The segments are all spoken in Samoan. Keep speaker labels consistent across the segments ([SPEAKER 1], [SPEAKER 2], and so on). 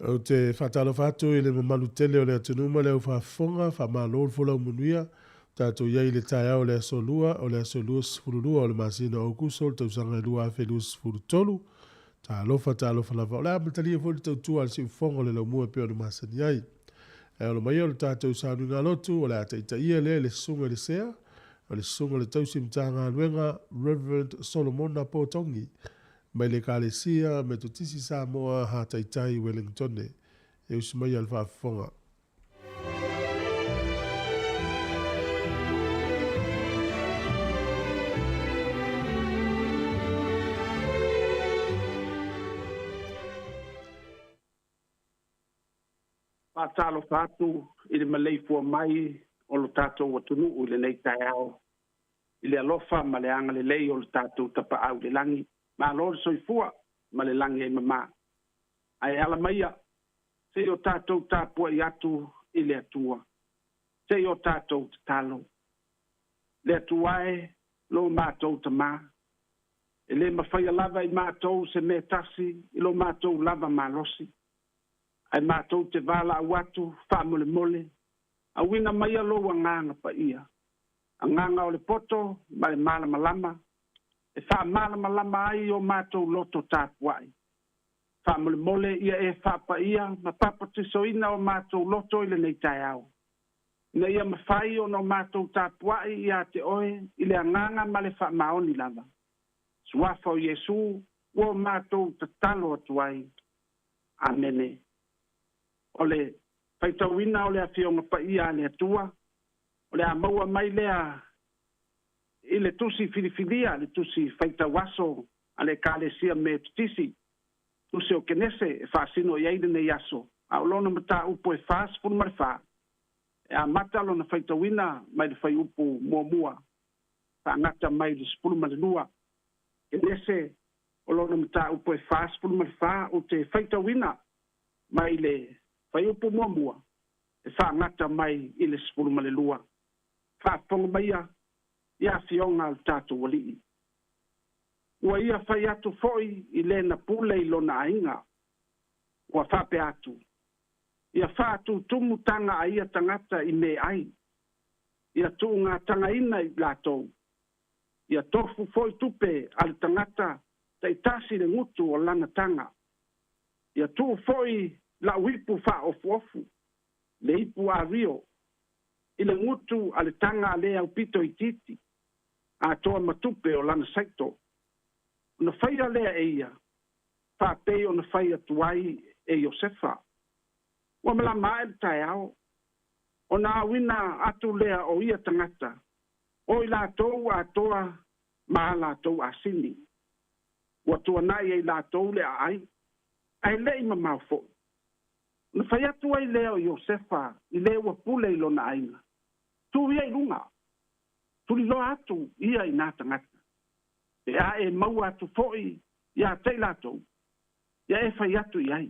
[SPEAKER 1] Ou te faatalofa atu i le mamalu tele o le atunuu ma le aufaafofoga, faamalo le folau manuia. Tatou i ai i le taeao o le aso Lua, o le aso 22 o le masina o Aokuso, le tausaga e 2023. Talofa, talofa lava. O le a amatalia foi le tautua a le siufofoga o le laumua e pei ona masani ai. E alo mai o le tatou sauniga lotu, o le a taitaia lea i le susuga i le sea, o le susuga i le tausi Matagaluega Reverend Solomona Potongi, mai le Ekalesia Metotisi Samoa Hataitai Wellingtone. E usi mai a le faafofoga.
[SPEAKER 2] Faatalofa atu i le maleifua mai o lo tatou atunuu i lenei taeao, i le alofa ma le agalelei o le tatou tapaau i le lagi. Malo le soifua ma le lagi e mama. Ae ala maia, se i o tatou tapuai atu i le Atua, se i o tatou tatalo. Le Atua e, lo matou tamā, e le mafaia lava i matou se mea tasi i lo matou lava malosi. Ae matou te valaau atu faamolemole, auina maia lou agaga paia, agaga o le poto ma le malamalama, e faamalamalama ai o matou loto tapuai. Faamolemole ia e faapaia ma papatisoina o matou loto i lenei taeao, ina ia mafai ona o matou tapuai ia te oe i le agaga ma le faamaoni lava. Suafa o Iesu ua o matou tatalo atu ai. Amene. O le faitauina o le afioga paia a le Atua, o le a maua mai lea i le tusi filifilia, le tusi faitauaso a le Ekalesia Metotisi, tusi o Kenese e faasino i ai lenei aso, a o lona mataupu e 44, e amata lona faitauina mai le faiupu muamua, faagata mai le 12. Kenese o lona mataupu e 44, o te faitauina mai le faiupu muamua, e faagata mai i le 12. Faafofoga maia ia afioga a le tatou alii. Ua ia fai atu foi i lena pule i lona aiga. Ua faapea atu, ia faatutumu taga a ia tagata i me ai, ia tuugatagaina i latou, ia tofu foi tupe a le tagata taitasi le gutu o lana taga, ia tuu foi lau ipu faaofuofu, le ipu ario, i le gutu a le taga a le aupito itiiti, atoa ma tupe o lana saito. Ona faia lea e ia, faapei ona fai atu ai e Iosefa. Ua malama ae le taeao, ona auina atu lea o ia tagata, o i latou atoa ma a latou asini. Ua tuanai ai latou le aai, ae le'i mamao foi. Ona fai atu ai lea o Iosefa i le ua pule i lona aiga, tu ia i luga, tuliloa atu ia i nā tagata. Pe a e maua atu foi ia te i latou, ia e fai atu i ai.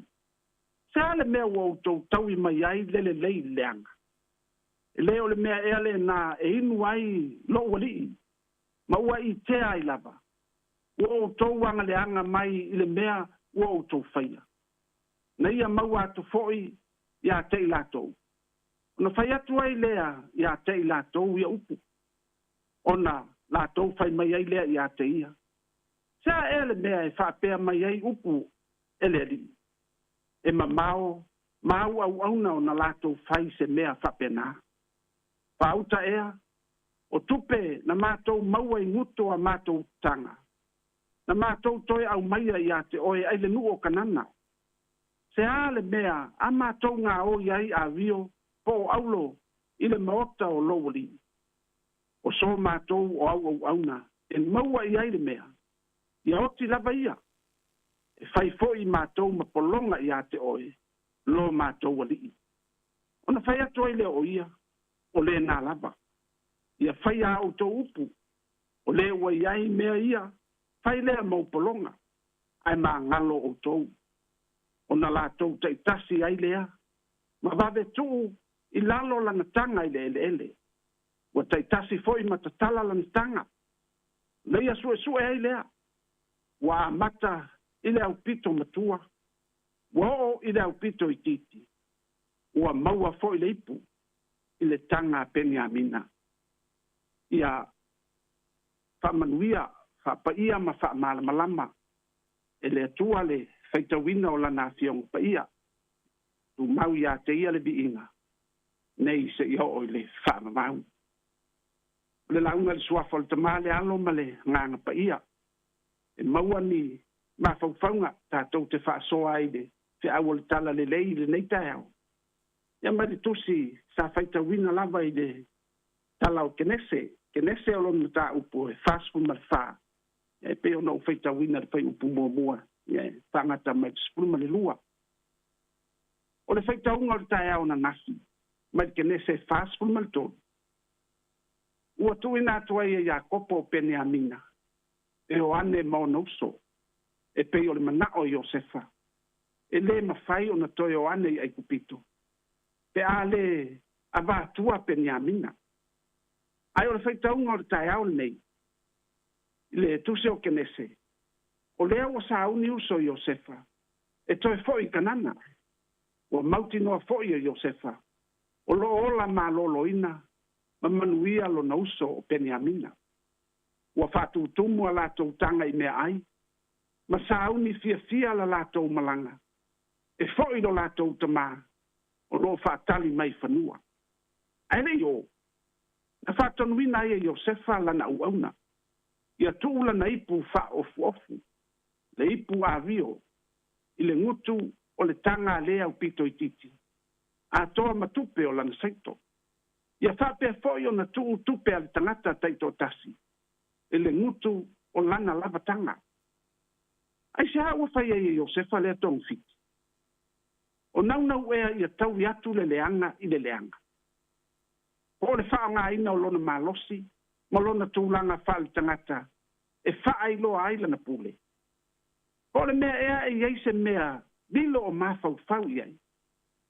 [SPEAKER 2] Se a le mea ua outou taui mai ai le lelei i le leaga. E le o le mea ea lena e inu ai lou alii, ma ua itea ai lava. Ua outou agaleaga mai i le mea ua outou faia. Na ia maua atu foi ia te i latou. Ona fai atu ai lea ia te i latou ia upu. Ona latou fai mai ai lea ia te ia. Se a ea le mea e faapea mai ai upu e le alii. E mamao, mau auauna ona latou fai se mea faapena. Faauta ea, o tupe na matou maua i gutu a matou taga. Na matou toe aumaia ia te oe ai le nuu o Kanana. Se a le mea a matou gaoi ai ario po o aulo i le maota o lou alii. O so matou o au auauna e maua i ai le mea. Ia oti lava ia. E fai foi matou ma pologa ia te oe, lo matou alii. Ona fai atu ai lea o ia, o lena lava. Ia fai a outou upu, o le ua i ai mea ia, fai lea mau pologa, ae magalo outou. Ona latou taitasi ai lea, ma vave tuu i lalo lana taga i le eleele. Ua taitasi foi ma tatala lana taga. Na ia suesue ai lea, ua amata i le aupito matua. Ua oo i le aupito itiiti, ua maua fo'i le ipu i le taga a Peniamina. Ia faamanuia, faapaia ma faamalamalama e le Atua le faitauina o lana Afioga Paia. Tumau ia te ia le viiga nei seia oo i le faavavau. O le lauga i le suafa o le Tamā, le Alo ma le Agaga Paia. E maua ni mafaufauga tatou te faasoa ai i le feau o le talalelei i lenei taeao. Ia mai le tusi sa faitauina lava i le tala o Kenese. Kenese o lona mataupu e 44. Ia e pei ona ou faitauina le fuaiupu muamua, ia e faagata mai le 12. O le faitauga o le taeao ananafi mai le Kenese 43. Ua tuuina atu ai e Iakopo o Peniamina, e Ioane ma ona uso, e pei o le manao o Iosefa. E lē mafai ona toe o ane i Aikupito, pe a lē avatua Peniamina. Ae o le faitauga o le taeao lenei, i le tusi o Kenese, o lea ua sauni uso Iosefa, e toe fo'i i Kanana. Ua mautinoa fo'i e Iosefa, o loo ola malōlōina ma manuia lona uso o Peniamina. Ua faatutumu a latou taga i meaai, ma sauni fiafia la latou malaga, e fo'i lo latou tamā, o loo faatali mai fanua. Ae le i o, na faatonuina ai e Iosefa lana auauna, ia tuu lana ipu faaofuofu, le ipu avio, i le gutu o le taga a lea aupito itiiti, atoa ma tupe o lana saito. Ia faapea fo'i ona tuu tupe a le tagata taitoatasi, i le gutu o lana lava taga. Aisea ua fai ai e Iosefa lea togafiti? O naunau ea ia taui atu le leaga i le leaga. Po o le faaaogaina o lona malosi ma lona tulaga faaletagata e faailoa ai lana pule. Po o le mea ea e i ai se mea lilo o mafaufau i ai,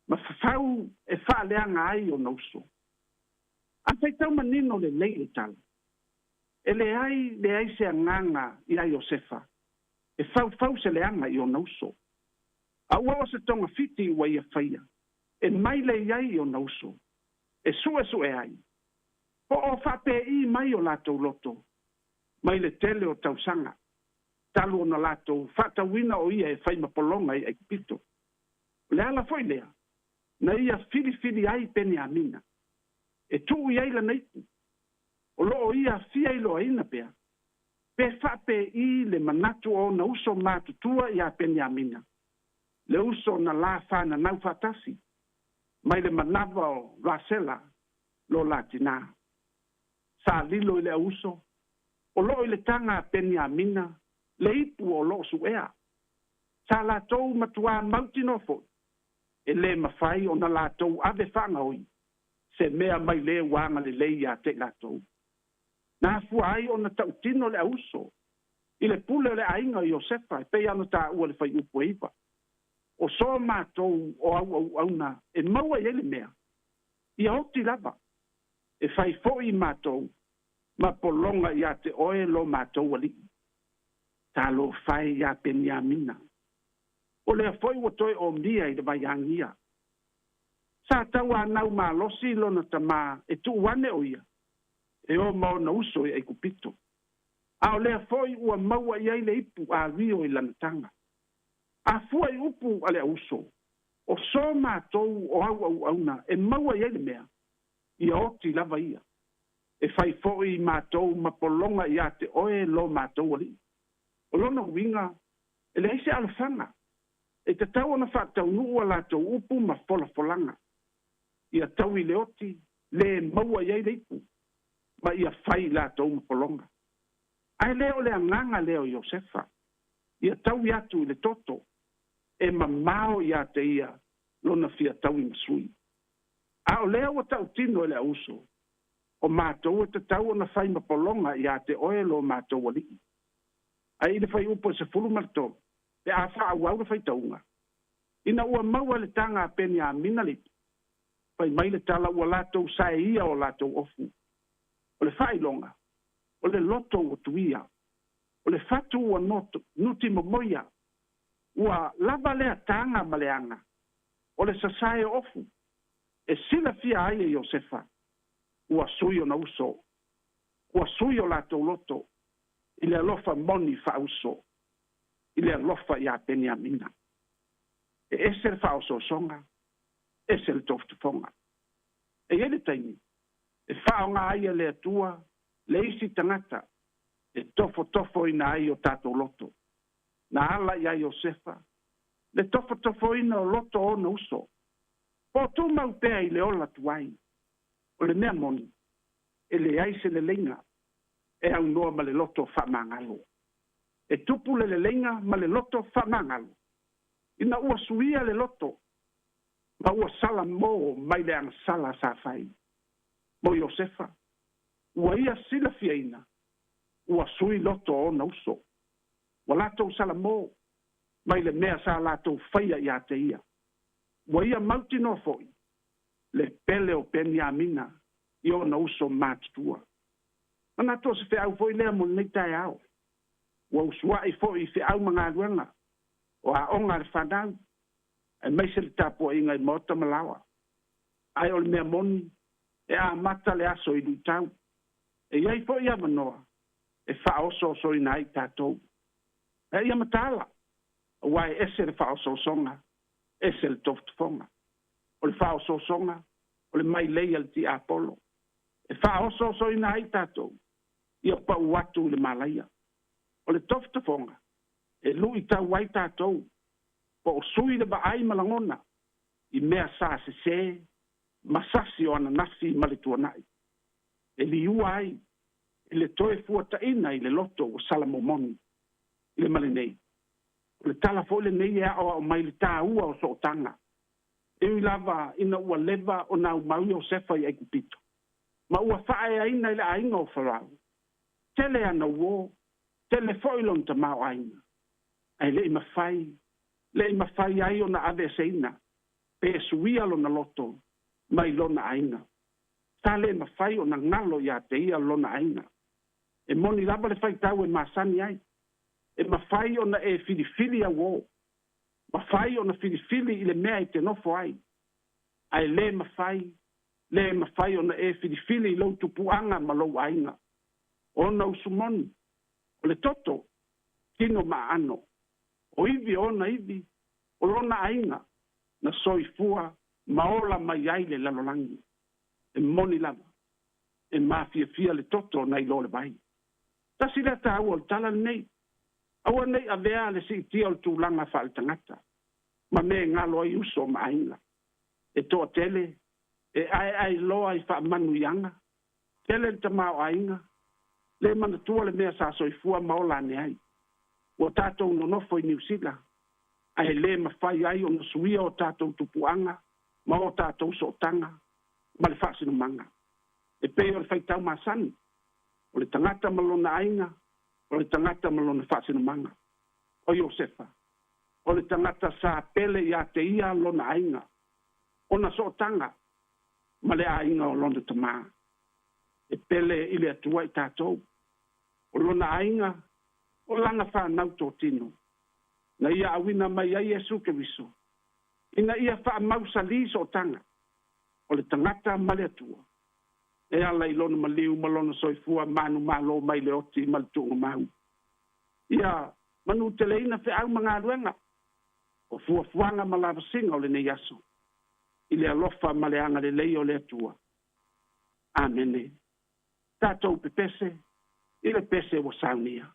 [SPEAKER 2] ma fafau e faaleaga ai ona uso. A faitau manino lelei le tala, e leai leai se agaga iā Iosefa e faufau se leaga i ona uso. A ua o se togafiti ua ia faia, e maile i ai i ona uso, e su'esu'e ai. Po o faapēi mai o latou loto, mai le tele o tausaga, talu ona latou faatauina o ia e fai ma pologa i Aikupito. O le ala foi lea, na ia filifili ai Peniamina, e tuu i ai lana ipu, o loo ia fia iloaina pea, pe faapēi le manatu o ona uso matutua iā Peniamina, le uso na la fananau faatasi, mai le manava o Rasela lo la tinā. Sa lilo i le auuso, o loo i le taga a Peniamina, le ipu o loo su'ea. Sa latou matuā mautinoa fo'i, e lē mafai ona latou ave faagaoi se mea mai lē ua agalelei ia te i latou. Na afua ai ona tautino le auso i le pule o le aiga o Iosefa e pei ona taua i le fuaiupu e 9. O so matou o auauauna e maua i ai le mea, ia oti lava, e fai fo'i matou ma pologa ia te oe lo matou alii. Talofa e iā Peniamina. O lea foi ua toe omia i le vaiagia. Sa tauanau malosi lona tamā e tuu ane o ia, e o ma ona uso i Aikupito. A o lea foi ua maua i ai le ipu avio i lana taga. A fua i upu a le auso, o so matou o auauauna e maua i ai le mea, ia oti lava ia. E fai fo'i matou ma pologa ia te oe lo matou alii. O lona uiga, e leai se alofaga, e tatau ona faataunuu a latou upu ma folafolaga. Ia taui le oti, le maua i ai le ipu, ma ia fai i latou ma pologa. Ae le o le agaga lea o Iosefa, ia taui atu i le toto, e mamao ia te ia lona fia taui ma sui. A o lea ua tautino e le auso, o matou e tatau ona fai ma pologa ia te oe lo matou alii. Ae i le fuaiupu e 13, pe a faaauau le faitauga, ina ua maua le taga a Peniamina le ipu, fai mai le tala ua latou saeia o latou ofu. O le faailoga, o le loto ua tuia, o le fatu ua nuti momoia, Ua lava lea taga ma le aga o le sasae o ofu e silafia ai e Iosefa ua sui ona uso, ua sui o latou loto i le alofa moni faauso, i le alofa iā Peniamina. E ese le faaosoosoga, ese le tofotofoga. E i ai le taimi e faaaoga ai e le Atua le isi tagata e tofotofoina ai o tatou loto. Na ala iā Iosefa le tofotofoina o loto o ona uso, po o tumau pea i le ola tuai. O le mea moni, e leai se leleiga e aunoa ma le loto faamagalo. E tupu le leleiga ma le loto faamagalo ina ua suia le loto ma ua salamō mai le agasala sa fai. Mo Iosefa, ua ia silafiaina ua sui loto o ona uso, ua latou salamō mai le mea sa latou faia iā te ia. Ua ia mautinoa foi le pele o Peniamina i ona uso matutua. Manatu o se feau foi lea mo lenei taeao. Ua usuai foi i feau ma galuega o aoga a le fanau, aemaise le tapuaiga i maota ma laoa. Ae o le mea moni, e amata le aso i luitau. E i ai foi avanoa e faaosoosoina ai tatou. Ae ia mataala, aua e ese le faaosoosoga, ese le tofotofoga. O le faaosoosoga, o le mailei a le tiapolo. E faaosoosoina ai tatou, ia pau atu i le malaia. O le tofotofoga, e luitau ai tatou, po o sui le vaai ma lagona i mea sa sesē ma sasi o ananafi ma le tuanai. E liua ai i le toe fuataina i le loto ua salamomoni i le male nei. O le tala foi lenei e aoao mai le tāua o sootaga. E ui lava ina ua leva ona aumau Iosefa i Aikupito, ma ua faaeaina i le aiga o Farao. Tele ana uō, tele foi lona tamaoaiga, ae le i mafai, le i mafai ai ona aveeseina pe suia lona loto mai lona aiga. Sa le mafai ona galo iā te ia lona aiga. E moni lava le faitau e masani ai. E mafai ona e filifili auō, mafai ona filifili i le mea e te nofo ai, ae le mafai, le mafai ona e filifili i lou tupuaga ma lou aiga. Ona usu moni, o le toto, tino ma aano, o ivi o ona ivi, o lona aiga, na soifua ma ola mai ai le lalolagi. E moni lava, e mafiafia le toto nai lo le vai. Tasi lea tāua o le tala lenei. Aua nei avea le siitia o le tulaga faaletagata ma mea e galo ai uso ma aiga. E toatele, e aeae loa i faamanuiaga, tele le tamaoaiga, le manatua le mea sa soifua ma ola ane ai. Ua tatou nonofo i Niu Sila, ae le mafai ai ona suia o tatou tupuaga ma o tatou sootaga ma le faasinomaga. E pei o le faitau masani, o le tagata ma lona aiga, o le tagata ma lona faasinomaga. O Iosefa, o le tagata sa pele iā te ia lona aiga, ona sootaga ma le aiga o lona tamā. E pele i le Atua i tatou. O lona aiga, o lana whanau tōtino. Na ia auina mai ai Iesu Keriso. Ina ia faamausalī sootaga o le tagata ma le Atua. E ala i lona maliu ma lona soifua manumalo mai le oti ma le tuugamau. Ia manuteleina feau ma galuega o fuafuaga ma lavasiga o lenei aso. I le alofa ma le agalelei o le Atua. Amene. Tatou pepese i le pese ua saunia.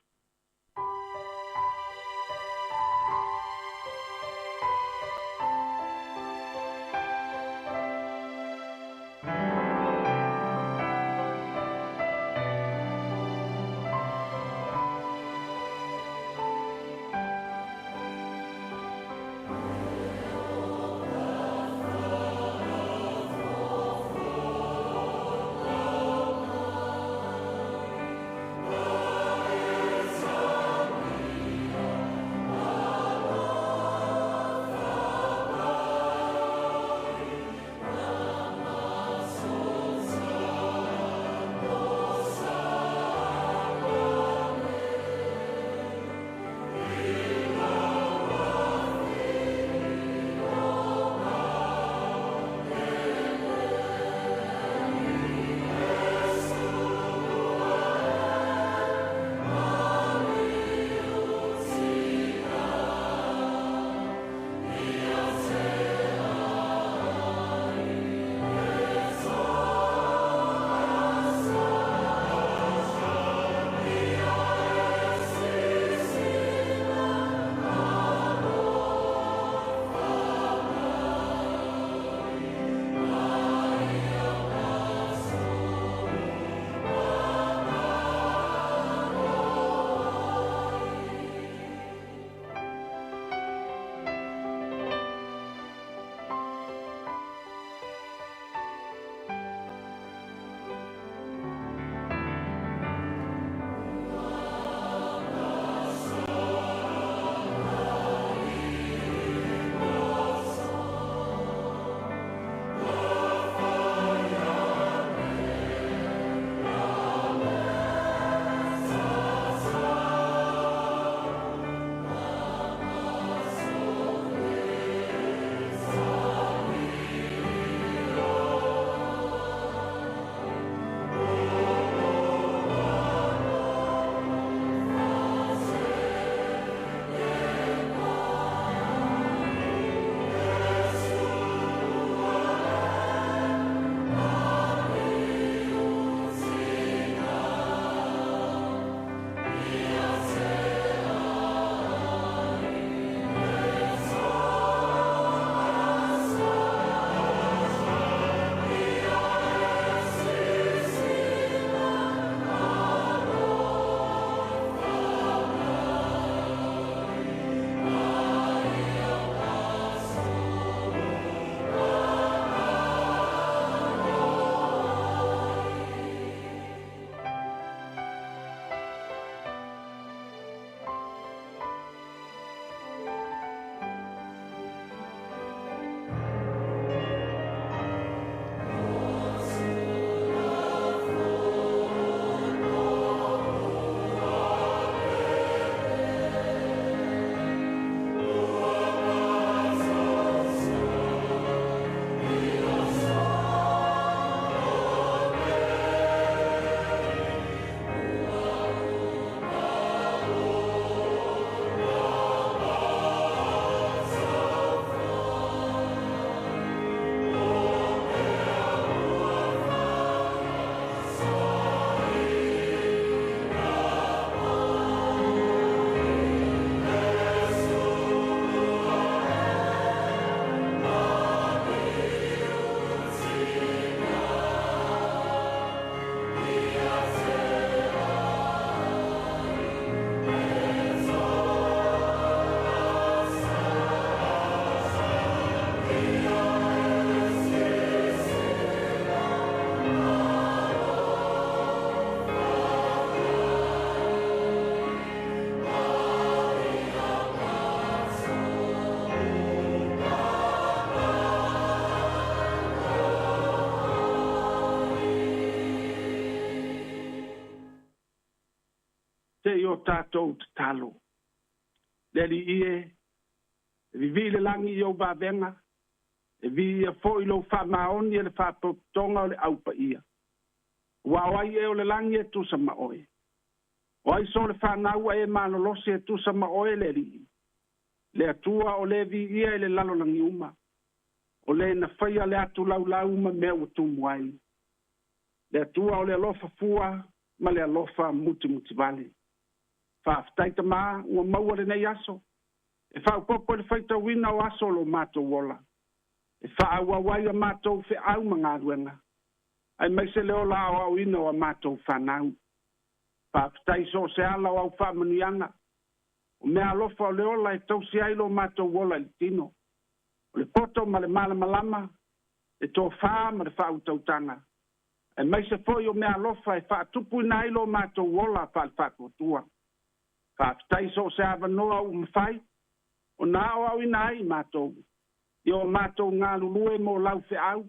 [SPEAKER 2] Se i o tātou tatalo. Le Alii e, e vivii le lagi i ou vavega, e viia foi lou faamaoni e le faapotopotoga o le aupaia. Ua o ai e o le lagi e tusa ma oe. O ai so le fanau a e malolosi e tusa ma oe le Alii. Le Atua o le viia i le lalolagi uma. O le na faia le atu laulau ma mea ua tumu ai. Le Atua o le alofa fua ma le alofa mutimutivale. Faafetai tamā ua maua lenei aso. E faaopoopo i le faitauina o aso o lo matou ola. E faaauau ai a matou feau ma galuega. Aemaise le ola aoaoina o a matou fanau. Faafetai so o se ala o au faamanuiaga. O mea alofa o le ola e tausi ai lo matou ola i le tino. O le poto ma le malamalama, le tofā ma le faautautaga. Aemaise foi o mea alofa e faatupuina ai lo matou ola faale-faatuatua. Faafetai so o se avanoa ua mafai ona aoaoina ai matou i o matou galulue mo lau feau,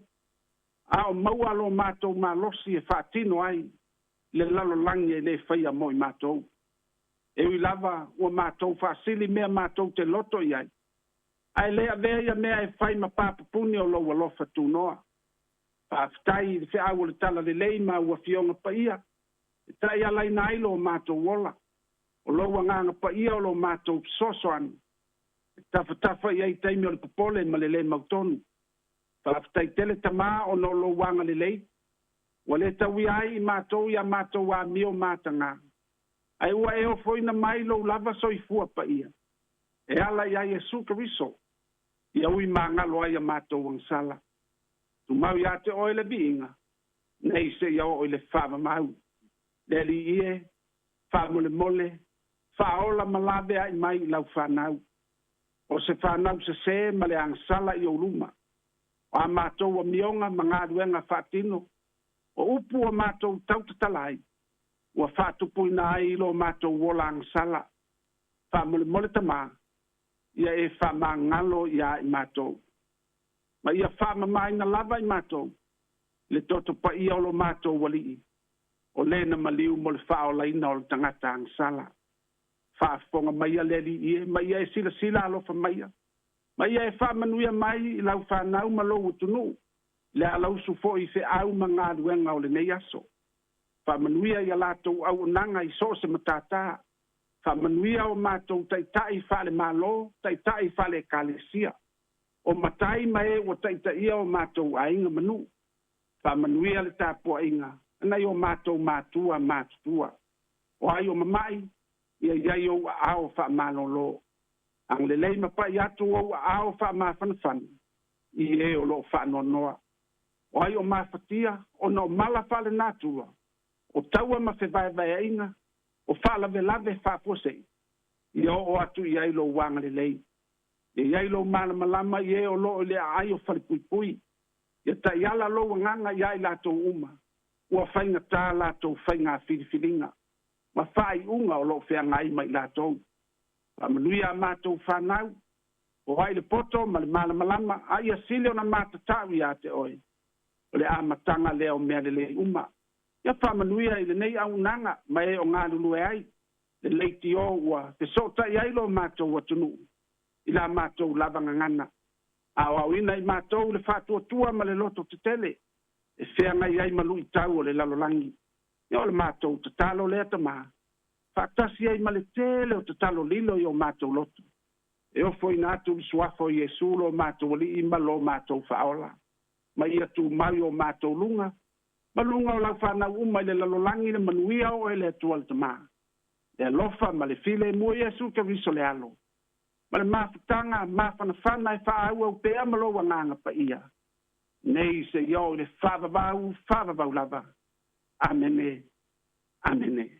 [SPEAKER 2] a o maua lo matou malosi e faatino ai le lalolagi e le faia mo i matou. E ui lava ua matou faasili mea matou te loto i ai, ae le avea ia mea e fai ma papupuni o lou alofa tunoa. Faafetai i le feau o le talalelei ma ua afioga paia, e taialaina ai lo matou ola. O lou agaga paia o lo matou fesoasoani, e tafatafa i ai taimi o le popole ma le lē mautonu. Faafetai tele tamā ona o lou agalelei, ua le tauia ai i matou ia matou amio matagā. Ae ua e ofoina mai lou lava soifua paia, e ala iā Iesu Keriso, ia ui magalo ai a matou agasala. Tumau iā te oe le viiga, nei seia oo i le faavavau. Le Alii e, faamolemole, faaola ma laveai mai i lau fanau. O se fanau sesē ma le agasala i ou luma. O a matou amioga ma galuega faatino, o upu ua matou tautatala ai, ua faatupuina ai i lo matou ola agasala. Faamolemole tamā, ia e faamagalo iā i matou. Ma ia faamamaina lava i matou, le toto paia o lo matou Alii, o le na maliu mo le faaolaina o le tagata agasala. Faafofoga maia le Alii e, ma ia e silasila alofa maia. Ma ia e faamanuia mai i lau fanau ma lou atunuu, le alausu foi i feau ma galuega o lenei aso. Faamanuia ia latou auaunaga i so o se matatā. Faamanuia o matou taitai faale-Malo, taitai faale-Ekalesia. O matai ma e ua taitaia o matou aiga ma nuu. Faamanuia le tapuaiga a nai o matou matua matutua. O ai o mama'i, ia i ai ou aao faamalōlō. Agalelei ma pai atu ou aao faamafanafana i e o loo faanoanoa. O ai o mafatia ona o mala faalenatura, o taua ma fevaevaeaiga, o faalavelave faafuasei, ia oo atu i ai lou agalelei. Ia i ai lou malamalama i e o loo i le aai o falepuipui. Ia taiala lou agaga iā i latou uma, ua faigatā latou faiga filifiliga ma faaiuga o loo feagai ma i latou. Faamanuia a matou fanau, o ai le poto ma le malamalama, a ia sili ona matatau iā te oe. O le amataga lea o mea lelei uma. Ia faamanuia i lenei auaunaga ma e o galulue ai, le leitio ua fesootai ai lo matou atunuu i la matou lava gagana. Aoaoina i matou le faatuatua ma le loto tetele e feagai ai ma luitau o le lalolagi. Ia o le matou tatalo lea tamā, faatasi ai ma le tele o tatalo lilo i o matou loto. E ofoina atu le suafa o Iesu lo matou Alii ma lo matou Faaola. Ma ia tumau i o matou luga, ma luga o lau fanau uma i le lalolagi le manuia o oe le Atua le Tamā. Le alofa ma le filemu o Iesu Keriso le Alo. Ma le mafutaga mafanafana e faaauau pea ma lou agaga paia. Nei seia oo i le faavavau, faavavau lava. Amene. Amene.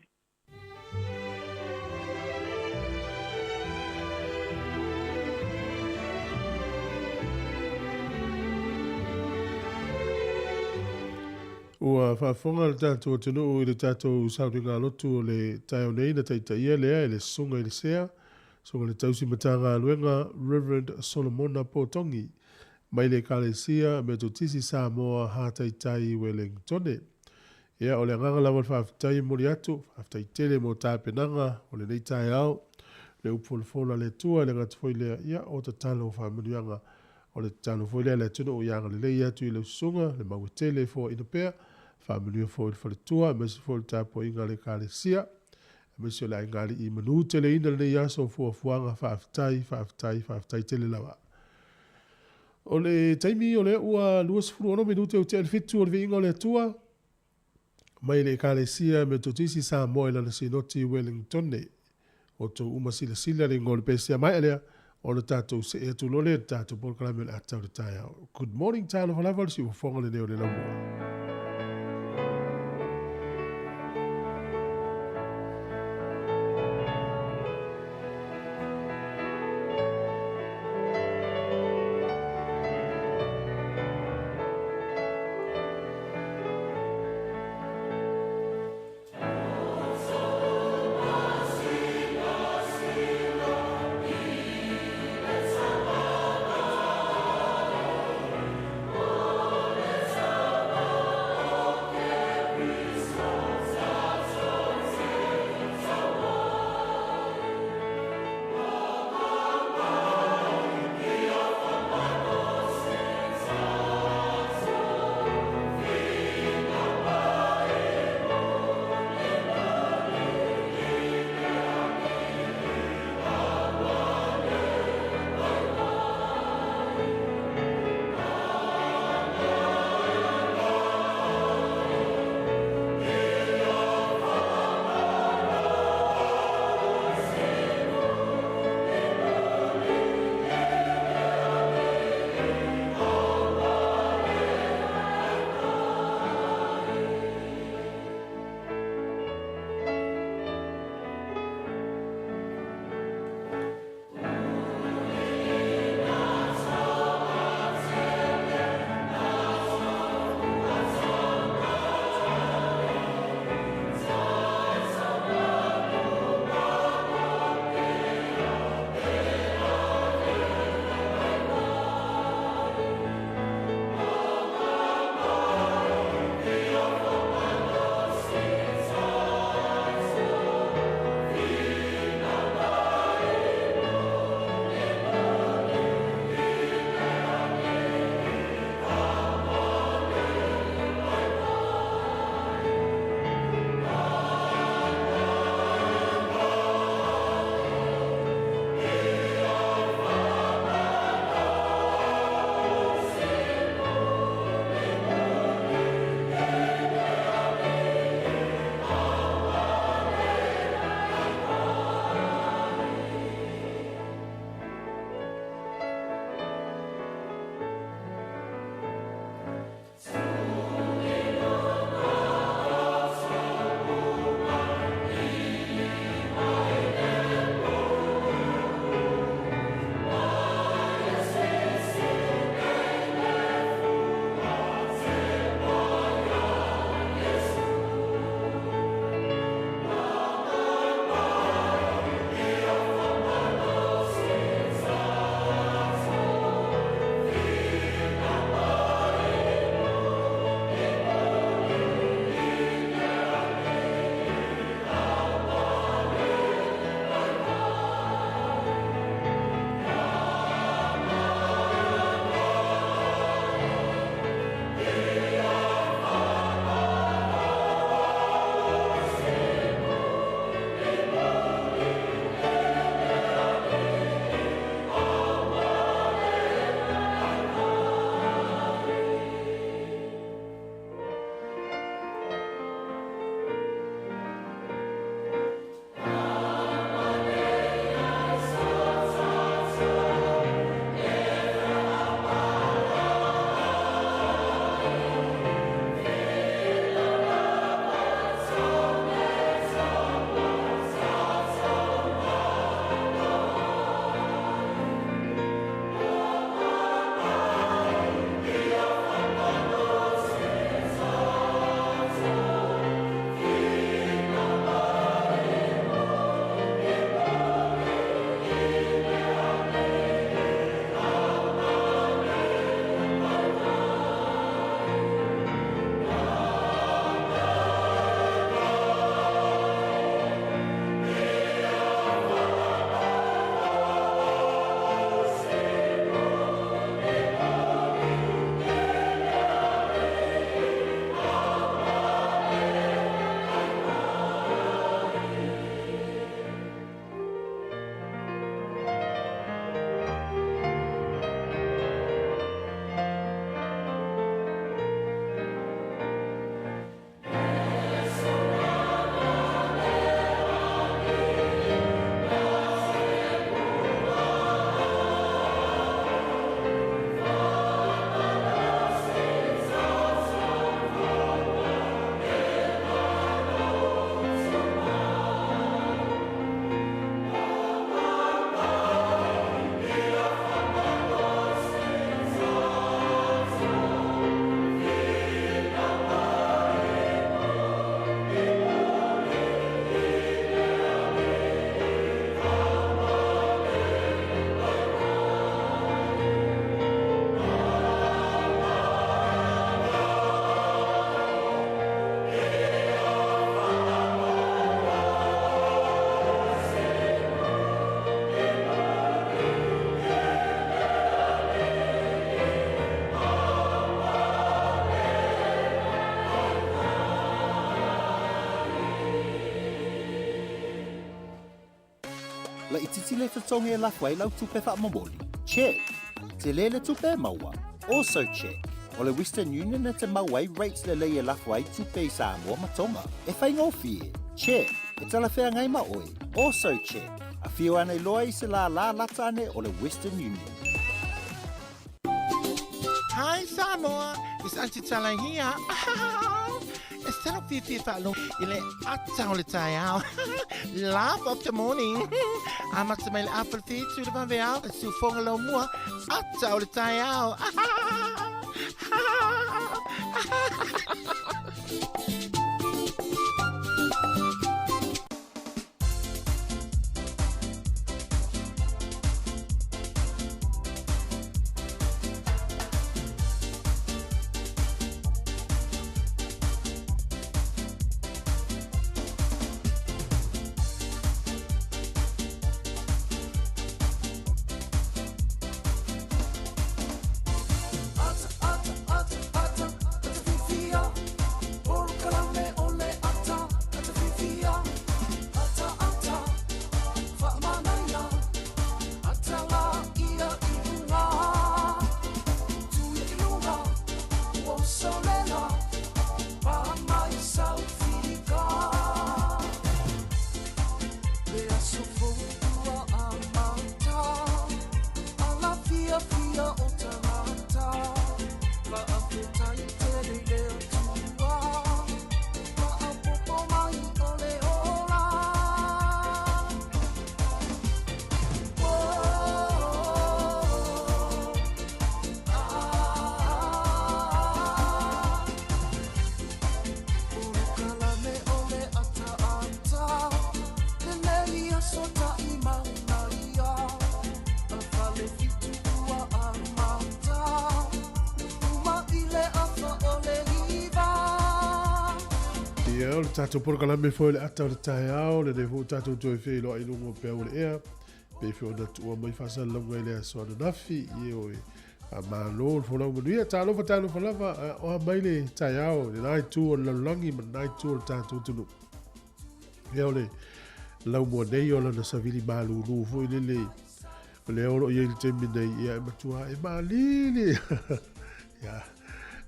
[SPEAKER 1] Ua faafofoga le tatou atunuu i le tatou sauniga lotu o le taeao nei na taitaia lea e le Susuga i le Sea, Susuga i le Tausi Matagaluega Reverend Solomona Potogi mai le Ekalesia Metotisi Samoa Hataitai i Wellingtone. Ia, o le agaga lava o le faafetai e momoli atu, faafetai tele mo tapenaga o lenei taeao, le upu folafola a le Atua, e le gata foi i lea, ia, o tatalo o faamanuiaga, o le tatalo foi lea a le atunuu ia agalelei atu i lau susuga, le mau e tele e foaina pea, faamanuia foi i le faletua, aemaise foi o le tapuaiga a le Ekalesia, aemaise o le aigālii manuteleina lenei aso o fuafuaga, faafetai, faafetai, faafetai tele lava. O le taimi o lea ua 26 minute ua tea le 7 o le viiga o le Atua, mai le Ekalesia Metotisi Samoa i lana sinoti i Wellingtone. O outou uma silasila le igoa o le pese a maea lea, ona tatou see atu loa lea i le tatou polokalame o le ata o le taeao. Good morning, talofa lava, o le siufofoga lenei o le laumua.
[SPEAKER 3] Laitiiti le totogi e lafo ai lau tupe faamomoli? Check. Tele le tupe e maua? Also check. O le Western Union e te maua ai rates lelei e lafo ai tupe i Samoa ma Tonga. E faigofie? Check. E talafeagai ma oe? Also check. Afio ane loa i se lālā lata ane o le Western Union.
[SPEAKER 4] Hi Samoa, it's Auntie Tala here. E salo fiafia faalogo i le ata o le taeao. Laugh of the morning. Amata mai le afa le 7 i le vaveao, e siufoga lau mua, ata o le taeao.
[SPEAKER 1] Ia, o le tatou polokalame foi o le ata o le taeao, lenei foi ua tatou toe feiloai i luga o peau o le ea, pei foi ona tuua mai faasalalauga i le aso ananafi, ioe, faamalo le folau manuia, talofa talofa lava, o a mai le taeao i lena itu o le lalolagi ma lena itu o le tatou atunuu. Ia o le laumua nei o lana savili malūlū foi lele o lea o lo o i ai i le taimi nei, ia e matua e malili. Ia,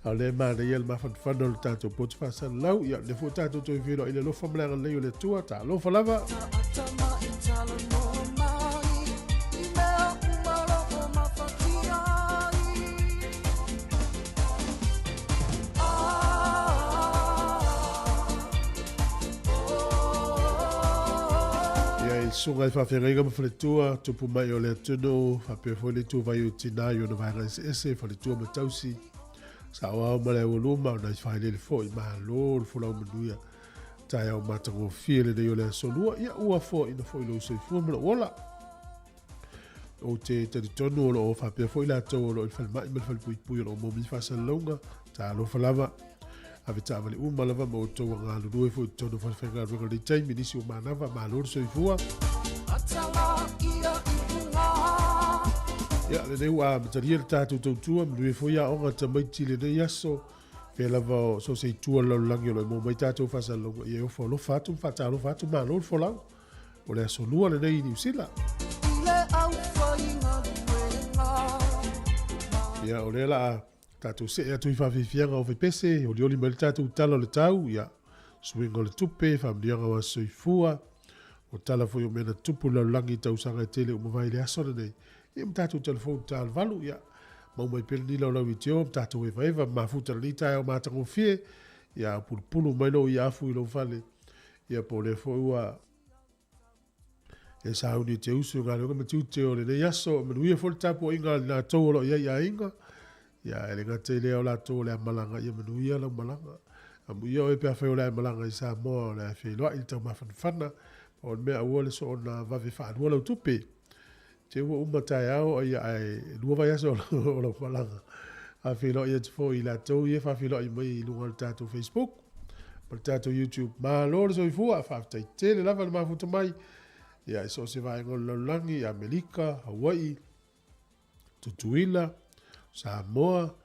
[SPEAKER 1] a o lea e manaia le mafanafana o le tatou poto faasalalau, ia lea foi tatou toe feiloai i le alofa ma le agalelei o le Atua, talofa lava. Ia i susuga i faafeagaiga ma faletua, tupu mai o le atunuu, faapea foi le ituvai o tina i ona vaega eseese, faletua ma tausi, saoao ma le aualuma, o nai failele foi, malo le folau manuia, taeao matagofie lenei o le aso lua, ia ua foaiina foi lou soifua ma lou ola. Ou te talitonu o lo o faapea foi latou o lo o i le falemai ma le falepuipui o lo o maua mai faasalalauga, talofa lava. Ave taavale uma lava ma outou a galulue foi i totonu o falefaigaluega o lenei taimi, nisi ua manava, malo le soifua. Ia, lenei ua amatalia le tatou tautua, manuia foi aoga a tamaiti i lenei aso. Fea lava o so o se itu o le lalolagi o lo o maua mai tatou faasalalauga, ia e ofo alofa atu ma faatalofa atu, malo le folau. O le aso lua lenei i Niu Sila. Ia, o lea la a tatou see atu i faafiafiaga o fepese, olioli mai le tatou tala o le tau, ia, suiga o le tupe, faamanuiaga o aso soifua, o tala foi o mea na tutupu i le lalolagi i tausaga e tele ua mavae i le aso lenei. Ia ma tatou telefoni talovalu, ia, mau mai pea le nila o lau leitio ma tatou evaeva ma mafuta lenei taeao matagofie, ia, pulupulu mai lou iafu i lou fale, Ia po o lea foi ua e sauni e te usu i galuega ma tiute o lenei aso. E manuia foi le tapuaiga a le latou o lo o i ai i aiga. Ia, e le gata i lea o latou o le a malaga, ia manuia lau malaga. Amuia oe pe afai o le a e malaga i Samoa o le a e feiloai i le taumafanafana. Pau o le mea aua le soona vave faalua lau tupe. Te ua uma taeao ia ae lua vaiaso o lau malaga. Faafeiloai atu foi i latou ia e faafeiloai mai i luga o le tatou Facebook ma le tatou YouTube. Malo le soifua, faafetai tele lava le mafuta mai. Ia, i so o se vaega o le lalolagi, Amerika, Hawaii, Tutuila, Samoa,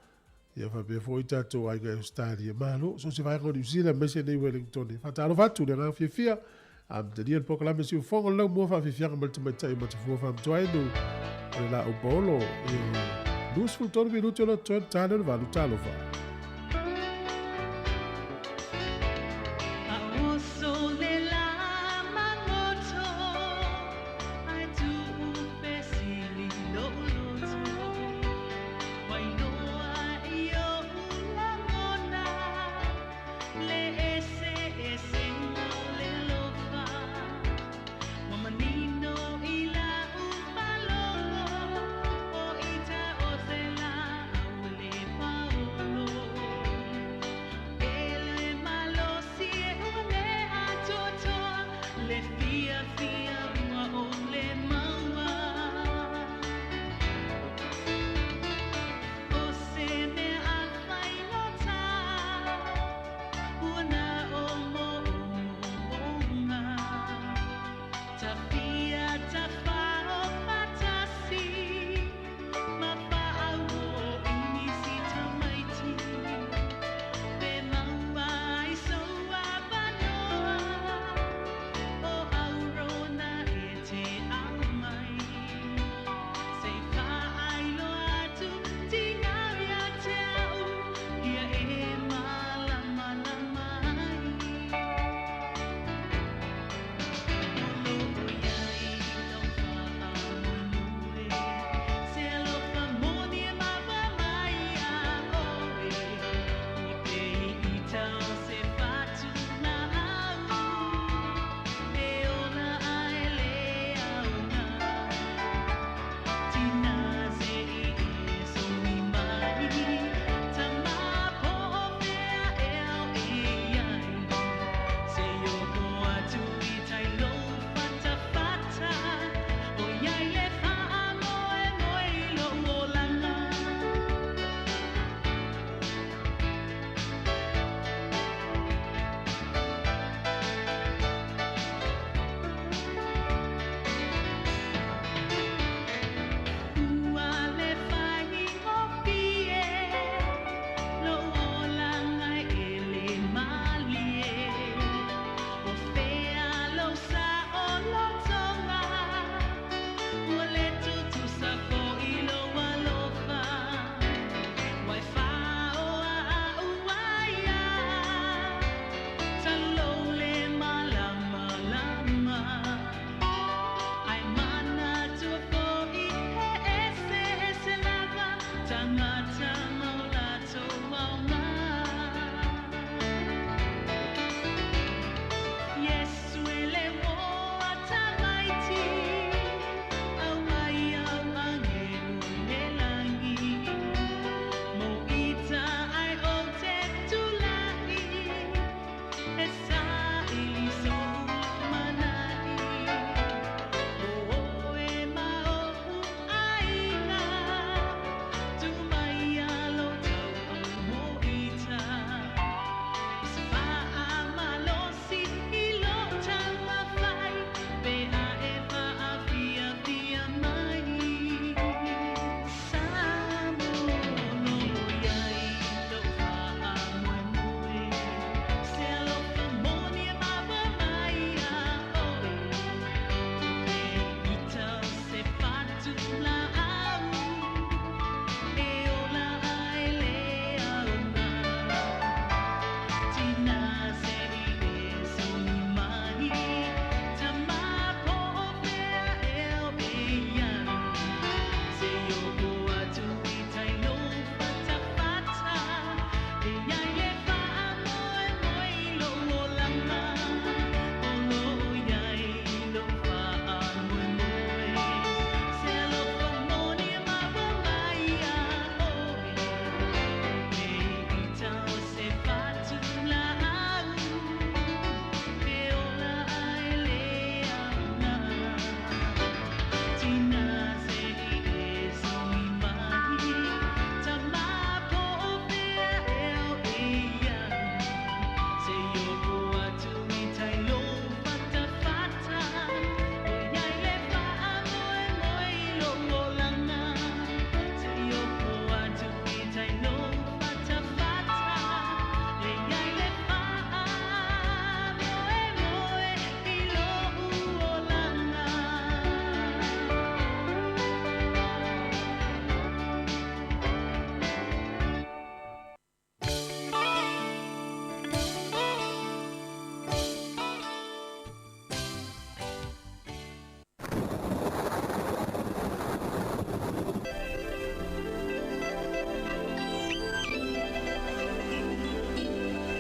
[SPEAKER 1] ia faapea foi tatou aiga i Ausetalia. Malo, so o se vaega o Niu Sila aemaise nei Wellington. Faatalofa atu i le agaga fiafia. Amatalia le polokalame siufogo le laumua faafiafiaga ma le tamaitai matafua faamatuainu o le laau paolo e 23 minuti o lo totoe ona ta lea o le 8. Talofa.
[SPEAKER 5] O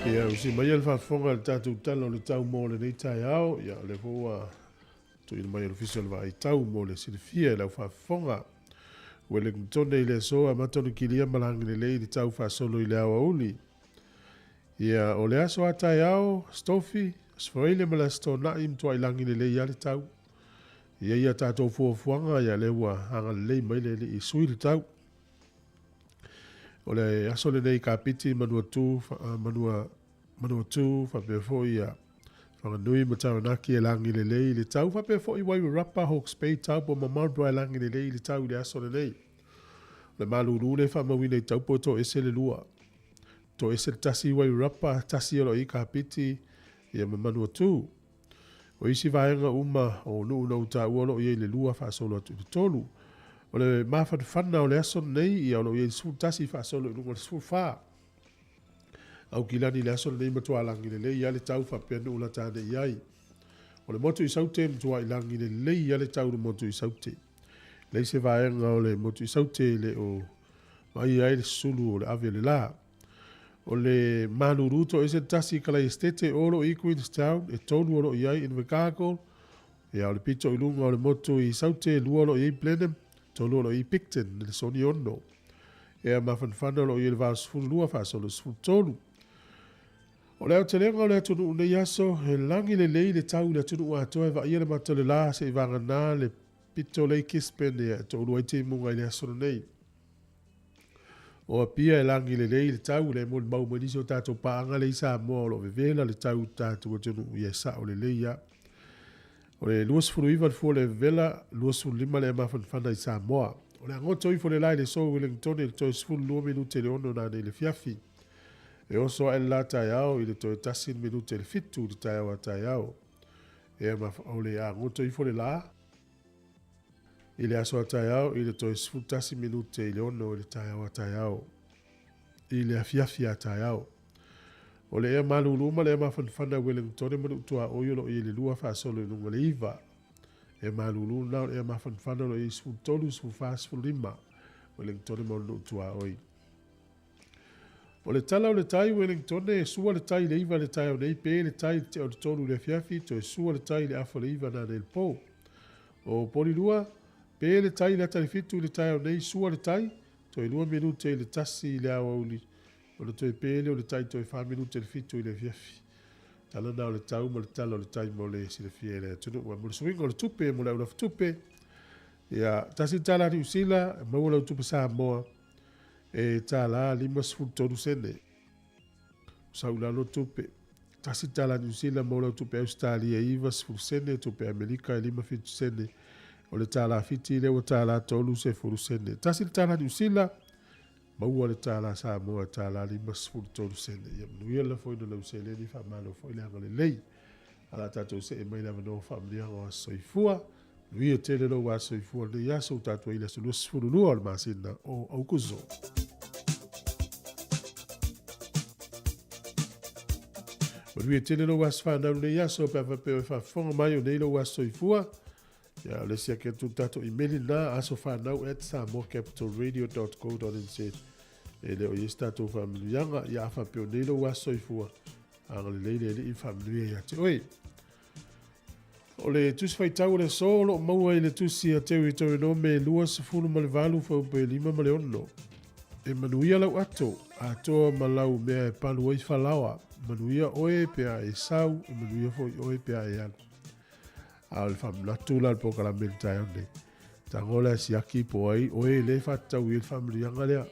[SPEAKER 1] Ia, usi mai le faafofoga i le tatou tala o le tau mo lenei taeao. Ia, o lea foi ua tuuina mai e le Ofisa o le Vaai Tau mo le silafia i lau faafofoga. Wellington i le aso amata ona kilia ma lagi lelei i le tau faasolo i le aoauli. Ia, o le aso a taeao, Stofi, Aso Faraile ma le Aso Toonai, matuai lagi lelei lava le tau. E i ai a tatou fuafuaga, ia lea ua agalelei mai le Alii e sui le tau. O le aso lenei Kapiti Manuatu, Manua, Manuatu, faapea foi ia Whanganui ma Taranaki e lagi lelei i le tau, faapea foi Wairarapa, Hawke's Bay, Taupo ma Marlborough e lagi lelei i le tau i le aso lenei. O le malulu lea e faamauina i Taupo e toese le lua. Toese le tasi i Wairarapa, tasi o lo o i Kapiti, ia ma Manuatu. O isi vaega uma o nuu na ou taua o lo o i ai le lua faasolo atu i le tolu. O le mafanafana o le aso lenei, ia o lo o i ai le 11 faasolo i luga o le 14. Aukilani i le aso lenei matua lagi lelei lava le tau faapea nuu lata ane i ai. O le motu i Saute e matuai lagi lelei lava le tau i le motu i Saute. Leai se vaega o le motu i Saute e le o vaaia ai le sulu o le ave o le la. O le malulu toese le tasi i Kalaiestete o lo o i Queenstown, e tolu o lo o i ai Invercargill, ia o le pito i luga o le motu i Saute, e lua o lo o i ai Blenheim, tolu o lo o i ai Picton, i le soni ono. Ea mafanafana o lo o i ai le 82 faasolo 13. O le aotelega o le atunuu nei aso, he lagi lelei le tau i le atunuu atoa e vaaia le mata o le la se'i vagana le pito lea i Gisborne e toalua ai timuga i le aso lenei. O Apia e lagi lelei le tau, lea e molimau mai nisi o tatou paaga lea i Samoa o lo o vevela le tau i le tatou atunuu, ia e sao lelei lava. O le 29 le fua o le vevela, 25 le ea mafanafana i Samoa. O le agoto ifo le la i le aso Wellington i le toe 12 minute i le 6 nanei i le afiafi. E oso ae le la taeao i le toe 1 minute i le 7 i le taeao a taeao. Ea o le agoto ifo le la i le aso a taeao i le toe 11 minute i le 6 i le taeao a taeao. I le afiafi a taeao. O le ea malulu ma le ea mafanafana Wellingtone ma nuu tuaoi o lo o i ai le lua faasolo i luga o le iva. Ea malulu lena o le ea mafanafana o lo o i ai 13, 14, 15 Wellingtone ma ona nuu tuaoi. O le tala o le tai Wellingtone, e sua le tai i le iva i le taeao nei, pe le tai i le tea o le tolu i le afiafi, toe sua le tai i le afa o le iva nanei i le po. O Polilua, pe le tai i le ata i le fitu i le taeao nei, sua le tai, toe lua minute i le tasi i le aoauli, ona toe pe lea o le tai toe fa minute i le fitu i le afiafi. Tala na o le tau ma le tala o le tai mo le silafia e le atunuu. A mo le suiga o le tupe mo le aulafa tupe, ia, tasi le tala Niu Sila, e maua lau tupe Samoa e tala 53 sene. Sau i lalo tupe. Tasi le tala Niu Sila maua lau tupe Ausetalia e 90 sene, tupe Amerika e 57 sene. O le tala Fiti lea ua tala 30 sene. Tasi le tala Niu Sila, maua le tala Samoa e tala 53 sene. Ia manuia le lafoina o lau seleni, faamalo foi le agalelei. A o le a tatou see mai le avanoa faamanuiaga o aso soifua. Manuia tele lou aso soifua i lenei aso ua tatou ai i le aso 22 o le masina o Aukuso. Manuia tele lou aso fanau i lenei aso pe a faapea o e faafofoga mai o nei lou aso soifua. Ia, o le isi ake atu le tatou imeli lena, asofanau@samoacapitalradio.co.nz. E le o i ai se tatou faamanuiaga. Ia, a faapea o nei lou aso soifua, agalelei le Alii ma faamanuia ia te oe. O le Tusi Faitau o le aso o lo o maua i le Tusi a Teuitorenome 28 fuaiupu e 5 ma le 6. E manuia lau ato, atoa ma lau mea e palu ai falaoa. Manuia oe pe a e sau, e manuia foi oe pe a e alu. A o le faamanatu la o le polokalame i le taeao nei. Tago le asiaki po o ai oe lea e faatatau i ai le faamanuiaga lea.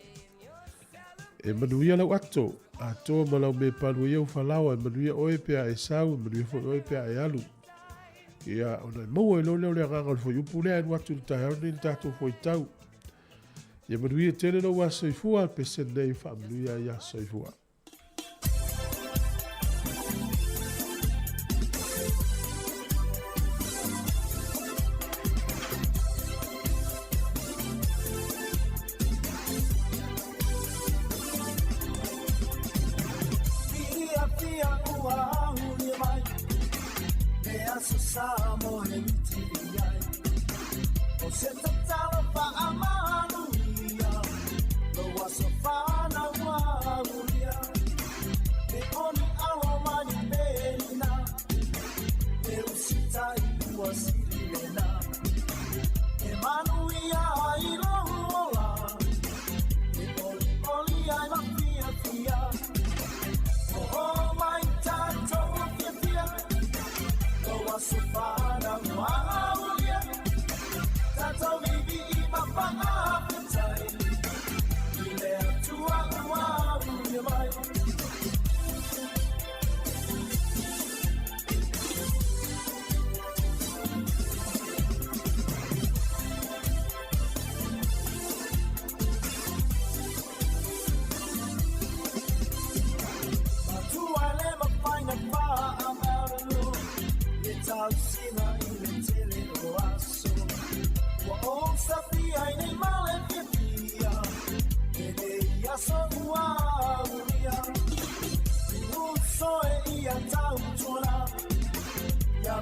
[SPEAKER 1] E manuia lau ato, atoa ma lau mea e palu ai au falaoa, e manuia oe pe a e sau, e manuia foi oe pe a e alu. Ia, ona e maua ai loa lea o le agaga o le fuaiupu lea e alu atu i le taeao lenei i le tatou fuaitau. Ia manuia tele lou aso soifua, pese nei faamanuia ai aso soifua.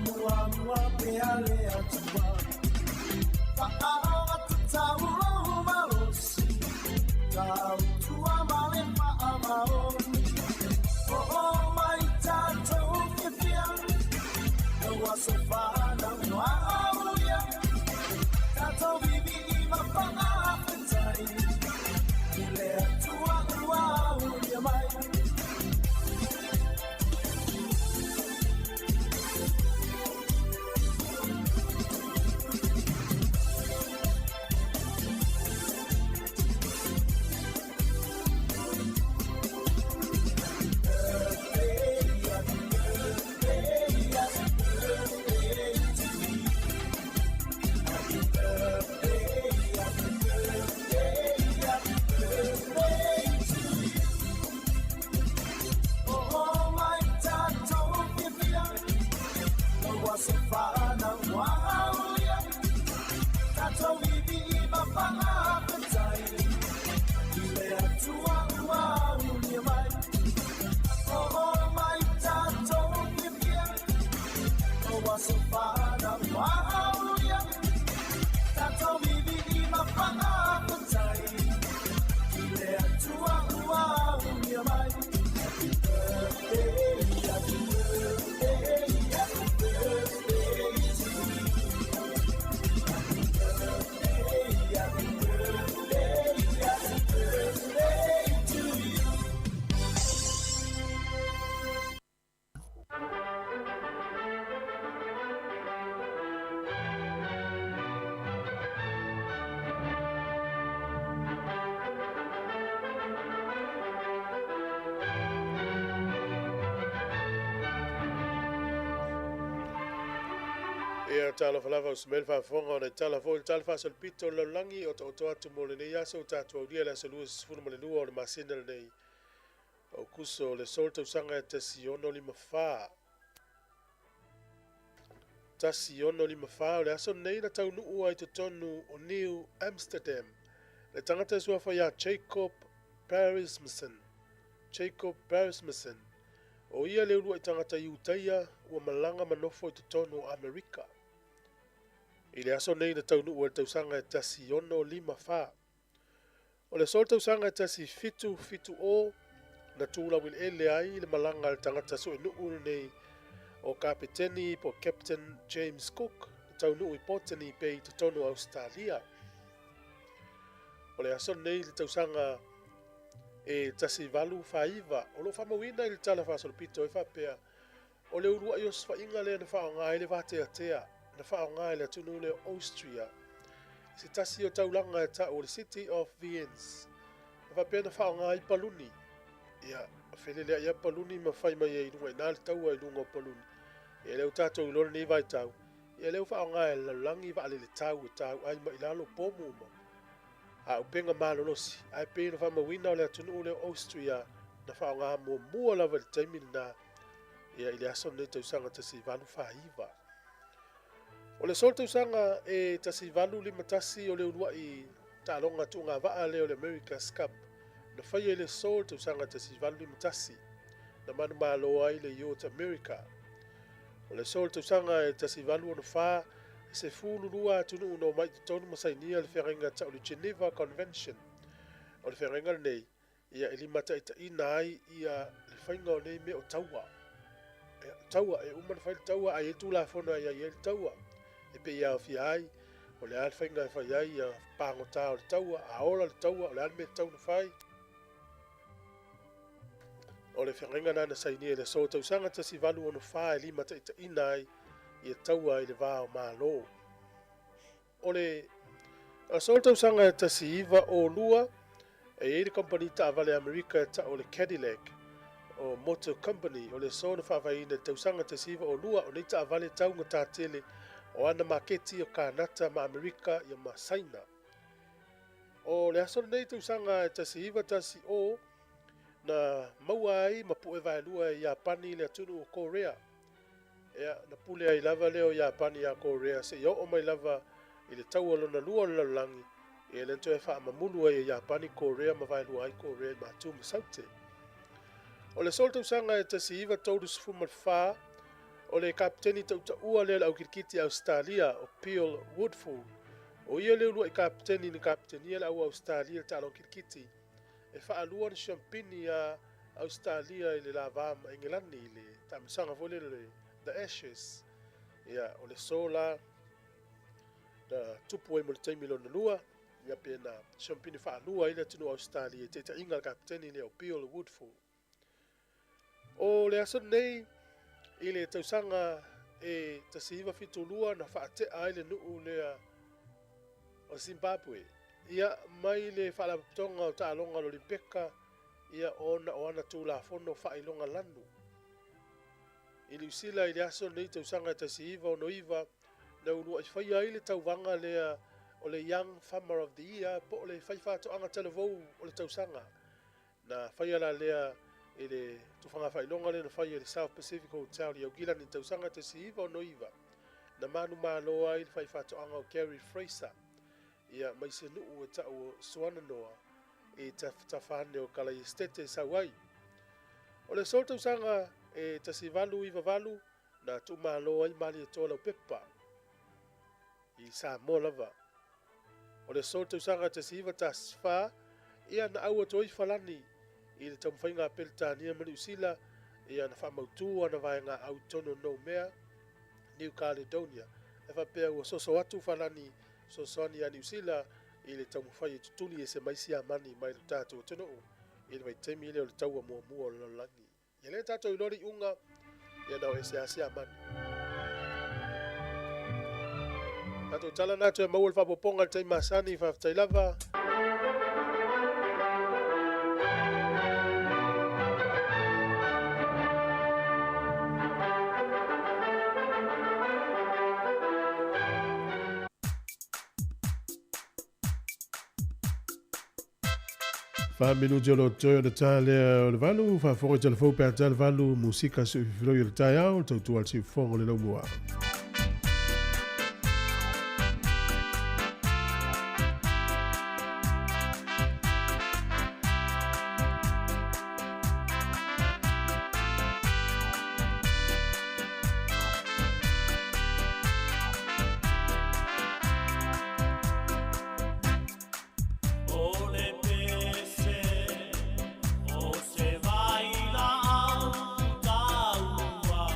[SPEAKER 5] Faamuamua pea le Atua. Faaogatataua lou malosi, tautua ma le faamaoni. Oo mai tatou fiafia, lau aso fanau ua aulia. Tatou vivii ma faafetai, i le Atua ua aulia mai. Oo mai tatou fiafia, lau aso fanau ua aulia. Tatou vivii ma faafetai, i le Atua ua aulia mai. Oo mai tatou fiafia, lau aso fanau ua aulia. Tatou vivii ma faafetai, i le Atua ua aulia mai. Happy birthday, happy birthday, happy birthday to you. Happy birthday, happy birthday, happy birthday to you.
[SPEAKER 1] Ia talofa lava o se mea le faafofoga ona i tala foi le tala faasolopito o le lalolagi o taoto atu mo lenei aso ua tatou aulia le aso 22 o le masina lenei Aukuso, o le aso le tausaga e 1654. 1654 o le aso lenei na taunuu ai totonu o New Amsterdam le tagata e suafa ia Jacob Parismussen. Jacob Parismussen. O ia le uluai tagata Iutaia ua malaga ma nofo i totonu o Amerika. I le aso nei na taunuu ai le tausaga e 1654. O le aso le tausaga e 1770 na tulaueleele ai le malaga a le tagata suenuu lenei o Kapeteni po Captain James Cook na taunuu i Botany Bay i totonu o Ausetalia. O le aso lenei le tausaga e 1849 o lo o faamauina i le tala faasolopito e faapea o le uluai osofaiga lea na faaaoga ai le vateatea na faaaoga e le atunuu lea o Austria i se tasi o taulaga e tau o le City of Viennes na faapea na faaaoga ai paluni. Ia, feleleai lava paluni ma fai mai ai i luga i ina le taua i luga o paluni. Ia lea ua tatou iloa lenei vaitau, ia lea ua faaaoga e le lalolagi vaalele tau e tau ai mai i lalo pomu ma auupega malolosi, ae pei ona faamauina o le atunuu lea o Austria na faaaoga muamua lava i le taimi lena, ia i le aso lenei tausaga 1849. O le aso le tausaga e 1851 o le uluai taaloga tuugavaa lea o le America's Cup na faia i le aso le tausaga 1851 na manumalo ai le Yacht America. O le aso le tausaga e 1864 e 12 atunuu na omai i totonu ma sainia le feagaiga tau le Geneva Convention. O le feagaiga lenei, ia e limataitaiina ai ia le faiga o nei mea o taua. Ia, taua, e uma ona fai le taua, ae i ai le Tulafono e aiaia ai le taua. E pei e aofia ai, o le a le faiga e fai ai ia pagota o le taua, a ola le taua, o le a le mea e tatau ona fai. O le feagaiga lena na sainia i le aso tausaga 1864 e limataitaiina ai ia taua i le va o Malo. O le aso tausaga e 1902, e i ai le kamupani taavale a Amerika e tau o le Cadillac o Motor Company. O le aso na faavaeina i le tausaga 1902 o nei taavale taugata tele o ana maketi o Kanata ma Amerika ia ma Saina. O le aso lenei tausaga e 1910 na maua ai ma pu'e vaelua e Iapani le atunuu o Korea. Ia, na pule ai lava lea o Iapani iā Korea seia oo mai lava i le taua lona lua o le lalolagi, ia lea na toe faamamulu ai e Iapani Korea ma vaelua ai Korea i Matu ma Saute. O le aso o le tausaga e 1934, O le kapeteni tautaua lea o le au kirikiti a Ausetalia o Bill Woodfull, o ia le uluai kapeteni na kapetenia le au Ausetalia i le taaloga kirikiti e faalua ona siampini a Ausetalia i le lava ma Engelani i le taamilosaga foi lele o le The Ashes. Ia, o le aso la na tupu ai mo le taimi lona lua, ia pe na siampini faalua ai le atunuu o Ausetalia i taitaiga a le kapeteni lea o Bill Woodfull. O le aso lenei i le tausaga e 1972 na faatea ai le nuu lea o Zimbabwe ia mai le Faalapotopotoga o Taaloga o le Olimpeka ia ona o ana Tulafono faailoga lanu. I Niu Sila i le aso lenei tausaga e 1969 na uluai faia ai le tauvaga lea o le Young Farmer of the Year po o le Faifaatoaga Talavou o le Tausaga. Na faia la lea i le tufaga faailoga lea na faia i le South Pacific Hotel i Aukilani i le tausaga 1969, na manumalo ai le faifaatoaga o Gary Fraser ia mai se nuu e tau o Swannanoa i tafatafa ane o Kalaiestete e sau ai. O le aso le tausaga e 1898 na tuumalo ai Malietoa Laupepa i Samoa lava. O le aso tausaga 1914, ia na au atu ai Falani i le taumafaiga a Peretania ma Niu Sila, ia na faamautu ana vaega au i totonu o Noumea, New Caledonia. E faapea ua soso atu Falani fesoasoani ia Niu Sila i le taumafai e tutuli ese mai Siamani mai lo tatou atunuu i le vaitaimi lea o le taua muamua o le lalolagi. Ia lea tatou iloa le iuga, ia na o ese lava Siamani. Tatou tala na toe maua le faaopoopoga i le taimi masani, faafetai lava. 4 minute o lo toe o le ta lea o le 8, faafofoga i telefou pe a ta le 8, musika seufiloi o le taeao, le tautua a le siufofoga o le laumua.
[SPEAKER 5] O le pese o se vai laau taua.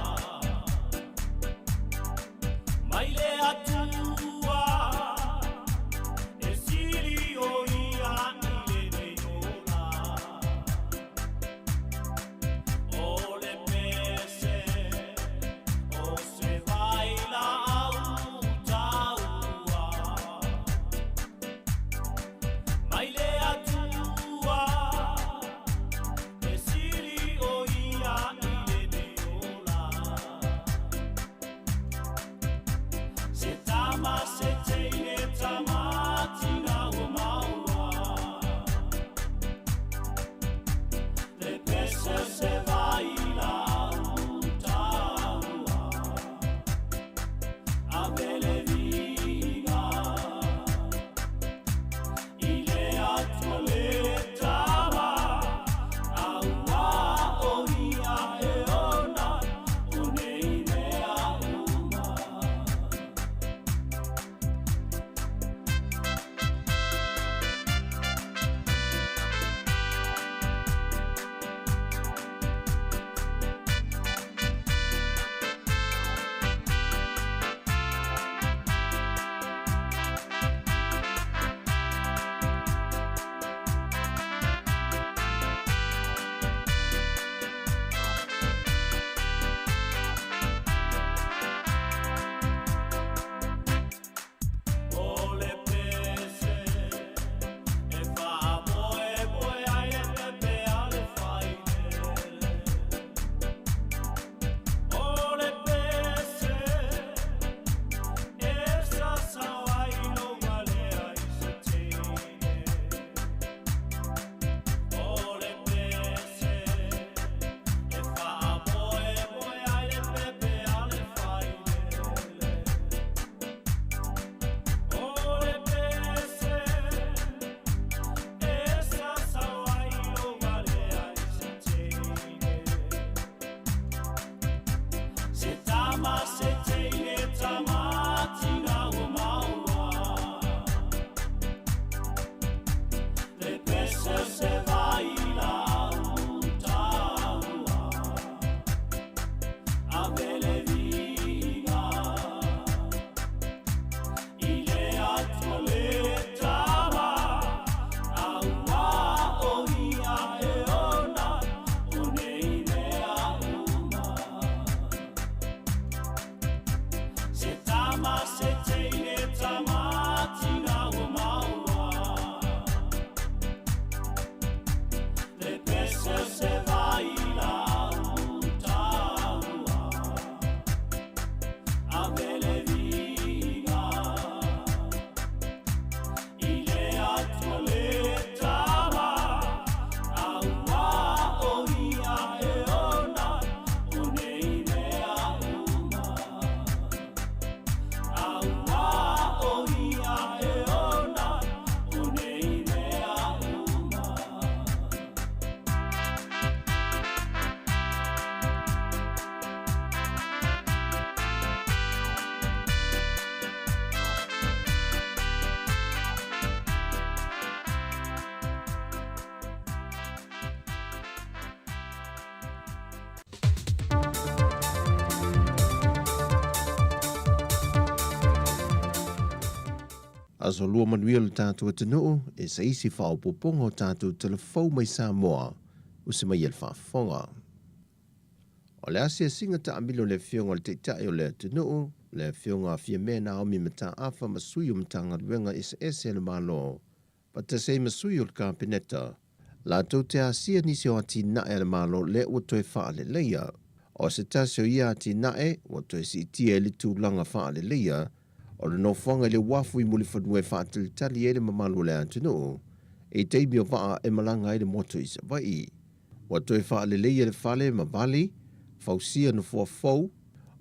[SPEAKER 6] Aso Lua manuia lo tatou atunuu e se isi faaopoopoga o tatou telefou mai Samoa usi mai e le faafofoga. O le asiasiga taamilo a le Afioga i le Taitai o le atunuu, le Afioga a Fiamē Naomi Mataafa ma sui o Matagaluega eseese a le Malo, faatasi ai ma sui o le Kapeneta, latou te asia nisi o atinae a le Malo lea ua toe faaleleia. O se tasi o ia atinae ua toe siitia ai le tulaga faaleleia, o le nofoaga i le uafu i Mulifanua e faatalitali ai le mamalu o le atunuu i taimi o vaa e malaga ai le motu i Savaii. Ua toe faaleleia le fale ma vali, fausia nofoa fou,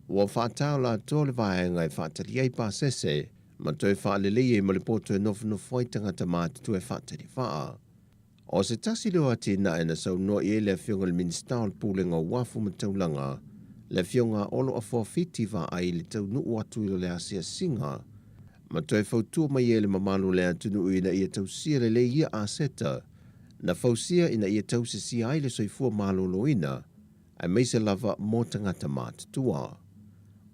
[SPEAKER 6] ua faataola atoa le vaega e faatali ai pasese ma toe faaleleia ai ma le poto e nofonofo ai tagata matutua e faatali vaa. O se tasi lea o atinae na saunoa i ai le Afioga i le Minisita o le Pulega o Uafu ma Taulaga, le Afioga a Olo Afoafiti Vaai i le taunuu atu i le asiasiga ma toe fautua mai ai le mamalu o le atunuu ina ia tausia lelei ia aseta na fausia ina ia tausisia ai le soifua maloloina aemaise lava mo tagata matutua.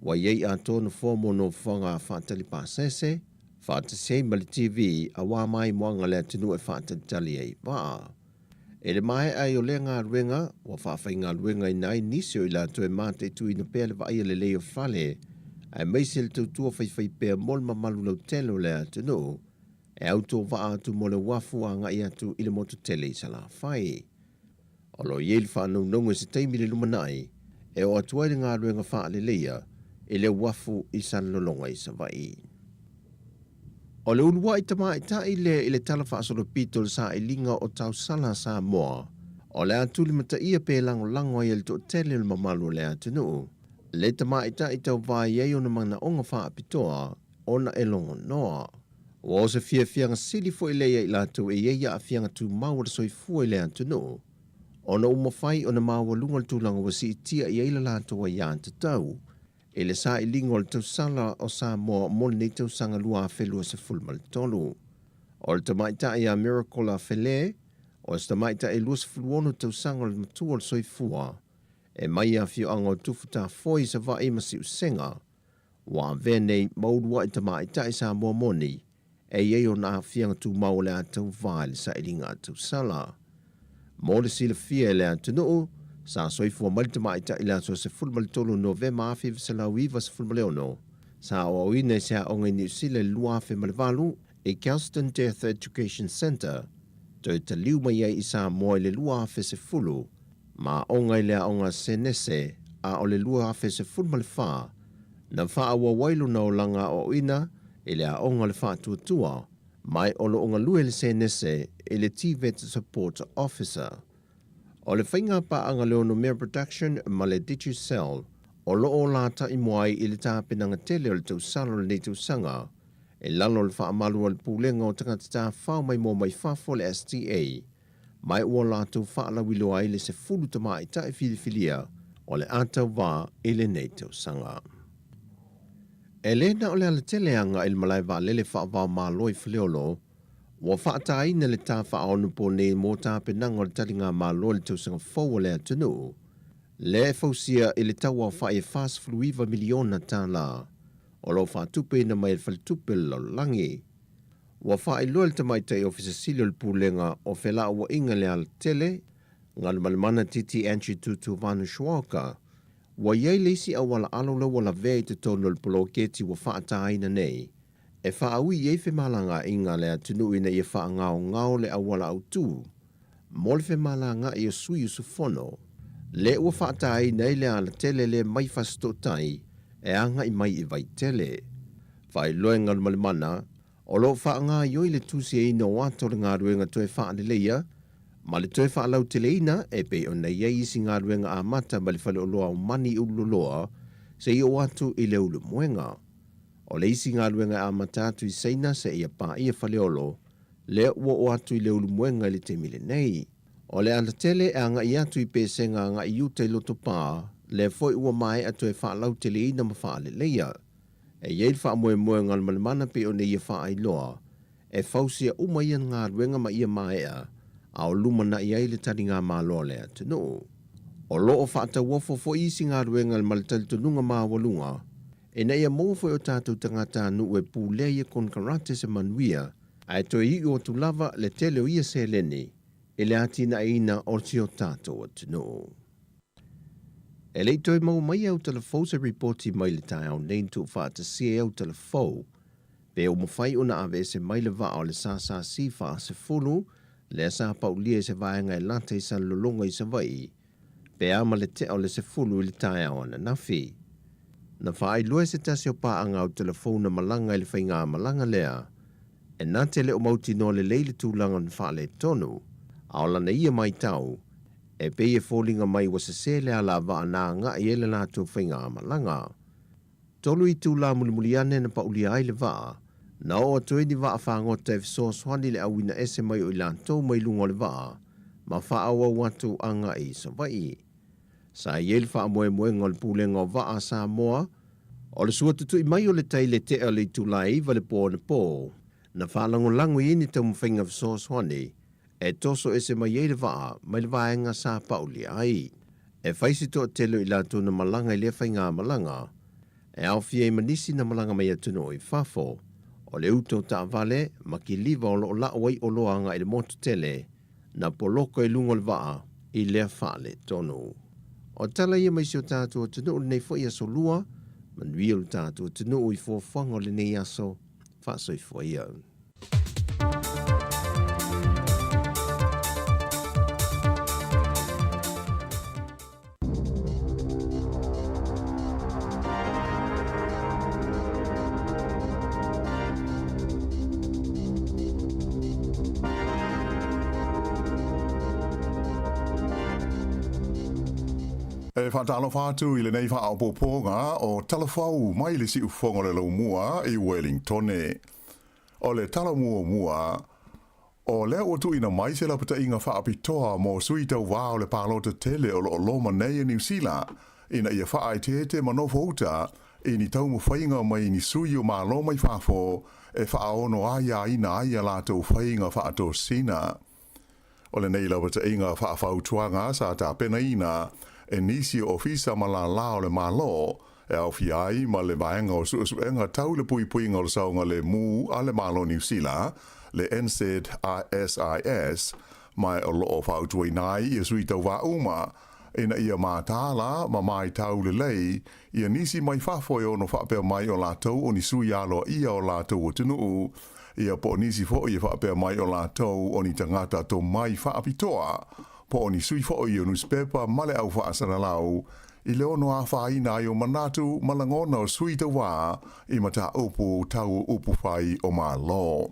[SPEAKER 6] Ua i ai atoa nofoa mo nofoaga faatali pasese, faatasi ai ma le TV auā maimoaga le atunuu e faatalitali ai vaa. I le maea ai o lea galuega, ua faafaigaluegaina ai nisi o i latou e mataituina pea le vaaia lelei o fale, aemaise le tautua faifaipea mo le mamalu lautele o le atunuu e autovaa atu mo le uafu agai atu i le motu tele i Salafai. O lo o i ai le faanaunauga i se taimi i le lumanai e oo atu ai le galuega faaleleia i le uafu i Salelologa i Savaii. O le uluai tamaitai lea i le tala faasolopito o le sailiga o tausala a Samoa, o le a tulimataia pe lagolago ai e le toatele o le mamalu o le atunuu le tamaitai tauva i ai ona manaoga faapitoa ona e logonoa. Ua o se fiafiaga sili foi lea ia i latou e i ai aafiaga tumau o le soifua i le atunuu, ona ua mafai ona maualuga le tulaga ua siitia i ai le latou aiatatau i le sailiga o le tausala o Samoa mo lenei tausaga 2023. O le tamaitai ia Miracle Afele, o se tamaitai 26 tausaga o le matua o le soifua, e mai i afioaga o Tufutafoe i Savaii ma Siusega, Ua avea nei ma uluai tamaitai Samoa moni e i ai ona aafiaga tumau o le a tauva i le sailiga a tausala. Mo le silafia e le atunuu, sa soifua mai le tamaitai i le aso 13 o Novema 1996, sa aoaoina i se aoga i Niu Sila i le 2008 i Kelston Death Education Centre, toe taliu mai ai i Samoa i le 2010 ma aoga i le aoga Senese a o le 2014 na faaauau ai lona olaga aoaoina i le aoga o le faatuatua mai o lo o galue le Senese i le TVET Support Officer. O le faiga paaga le Onomea Production ma le Digicel o lo o lataimua ai i le tapenaga tele o le tausala o lenei tausaga i lalo o le faamalu a le Pulega o Tagata Tafafao Maimoa Mai Fafo le STA. Mai ua latou faalauiloa ai le 10 tamaitai filifilia o le a tauva i lenei tausaga. E le na o le alatele agai i le malae vaalele faava-o-Malo i Faleolo, ua faataina le ta faaono nei mo tapenaga o le taligamalo i le tausaga fou a le atunuu, lea e fausia i le tauaofai e $49 miliona tala o lo o faatupeina mai e le Faletupe o le Lalolagi. Ua faailoa e le Tamaitai Ofisa Sili o le Pulega o Felauaiga i le Alatele, Galumalemana Titi Angie Tutuvanu Schwalger, ua i ai le isi auala alo lea ua lavea i totonu o le poloketi ua faataina nei e faaui i ai femalagaaiga a le atunuu ina ia faagaogao le auala autu mo le femalagaai o sui usufono lea ua faataina ai le alatele lea mai Fasitootai e agai mai i Vaitele. Faailoa e Galumalemana, o lo o faagaoioi le tusiaina o ata o le galuega toe faaleleia ma le toe faalauteleina e pei ona i ai isi galuega amata mai le faleoloa o Mani i Ululoloa seia oo atu i le Ulumoega. O le isi galuega e amata atu i Saina seia paia Faleolo, lea ua oo atu i le Ulumoega i le taimi lenei. O le alatele e agai atu i Pesega agai i uta i Lotopa, lea foi ua maea toe faalauteleina ma faaleleia. E i ai le faamoemoe Galumalemana pei ona ia faailoa, e fausia uma ia galuega ma ia maea, a o lumanai ai le taligamalo a le atunuu. O lo o faatauofo foi isi galuega ma le talitonuga maualuga, Ina ia maua foi o tatou tagatanuu e pulea ia konekarate se manuia, ae toe iu atu lava le tele o ia seleni i le atinaeina o si o tatou atunuu. E le i toe maua mai e Autalafou se ripoti mai le taeao nei na tuufaatasia e Autalafou pe ua mafai ona aveese mai le vaa o le SSC 40 lea sa paulia i se vaega e lata i Salelologa i Savaii pe a ma le tea o le 10 i le taeao ananafi. Na faailoa e se tasi o paaga Autalafou na malaga i le faigamalaga lea e na te le o mautinoa lelei le tulaga na faaletonu, a o lana ia matau, e pei e foliga mai ua sese le alavaa na agai ai le latou faigamalaga. 3 itula mulimuli ane na paulia ai le vaa, na oo atu ai ni vaa fagota e fesoasoani i le auina ese mai o i latou mai luga o le vaa ma faaauau atu agai i Savaii. Sa i ai le faamoemoega o le Pulega o Vaa a Samoa, o le sua tutui mai o le tai i le tea o le itula e 9 i le po anapo, na faalagolago i ai ni taumafaiga fesoasoani e toso ese mai ai le vaa mai le vaega sa paulia ai. E fai se toatele o i latou na malaga i lea faigamalaga, e aofia ai ma nisi na malaga mai atunuu i fafo, o le uta o taavale ma kiliva o lo o lau ai oloa agai i le motu tele, na poloka i luga o le vaa i lea faaletonu. O tala ia mai si o tatou atunuu lenei foi aso lua, manuia lo tatou atunuu i fuafuaga o lenei aso, faasoifua ia.
[SPEAKER 7] E faatalofa atu i lenei faaopoopoga o Talafou mai le siufofoga o le Laumua i Wellingtone. O le tala muamua, o lea ua tuuina mai se lapataiga faapitoa mo sui tauva o le palota tele o lo o loma nei e Niu Sila ina ia faaeteete ma nofouta i ni taumafaiga mai ni sui o Malo mai fafo e faaono aiaina ai a latou faiga faatosina. O lenei lapataiga faafautuaga sa tapenaina e nisi o ofisa ma lālā o le Malo, e aofia ai ma le Vaega o Suesuega Tau le Puipuiga o le Saogalemu a le Malo Niu Sila, le NZSIS, ma o lo o fautuaina ai ia sui tauva uma ina ia mataala ma maitau lelei ia nisi mai fafo e ono faapea mai o latou o ni sui aloaia o latou atunuu, ia po o nisi foi e faapea mai o latou o ni tagata tomai faapitoa, po o ni sui foi o nusipepa ma le au faasalalau, i le ono afaina ai o manatu ma lagona o sui tauva i mataupu tau upu fai o Malo.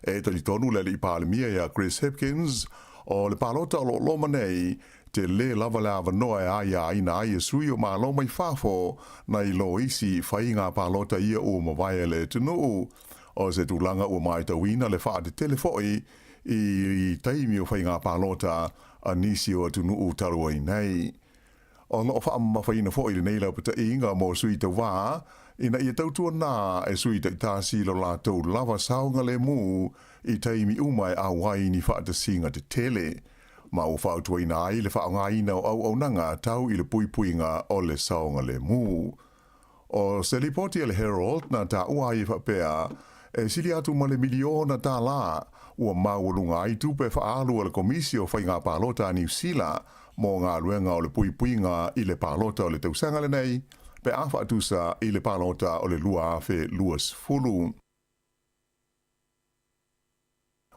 [SPEAKER 7] E talitonu le Alii Palemia ia Chris Hipkins, o le palota o lo o loma nei, tele lava le avanoa e aiaina ai e sui o Malo mai fafo nai lo isi faiga palota ia ua mavae le atunuu. O se tulaga ua matauina le faatetele foi i taimi o faiga palota a nisi o atunuu talu ai nei. O lo o faamamafaina foi lenei laupataiga mo sui tauva ina ia tautuana e sui taitasi lo latou lava saogalemu i taimi uma e auai ni faatasiga tetele, ma ua fautuaina ai le faaaogaina o auaunaga tau i le puipuiga o le saogalemu. O se lipoti a le Herald na taua ai e faapea, e sili atu ma le miliona tālā ua maualuga ai tupe faaalu a le Komisi o Faiga Palota a Niu Sila mo galuega o le puipuiga i le palota o le tausaga lenei, pe a faatusa i le palota o le 2020.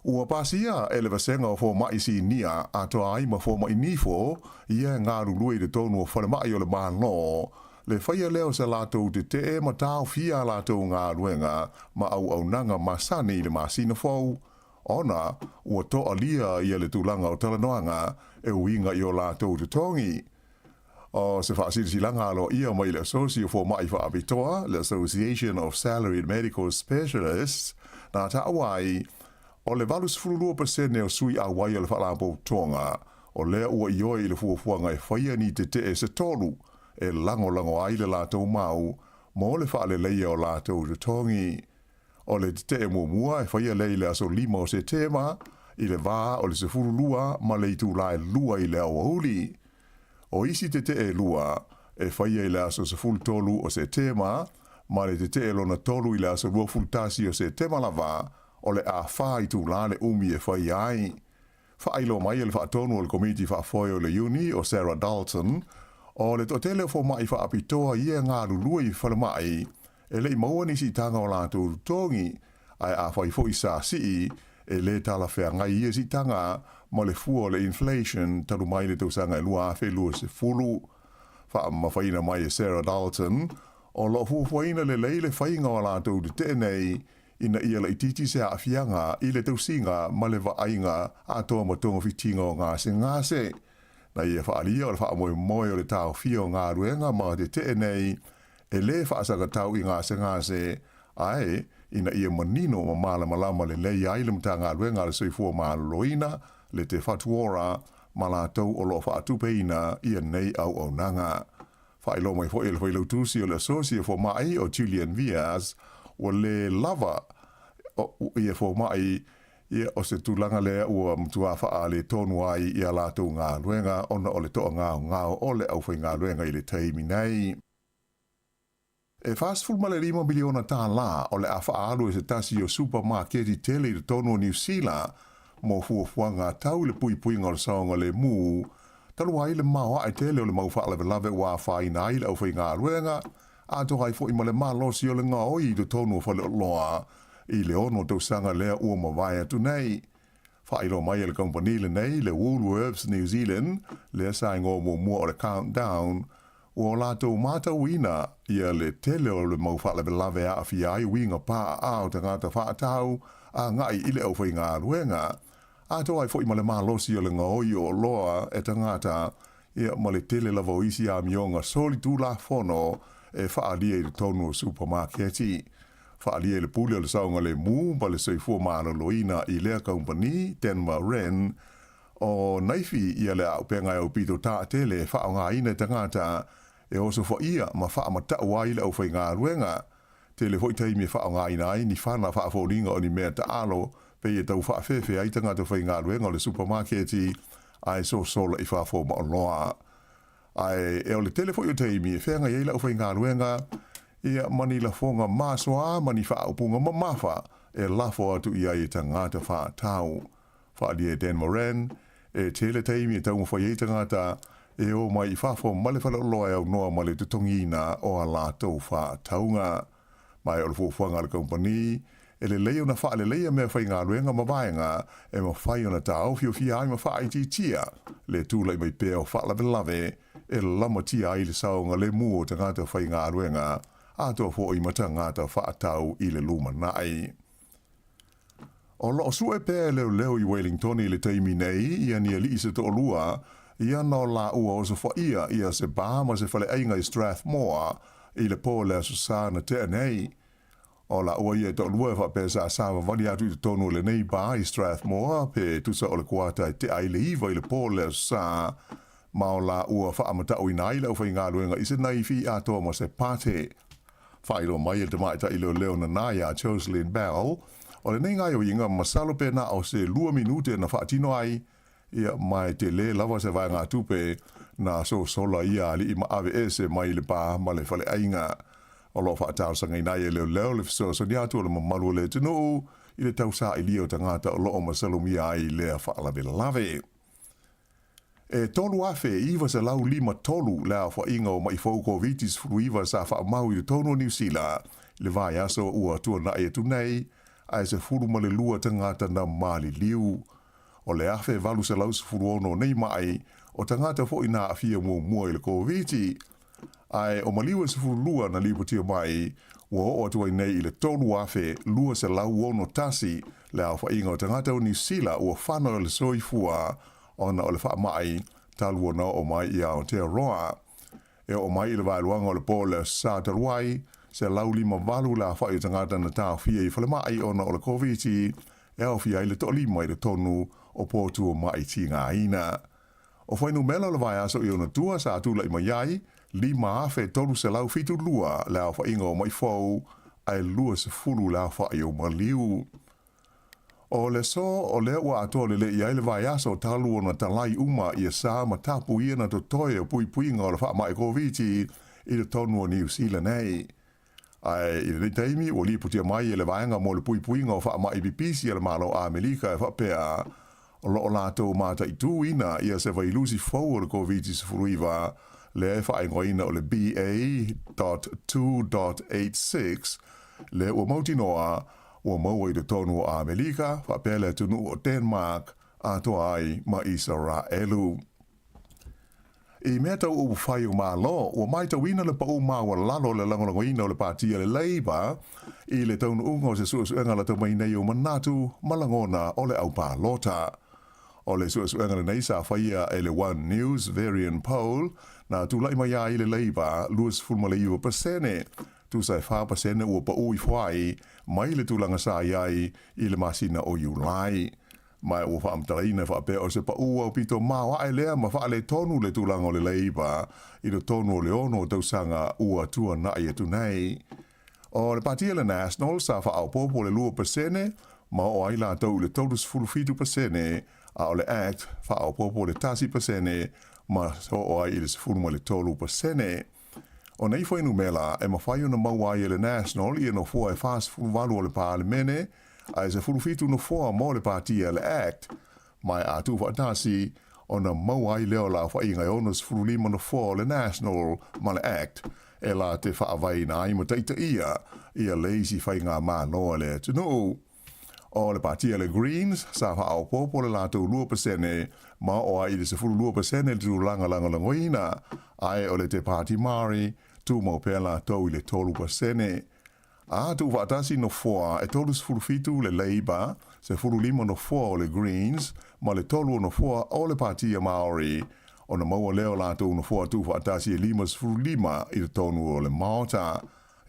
[SPEAKER 7] Ua pasia e le Vasega o Fomai Sinia atoa ai ma Fomai Nifo ia e galulue i totonu o falemai o le Malo, le faia lea o se latou tetee ma taofia a latou galuega ma auaunaga masani i le masina fou, ona ua toalia ia le tulaga o talanoaga e uiga i o latou totogi. O se faasilasilaga aloaia mai le Asosi o Fomai Faapitoa, le Association of Salaried Medical Specialists, na taua ai, o le 82% o sui auai o le Faalapotopotoga, o lea ua ioe i le fuafuaga e faia ni tetee se tolu e lagolago ai le latou mau mo le faaleleia o latou totogi. O le tetee muamua e faia lea i le aso 5 o Setema i le va o le 12 ma le itula e 2 i le aoauli. O isi tetee e lua, e faia i le aso 13 o Setema ma le tetee lona tolu i le aso 21 o Setema lava, o le a 4 itulā le umi e faia ai. Faailoa mai e le faatonu o le Komiti Faafoe o le Iuni o Sarah Dalton, o le toatele o fomaʻi faapitoa ia e galulue i falemai e le i maua ni siitaga o latou totogi, ae afai foi sa sii, e lē talafeagai ia siitaga ma le fua o le inflation talu mai le tausaga e 2020. Faamamafaina mai e Sarah Dalton, o loo fuafuaina lelei le faiga o a latou tetee nei ina ia laitiiti se aafiaga i le tausiga ma le vaaiga atoa ma togafitiga o gasegase. Na ia faaalia o le faamoemoe o le taofia o galuega ma tetee nei e lē faasagatau i gasegase, ae ina ia manino ma malamalama lelei ai le Matagaluega a le Soifua Maloloina, le Te Whatu Ora, ma latou o loo faatupeina ia nei auaunaga. Faailoa mai foi e le Failautusi o le Asosi o Fomaʻi o Julian Vias, ua lē lava ia fomaʻi ia o se tulaga lea ua matuā faaletonu ai ia latou galuega ona o le toagaogao o le aufaigaluega i le taimi nei. E $45 miliona tālā o le a faaalu e se tasi o supamaketi tele i totonu o Niu Sila mo fuafuaga tau i le puipuiga o le saogalemu, talu ai le maoae tele o le mau faalavelave ua afaina ai le aufaigaluega, atoa ai foi ma le malosi o le gaoi i totonu o faleoloa i le 6 tausaga lea ua mavae atu nei. Faailoa mai e le kamupani lenei, le Woolworths New Zealand, lea sa igoa muamua o le Countdown, ua o latou matauina ia le tele o le mau faalavelave e aafia ai uiga paaaā o tagata faatau agai i le aufaigaluega, atoa ai foi ma le malosi o le gaoi o oloa e tagata, ia ma le tele lava o isi amioga solitulafono e faaalia i totonu o supamaketi. Faaalia i le pule o le saogalemu ma le soifua maloloina i lea kamupani, Denver Wren, O naifi ia le auupega e aupito taatele e faaaogaina e tagata e osofaia ma faamataʻu ai le aufaigaluega. Tele foi taimi e faaaogaina ai ni fana faafoliga o ni mea taalo pei e tau faafefe ai tagata faigaluega o le supamaketi ae sosola i fafo ma oloa. Ae e o le tele foi o taimi e feagai ai le aufaigaluega ia ma ni lafoga masoa ma ni faaupuga mamafa e lafo atu i ai e tagata faatau. Faaalia e Dan Moran, e tele taimi e taumafai ai tagata e o mai i fafo ma le faleoloa e aunoa ma le totogiina o a latou faatauga. Ma e o le fuafuaga a le kamupani, e lelei ona faaleleia mea faigaluega ma vaega e mafai ona taofiofia ai ma faaitiitia le tulai mai pea o faalavelave e lamatia ai le saogalemu o tagata faigaluega atoa foi ma tagata faatau i le lumanai. O loo sue pea e leoleo i Wellingtoni i le taimi nei ia ni alii se toalua ia na o laua osofaia ia se pa ma se faleaiga i Strathmore i le po o le Aso Sa na tea nei. O laua ia e toalua e faapea sa savavali atu i totonu o lenei pa i Strathmore pe tusa o le kuata e tea ai le 9 i le po o le Aso Sa ma o laua faamataʻuina ai le aufaigaluega i se naifi atoa ma se pate. Faailoa mai e le tamaitai leoleo nana iā Jocelyn Bell, o lenei gaoioiga masalo pe na o se 2 minute na faatino ai, ia ma e tele lava se vaegatupe na sosola ia alii ma aveese mai le pa ma le faleaiga. O loo faatalosagaina ai e leoleo le fesoasoani atu o le mamalu o le atunuu i le tausailia o tagata o loo masalomia ai lea faalavelave. E 3,953 le aofaiga o maʻi fou Koviti-19 sa faamau i totonu o Niu Sila i le vaiaso ua tuanaʻi atu nei, ae 12 tagata na maliliu. O le 1,816 o nei maʻi, o tagata foi na aafia muamua i le Koviti. Ae o maliu e 12 na lipotia mai, ua oo atu ai nei i le 3,261 le aofaiga o tagata o Niu Sila ua fano i le soifua ona o le faamaʻi talu ona oo mai i Aotearoa. E oo mai i le vaeluaga o le po o le Aso Sa talu ai, 158 le aofai o tagata na taofia i falemaʻi ona o le Koviti, e aofia ai le 5 i totonu o potu o maʻi tigaina. O fuainumera o le vaiaso i ona tua sa tulaʻi mai ai, 5,372 le aofaiga o maʻi fou, ae 20 le aofaʻi o maliu. O le aso o lea ua atoa lelei ai le vaiaso talu ona talai uma ia sa ma tapu ia na totoe o puipuiga o le faamai Koviti i totonu o Niu Sila nei. Ae i lenei taimi ua lipotia mai e le Vaega mo le Puipuiga o Faamai Pipisi a le Malo o Amerika e faapea, o lo o latou mataituina ia se vailusi fou o le Koviti-19 lea e faaigoaina o le BA.2.86 lea ua mautinoa ua maua i totonu o Amerika faapea le atunuu o Denmark atoa ai ma Isaraelu. I mea tau upufai o Malo, ua matauina le pau maualalo o le lagolagoina o le Pati a le Labour i le taunuuga o se suesuega lata mai nei o manatu ma lagona o le au palota. O le suesuega lenei sa faia e le One News Verian Poll na tulai mai ai le Labour 29%, tusa e 4% ua pau ifo ai mai le tulaga sa i ai i le masina o Iulai. Ma ua faamatalaina faapea o se paʻu aupito maoaʻe lea ma faaletonu le tulaga o le Labour i totonu o le 6 tausaga ua tuanaʻi atu nei. O le Pati a le National sa faaopoopo le 2% ma oo ai latou i le 37%, a o le act faaopoopo le 1% ma oo ai i le 13%. O nei fuainumera e mafai ona maua ai e le National ia nofoa e 48 o le Palemene, ae 17 nofoa mo le Pati a le act, ma e a tuufaatasi ona maua ai lea o le aofaiga e 65 nofoa o le National ma le act e la te faavaeina ai ma taitaia ia le isi faigamalo a le atunuu. O le Pati a le Greens sa faaopoopo le latou 2% ma oo ai i le 12% le tulaga lagolagoina, ae o le Te Pāti Māori tumau pea latou i le 3%. A tuufaatasi nofoa e 37 le Labour, 15 nofoa o le Greens ma le 3 o nofoa o le Patia Māori, ona maua lea o latou nofoa tuufaatasi e 55 i totonu o le Maota.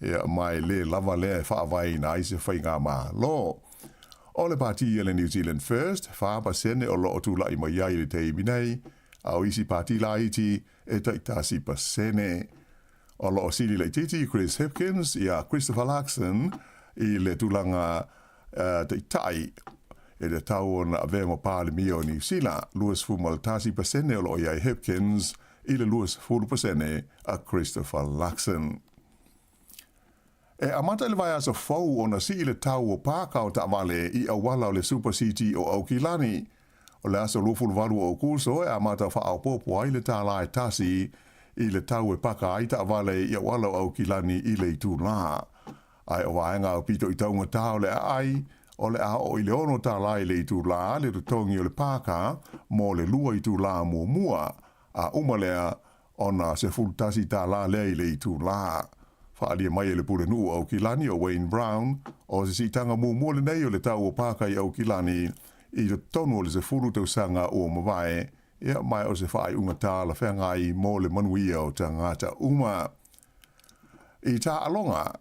[SPEAKER 7] Ia, ma e lē lava lea e faavaeina ai se faigamalo. O le Pati a le New Zealand First, 4% o lo o tulai mai ai i le taimi nei, a o isi pati laiti e 1%. O lo o sili laitiiti Chris Hipkins iā Christopher Luxon i le tulaga taitai e le tau ona avea ma Palemia o Niu Sila, 21% o lo o i ai Hipkins i le 20% a Christopher Luxon. E amata i le vaiaso fou ona sii le tau o pāka o taavale i auala o le Super City o Aukilani. O le aso 28 o Aokuso e amata faaopoopo ai le tālā e tasi i le tau e paka ai taavale i auala o Aukilani i le itulā. Ae o vaega aupito i taugata o le aai, o le a oo i le $6 i le itulā le totogi o le pāka mo le lua itulā muamua, a uma lea ona $11 lea i le itulā. Faaalia mai e le Pulenuu o Aukilani o Wayne Brown, o se siitaga muamua lenei o le tau o pāka i Aukilani i totonu o le 10 tausaga ua mavae, ia ma o se faaiuga talafeagai mo le manuia o tagata uma. I taaloga,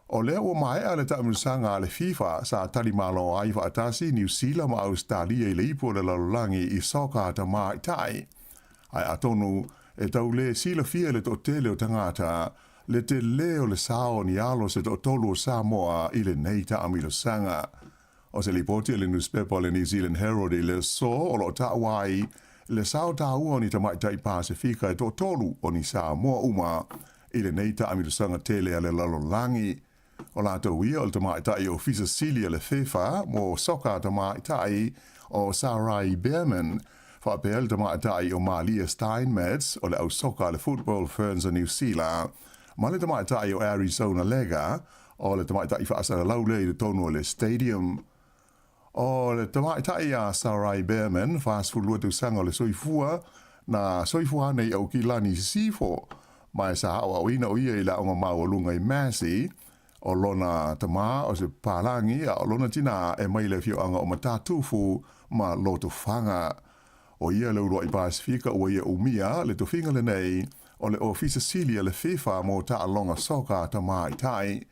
[SPEAKER 7] o lea ua maea le taamilosaga a le FIFA sa tali malo ai faatasi Niu Sila ma Ausetalia i le ipu o le lalolagi i soka tamaitai. Ae atonu e tau lē silafia e le toatele o tagata le telē o le sao o ni alo se toatolu o Samoa i lenei taamilosaga. O se lipoti a le nusipepa o le New Zealand Herald i le aso o lo o taua ai le sao taua o ni tamaitai Pasefika e toatolu o ni Samoa uma i lenei taamilosaga tele a le lalolagi. O latou ia o le tamaitai Ofisa Sili a le FIFA mo soka tamaitai o Sarai Bareman, faapea le tamaitai o Malia Steinmetz o le au soka a le Football Ferns a Niu Sila, ma le tamaitai o Arizona Lega o le tamaitai faasalalau lea i totonu o le stadium. O le tamaitai a Sarai Bareman, 42 tausaga o le soifua, na soifua nei i Aukilani i Sisifo, ma e sa aoaoina o ia i le aoga maualuga i Massey. O lona tamā o se papalagi, a o lona tinā e mai le afioaga o Matatufu ma Lotofaga. O ia le uluai Pasefika ua ia umia le tofiga lenei o le Ofisa Sili a le FIFA mo taaloga soka tamaitai.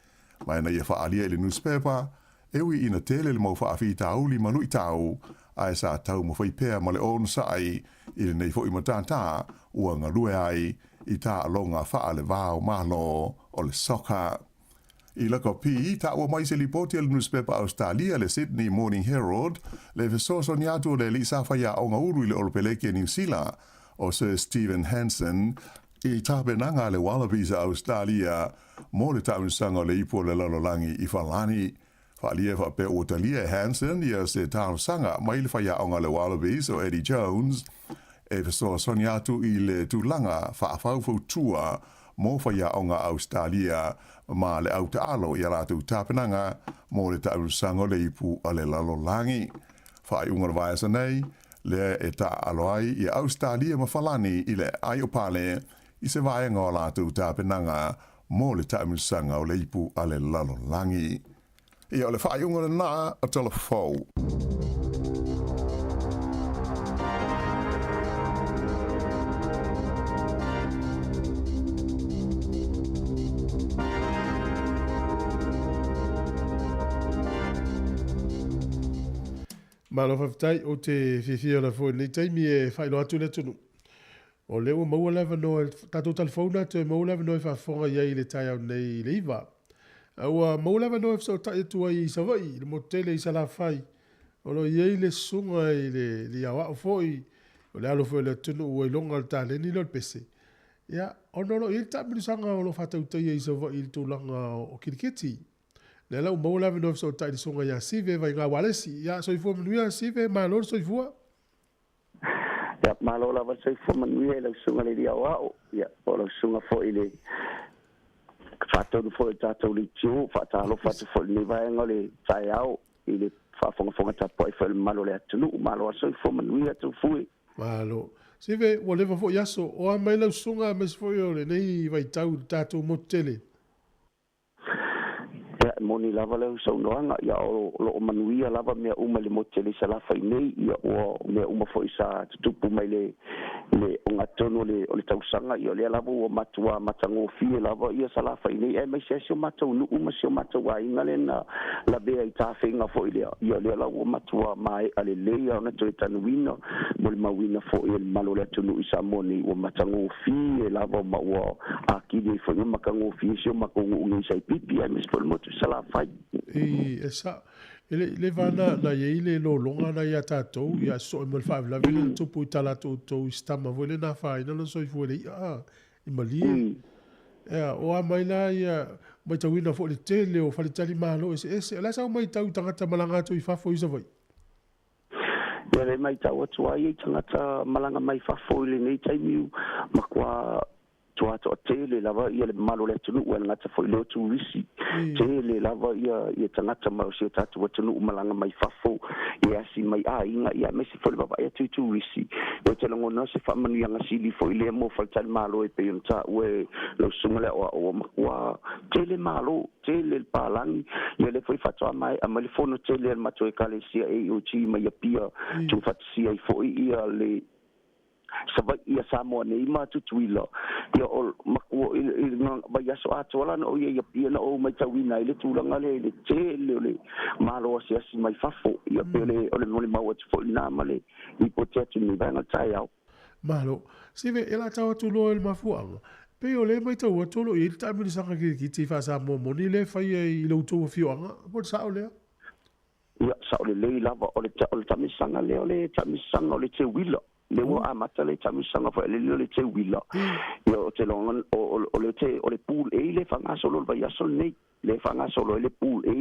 [SPEAKER 7] Ma ina ia faaalia i le nusipepa, e ui ina tele le mau faafitauli ma luitau, ae sa taumafai pea ma le onosai i lenei foi matata ua galue ai i taaloga faale-va o Malo o le soka. I la kopi, taua mai se lipoti a le nusipepa Ausetalia le Sydney Morning Herald, le fesoasoani atu o le alii sa faiaoga ulu i le Olopeleki a Niu Sila, o Sir Stephen Hansen, i tapenaga a le Wallabies a Ausetalia mo le taamilosaga o le Ipu o le Lalolagi i Falani. Faaalia e faapea ua talia e Hansen ia se talosaga mai le faiaoga a le Wallabies o Eddie Jones e fesoasoani atu i le tulaga faafaufautua mo faiaoga a Ausetalia ma le autaalo i a latou tapenaga mo le taamilosaga o le Ipu a le Lalolagi. Faaiuga o le vaiaso nei, lea e taaalo ai ia Ausetalia ma Falani i le aai o Pale i se vaega o a latou tapenaga mo le taamilosaga o le Ipu a le Lalolagi. Ia, o le faaiuga lena o Tala Fou.
[SPEAKER 1] Malo faafetai, ou te fiafia ona foi i lenei taimi e faailoa atu le atunuu. O lea ua maua le avanoa, tatou talafou na toe maua le avanoa e faafofoga i ai i le taeao nei i le 9. A ua maua le avanoa e fesootai atu ai i Savaii, i le motu tele i Salafai. O lo o i ai le susuga i le alii aoao foi, o le alo foi o le atunuu ua iloga le taleni lea o le pese. Ia, ona o lo o i ai le taamilosaga o lo o faatautaia i Savaii i le tulaga o kiriketi. Lea la ua maua le avanoa e fesootai i le susuga ia Sive Vaiga Walesi. Ia, soifua manuia Sive, malo le soifua.
[SPEAKER 8] Ia, malo lava le soifua manuia i lau susuga i le Alii Aoao, ia, po o lau susuga foi i le faatonu foi o le tatou leitio. Faatalofa atu foi i lenei vaega o le taeao i le faafogafoga tapuai foi a le mamalu o le atunuu. Malo lava le soifua manuia, Tufue.
[SPEAKER 1] Malo. Sive, ua leva foi aso, o a mai lau susuga aemaise foi o lenei vaitau i le tatou motu tele?
[SPEAKER 8] Ia, e moni lava lau saunoaga, ia o lo o manuia lava mea uma i le motu tele i Salafai nei, ia ua o mea uma foi sa tutupu mai le le ogatotonu o le o le tausaga, ia o lea lava ua matua matagofie lava ia Salafai nei, aemaise ai si o matou nuu ma si o matou aiga lea na lavea i tafega foi lea, ia o lea la ua matua maea lelei lava ona toe tanuina, molimauina foi e le mamalu o le atunuu i Samoa nei, ua matagofie lava ma ua atili ai foi ona matagofie si o matou nuu nei i Saipipi aemaise foi le motu i Salafai.
[SPEAKER 1] I, e sao. E le i leva na, na i ai le lologa na ia tatou, ia sosoo ai ma le faalavelave lea na tupu i talaatu outou i Sitama foi lea na afaina lona soifua i le i'a a, i Malie. Ea, o a mai la ia, matauina foi le tele o faletalimalo eseese. O le a sau matau i tagata malaga atu i fafo i Savaii?
[SPEAKER 8] Ia le matau atu ai i tagata malaga mai fafo i lenei taimi, matua Tua toatele lava ia le mamalu o le atunuu ae le gata foi lea o turisi. Tele lava ia ia tagata mai o si o tatou atunuu malaga mai fafo i asi mai aiga ia aemaise foi le vaavaai atu i turisi. Ou te lagona o se faamanuiaga sili foi lea mo faletalimalo e pei ona taua e lau susuga le aoao ua matua tele malo, tele le palagi. Ia lea foi faatoa maea mai le fono tele a le matou ekalesia AOG mai Apia tuufaatasia ai foi ia le Savaii ia Samoa nei ma Tutuila, ia o matua i i le vaiaso atoa la na ou i ai i Apia na ou maitauina ai le tulaga lea i le tele o le malo asiasi mai fafo, ia pei o le o le molimau atu foi lena ma le lipoti atu i lenei vaega o le taeao.
[SPEAKER 1] Malo. Sive, e la tau atu loa i le mafuaaga, pei o lea e maitau atu o lo o i ai le taamilosaga kirikiti faa-Samoa moni lea e fai ai i lo outou afioaga, po o le sao lea?
[SPEAKER 8] Ia, sao lelei lava, o le, o le taamilosaga lea o le taamilosaga o le teuila. Lea ua amata le taamilosaga foi lea o le teuila. Ia, o te loga, o, o, o le te, o le pool A lea e faagasolo i le vaiaso lenei. Lea e faagasolo ai le pool A,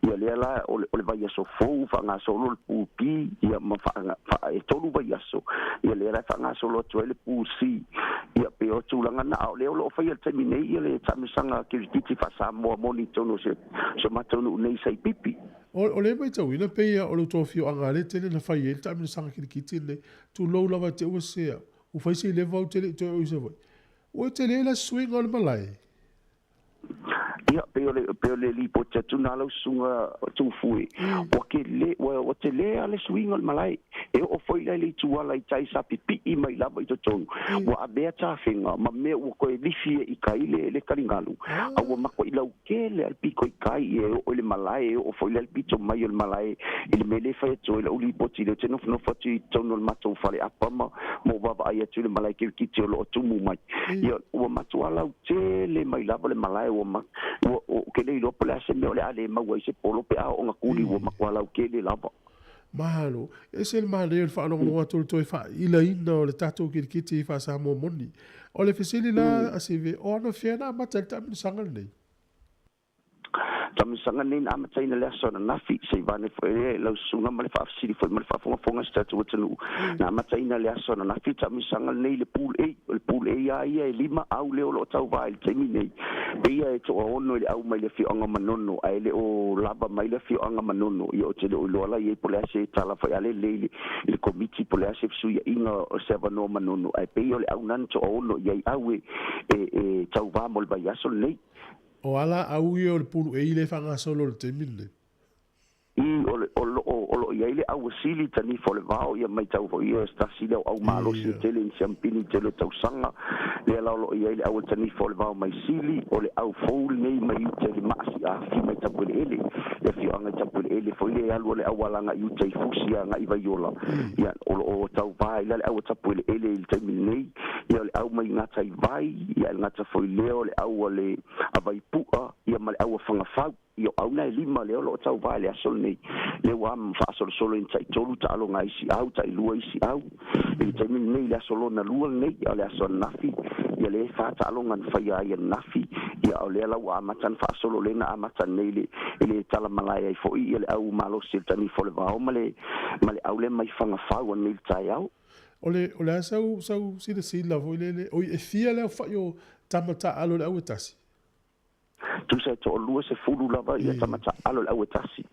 [SPEAKER 8] ia lea la o le, o le vaiaso fou faagasolo le pool B, ia ma faa, faa, e tolu vaiaso. Ia lea la e faagasolo atu ai le pool C. Ia, pei o tulaga na, a o lea o lo o faia i le taimi nei ia le taamilosaga kirikiti faa-Samoa moni i totonu o si, si o matou nuu nei i Saipipi.
[SPEAKER 1] O lea e maitauina pei o le tou afioaga lea tele na fai ai le taamilosaga kilikiti lenei. Tulou lava te ua sea. Ua fai se leva ou te le i toe o i Savaii. Ua tele la suiga o le malae.
[SPEAKER 8] Ia, pei o le, pei o le lipoti atu na lau susuga Tufue, ua kele, ua, ua tele lava le suiga o le malae. E oo foi la i le ituala i tai sa pipii mai lava i totonu, ua avea tafega ma mea ua toe lifi ai i tai le, le taligalu, a ua matuai lautele lava le pito i tai, ia e oo i le malae, e oo foi la i le pito mai o le malae i le mea lea e fai atu ai lau lipoti lea ou te nofonofo atu i totonu o le matou fale apa ma ma ou vaavaai atu i le malae kirikiti o lo o tumu mai. Ia, ua matua lautele mai lava le malae, ua ma, Ua o ke le iloa po o le a se mea o le a le maua ai se polo pe a oo ina kuli ua matua lautele lava.
[SPEAKER 1] Malo. E ese le manaia o le faalogologo atu o le toe faailaina o le tatou kirikiti i faa-Samoa moni. O le fesili la a Sive, o anafea na amata ai le taamilosaga lenei?
[SPEAKER 8] Taamilosaga lenei na amataina i le aso ananafi, se i vaeane foi e lau susuga ma le faafesili foi ma le faafogafoga a si tatou atunuu. Na amataina i le aso ananafi le taamilosaga lenei i le Pool A. O le Pool A lava ia e lima au lea o lo o tauva i le taimi nei. Pei e toaono i le au mai le afioaga o Manono, ae le o lava mai le afioaga Manono. Ia ou te le o iloa la i ai po o le a se tala foi a le lelei i le komiti po o le a se fesuiaiga o se avanoa Manono, ae pei o le au lena na toaono i ai au e e tauva mo le vaiaso lenei.
[SPEAKER 1] O a la au ia o le pulu e i le faagasolo i le taimi lenei?
[SPEAKER 8] I, o le, o lo o, o lo o i ai le auasili tanifa o le vao, ia matau foi ia se tasi lea o au malosi e tele i siampini i le tele o tausaga, lea la o lo o i ai le au tanifa o le vao mai Sili, o le au fou lenei mai uta i le maasi afi mai Tapueleele, le afioaga i Tapueleele foi lea e alu o le auala agai i uta i Fusi agai i Vaiola, ia o lo o tauva ai la le au a Tapueleele i le taimi lenei, ia o le au mai Gataivai, ia e le gata foi lea o le au a le a Vaipu'a, ia ma le au a Fagafau. I o auna e lima lea o lo o tauva i le aso lenei, lea ua faasolosolo ina taitolu taaloga a isi au, tailua isi au. I le taimi lenei, i le aso lona lua lenei, a o le aso ananafi, ia lea e fa taaloga na faia ai ananafi, ia o lea la ua amata ona faasolo lea na amata nei i le, i le tala malae ai foi ia le au malosi o le tanifa o le vao ma le, ma le au lea mai Fagafau ananei i le taeao.
[SPEAKER 1] O le, o le a sau, sau silasila foi lele, oi e fia le aofa'i o tama taaalo i le au e tasi?
[SPEAKER 8] Tusa e toalua sefulu lava ia tama taaalo i le au e tasi.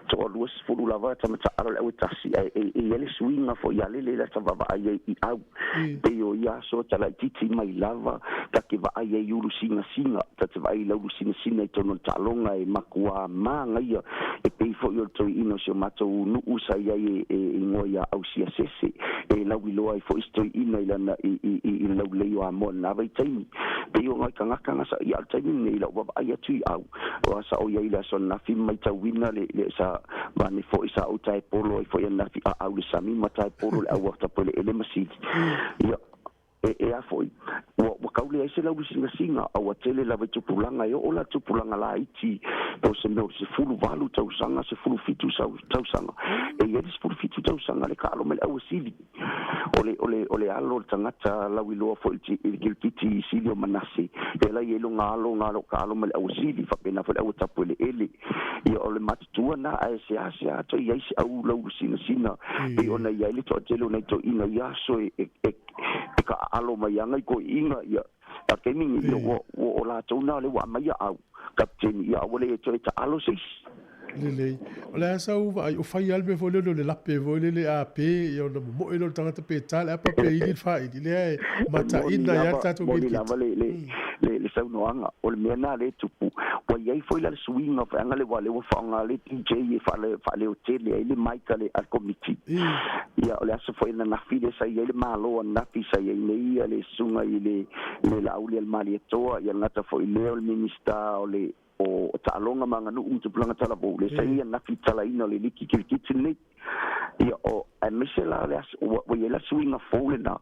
[SPEAKER 8] Toalua sefulu lava tama taaalo i le au e tasi. Ae e i ai le suiga foi ia lele la ta vaavaai ai i au. Pei o ia aso ta laitiiti mai lava ta te vaai ai i ulu singasinga, ta te vaai i laulu sinasina i totonu o le taaloga e makuā magaia e pei foi o le toeaina o si o matou nuu sa i ai e igoa ia Ausiasese e lauiloa ai foi si toeaina i lana i i i le laulelei o Amoa i lena vaitaimi. Pei o ngai tagata na sa ia a o le taimi lenei i lau vaavaai atu i au, ua sa ou i ai i le aso ananafi ma maitauina le, le sa vaeane foi sa ou tae polo ai foi ananafi a au i le sami ma tae polo i le au a Tapueleele ma Sili. Ia, e, e a foi, ua, ua tau leai se laulusingasinga, a ua tele lava i tupulaga e oo la tupulaga laiti po o se mea o le 18 tausaga, 17 tausaga. E i ai le 17 tausaga le taalo mai le au e sili. O le, o le, o le alo o le tagata lauiloa foi i le kirikiti i Sili o Manase, lea la e i ai lona alo na o lo o taalo mai le au sili, faapena foi le au Tapueleele. Ia, o le matutua na, ae seasea toe i ai se au laulusinasina, pei ona i ai le toatele o nai toeaiina i ia aso e, e, e, e taaalo mai ana i toeaiina, ia, a le taimi nei, ia, ua, ua, o latou na lea ua aumai ia au, kapiteni, ia aua le toe taalo se isi.
[SPEAKER 1] Lelei. O le a sau vaai, o fai lava le mea foi lele o le lape foi lele a pe, ia ona momoe lea o le tagata pe ta le apa pe ili le faaili. Lea e mataina ai lava le tatou
[SPEAKER 8] Moni lava le, le, le, le saunoaga, o le mea lena lea e tupu. Ua i ai foi la le suiga o feaga lea ua lea ua faaaoga le DJ e faale, faaleotele ai le mic a le, a le komiti. Ia, o le aso foi ananafi lea sa i ai le Malo ananafi sa i ai nei ia le susuga i le, le Laauli a le Malietoa, ia le gata foi lea o le Minisita o le o taaloga ma aganuu ma tupulaga talavou, lea sa i ai ananafi i le talaina o le liki kirikiti lenei. Ia, o, aemaise la le aso, ua, ua i ai la suiga fou lena,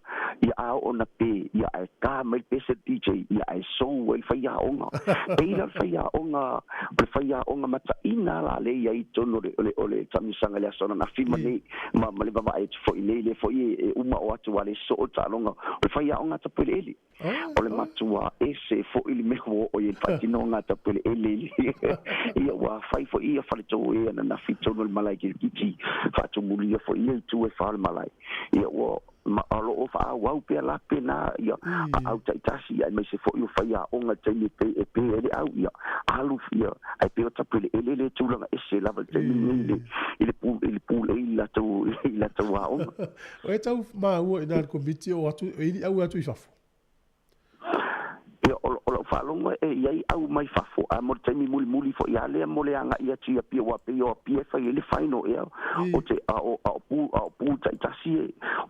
[SPEAKER 8] ia a oo ina pe, ia ae ta mai le pese le DJ, ia ae sou ai le faiaoga. Pei la o le faiaoga, o le faiaoga mataina la lea e i ai i totonu o le, o le, o le taamilosaga i le aso ananafi ma nei, ma, ma le vaavaai atu foi nei, lea foi e, e uma oo atu ua le soo le taaloga, o le faiaoga a Tapueleele. O le matua ese foi le mea ua oo i ai le faatinoga a Tapueleele i le ia ua fai foi ia faletō e ananafi i totonu o le malae kirikiti faatumulia foi ia itu e fa o le malae ia ua ma o lo o faaauau pea la pena ia aau taitasi aemaise foi o faiaoga i le taimi e pe e pe ai le au ia alu ia ae pei o Tapueleele le tulaga ese lava i le taimi lenei i le i le pu i le pulei i le latou i latou aoga.
[SPEAKER 1] O e tau maua i nā le komiti o atu, e ili au e atu i fafo.
[SPEAKER 8] Ia, o, o lau faalogo e i ai au mai fafo, a mo le taimi mulimuli foi lava lea mo le agai atu i Apia, aua pei o Apia e fai ai le final ea, o te, a o, a o pu, a o pu taitasi e,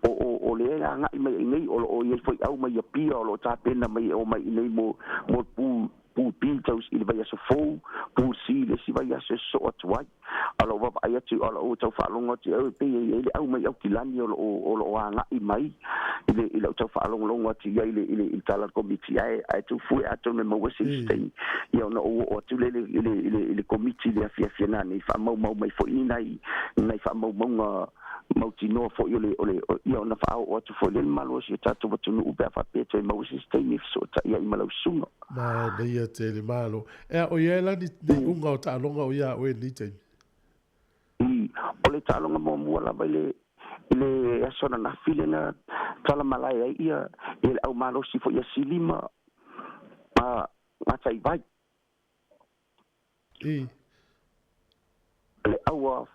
[SPEAKER 8] o, o, o lea e agai mai ai nei, o lo o i ai foi au mai Apia o lo o tapena mai e omai i nei mo, mo le pu, pu B taus i le vaiaso fou, pu C i le isi vaiaso e sosoo atu ai. A lou vaavaai atu o lou taufa'alogo atu au e pei e iai le au mai aukilani o loo aga'i mai i la'u taufa'alogologo atu ia i le tala komiti ae tufue atonu e maua se isi taimi ia ona ou oo atu le i le komiti le afiafi ananei fa'amaumau mai fo'i ni nai fa'amaumauga mautinoa fo'i o le ia ona fa'aoo atu fo'i le malo o si o tatou atunu'u pe a fa'apea toe maua se isi taimi e feso'ota'i ai ma lau susuga.
[SPEAKER 1] Manaia tele malo. Ea o ia e lani nei uga o ta'aloga o ia oe nei taimi.
[SPEAKER 8] O le ta'aloga muamua lava i le aso ananafi le na tala malae ai ia le aumalosi fo'i asili ma gataivai. Le aua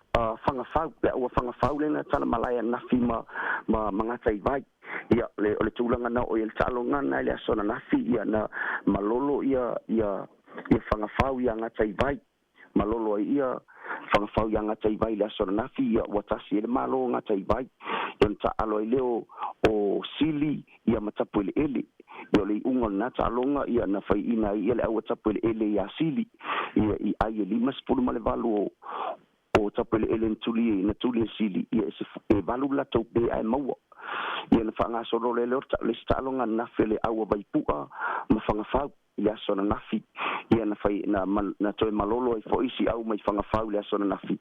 [SPEAKER 8] fagafau le aua fagafau le na tala malae ananafi ma gataivai. Ia le o le tulaga na o ia le ta'aloga na i le aso ananafi ia na malolo ia fagafau ia gataivai malolo ai ia fagafau ia gataivai le aso ananafi ia ua tasi e le malo gataivai ia ona ta'alo ai lea o sili ia ma tapu ele'ele ia o le i'uga o lenā ta'aloga ia na fai'ina ai ia le aua tapu ele'ele iā sili ia i ai e 58 o tapu ele'ele na tuli e sili ia e 8 latou pe ae maua ia na fa'agasolo le lea le isi ta'aloga ananafi le aua vaipu'a ma fagafau i le aso ananafi ia na fai na toe malolo ai fo'i si au mai fagafau i le aso ananafi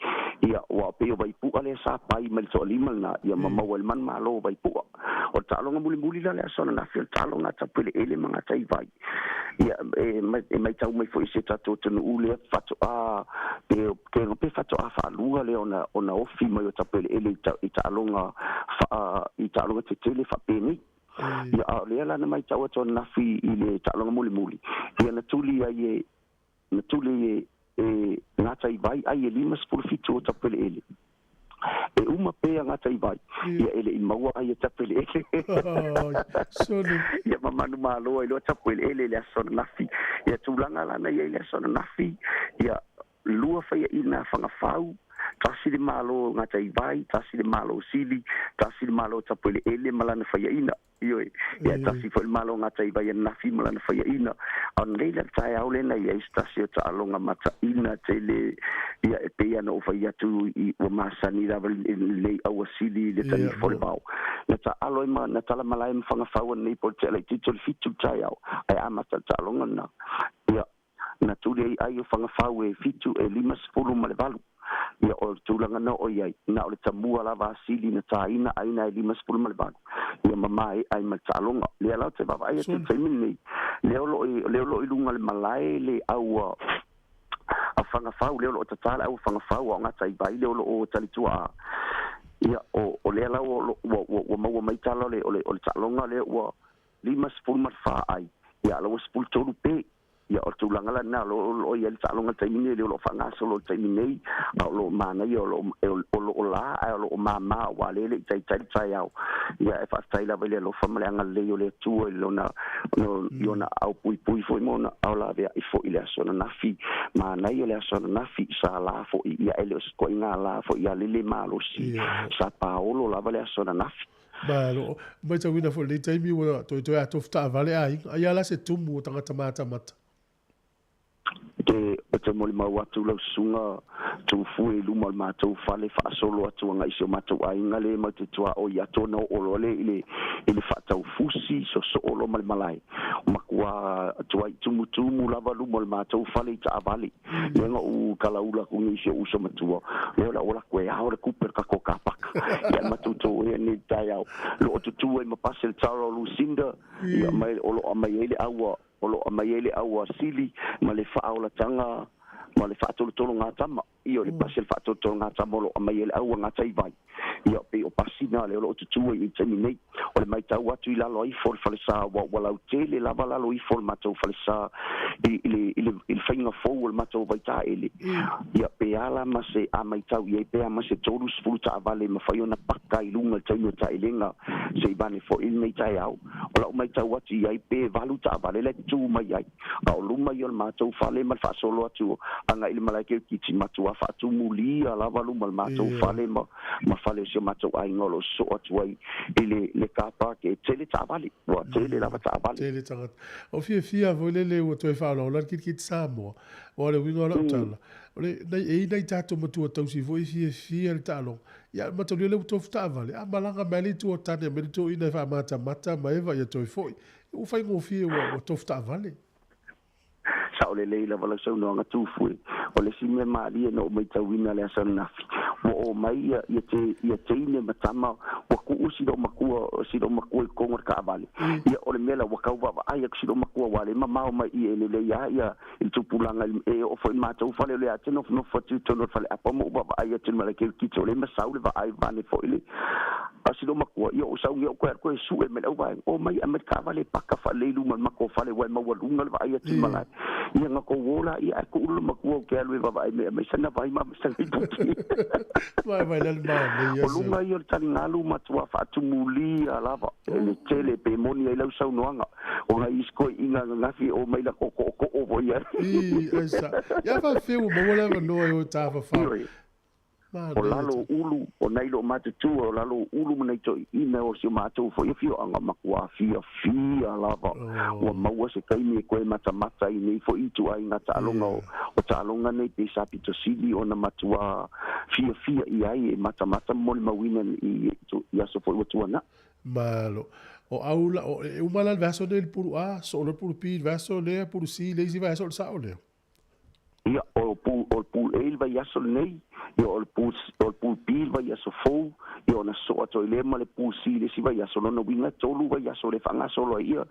[SPEAKER 8] ia ua pei o vaipu'a lea sa pai mai le to'alima lenā ia ma maua i le manumalo o vaipu'a. O le ta'aloga mulimuli la le aso ananafi o le ta'aloga a tapuele'ele ma gataivai ia e maitau mai fo'i se tatou atunu'u lea fa'ato'a pe fa'ato'a fa'alua lea ona ofi mai o tapuele'ele i ta'aloga fa'a i ta'aloga tetele fa'apenei. Ia a o lea lana maitau atu ananafi i le ta'aloga mulimuli ia na tuli ai e na tuli e gataivai ai e 57 o tapuele'ele e uma pea gataivai ia e le'i maua ai e tapuele'ele ia ma manumalo ai loa tapuele'ele i le aso ananafi ia tulaga lana ia i le aso ananafi ia lua faia'ina fagafau tasi le malo gataivai tasi le malo sili tasi le malo tapuele'ele ma lana faia'ina ioe ia tasi fo'i le malo gataivai ananafi ma lana faia'ina ona lei le taeao lena ia i se tasi o ta'aloga mata'ina tele ia e pei ana ou fai atu i ua masani lava lelei auasili le tanifa o le vao na ta'alo ai ma na tala malae ma fagafau anei po le te'a laitiiti o le 7 le taeao ae amata le ta'aloga lena ia na tuli ai ai o fagafau e 7 e 58 ia o le tulaga na o iai na o le tamua lava asili na tāina aina e 58 ia mamae ai ma le ta'aloga lea la te vaavaai atu i le taimi lenei lea o lo'o i luga le malae le aua a fagafau lea o lo'o tatā le aua fagafau a o gataivai lea o lo'o talitua'a ia o lea la ua maua mai tala o le ta'aloga lea ua 54 ai ia ala ua 13 pe ia o le tulaga lena o ia le ta'aloga taimi nei le o lo'o fa'agasolo le taimi nei a o lo'o manaia o lo'o lā ae o lo'o māmā ua lē le'i taitai le taeao ia e fa'afetai lava i le alofa ma le agalelei o le Atua i lona i ona ao puipui fo'i ma ona ao lavea'i fo'i le aso ananafi manaia le aso ananafi sa lā fo'i ia e le o se ko'igā lā fo'i ia lele malosi sa paolo lava le aso ananafi.
[SPEAKER 1] Malo maitauina fo'i lenei taimi ua toetoe atofu ta'avale aiga ai a la se tumu o tagata matamata.
[SPEAKER 8] Te molimau atu lau susuga tufue i luma o le matou fale fa'asolo atu aga'i si o matou aiga le mau te tuaʻoi atu ona oo loa le i le fa'ataufusi soso'o loa ma le malae makuā tuai tumutumu lava luma o le matou fale i ta'avale lea na ou talaula aku nei si o'u uso matua lea o le auala aku e ao le kupe le kako kapaka ia matou ea nei taeao lo'o tutū ai ma pasi le tara o Lucinda ia mai o lo'o aumai ai le aua o lo'o aumai ai le aua sili ma le fa'aolataga ma le fa'atolotolo tama ia o le pasi le fa'atolotolo tama o lo'o aumai ai le aua gataivai ia pei o pasina le o lo'o tutū ai i taimi nei o le maitau atu i lalo aifo o le falesā ua lautele lava lalo ifo o le matou falesā i le faiga fou o le matou vaitaʻele ia pe ala ma se a maitau i ai pe a ma se 30 ta'avale mafai ona paka i luga i le taimi o ta'elega se'i vane fo'i lenei taeao o la'u maitau atu i ai pe 8 ta'avale lae tutū mai ai a o luma ia o le matou fale ma le fa'asolo atu aga'i le malae keukiti matuā fa'atumulia lava luma o le matou fale ma fale o si o matou aiga o lo'o so'o atu ai i le car park e tele taavale ua tele lava taavale.
[SPEAKER 1] Tele tagata. O fiafia foi lele ua toe faaolaola le kilikiti Samoa. Aua o le uiga o lau tala, o le, nai, e i ai nai tatou matua tausi foi e fiafia i le taaloga. Ia, mataulia lea ua tofu taavale, a malaga mai lava le itu o tane mai le toeaina e faamatamata ma eva ia toe foi. Ua faigofie ua tofu taavale.
[SPEAKER 8] Sao lelei lava lau saunoaga Tufue. O le isi mea malie na ou maitauina le aso ananafi, ua oo mai ia, ia, te, ia teine ma tama, ua kuu si loomatua, si loomatua i totonu o le taavale. Ia, o le mea la, ua tau vaavaai atu si loomatua, ua le mamao mai i e lelei lava ia, i le tupulaga i le, e oo foi i le matou fale, o lea lava te nofonofo atu i totonu o le faleapa ma ou vaavaai atu i le malae kirikiti, o lea e masau le vaai vaeane foi le, a o si loomatua, ia, ou sau nei ou toe alu toe sue mai le auvaega, omai e aumai le taavale e paka faalelei i luma o le matou fale, ua e maualuga le vaai atu i le malae. Ia na tou o la, ia ae tuu le matua ou te alu e vaavaai mai aumai sana vai ma sana iputi.
[SPEAKER 1] Vai vai le manaia
[SPEAKER 8] O luga ia o le taligalu matua faatumulia lava e le tele pe moni ai lau saunoaga ona i isi toeaiina ananafi e omai la tou tootoo foi ai.
[SPEAKER 1] I, ai sa. Ia faafefea ua maua le avanoa e o e tafafao.
[SPEAKER 8] Ioe. O lalo o ulu, o nai loo matutua, o lalo o ulu ma nai toeaiina o si o matou foi afioaga, matua fiafia lava ua maua se taimi e toe matamata ai nei foi ituaiga taaloga o taaloga nei pei sa pito sili ona matua fiafia i ai e matamata ma molimauina i aso foi ua tuanai.
[SPEAKER 1] Malo. O au la, o, e uma la le vaiaso nei le pulu A, soo loa le pulu B i le vaiaso lea, pulu C i le isi vaiaso, o le sao lea?
[SPEAKER 8] Ia, o le o le pool A le vaiaso lenei, ia o le pool o le pool B le vaiaso fou, ia ona sosoo atu ai lea ma le pool C i le isi vaiaso. Lona uiga e tolu vaiaso lea e faagasolo ai ia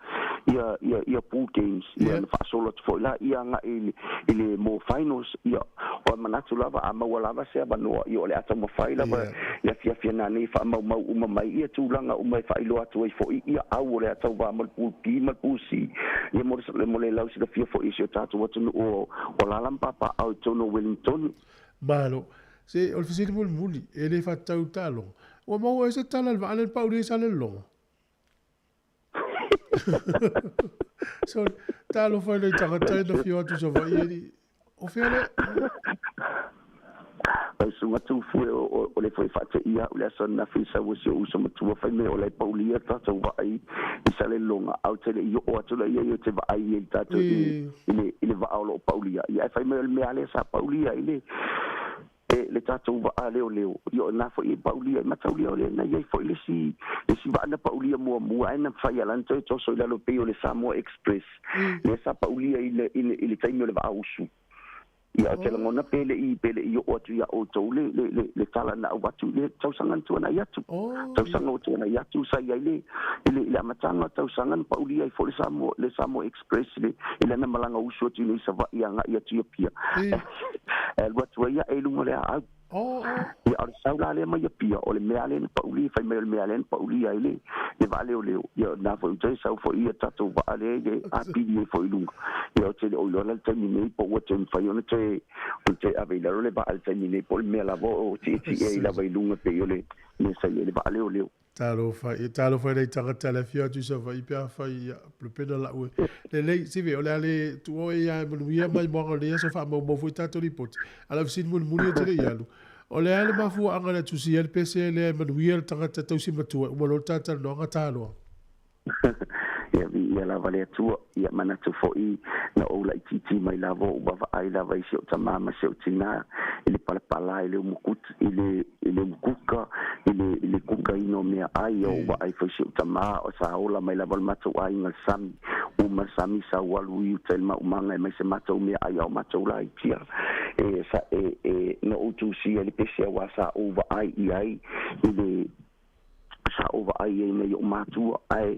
[SPEAKER 8] ia ia ia pool games, ia ona faasolo atu foi lea agai i le i le mo finals. Ia, o le manatu lava a maua lava se avanoa, ia o le a taumafai lava le afiafi ana nei e faamaumau uma mai ia tulaga uma e faailoa atu ai foi ia au o le a tauva mo le pool B ma le pool C. Ia mo le mo le lausilafia foi i si o tatou atunuu o alaala ma papaaao i totonu o Wellington.
[SPEAKER 1] Malo. Se, o le fesili mulimuli, e le faatatau i taaloga. Ua maua ai se tala i le vaa lea na paulia i Salelologa? Sorry. Talofa i nai tagata e na whio atu i Savaii e li. O fea le...
[SPEAKER 8] Lau susuga Tufue, o le foi faateia au le aso ananafi i sau o si ou uso matua fai mea o la e paulia le tatou vaai i Salelologa ae ou te le i oo atu la i ai ou te vaai i ai tatou i le vaa o lo o paulia ia ae fai mai o le mea lea sa paulia i le e le tatou vaa leoleo ia o lena foi e paulia i mataulia o lea na i ai foi le isi le isi vaa na paulia muamua ae na mafai lava la ona toe toso i lalo e pei o le Samoa Express lea sa paulia i le i le taimi o le vaa usu. Ia, ou te lagona pe le i, pe le i oo atu iā outou le, le, le, le tala na avatu i le tausaga na tuanai atu. Tausaga ua tuanai atu sa i ai le, i le, i le amataga o tausaga na paulia ai foi le Samoa, le Samoa Express i le, i lana malaga usu atu i nei Savaii agai atu i Apia. E alu atu ai ae i luga o le aau. Ia, o le sau la lea mai Apia, o le mea lea na paulia, fai mai o le mea lea na paulia ai le, le vaaleoleo. Ia, na foi toe sau foi ia tatou vaa lea i le apili ai foi i luga. Ia, ou te le o iloa la le taimi nei po ua toe mafai ona toe, ona toe ave i lalo le vaa i le taimi nei, po o le mea lava o tietie ai lava i luga pei o le mea sa i ai le vaaleoleo.
[SPEAKER 1] Talofa e, talofa i nai tagata le afio atu i Savaii pe afai ia pelepele lau e. Lelei, Sive, o le a le tuu oe ia e manuia mai moaga o lenei aso faamaumau foi tatou lipoti. A o lau fesili mulimuli ou te le i alu, o le a le mafuaaga na tusia ai le pese lea e manuia le tagata tausi matua e uma loa le talatalanoaga taloa?
[SPEAKER 8] Ia viia lava le Atua, ia manatu foi na ou laitiiti mai lava ou vaavaai lava i si ou tamā ma si ou tinā i le palapala i le umukuti i le i le umukuka i le i le kukaina o meaai ia ou vaai foi i si ou tamā o sa ola mai lava o le matou aiga le sami uma le sami sau alu i uta i le maumaga e mai se matou meaai a o matou laitia e sa e e na ou tusia i le pese auā sa ou vaai i ai i le sa ou vaai ai nei ou matua, ae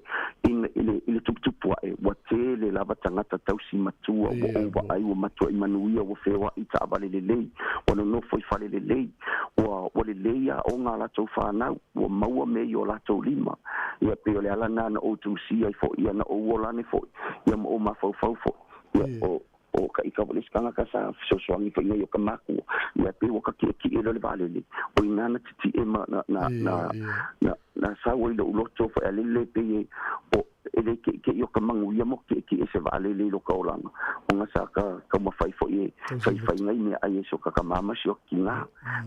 [SPEAKER 8] i le, i le tuputupu aʻe, ua tele lava tagata tausi matua ua ou vaai ua matuai manuia, ua feoaʻi i taavale lelei, ua nonofo i fale lelei, ua, ua lelei aoga a latou fanau, ua maua mea i o latou lima. Ia, pei o le ala lena na ou tusia ai foi, ia na ou ola ane foi, ia ma ou mafaufau foi, ia, o, O ka ika foi le isi tagata sa fesoasoani foi nei o ka makua, ia pei ua ka kiʻekiʻe lea o le vaalele, o inā na titiʻe ma na, na, na, na, na sau ai loʻu loto foi a lele pei e, o, e, E le ke'ike'i o ka maguia mo ke'eke'e se vaalele i lo ka olaga ona sa ka taumafai fo'i e faifaiga i meaai e so kakamā ma si o kigā.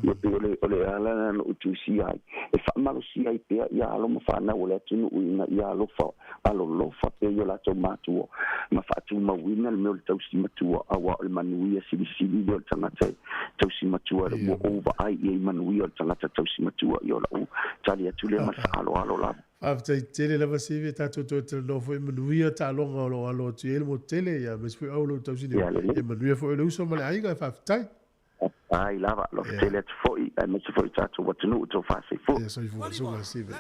[SPEAKER 8] Ia pei o le ala na no'u tusia ai e fa'amalosia ai pea ia alo ma fanau o le atunu'u ina ia alofa alolofa pea i o latou matua ma fa'atumauina le mea o le tausi matua auā o le manuia silisili lea o le tagata e tausi matua ua ou va'ai ia i manuia o le tagata tausi matua ia o la'u tali atu lea ma le fa'aloalo lava.
[SPEAKER 1] Faafetai tele lava Sivi, tatou toe talanoa foi manuia taaloga o lo o alo atu i ai le motu tele, ia aemaise foi au o lou tausili ia manuia foi o le uso ma le aiga, faafetai.
[SPEAKER 8] Ai lava, alofa tele atu foi, aemaise foi tatou atunuu tou faasoifua.
[SPEAKER 1] Ia soifua, suka Sivi.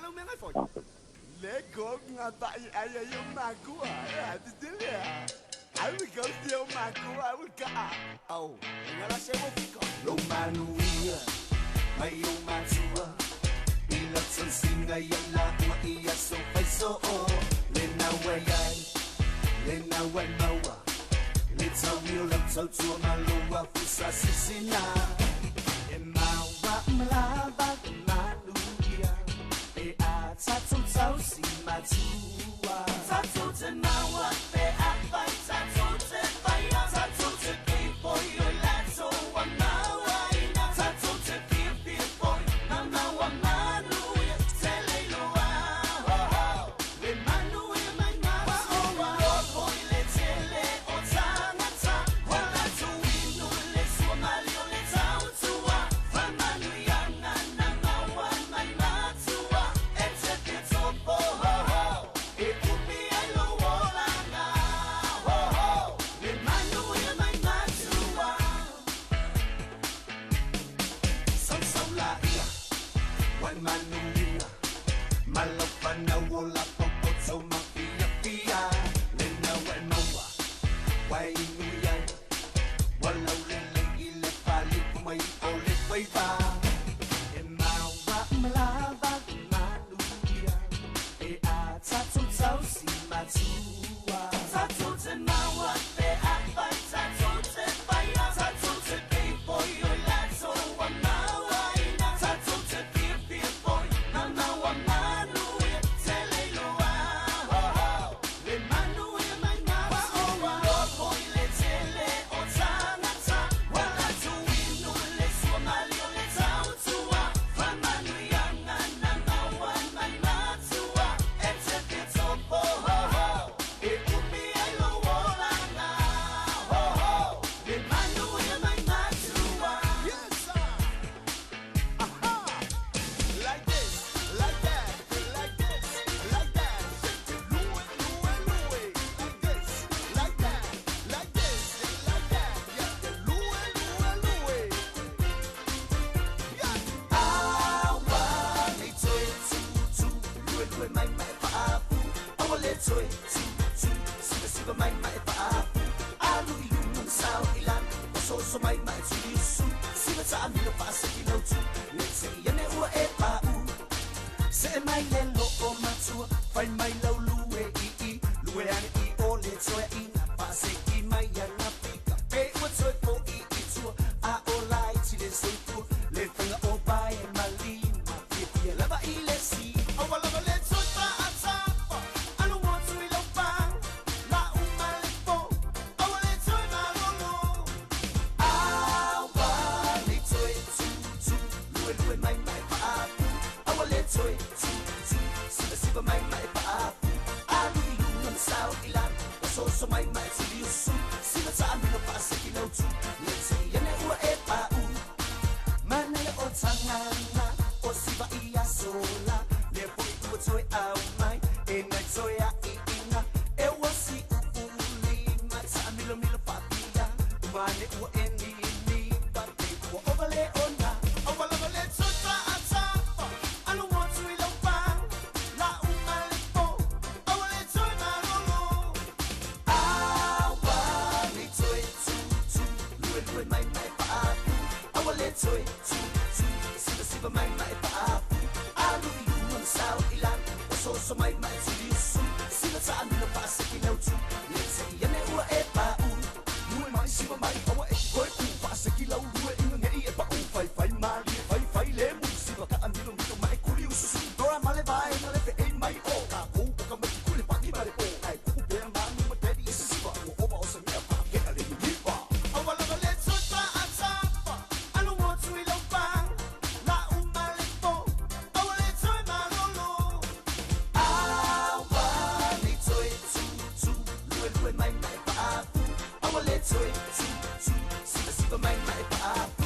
[SPEAKER 5] toe tu tu siva siva mai ma e paapu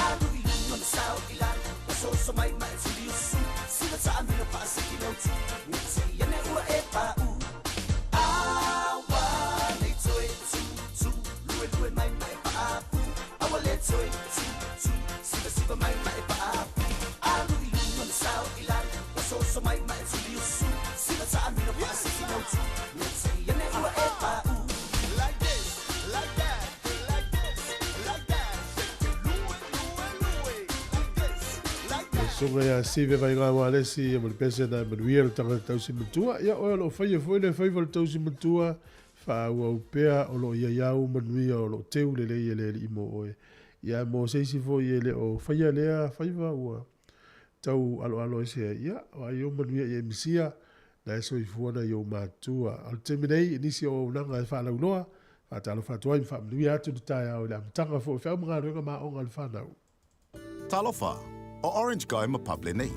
[SPEAKER 5] Alu i luga ma sao i lalo Ososo mai ma e tuli usu Sila taamilo paasiki lau tu Mete ane ua e pau Awa nei toe tu tu Lue lue mai ma e paapu Awa le toe tu tu Siva siva mai ma e paapu Alu i luga ma sao i lalo Ososo mai ma e tuli usu Sila taamilo paasiki lau tu Mete ane ua e pau
[SPEAKER 4] Like this, like that, like this, like that. Shake it, lue, lue, lue. Like this, like
[SPEAKER 1] Le
[SPEAKER 4] that.
[SPEAKER 1] susuga ia Sive Vaiga Ualesi ia ma le pese na e manuia le tagata tausi matua. Ia oe o loo faia foi le faiva o le tausi matua, faaauau pea o loo ia iā ou manuia o loo teu lelei e le Alii mo oe. Ia mo se isi foi e le o faia lea faiva ua tau aloalo ese ai. Ia, o ai ou manuia ia e misia, na e soifua nai ou matua. O le taimi nei, nisi o auaunaga e faalauiloa, faatalofa atu ai ma faamanuia atu le taeao i le amataga foi o feau ma galuega ma aoga a le fanau.
[SPEAKER 7] Talofa, o Orange Guy ma Pub lenei.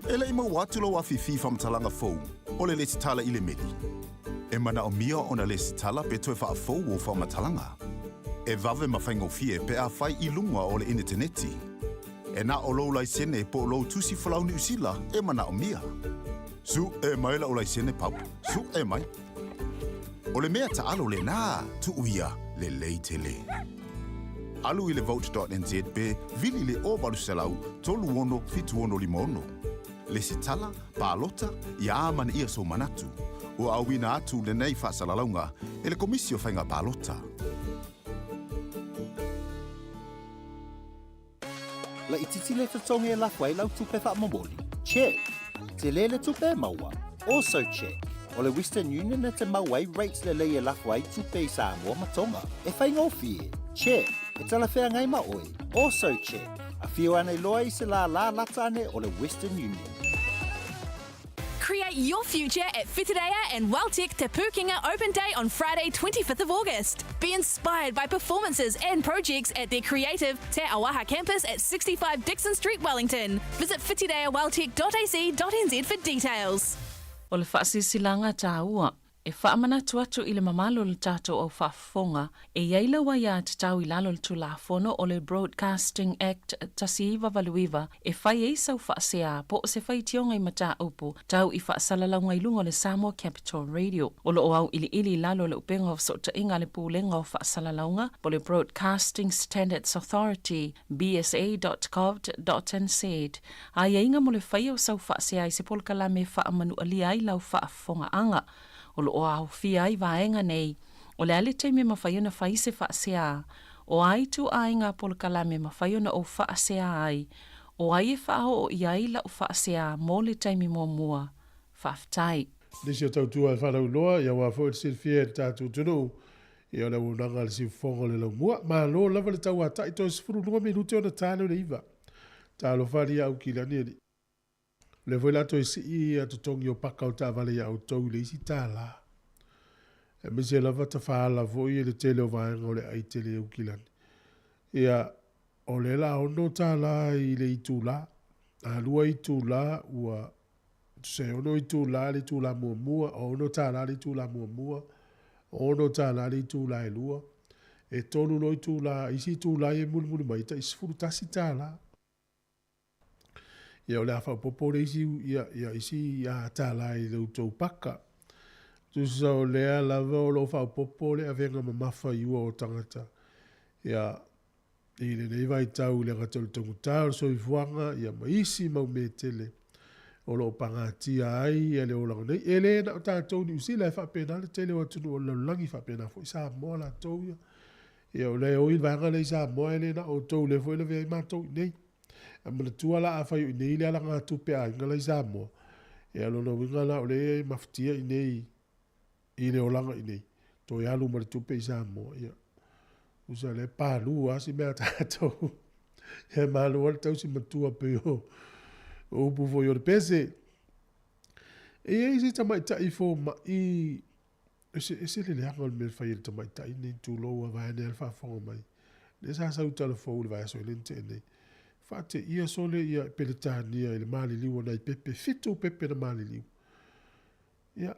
[SPEAKER 7] E le i maua atu lou afifi faamatalaga fou o le lesitala i le meli. E manaomia ona lesitala pe toe faafou ou faamatalaga. E vave ma faigofie pe a fai i luga o le initaneti. E na o lou laisene po o lou tusi folau Niu Sila e manaomia. Suʻe mai la'u laisene Pub, suʻe mai. O le mea taalo lenā, tuu ia, lelei tele. Alu i le vote.nz pe vili le 0800 36 7656. Lesitala, palota, ia amanaia sou manatu. Ua auina atu lenei faasalalauga e le Komisi o Faiga Palota.
[SPEAKER 3] Laitiiti le totogi e lafo ai lau tupe faamomoli? Check. Tele le tupe e maua? Also check. O le Western Union e te maua ai rates lelei e lafo ai tupe i Samoa ma Tonga. E faigofie? Check. E talafeagai ma oe? Also check. Afio ane loa i se lālā lata ane o le Western Union.
[SPEAKER 9] Create your future at Whitireia and WelTec Te Pūkenga Open Day on Friday, 25th of August. Be inspired by performances and projects at their creative Te Auaha campus at 65 Dixon Street, Wellington. Visit whitireaweltec.ac.nz for details.
[SPEAKER 10] O le faasilasilaga taua E faamanatu atu i le mamalu o le tatou au faafofoga, e i ai lau aiatatau i lalo o le Tulafono o le Broadcasting Act 1989 e fai ai sau faasea po o se faitioga i mataupu tau i faasalalauga i luga o le Samoa Capital Radio. O lo o auiliili i lalo o le Upega o Fesootaiga a le Pulega o Faasalalauga po o le Broadcasting Standards Authority, bsa.govt.nz, aiaiga mo le faia o sau faasea i se polokalame e faamanualia ai lau faafofogaaga. O lo o aofia ai vaega nei, o le a le taimi e mafai ona fai se faasea, o a ituaiga polokalame e mafai ona ou faasea ai, o ai e faaoo i ai lau faasea mo le taimi muamua. Faafetai.
[SPEAKER 1] Nisi o tautua e faalauiloa, ia aua foi le silafia e le tatou atunuu, ia o le auaunaga a le siufofoga o le laumua. Malo lava le tauatai toe 12 minute ona ta lea o le iva. Talofa alii au kilani alii. O lea foi o le a toe sii ia totogi o paka o taavale ia outou i le isi tala. Aemaise lava tafaala foi le tele o vaega o le ai tele i Aukilani. Ia, o lea la $6 i le itula. A lua itula ua tusa e ono itula le itula muamua, $6 le itula muamua, $6 le itula e lua, e tolu loa itula, isi itula ia e mulimuli mai, e tai $11. Ia o le a faaopoopo le isi ia, ia isi a tālā i le outou paka. Tusa o lea lava o lo o faaopoopo le avega mamafa i ua o tagata. Ia, i lenei vaitau i le gata o le taugata o le soifuaga, ia ma isi mau mea tele o lo o pagatia ai ia le olaga nei. E le na o tatou Niu Sila e faapena le tele o atunuu o le lalolagi, faapena foi Samoa latou ia. Ia o lea e oi le vaega lea i Samoa e le na o outou lea foi e lavea ai matou i nei. A manatua la afai o i nei le alagatupe a aiga la i Samoa, ia lona uiga la o lea e mafatia i nei i le olaga i nei, toe alu ma le tupe i Samoa, ia usa lea palu lava si mea a tatou. Ia malo lava le tausi matua pei o upu foi o le pese. E i ai se tamaitai fomai Ese le leaga o le mea na fai e le tamaitai lenei, tulou a vaeane lava le faafofoga mai. Lea sa sau i Talafou i le vaiaso lea na tea nei. Faateia sole ia Peretania i le maliliu o nai pepe, fitu pepe na maliliu. Ia,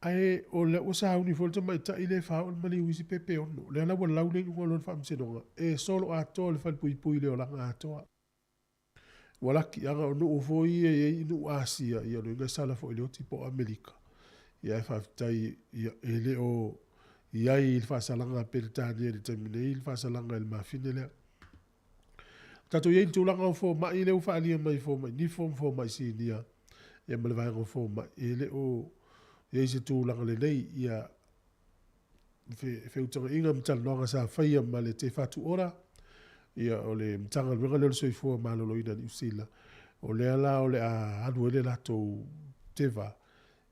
[SPEAKER 1] Ae o lea ua sauni foi le tamaitai lea e faaoo le maliu i isi pepe 6. O lea la ua lau le iuga o lona faamasinoga, e solo atoa le falepuipui i le olaga atoa. Ua laki aga o nuu foi ia e i ai i nuu Asia, ia o lona uiga e sala foi i le oti po o Amerika. Ia ae faafetai ia e le o i ai i le faasalaga a Peretania i le taimi nei le faasalaga i le mafine lea. Tatou i ai i le tulaga o fomai lea ua faaalia mai i fomai nifo ma fomai sinia ia ma le vaega o fomai, e le o i ai se tulaga lelei ia feutagaiga ma talanoaga sa faia ma le Te Whatu Ora, ia o le Matagaluega lea o le Soifua Maloloina i Niu Sila, o lea la o le a alu ai le latou teva,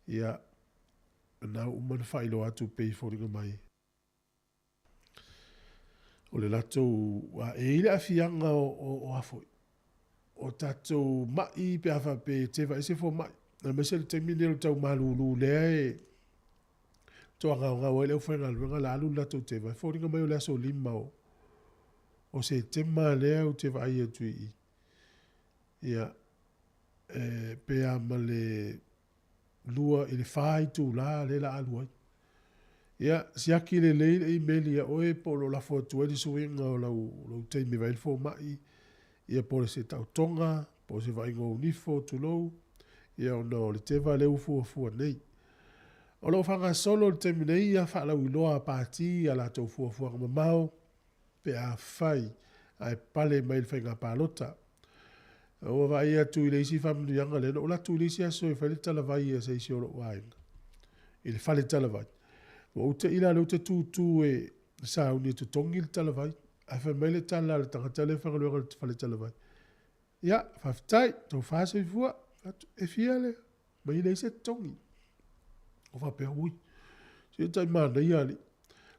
[SPEAKER 1] ia na ua uma ona faailoa atu pei e foliga mai o le latou e i ai le aafiaga o a foi o tatou ma'i pe a faapea e teva ese fomai aemaise le taimi lenei o le tau malulu lea e toagaogao ai le aufaigaluega la alu le latou teva e foliga mai o le aso 5 o Setema lea ou te vaai atu i i ia e pe a ma le 2 i le 4 itula lea la alu ai. Ia, siaki lelei le email ia oe po o lo o lafo atu ai le suiga o lau, lau taimi e vaai ai le fomai, ia po o se taotoga, po o se vaaiga o ou nifo, tulou, ia ona o le teva lea ua fuafua nei. O lo o faagasolo i le taimi nei ia faalauiloa a pati i a latou fuafuaga mamao pe afai ae pale mai le faiga palota. Ua vaai atu i le isi faamanuiaga lea, na ou alu atu i le isi aso e fai le talavai a se isi o lou aiga, i le fale talavai. Ua ou te i la lea ou te tūtū e sauni e totogi le talavai, ae fai mai le tala a le tagata lea e faigaluega i le fale talavai, ia, faafetai, tofa soifua, e fia le, mai e leai se totogi. Ou faapea, ui, se tai manaia alii.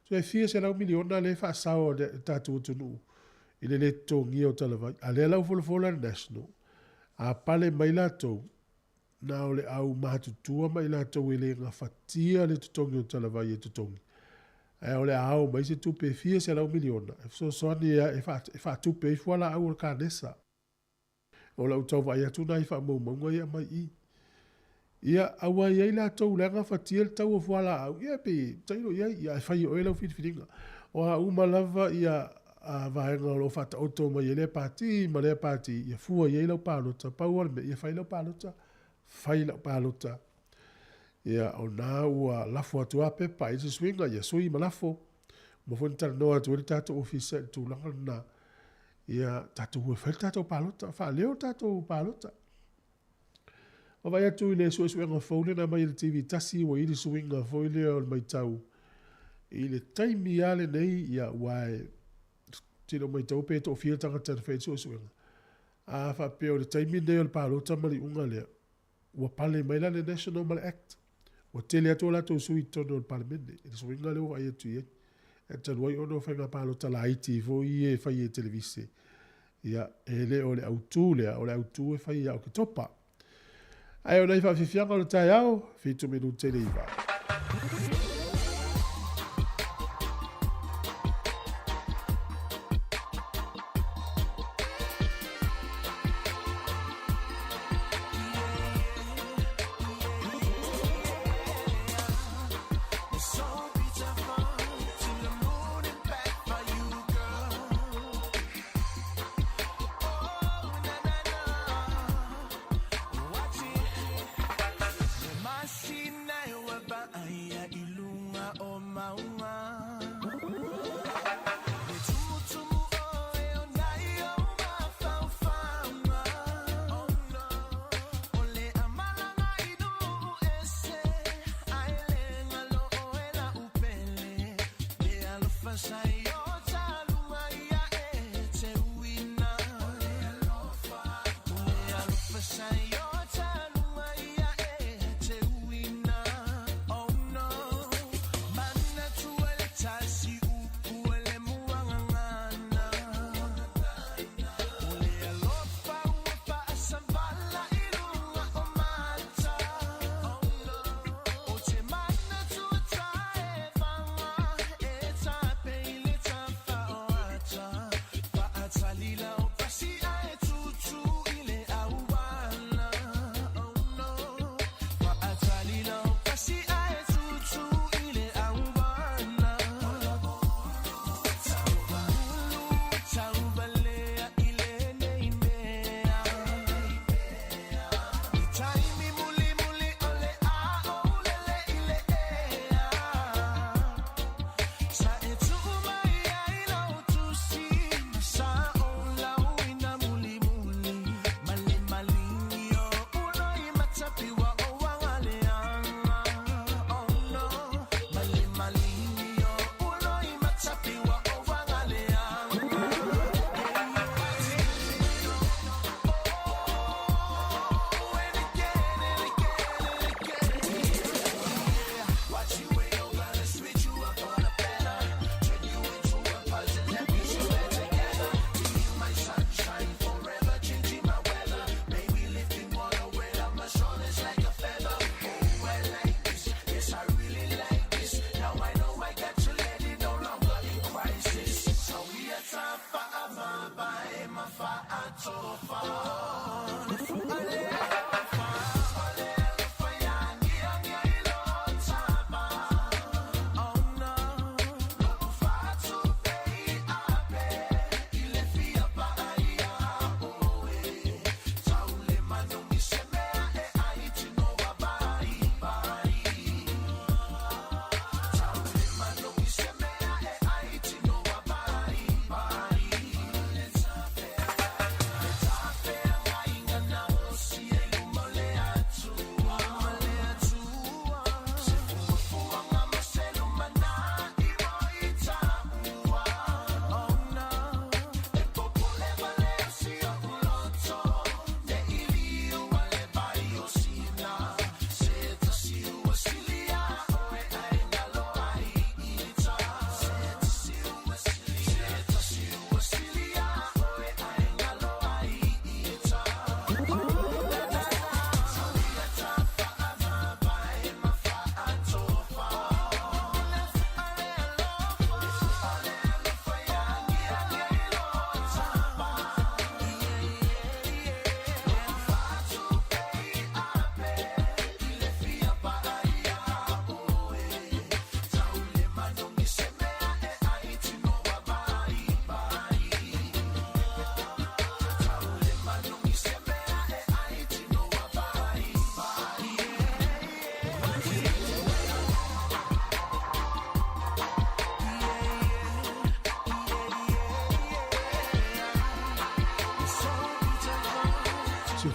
[SPEAKER 1] So e fia $100 miliona lea e faasao a le tatou atunuu i le lē totogia o talavai. A lea la ua folafola le National, a pale mai latou, na o le au matutua ma i latou e le gafatia le totogi o talavai e totogi. Ae o le a ao mai se tupe e fia $100 miliona e fesoasoani e faatupe ai fualaau o le kanesa. O lau tau vaai atu na i faamaumauga ia e aumai i i. Ia, aua e i ai latou o la e gafatia le tau o fualaau, ia pe tailo i ai, ia ae fai e oe lau filifiliga. O a uma lava ia vaega o lo o faataoto mai e lea pati ma lea pati, ia fua i ai lau palota, pau lava le mea, ia fai lau palota, fai lau palota. Ia, o na ua lafo atu lava pepa, e i ai se suiga, ia sui ma lafo. Ua uma foi ona talanoa atu ai le tatou ofisa i le tulaga lena. Ia, tatou o e fai le tatou palota, faaleo le tatou palota. Vaavaai atu i le suesuega fou lea na aumai e le TV 1, ua i ai le suiga foi lea o le matau i le taimi lava lenei, ia, aua e te le o matau pe toafia tagata na fai ai le suesuega. A faapea o le taimi lenei o le palota ma le iuga lea, ua pale mai la le National ma le Act. Ua tele atu o latou sui i totonu o le Palemene i le suiga lea ua vaai atu i ai. E talu ai ona o faiga palota laiti foi ia e fai e televise, ia, e le o le autu lea, o le autu e fai ia Oketopa. Ae o nai faafiafiaga o le taeao, 7 minute i le 9.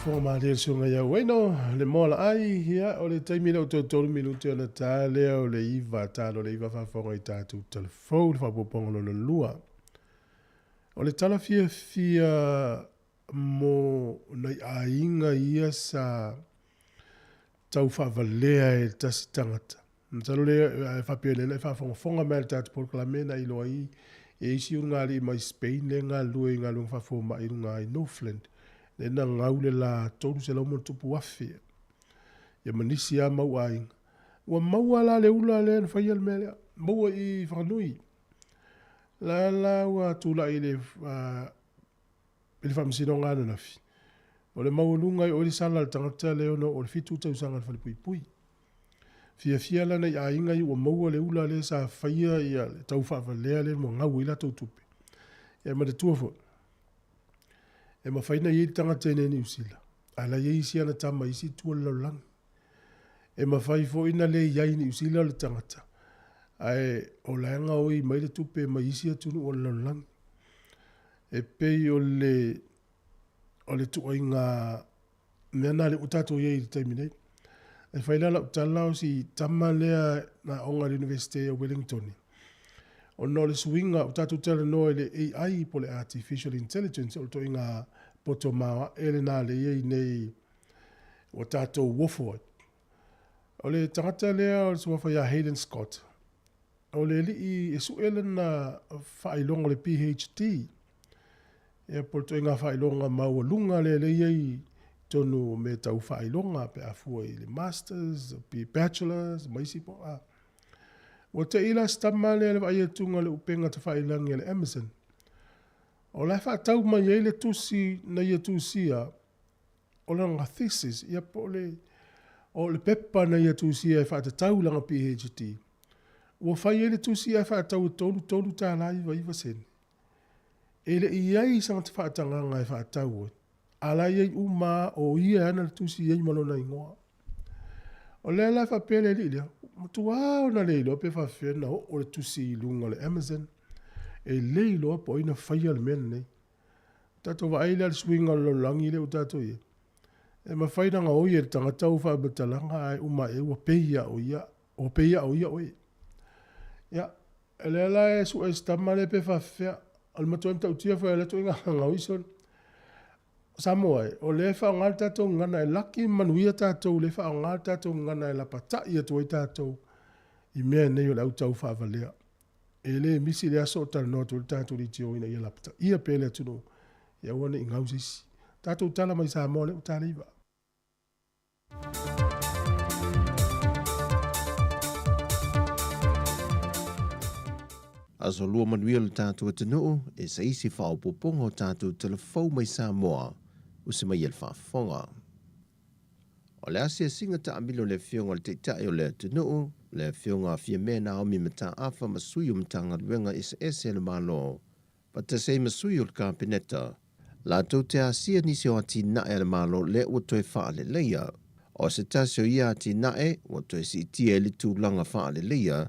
[SPEAKER 1] Faafofoga malie le susuga ia Ueno, le moa laai, ia, o le taimi lea ua toe tolu minute ona ta lea o le iva, talo le iva faafofoga i tatou talafou le faaopoopoga lona lua. O le tala fiafia mo nai aiga ia sa tau faavalea e le tasi tagata. Masalo lea e faapea lea na e faafogafoga mai i le tatou polokalame na iloa ai e isi ulugalii mai Spain lea e galulue i galuega faafomai i luga i Northland lea na gau le la 300 ma ona tupu afe ia ma nisi lava mau aiga. Ua maua la le ula lea na faia le mea lea, maua i Whanganui. La la ua tulai i le i le faamasinoga ananafi, o le maualuga e oi le sala a le tagata lea ona oo i le 7 tausaga i le falepuipui. Fiafia la nai aiga ia ua maua le ula lea sa faia ia le tau faavalea lea ua gau ai latou tupe. Ia manatua foi, e mafai ona i ai le tagata i inei i Niu Sila, ae la i ai isi ana tama i isi itu o le lalolagi. E mafai foi ona le i ai i Niu Sila le tagata, ae o la e gaoi mai le tupe mai isi atunuu o le lalolagi. E pei o le o le tuuaiga mea na lea ua tatou i ai i le taimi nei. E fai la lau tala o si tama lea na aoga i le Universite o Wellington. Ona o le suiga, ua tatou talanoa i le AI po o le Artificial Intelligence, o le ituaiga poto maoae lena lea e i ai nei ua tatou ofo ai. O le tagata lea o le suafa ia Hayden Scott, o le alii e sue lana faailoga o le PhD, ia po o le ituaiga faailoga maualuga lea lea e i ai i totonu o mea tau faailoga pe a fua i le Masters, Bachelors ma isi po. A. Ua te i la si tama lea le vaai atuga o le upega tafailagi a le Amazon. O la e faatau mai ai le tusi na ia tusia o lana thesis, ia po o le, o le pepa na ia tusia e faatatau lana PhD. Ua fai ai le tusi ae faatau e $33.99. E le i ai sana faatagaga e faatau ai. A la i ai uma o ia e ana le tusi i ai ma lona igoa. O lea la e faapea le alii lea, matuā ona le iloa pe faapefea ona oo le tusi i luga o le Amazon. E le iloa po o ai na faia le mea lenei. Tatou vaai lea i le suiga o le lalolagi lea ua tatou i ai. E mafai ona gaoi e le tagata ou faamatalaga ae uma ane ua pei lava o ia, ua pei lava o ia oe. Ia, o lea la e sue e si tama lea pe faapefea. O le matuai matautia foi o lea ituaiga gaoi sole. Samoa e, o lea e faaaoga le tatou gagana e laki ma manuia tatou, lea e faaaoga le tatou gagana e lapatai atu ai tatou i mea nei o le au tau faavalea. E le misi le aso o talanoa atu ai le tatou leitio ina ia lapataia pea le atunuu, ia aua ne i gau se isi. Tatou tala mai Samoa lea ua ta le iva.
[SPEAKER 6] Aso Lua manuia lo tatou atunuu e se isi faaopoopoga o tatou talafou mai Samoa ua se mai e le faafofoga. O le asiasiga taamilo a le Afioga i le Taitai o le atunuu, le Afioga a Fiamē Naomi Mataafa ma sui o Matagaluega eseese a le Malo, faatasi ai ma sui o le Kapeneta, latou te asia nisi o atinae a le Malo lea ua toe faaleleia. O se tasi o ia atinae ua toe siitia ai le tulaga faaleleia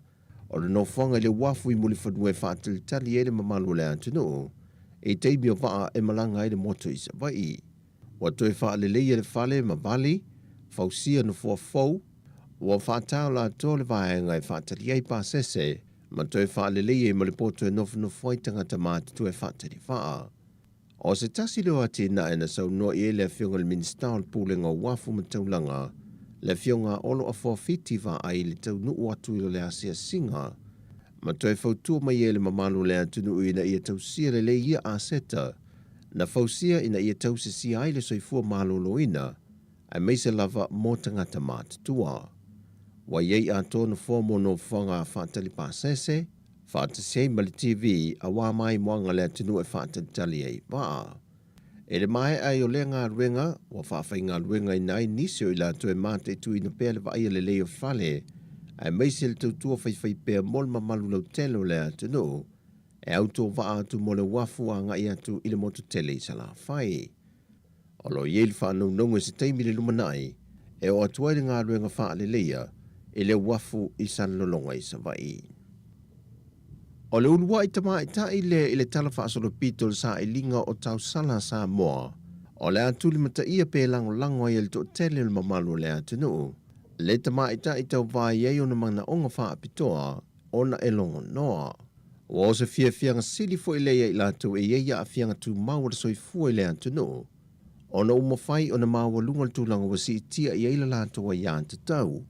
[SPEAKER 6] o le nofoaga i le uafu i Mulifanua e faatalitali ai le mamalu o le atunuu i taimi o vaa e malaga ai le motu i Savaii. Ua toe faaleleia le fale ma vali, fausia nofoa fou, ua faatao atoa le vaega e faatali ai pasese ma toe faaleleia ai ma le poto e nofonofo ai tagata matutua e faatali vaa. O se tasi lea o atinae na saunoa i ai le Afioga i le Minisita o le Pulega o Uafu ma Taulaga, le Afioga Olo Afuafiti Vaai i le taunuu atu i le asiasiga ma toe fautua mai ai le mamalu o le atunuu ina ia tausia lelei ia aseta na fausia ina ia tausisia ai le soifua maloloina aemaise lava mo tagata matutua. Ua i ai atoa nofoa mo nofoaga faatali pasese, faatasi ai ma le TV auā maimoaga a le atunuu e faatalitali ai vaa. E le maea ai o lea galuega, ua faafaigaluegaina ai nisi o i latou e mataituina pea le vaaia lelei o fale, aemaise le tautua faifaipea mo le mamalu lautele o le atunuu, e autovaa atu mo le uafu agai atu i le motu tele i Salafai. O lo o i ai le faanaunauga i se taimi i le lumanai e oo atu ai le galuega faaleleia i le uafu i Salelologa i Savaii. O le uluai tamaitai lea i le tala faasolopito o le sailiga o tausala a Samoa. O le a tulimataia pe lagolago ai e le toatele o le mamalu o le atunuu le tamaitai tauvā i ai ona manaoga faapitoa ona e logonoa. Ua o se fiafiaga sili foi lea ia i latou e i ai aafiaga tumau o le soifua i le atunuu, ona ua mafai ona maualuga le tulaga ua siitia i ai le latou aiatatau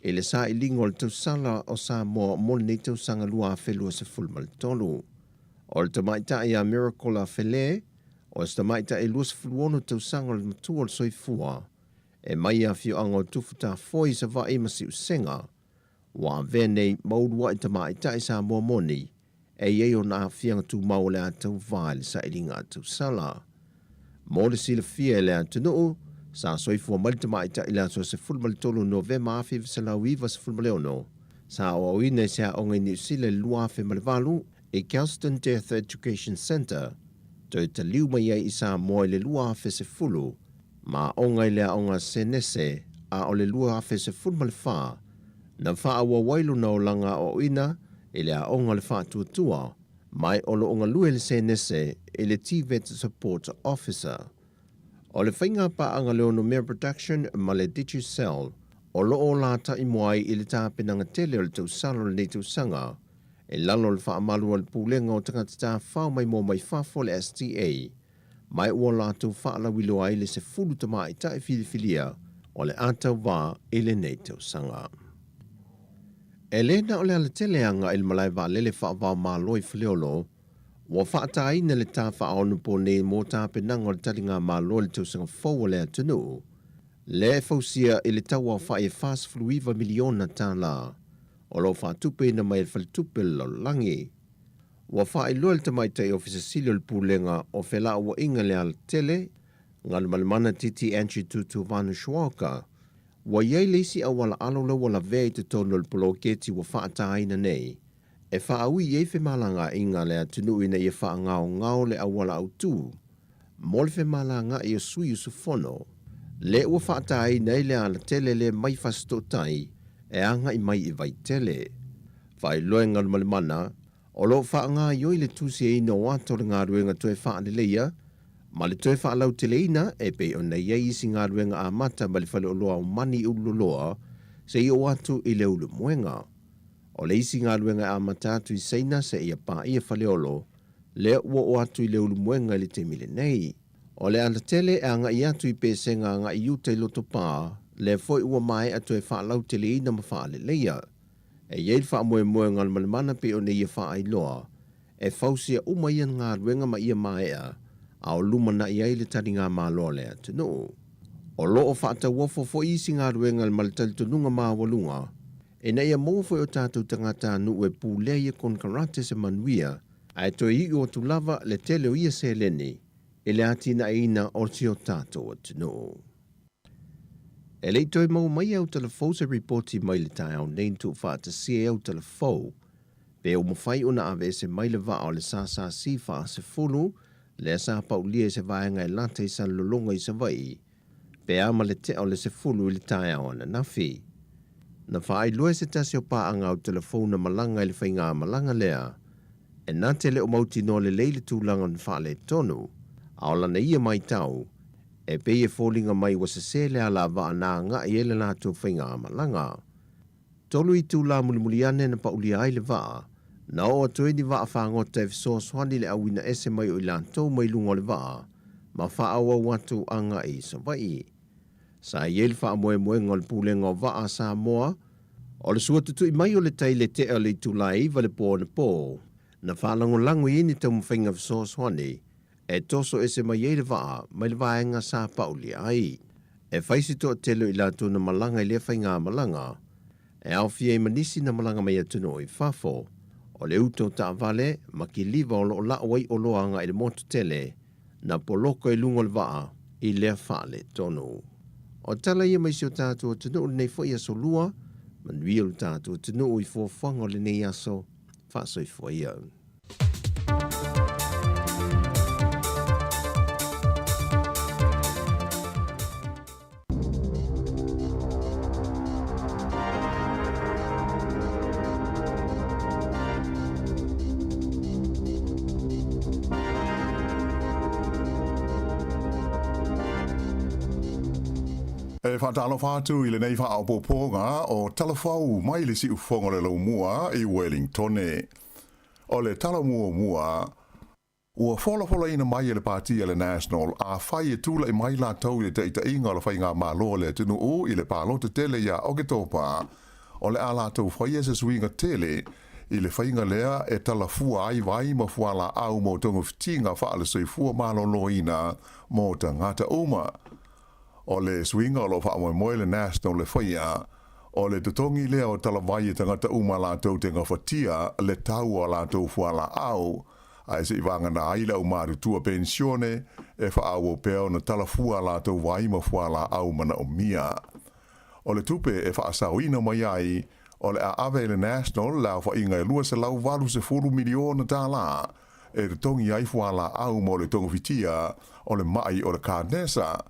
[SPEAKER 6] i le sailiga o le tausala o Samoa mo lenei tausaga 2023. O le tamaitai ia Miracle Afele, o se tamaitai 26 tausaga o le matua o le soifua, e mai i afioaga o Tufutafoe i Savaii ma Siusega, ua avea nei ma uluai tamaitai Samoa moni e i ai ona aafiaga tumau o le a tauvā i le sailiga tausala. Mo le silafia e le atunuu, sa soifua mai le tamaitai i le aso 13 Novema 1996, sa aoaoina i se aoga i Niu Sila i le 2008 i Kelston Death Education Centre, toe taliu mai ai i Samoa i le 2010, ma aoga i le aoga Senese, a o le 2014, na faaauau ai lona olaga aoaoina i le aoga o le Faatuatua, ma o lo o galue le Senese i le TVET Support Officer. O le faiga paaga le Onomea Production ma le Digicel o lo o lataimua ai i le tapenaga tele o le tausala o lenei tausaga i lalo o le faamalu a le Pulega o Tagata Tafafao Maimoa Mai Fafo le STA, ma ua latou faalauiloa ai le 10 tamaitai filifilia o le a tauvā i lenei tausaga. E lē na o le alatele agai i le malae vaalele faava-o-Malo i Faleolo ua faataina le ta faaonopo nei mo tapenaga o le taligamalo i le tausaga fou a le atunuu, lea e fausia i le tauaofa'i e $49 miliona tālā o lo o faatupeina mai e le Faletupe o le Lalolagi. Ua faailoa e le tamaitai Ofisa Sili o le Pulega o Felauaiga i le Alatele, Galumalemana Titi Angie Tutuvanu Schwalger, ua i ai le isi auala alo lea ua lavea i totonu o le poloketi ua faataina nei e faaui i ai femalagaaiga a le atunuu ina ia faagaogao le auala autū mo le femalagaai o sui usufono, lea ua faataina ai le alatele lea mai Fasitootai e agai mai i Vaitele. Faailoa e Galumalemana, o lo o faagaioi le tusiaina o ata o le galuega toe faaleleia ma le toe faalauteleina e pei ona i ai isi galuega amata mai le faleoloa o Mani i Ululoloa seia oo atu i le Ulumoega. O le isi galuega e amata atu i Saina seia paia Faleolo, lea ua oo atu i le Ulumoega i le taimi lenei. O le alatele e agai atu i Pesega agai i uta i Lotopa, lea foi ua maea toe faalauteleina ma faaleleia. E i ai le faamoemoe Galumalemana pei ona ia faailoa, e fausia uma ia galuega ma ia maea, a o lumanai ai le taligamalo a le atunuu. O lo o faatauofo foi isi galuega ma le talitonuga maualuga, ina ia maua foi o tatou tagatanuu e pulea ia konekarate se manuia, ae toe iu atu lava le tele o ia seleni i le atinaeina o si o tatou atunuu. E le i toe maua mai e Autalafou se ripoti mai le taeao nei na tuufaatasia e Autalafou pe ua mafai ona aveese mai le vaa o le SSC 40 lea sa paulia i se vaega e lata i Salelologa i Savaii pe a ma le tea o le 10 i le taeao ananafi. Na faailoa e se tasi o paaga Autalafou na malaga i le faigamalaga lea e na te le o mautinoa lelei le tulaga na faaletonu, a o lana ia matau e pei e foliga mai ua sesē le alavaa na agai ai le latou faigamalaga. 3 itulā mulimuli ane na paulia ai le vaa, na oo atu ai ni vaa fagota e fesoasoani i le auina ese mai o i latou mai luga o le vaa ma faaauau atu agai i Savaii. Sa i ai le faamoemoega o le Pulega o Vaa a Samoa o le sua tutui mai o le tai i le tea o le itulā e 9 le po anapo, na faalagolago i ai ni taumafaiga fesoasoani e toso ese mai ai le vaa mai le vaega sa paulia ai. E fai se toatele o i latou na malaga i lea faigamalaga, e aofia ai ma nisi na malaga mai atunuu i fafo, o le uta o taavale ma kiliva o lo o lau ai oloa agai i le motu tele, na poloka i luga o le vaa i lea faaletonu. O tala ia mai si o tatou atunuu i lenei foi aso Lua, manuia lo tatou atunuu i fuafuaga o lenei aso, faasoifua ia.
[SPEAKER 7] E faatalofa atu i lenei faaopoopoga o Talafou mai le siufofoga o le Laumua i Wellingtone. O le tala muamua, ua folafolaina mai e le Pati a le National afai e tulai mai latou i le taitaiga o le faigamalo a le atunuu i le palota tele ia Oketopa, o le a latou faia se suiga tele i le faiga lea e talafua ai vai ma fualaau mo togafitiga faale-soifua maloloina mo tagata uma. O le suiga o lo o faamoemoe le National e faia, o le totogi lea o talavai e tagata uma latou te gafatia le tau o a latou fualaau, ae se i vagana ai le aumatutua penisione e faaauau pea ona talafua a latou vai ma fualaau manaomia. O le tupe e faasaoina mai ai, o le a ave i le National le aofaiga e $280 miliona tala e totogi ai fualaau mo le togafitia o le ma'i o le kanesa.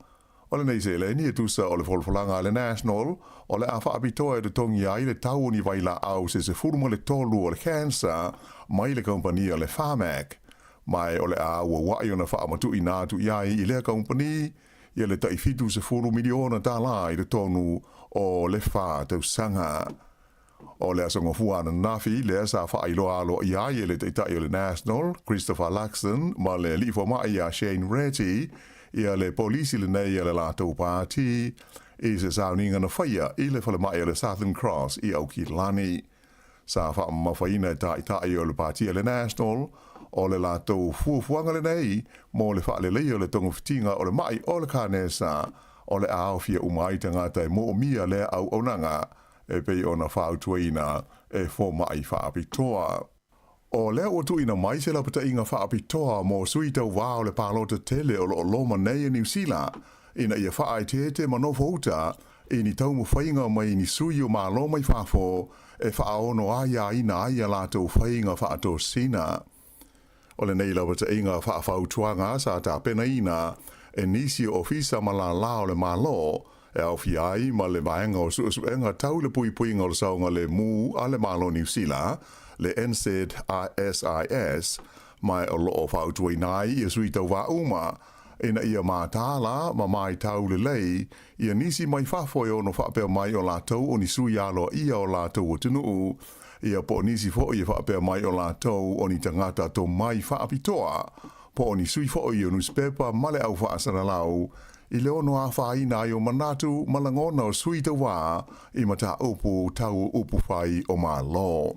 [SPEAKER 7] O lenei seleni e tusa o le folafolaga a le National, o le a faapitoa e totogi ai le tau o ni vailaau se 13 o le cancer mai le kamupani a le Pharmac. Ma o le a auaua'i ona faamatuuina atu i ai i lea kamupani ia le tai $70 miliona tala i totonu o le 4 tausaga. O le aso Gafua ananafi lea sa faailoa aloaia ai e le Taitai o le National, Christopher Luxon, ma le alii fomai ia Shane Reti, ia le polisi lenei a le latou pati, i se sauniga na faia i le falemai o le Southern Cross i Aukilani. Sa faamamafaina e taitai o le pati a le National, o le latou fuafuaga lenei mo le faaleleia o le togafitiga o le ma'i o le kanesa, o le a aofia uma ai tagata e moomia lea auaunaga e pei ona fautuaina e fomai faapitoa. O lea ua tuuina mai se lapataiga faapitoa mo sui tauvā o le palota tele o lo o loma nei e Niu Sila ina ia faaeteete ma nofouta i ni taumafaiga mai ni sui o Malo mai fafo e faaono aiaina ai a latou faiga faatosina. O lenei lapataiga faafautuaga sa tapenaina e nisi o ofisa ma lālā o le Malo e aofia ai ma le vaega o suesuega tau le puipuiga o le saogalemu a le Malo Niu Sila, le NZSIS, ma o lo o fautuaina ai ia sui tauvā uma ina ia mataala ma matau lelei ia nisi mai fafo e ono faapea mai o latou o ni sui aloaia o latou atunuu, ia po o nisi foi e faapea mai o latou o ni tagata tomai faapitoa, po o ni sui foi o nusipepa ma le au faasalalau, i le ono afaina ai o manatu ma lagona o sui tauvā i mataupu tau upufai o Malo.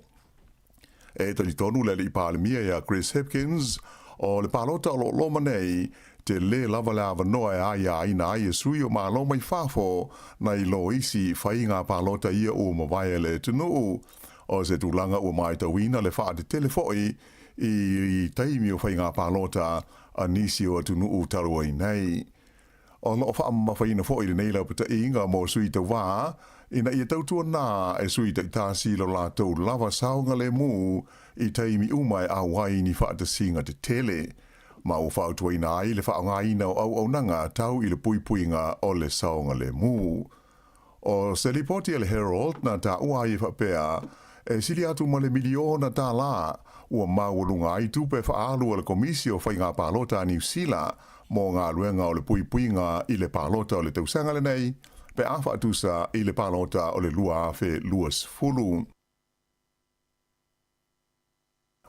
[SPEAKER 7] E talitonu le alii Palemia ia Chris Hipkins, o le palota o lo o loma nei, tele lava le avanoa e aiaina ai e sui o Malo mai fafo nai lo isi faiga palota ia ua mavae a le atunuu. O se tulaga ua matauina le faatetele foi i taimi o faiga palota a nisi o atunuu talu ai nei. O lo o faamamafaina foi lenei laupataiga mo sui tauvā ina ia tautuana e sui taitasi lo latou lava saogalemu i taimi uma e auai ni faatasiga tetele, ma ua fautuaina ai le faaaogaina o auaunaga tau i le puipuiga o le saogalemu. O se lipoti a le Herald na taua ai e faapea, e sili atu ma le miliona tala ua maualuga ai tupe faaalu a le Komisi o Faiga Palota a Niu Sila mo galuega o le puipuiga i le palota o le tausaga lenei, pe a faatusa i le palota o le 2020.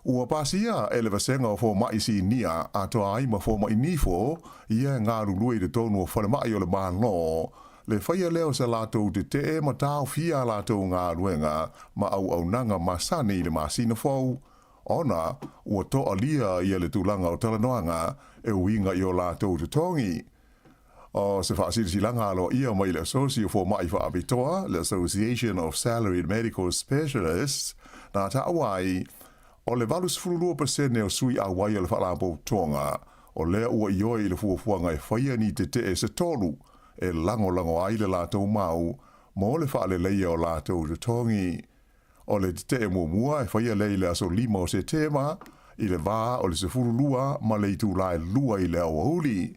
[SPEAKER 7] Ua pasia e le vasega o foma'i sinia atoa ai ma foma'i nifo ia e galulue i totonu o falema'i o le Malo, le faia lea o se latou tetee ma taofia a latou galuega ma auaunaga masani i le masina fou, ona ua toalia ia le tulaga o talanoaga e uiga i o latou totogi. O se faasilasilaga aloaia mai le Asosi o Foma'i Faapitoa, le Association of Salaried Medical Specialists, na taua ai, o le 82% o sui auai o le faalapotopotoga, o lea ua ioe i le fuafuaga e faia ni tetee se tolu e lagolago ai le latou mau mo le faaleleia o latou totogi. O le tetee muamua e faia lea i le aso 5 o Setema i le va o le 12 ma le itula e 2 i le aoauli.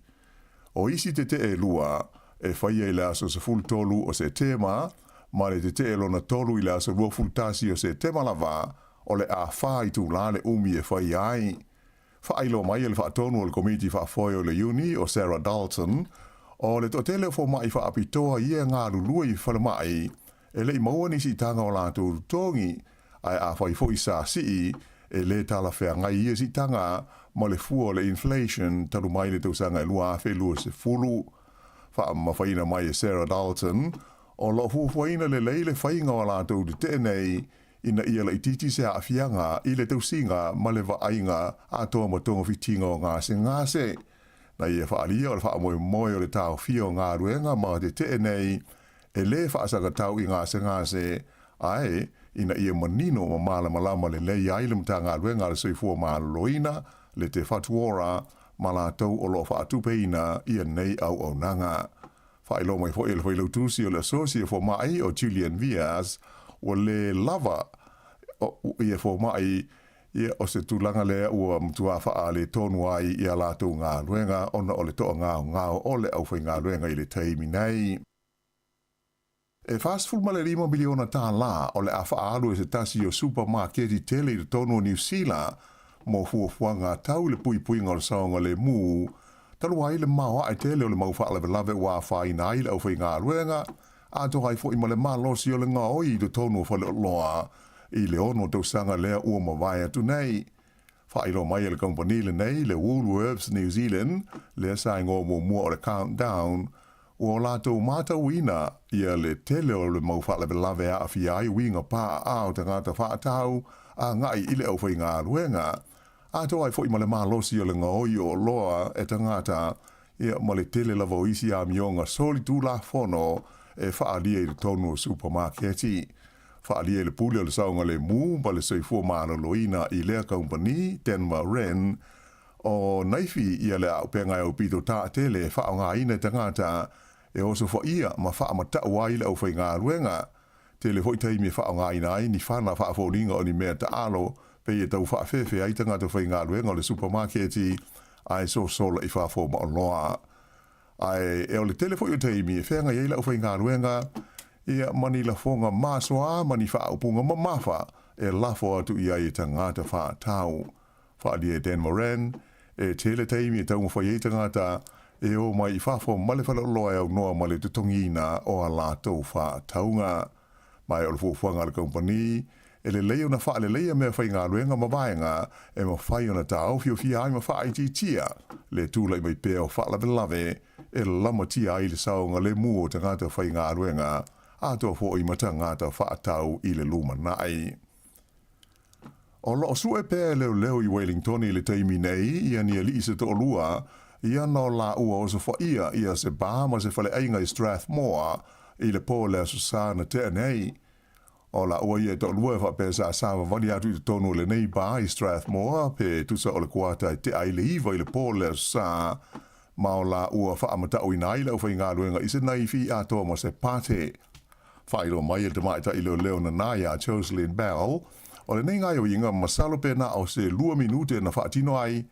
[SPEAKER 7] O isi tetee e lua e faia i le aso 13 o Setema ma le tetee lona tolu i le aso 21 o Setema lava, o le a 4 itula le umi e faia ai. Faailoa mai e le faatonu o le Komiti Faafoe o le Iuni o Sarah Dalton, O le toatele o fomaʻi faapitoa ia e galulue i falemai, e le i maua ni siitaga o latou totogi, ae afai foi sa sii, e lē talafeagai ia siitaga ma le fua o le inflation talu mai le tausaga e 2020. Faamamafaina mai e Sarah Dalton, o loo fuafuaina lelei le faiga o a latou tetee nei ina ia laitiiti se aafiaga i le tausiga ma le vaaiga atoa ma togafitiga o gasegase. Na ia faaalia o le faamoemoe o le taofia o galuega ma tetee nei e lē faasakatau i gasegase, ae ina ia manino ma malamalama lelei ai le Matagaluega a le Soifua Maloloina, le Te Whatu Ora, ma latou o loo faatupeina ia nei auaunaga. Faailoa mai foi e le Failautusi o le Asosi o Fomaʻi o Julian Vias, ua lē lava ia fomaʻi ia o se tulaga lea ua matuā faaletonu ai ia latou galuega ona o le toagaogao o le aufaigaluega i le taimi nei. E $45 miliona tālā o le a faaalu e se tasi o supamaketi tele i totonu o Niu Sila mo fuafuaga tau i le puipuiga o le saogalemu, talu ai le maoae tele o le mau faalavelave ua afaina ai le aufaigaluega, atoa ai foi ma le malosi o le gaoi i totonu o faleoloa i le 6 tausaga lea ua mavae atu nei. Faailoa mai e le kamupani lenei, le Woolworths New Zealand, lea sa igoa muamua o le Countdown, ua latou matauina ia le tele o le mau faalavelave e aafia ai uiga paaa o tagata faatau agai i le aufaigaluega, atoa ai foi ma le malosi o le gaoi o oloa e tagata, ia ma le tele lava o isi amioga solitulafono e faaalia i totonu o supamaketi. Faaalia e le Pule o le Saogalemu ma le Soifua Maloloina i lea kamupani, Denver Wren, o naifi ia le auupega e aupito taatele e faaaogaina e tagata e osofaia ma faamatau ai le aufaigaluega. Tele foi taimi e faaaogaina ai ni fana faafoliga o ni mea taalo pei e tau faafefe ai tagata faigaluega o le supamaketi ae sosola i fafo ma oloa. Ae e o le tele foi o taimi e feagai ai le aufaigaluega ia ma ni lafoga masoa ma ni faaupuga mamafa e lafo atu i ai e tagata faatau. Faaalia e Dan Moran, e tele taimi e taumafai ai tagata e o mai i fafo ma le faleoloa e aunoa ma le totogiina o a latou faatauga. Ma e o le fuafuaga a le kamupani, e lelei ona faaleleia meafaigaluega ma vaega e mafai ona taofiofia ai ma faaitiitia le tulai mai pea o faalavelave e lamatia ai le saogalemu o tagata faigaluega atoa foi ma tagata faatau i le lumanai. O loo sue pea e leoleo i Wellington i le taimi nei ia ni alii se toalua ia na o laua osofaia ia se pa ma se faleaiga i Strathmore i le po o le Aso Sa na tea nei. O laua ia e toalua e faapea sa savavali atu i totonu o lenei pa i Strathmore pe tusa o le kuata e tea ai le 9 i le po o le Aso Sa, ma o laua faamatauina ai le aufaigaluega i se naifi atoa ma se pate. Faailoa mai e le tamaitai leoleo nana iā Jocelyn Bell, o lenei gaoioiga masalo pe na o se 2 minute na faatino ai,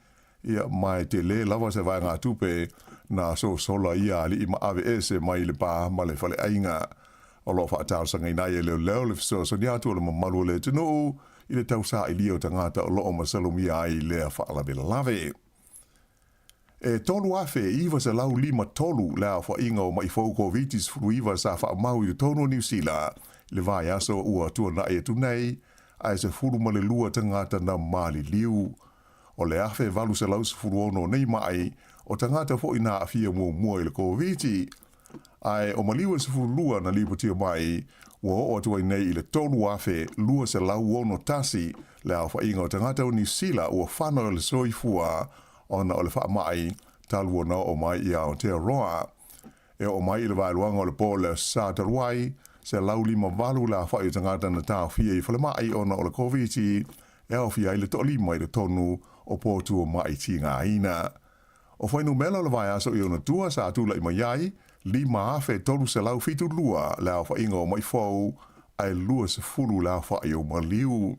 [SPEAKER 7] ia ma e tele lava se vaegatupe na sosola ia alii ma aveese mai le pa ma le faleaiga. O loo faatalosagaina ai e leoleo le fesoasoani atu o le mamalu o le atunuu i le tausailia o tagata o loo masalomia ai lea faalavelave. E 3,953 le aofaiga o maʻi fou Koviti-19 sa faamau i totonu o Niu Sila i le vaiaso ua tuanaʻi atu nei, ae 12 tagata na maliliu. O le 1,816 nei maʻi o tagata foi na aafia muamua i le Koviti, ae o maliu e 12 na lipotia mai ua oo atu ai nei i le 3,261 le aofaiga o tagata o Niu Sila ua fano i le soifua ona o le faamaʻi talu ona oo mai i Aotearoa. E oo mai i le vaeluaga o le po o le Aso Sa talu ai, 158 le aofai o tagata na taofia i falemai ona o le Koviti, e aofia ai le 5 i totonu o potu o maʻi tigaina. O fuainumera o le vaiaso i ona tua sa tulaʻi mai ai, 5,372 le aofaiga o maʻi fou, ae 20 le aofai o maliu.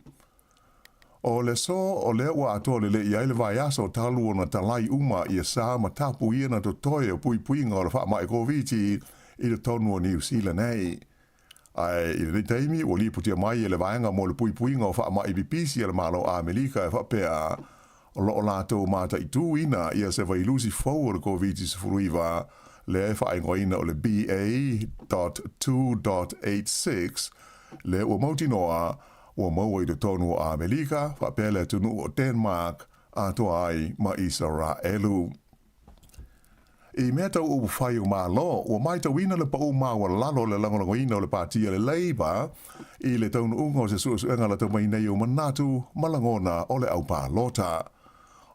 [SPEAKER 7] O le aso o lea ua atoa lelei ai le vaiaso talu ona talai uma ia sa ma tapu ia na totoe o puipuiga o le faamaʻi Koviti i totonu o Niu Sila nei. Ae i lenei taimi ua lipotia mai e le vaega mo le puipuiga o faamaʻi pipisi a le Malo Amerika e faapea o loo latou mataituina ia se vailusi fou o le Koviti-19 lea e faaigoaina o le BA.2.86, lea ua mautinoa ua maua i totonu o Amerika faapea le atunuu o Denmark atoa ai ma Isaraelu. I mea tau upufai o Malo, ua matauina le pau maualalo o le lagolagoina o le Pati a le Labour i le taunuuga o se suesuega lata mai nei o manatu ma lagona o le aupalota.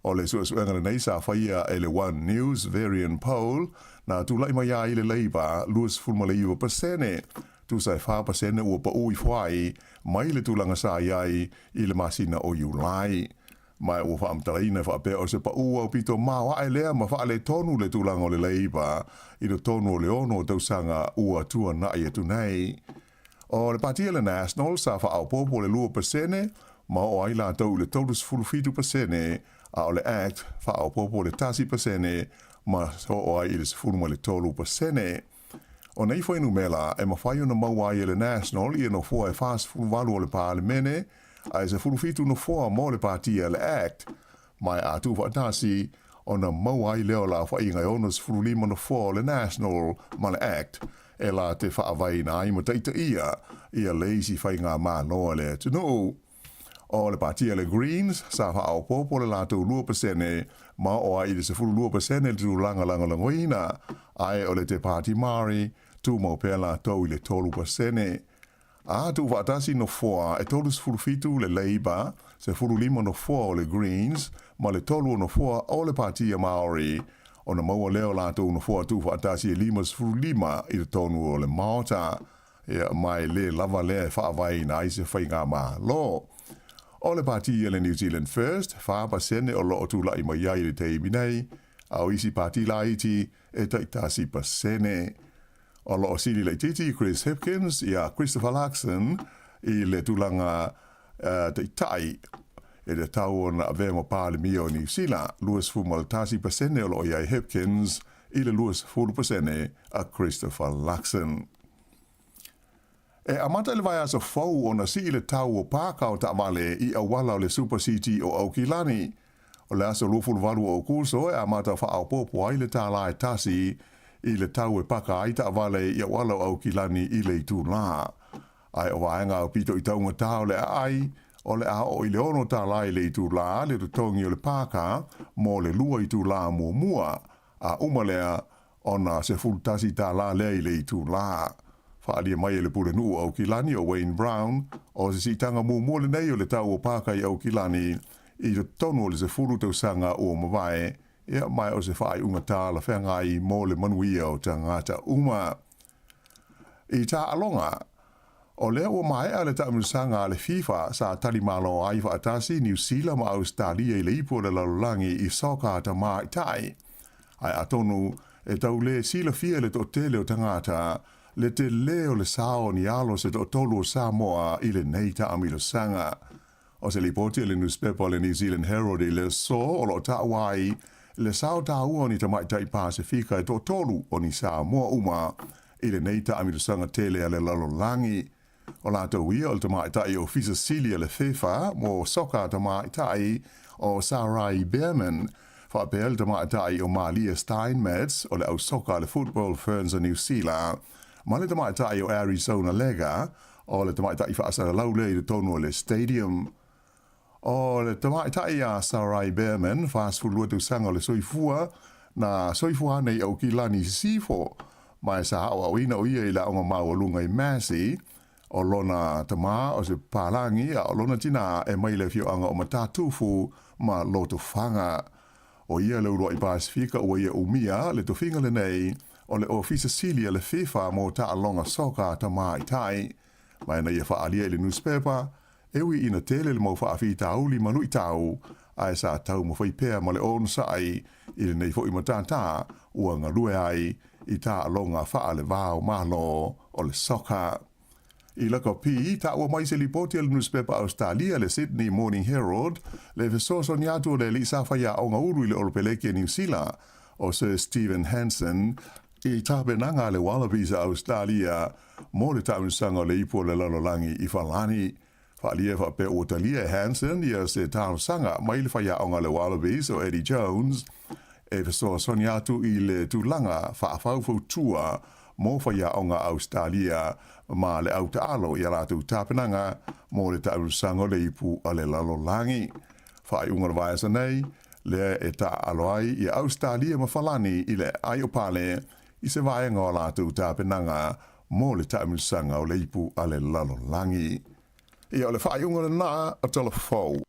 [SPEAKER 7] O le suesuega lenei sa faia e le One News Verian Poll na tulai mai ai le Labour 29%, tusa e 4% ua pau ifo ai mai le tulaga sa i ai i le masina o Iulai. Ma ua faamatalaina faapea o se pau aupito maoae lea ma faaletonu le tulaga o le Labour i totonu o le 6 tausaga ua tuanai atu nei. O le Pati a le National sa faaopoopo le 2% ma oo ai latou i le 37%, a o le ACT faaopoopo le 1% ma oo ai i le 13%. O nei fuainumera e mafai ona maua ai e le National ia nofoa e 48 o le Palemene, ae 17 nofoa mo le Pati a le ACT, ma e a tuufaatasi ona maua ai lea o le aofaiga e 65 nofoa o le National ma le ACT e la te faavaeina ai ma taitaia ia le isi faigamalo a le atunuu. O le Pati a le Greens sa faaopoopo le latou 2% ma oo ai i le 12% le tulaga lagolagoina, ae o le Te Pāti Māori tumau pea latou i le 3%. A tuufaatasi nofoa e 37 le Labour, 15 nofoa o le Greens ma le 3 o nofoa o le Pati a Māori, ona maua lea o latou nofoa tuufaatasi e 55 i totonu o le Maota. Ia, ma e lē lava lea e faavaeina ai se faigamalo. O le Pati a le New Zealand First, 4% o loo tulai mai ai i le taimi nei, a o isi pati laiti e taitasi%. O loo sili laitiiti Chris Hipkins ia Christopher Luxon i le tulaga taitai e tatau ona avea ma Palemia o Niu Sila, 21% o loo i ai Hipkins i le 20% a Christopher Luxon. E amata i le vaiaso fou ona sii le tau o pāka o taavale i auala o le Super City o Aukilani. O le aso 28 o Aokuso e amata faaopoopo ai le $1 i le tau e paka ai taavale i auala o Aukilani i le itulā. Ae o vaega aupito i taugata o le aai, o le a oo i le $6 i le itulā le totogi o le pāka mo le 2 itulā muamua, a uma lea ona $11 lea i le itulā. Faaalia mai e le Pulenuu o Aukilani o Wayne Brown, o se siitaga muamua lenei o le tau o pāka i Aukilani i totonu o le 10 tausaga ua mavae, ia ma o se faaiuga talafeagai mo le manuia o tagata uma. I taaloga, o lea ua maea le taamilosaga a le FIFA sa talimalo ai faatasi Niu Sila ma Ausetalia i le Ipu o le Lalolagi i soka tamaitai. Ae atonu e tau lē silafia e le toatele o tagata le telē o le sao o ni alo se toatolu o Samoa i lenei taamilosaga. O se lipoti a le nusipepa o le New Zealand Herald i le aso o loo taua ai le sao taua o ni tamaitai Pasefika e toatolu o ni Samoa uma i lenei taamilosaga tele a le lalolagi. O latou ia o le tamaitai Ofisa Sili a le FIFA mo soka tamaitai o Sarai Bareman, faapea le tamaitai o Malia Steinmetz o le ausoka a le Football Ferns o Niu Sila, ma le tamaitai o Arizona Lega o le tamaitai faasalalau lea i totonu o le stadium. O le tamaitai a Sarai Bareman, 42 tausaga o le soifua, na soifua ana i Aukilani i Sisifo, ma e sa aoaoina o ia i le aoga maualuga i Massey. O lona tamā o se papalagi, a o lona tinā e mai le afioaga o Matatufu ma Lotofaga. O ia le uluai Pasefika ua ia umia le tofiga lenei o le Ofisa Sili a le FIFA mo taaloga soka tamaitai. Ma ina ia faaalia i le nusipepa, e ui ina tele le mau faafitauli ma luitau, ae sa taumafai pea ma le onosai i lenei foi matātā ua galue ai i taaloga faalevā o Malo o le soka. I lakapi, taua mai se lipoti a le nusipepa Ausetalia le Sydney Morning Herald le fesoasoani atu o le alii sa faiaoga ulu i le Olopeleki a Niu Sila o Sir Stephen Hansen i tapenaga a le Wallabies a Ausetalia mo le taamilosaga o le Ipu o le Lalolagi i Falani. Faaalia faapea ua talia e Hansen ia se talosaga mai le faiaoga a le Wallabies o Eddie Jones. e fesoasoani atu i le tulaga faafaufautua mo faiaoga a Ausetalia ma le au taalo i a latou tapenaga mo le taamilosaga o le Ipu a le Lalolagi. Faaiuga o le vaiaso nei, lea e taaalo ai ia Ausetalia ma Falani i le aai o Pale i se vaega o a latou tapenaga mo le taamilosaga o le Ipu a le Lalolagi. Ia, o le faaiuga lena o Tala Fou.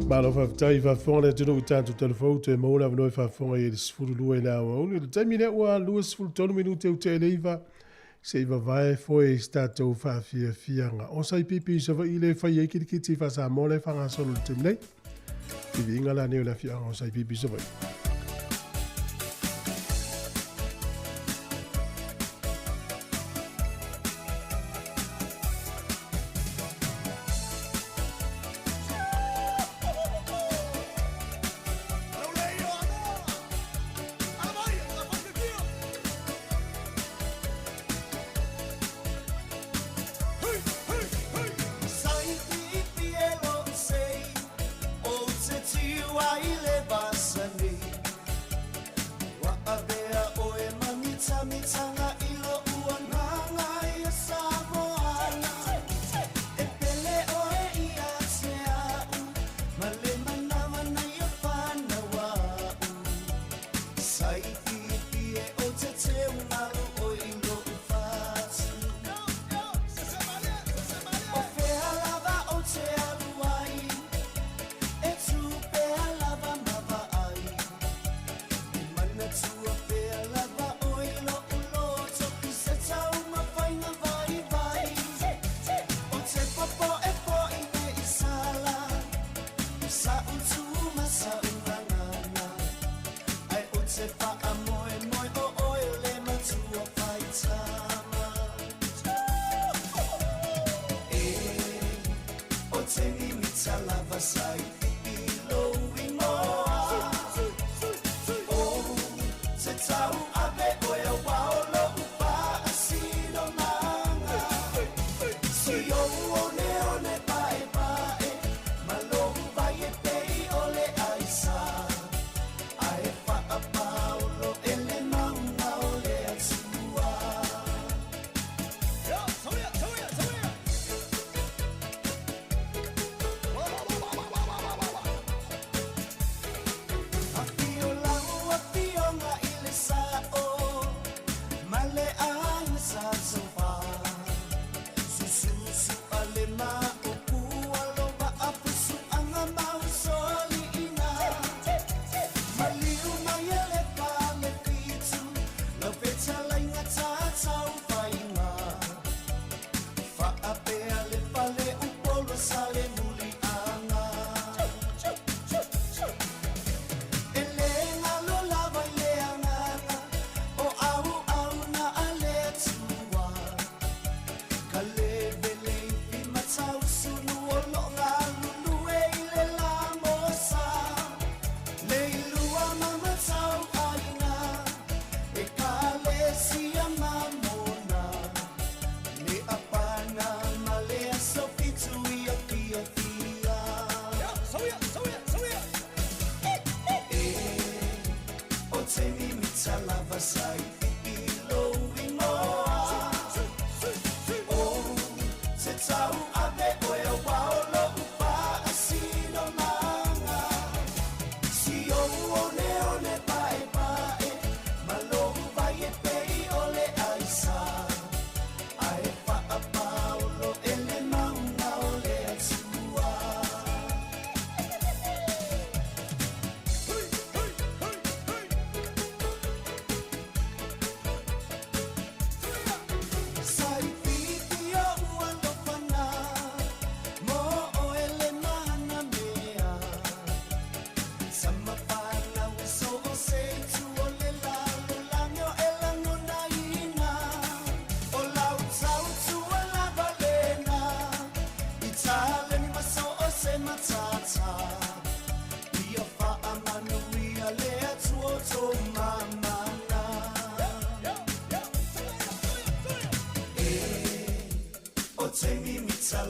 [SPEAKER 1] Malo faafetai faafofoga le atunuu i tatou talafou toe maua le avanoa e faafofoga i le 12 i le aoauli. O le taimi lea ua 23 minute ua tea i le 9 se i vavae foe i se tatou faafiafiaga. O sai pipi i Savaii le fai ai kirikiti faa-Samoa le faagasolo i le taimi nei. I viiga la nei o le afioaga o Saipipi i Savaii.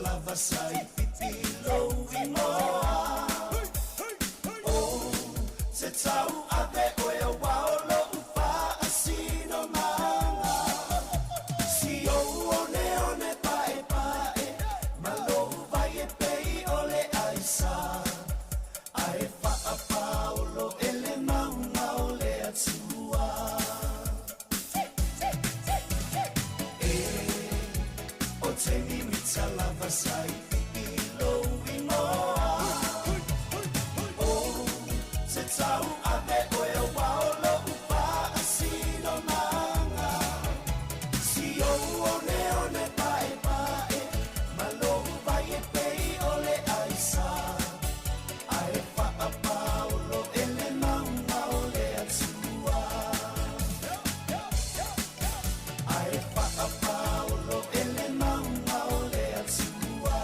[SPEAKER 5] lava sa i pipi lou inoa. Ou te tau ave oe aua o lo'u faasinomaga. Si ou oneone pa'epa'e ma lou vai e pei o le aisa. Ae faapaolo e le mauga o le Atua. E o te mimita lava sa i pipi lou inoa. Ou te tau ave oe aua o lo'u faasinomaga. Si ou oneone pa'epa'e ma lou vai e pei o le aisa. Ae faapaolo e le mauga o le Atua. Ae faapaolo e le mauga o le Atua.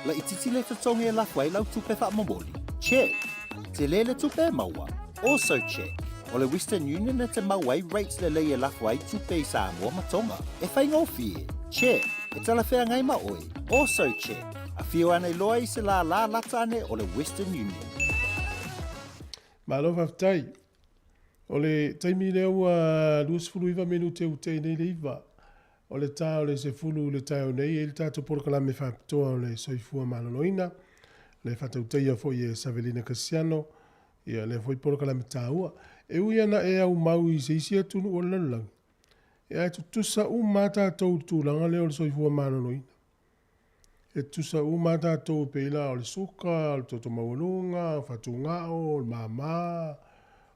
[SPEAKER 3] Laitiiti le totogi e lafo ai lau tupe faamomoli? Check! Tele le tupe e maua? Also check! O le Western Union e te maua ai rates lelei e lafo ai tupe i Samoa ma Tonga. E faigofie? Check! E talafeagai ma oe? Also check! Afio ane loa i se lālā lata ane o le Western Union.
[SPEAKER 1] Malo faafetai. O le taimi lea ua 29 minute ua tea nei le 9. O le ta o le 10 i le taeao nei e i ai le tatou polokalame faapitoa o le Soifua Maloloina, le faatautaia foi e Savelina Kasiano, ia lea foi polokalame taua. E ui ana e aumau i se isi atunuu o le lalolagi, ae tutusa uma lava tatou i le tulaga lea o le soifua maloloina. E tutusa uma lava tatou e pei la o le suka, o le toto maualuga, o fatugao, o le mama,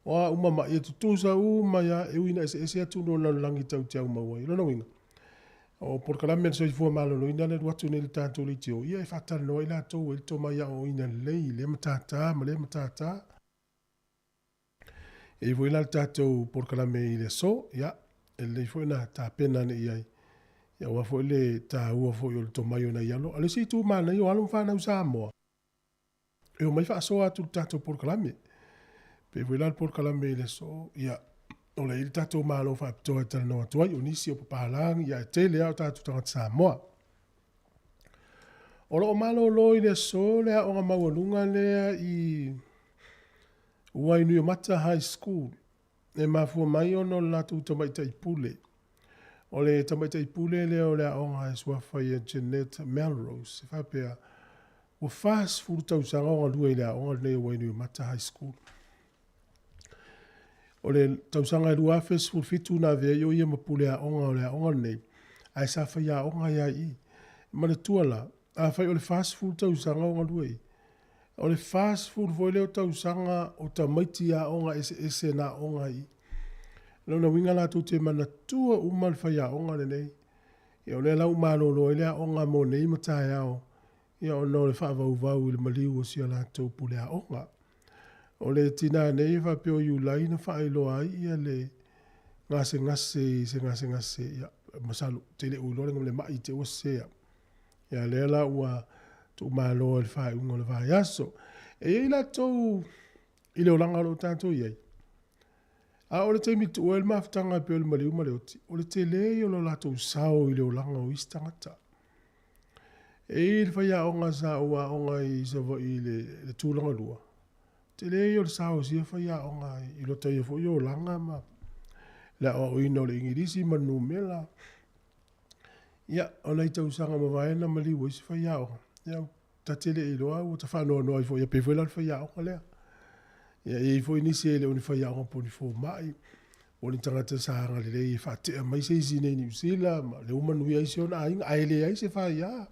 [SPEAKER 1] o a uma ma'i, e tutusa uma lava, e ui ina eseese atunuu o le lalolagi tatou te aumau ai. O lona uiga, o polokalame a le soifua maloloina lea e alu atu nei i le tatou leitio, ia e faatalanoa ai latou e i ai le tomai aoaoina lelei i lea matata ma lea matata. E i ai foi la le tatou polokalame i le aso, ia, e lelei foi ona tapena ane i ai, ia aua foi le taua foi o le tomai o nai alo. A o le isi itu manaia o alo ma fanau Samoa, e omai faasoa atu i le tatou polokalame. Pei foi la le polokalame i le aso, ia, o la e i ai le tatou Malo faapitoa e talanoa atu ai, o nisi o papalagi, ia ae tele lava o tatou tagata Samoa. O lo o malolo i le aso le aoga maualuga lea i Wainuiomata High School e mafua mai ona o le latou tamaitai pule. O le tamaitai pule lea o le aoga e suafa ia Jeanette Melrose e faapea, ua 40 tausaga o galue i le aoga lenei o Wainuiomata High School. O le tausaga e 2017 na avea ai o ia ma pule aoga o le aoga lenei, ae sa faiaoga ai lava i i. Manatua la, afai o le 40 tausaga o galue i i, o le 40 foi lea o tausaga o tamaiti aoga eseese na aoga ai i i. O lona uiga latou te manatua uma le faiaoga lenei. Ia o lea la ua malolo ai le aoga mo nei ma taeao, ia ona o le faavauvau i le maliu o si a latou pule aoga. O le tinā nei e faapea o Iulai na faailoa ai ia le gasegase i se gasegase, ia, masalo, ou te le o iloa le ma'i te ua sese au. Ia lea la ua tuumalo i le faaiuga o le vaiaso. E i ai latou i le olaga o lo o tatou i ai. A o le taimi tuua ai le mafutaga e pei o le maliu ma le oti, o le tele ia o lo latou sao i le olaga o isi tagata. E i ai le faiaoga sa ou aoga i Savaii i le tulaga lua, tele ia o le sao o sia faiaoga i lota ia foi olaga ma le aoaoina o le Igilisi ma le numera. Ia, o nai tausaga mavae na maliu ai si faiaoga. Ia, ta te le iloa ua ta faanoanoa ai foi, ia pei foi la o le faiaoga lea. Ia, e i ai foi nisi e le o ni faiaoga po o ni fomai, po o ni tagata sa agalelei e faatea mai se isi i inei i Niu Sila, ma lea ua manuia ai si ona aiga, ae leai se faia.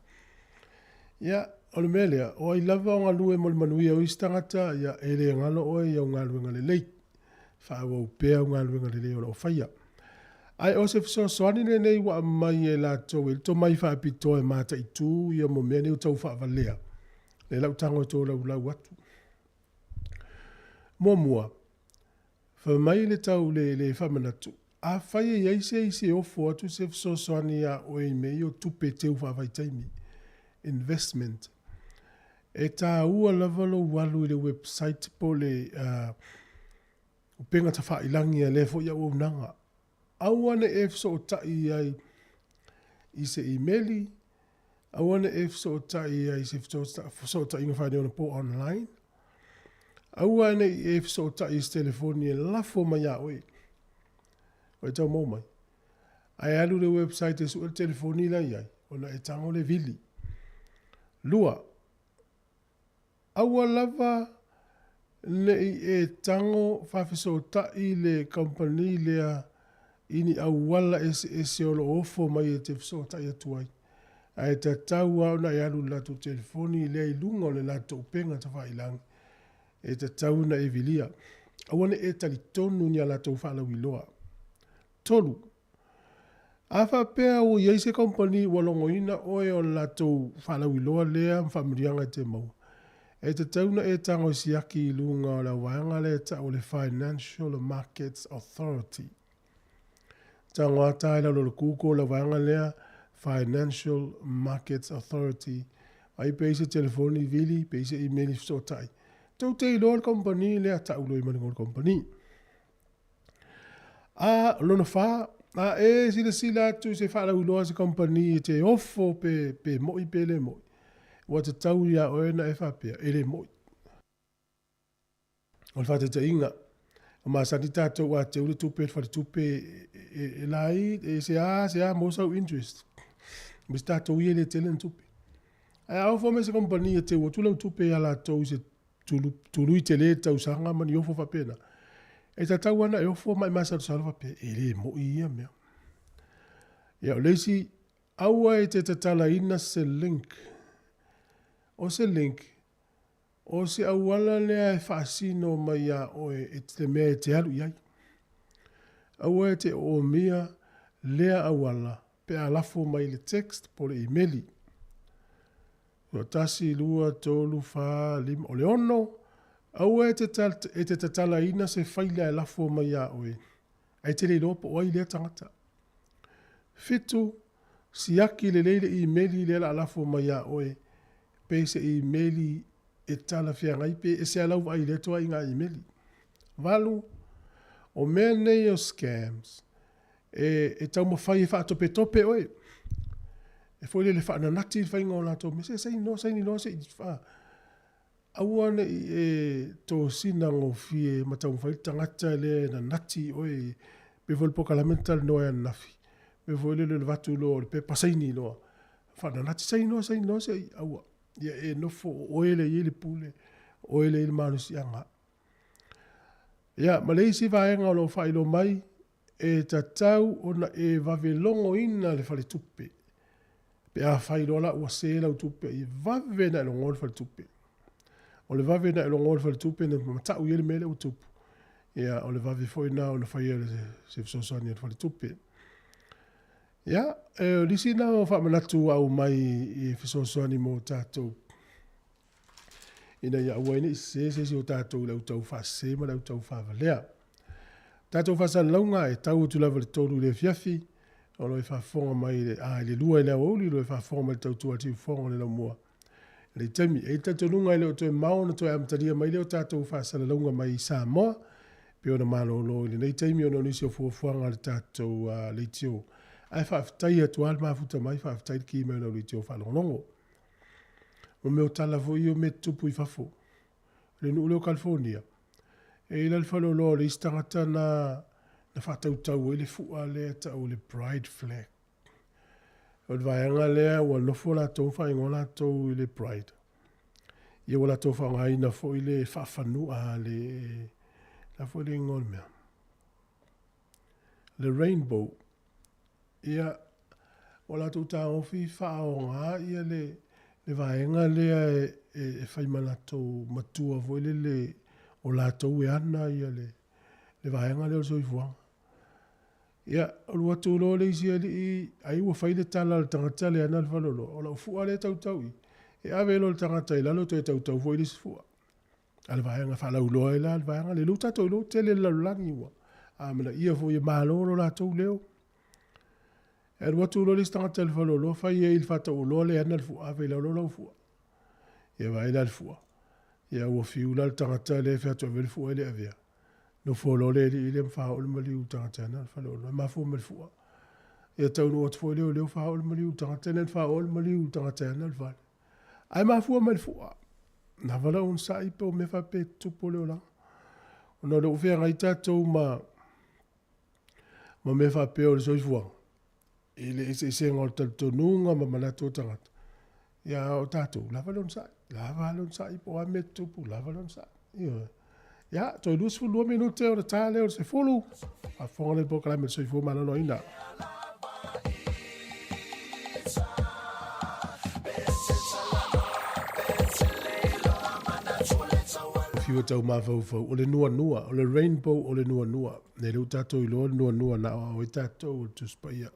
[SPEAKER 1] Ia, o le mea lea, o ai lava o galue mo le manuia o isi tagata, ia, e le galo oe i au galuega lelei. Faaauau pea au galuega lelei o lo o faia. Ae o se fesoasoani lenei ua aumai e latou e le tomai faapitoa e mataitu ia mo mea nei o tau faavalea, lea la ua tago e tolaulau atu. Muamua, fai mai le tau le, le faamanatu, Afai e i ai se isi e ofo atu se fesoasoani iā oe i mea ia o tupe teu faavaitaimi, investment, e tāua lava lou alu i le website po o le upega tafailangi a lea foi auaunaga. Aua ne i e fesootai i ai i se imeli, aua ne i e fesootai i ai i se fesootaiga faaneionapo online, aua ne i e fesootai i se telefoni e lafo mai iā oe. Ua e tau maua mai? Ae alu i le website e sue le telefoni la e i ai, ona e tago le vili. Lua, Aua lava ne i e tago faafesootai le kamupani lea i ni auala eseese o lo o ofo mai e te fesootai atu ai, ae tatau lava ona e alu i le latou telefoni lea i luga o le latou upega tafailagi e tatau ona e vilia. Aua ne i e talitonu i ni a latou faalauiloa. Tolu, A faapea ua i ai se kamupani ua logoina oe o le latou faalauiloa lea ma faamanuiaga e te maua, e tatau ona e tago e siaki i luga o le auvaega lea e tau o le Financial Markets Authority. Tago ata i lalo o le Google le auvaega lea, Financial Markets Authority, vaai pe i ai se telefoni vili, pe i ai se imeli fesootai. Tou te iloa le kamupani lea, tau loa i ma le igoa o le kamupani. A, lona fa, a e silasila atu i se faalauiloa a se kamupani e te ofo pe, pe mo'i pe le mo'i, ua tatau iā oe ona e faapea, e le mo'i. O le faataitaiga, ua masani tatou a teu le tupe i le faletupe e, e lai, e se a, se a maua sau interest. Aemaise tatou ia e le tele ni tupe. Ae a ofo mai se kamupani e teu atu lau tupe ia latou i se tului tele i le tausaga ma ni ofo faapena, e tatau lava ona e ofo ma e masalosalo faapea, e le mo'i ia mea. Ia, o le isi, aua e te tatalaina se link. O se link, o se auala lea e faasino mai iā oe e te mea e te alu i ai. Aua e te oomia lea auala pe a lafo mai le text po o le imeli. Tuatasi, lua, tolu, fa, lima, o le ono, aua e te, e te tatalaina se faila e lafo mai iā oe, ae e te le iloa po o ai lea tagata. Fitu, siaki lelei le imeli lea o le a lafo mai iā oe, pe se imeli e talafeagai pe ese lava lau vaai i lea ituaiga imeli. Valu, o mea nei o scams, e, e taumafai e faatopetope oe. E foi lele faananati le faiga o latou mea. Se saini loa, saini loa se i wha. Aua ne i e tosina gofie ma taumafai le tagata lea e nanati i oe. Pei foi le polokalame na talanoa ai ananafi. Pei foi lele o le avatu loa o le pepa saini loa. Faananati, saini loa, saini loa se i aua. Ia e nofo o oe lea e i ai le pule, o oe lea e i ai le malosiaga. Ia, ma le isi vaega o lo o faailoa mai, E tatau ona e vave logoina le faletupe. Pe afai loa la ua se lau tupe, ia vave ona e logoa le faletupe. O le vave ona e logoa le faletupe na matau i ai le mea lea ua tupu, ia o le vave foi lena ona faia se fesoasoani a le faletupe. Ia, e, o nisi na o faamanatu ua aumai i fesoasoani mo tatou ina ia aua ai ne i sese se isi o tatou i le au tau faasese ma le au tau faavalea. Tatou faasalalauga e tau atu lava i le 3 i le afiafi, o lo o e faafofoga mai i le, a, i le 2 i le aoauli, o lo o e faafofoga mai i le tautua a Tiufofoga o le Laumua. I le taimi, e i ai le talitonuga e le o toe mao ona toe amatalia mai lea o tatou faasalalauga mai i Samoa, pei ona malolo i lenei taimi ona o nisi o fuafuaga a le tatou leitio. Ae faafetai atu lava le mafuta mai, faafetai le ki mai o lau leitio faalogologo. O mea o tala foi ia o mea tutupu i fafo. Le nuu lea o California, e i ai la le faleoloa o le isi tagata na na faatautau ai le fua lea e tau o le pride flag. O le vaega lea ua nofo latou ma faaigoa latou i le pride. Ia ua latou faaaogaina foi le faafanua le la foi le igoa o le mea. Le rainbow. Ia, ua latou taofi faaaoga ia le, le vaega lea e, e, e fai ma latou matua foi lele o latou e ana ia le, le vaega lea o le soifuaga. Ia, alu atu loa le isi alii, ai ua fai le tala a le tagata lea e ana le faleoloa, o lau fua lea e tautau i, e ave loa le tagata i lalo toe tautau foi le isi fua. A le vaega faalauiloa ai la le vaega lea, lea ua tatou iloa ua tele le lalolagi ua. Amanaia foi e malo lo latou leo. E alu atu loa le isi tagata i le faleoloa fai ai i le faatauoloa lea e ana le fua, ave i lalo lau fua. Ia vaai la le fua. Ia ua fiu la le tagata lea e fai atu e ave le fua e le avea. Nofo loa le alii lea ma faaoo le maliu i le tagata e ana le faleoloa. E mafua mai le fua. Ia taunuu atu foi leoleo faaoo le maliu i le tagata lea na faaoo le maliu i le tagata e ana le fale. Ae mafua mai le fua. Lava lau onosai po o mea faapea e tutupu o le olaga. Ona o lea ua feagai tatou ma ma mea faapea o le soifuaga, i le eseesega o le talitonuga ma manatu o tagata, ia a o tatou, lava le onosai, lava le onosai po o a mea e tutupu, lava le onosai. Ioe. Ia, toe 22 minute o le ta lea o le 10, faafofoga lea i le polokalame o le Soifua Maloloina. Fiu e tau mafaufau, o le nuanua, o le rainbow o le nuanua. Nei lea ua tatou iloa le nuanua na aoao ai tatou o le Tusi Paia.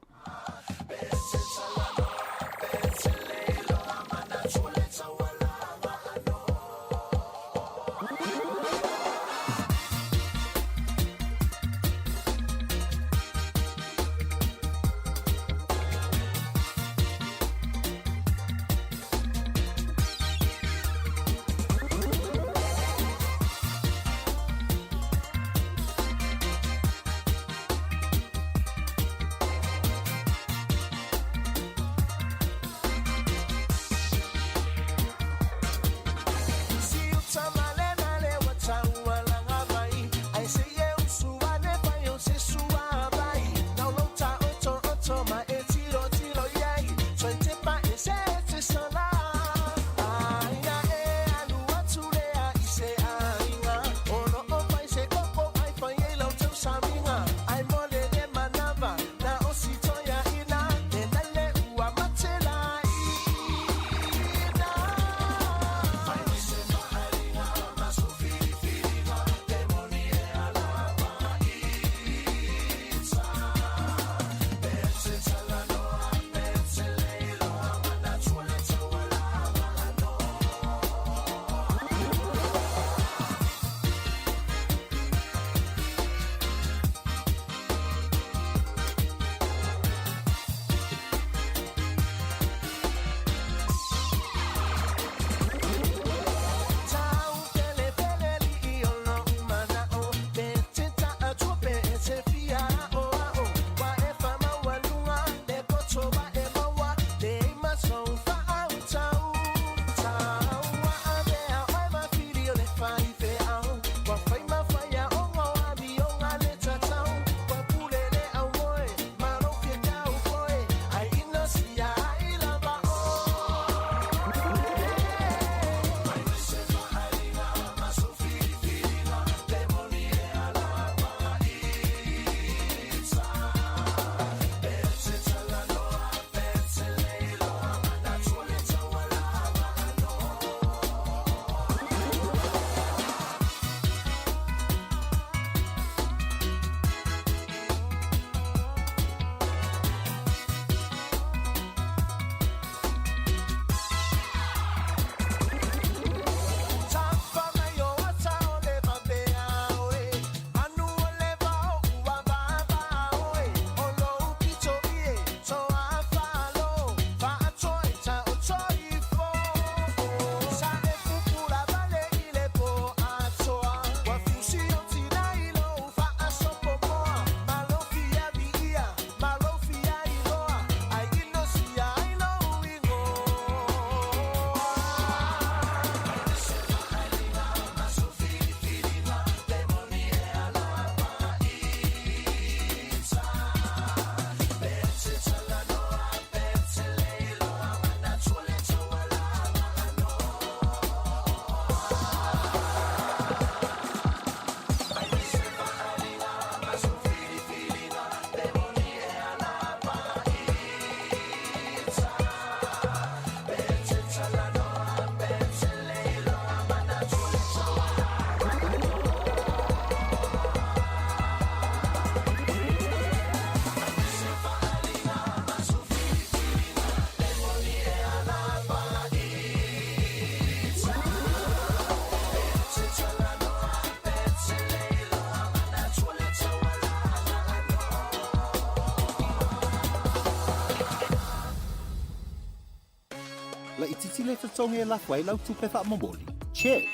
[SPEAKER 3] le totogi e lafo ai lau tupe faamomoli? Check.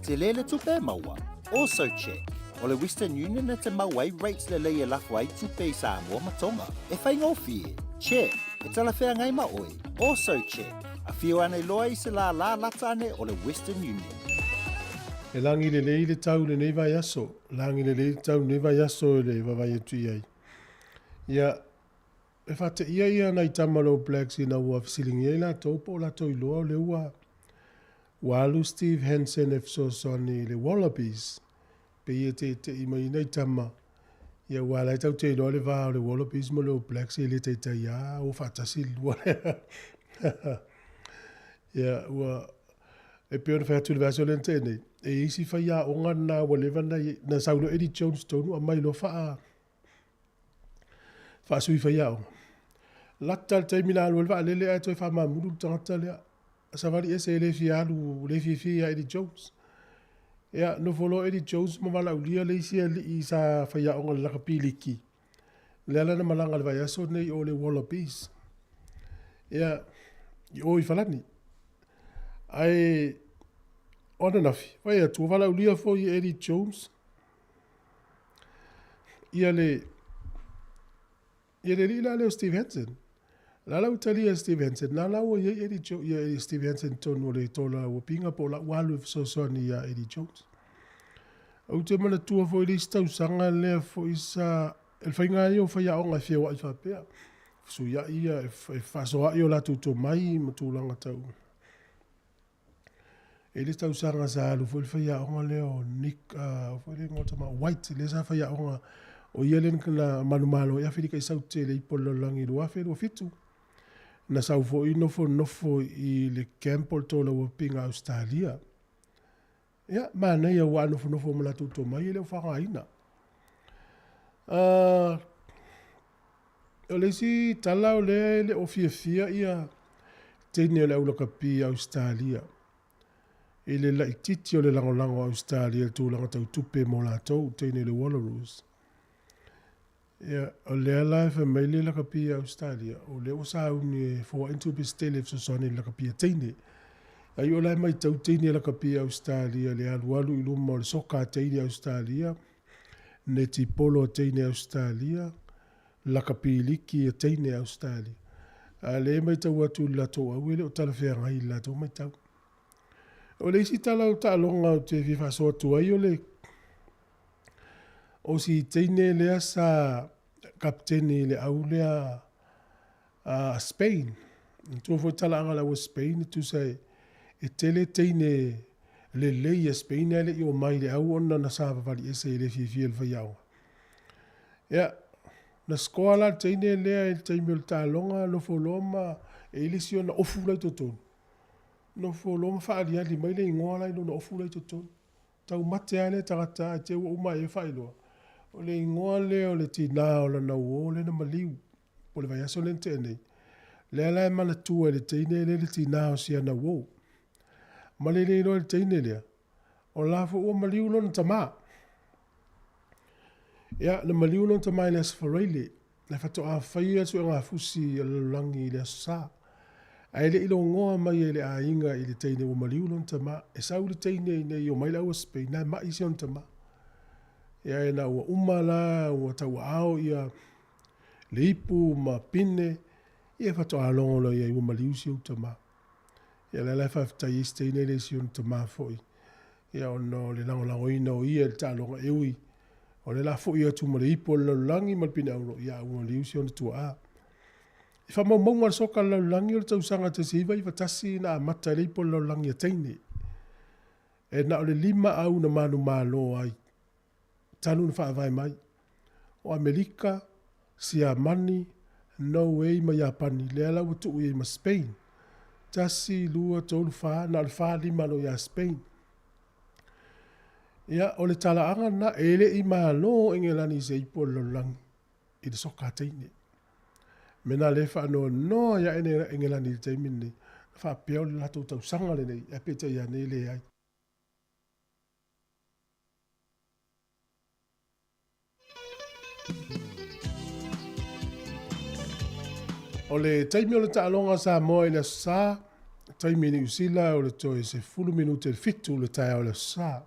[SPEAKER 3] Tele le tupe e maua? Also check. O le Western Union e te maua ai rates lelei e lafo ai tupe i Samoa ma Tonga. E faigofie? Check. E talafeagai ma oe? Also check. Afio ane loa i se lālā lata ane o le Western Union.
[SPEAKER 1] E lagi lelei le tau i lenei vaiaso, lagi lelei le tau i lenei vaiaso i le vaavaai atu i ai. Ia, E faateia ia nai tama o le All Blacks ina ua fesiligia ai latou po o latou iloa o lea ua ua alu Steve Hansen e fesoasoani i le Wallabies. Pei e teitei mai ai nai tama, ia aua o la e tatou te iloa le va o le Wallabies ma le All Blacks e le taitai lava o faatasi le lua lea. Ia ua e pei ona fai atu i le vaiaso lea na tea nei, e i ai isi faiaoga na ua leva ona i ai, na sau loa Eddie Jones tonu aumai loa faa faasui faiaoga. Lata le taimi na alu ai le vaalele ae toe faamamulu le tagata lea. Savali ese e le fia alu, le fiafia ia Eddie Jones. Ia, nofo loa Eddie Jones ma valaaulia le isi alii sa faiaoga i le lakapi liki. Lea la na malaga i le vaiaso lenei o le Wallabies. Ia, i o i Falani. Ae, o ananafi, vaai atu, ua valaaulia foi e Eddie Jones Ia le ia le alii la lea o Steve Hansen. La la ua talia e Steve Hansen, la la ua i ai Eddie Jo ia Steve Hansen i totonu o le tola ua pinga po o la ua alu e fesoasoani ia Eddie Jones. Ou te manatua foi le isi tausaga lea foi sa e le faiga ia o faiaoga e feoai faapea. Fesuiai ia e faasoaai o latou tomai ma tulaga tau E i ai le tausaga sa alu foi le faiaoga lea o Nick, uh, foi le igoa tama, White, lea sa faiaoga, o ia lea na manumalo ai Afelika i Saute le ipo lalolagi i 2027. Na sau foi nofonofo i le camp o le tolauapiga Australia. Ia, manaia ua nofonofo ma latou tomai e le o faaaogaina. Uh, o le isi tala o lea e le o fiafia ia teine o le aulakapi i Ausetalia i le laitiiti o le lagolago a Ausetalia i le tulaga tau tupe mo latou, teine o le Wallaroos. Ia, o lea la e fai mai le lakapi a Ausetalia, o lea ua sauni e foai ni tupe se tele e fesoasoani i le lakapi a teine. Ai o la e matau teine lakapi a Ausetalia le alualu i luma o le soka a teine Ausetalia, netipolo a teine Ausetalia, lakapiliki a teine Ausetalia. A lea e matau atu i le latou au e le o talafeagai i le latou matau. O le isi tala o taaloga ou te fia faasoa atu ai o le o si teine lea sa kapeteni i le au lea a Spain. Manatua foi talaaga le au a Spain e tusa e tele teine lelei a Spain ae le i omai i le au ona na savavali ese e le fiafia i le faiaoga. Ia, na score la le teine lea i le taimi o le taaloga, nofo loa ma e i ai le isi ona ofu la i totonu. Nofo loa ma faaaliali mai le igoa la i lona ofu la i totonu. Taumate lava lea tagata ae te ua uma ai e faailoa, o le igoa lea o le tinā o lana uō lea na maliu, po o le vaiaso lea na tea nei. Lea la e manatua e le teine lea le tinā o si ana uō. Ma le le iloa e le teine lea, o la foi ua maliu lona tamā. Ia, na maliu lona tamā i le Aso Faraile, na faatoa faia le suegafusi a le lalolagi i le Aso Sa. Ae le i logoa mai e le aiga i le teine ua maliu lona tama. E sau le teine ina ia omai le au a Spain, na e ma'i si ona tama. Ia ina ua uma la, ua tauaao ia le ipu ma pine, ia faatoa logo loa i ai ua maliu si ou tama. Ia lea la e faafetai ai si teine lea i si ona tama foi. Ia ona o le lagolagoina o ia i le taaloga e ui o lea o le a foi atu ma le ipu o le lalolagi ma le pine auro, ia a ua maliu si ona tuaa. I faamaumauga a le soka a le lalolagi o le tausaga 1991 na amata ai le ipu o le lalolagi a teine. E na o le 5 au na manumalo ai talu ona faavae mai. O Amerika, Siamani, Norway ma Iapani, lea la ua tuu i ai ma Spain. Tasi, lua, tolu, fa, na o le fa lima loa ia Spain. Ia, o le talaaga lena, e le i malo Engelani i se ipu o le lalolagi i le soka a teine. Mea lena lea e faanoanoa ai ae Engelani i le taimi lenei, na faapea o le latou tausaga lenei, ae peitai ane e leai. O le taimi o le taaloga a Samoa i le Aso Sa, Taimi i Niu Sila o le toe 10 minute i le 7 o le taeao i le Aso Sa.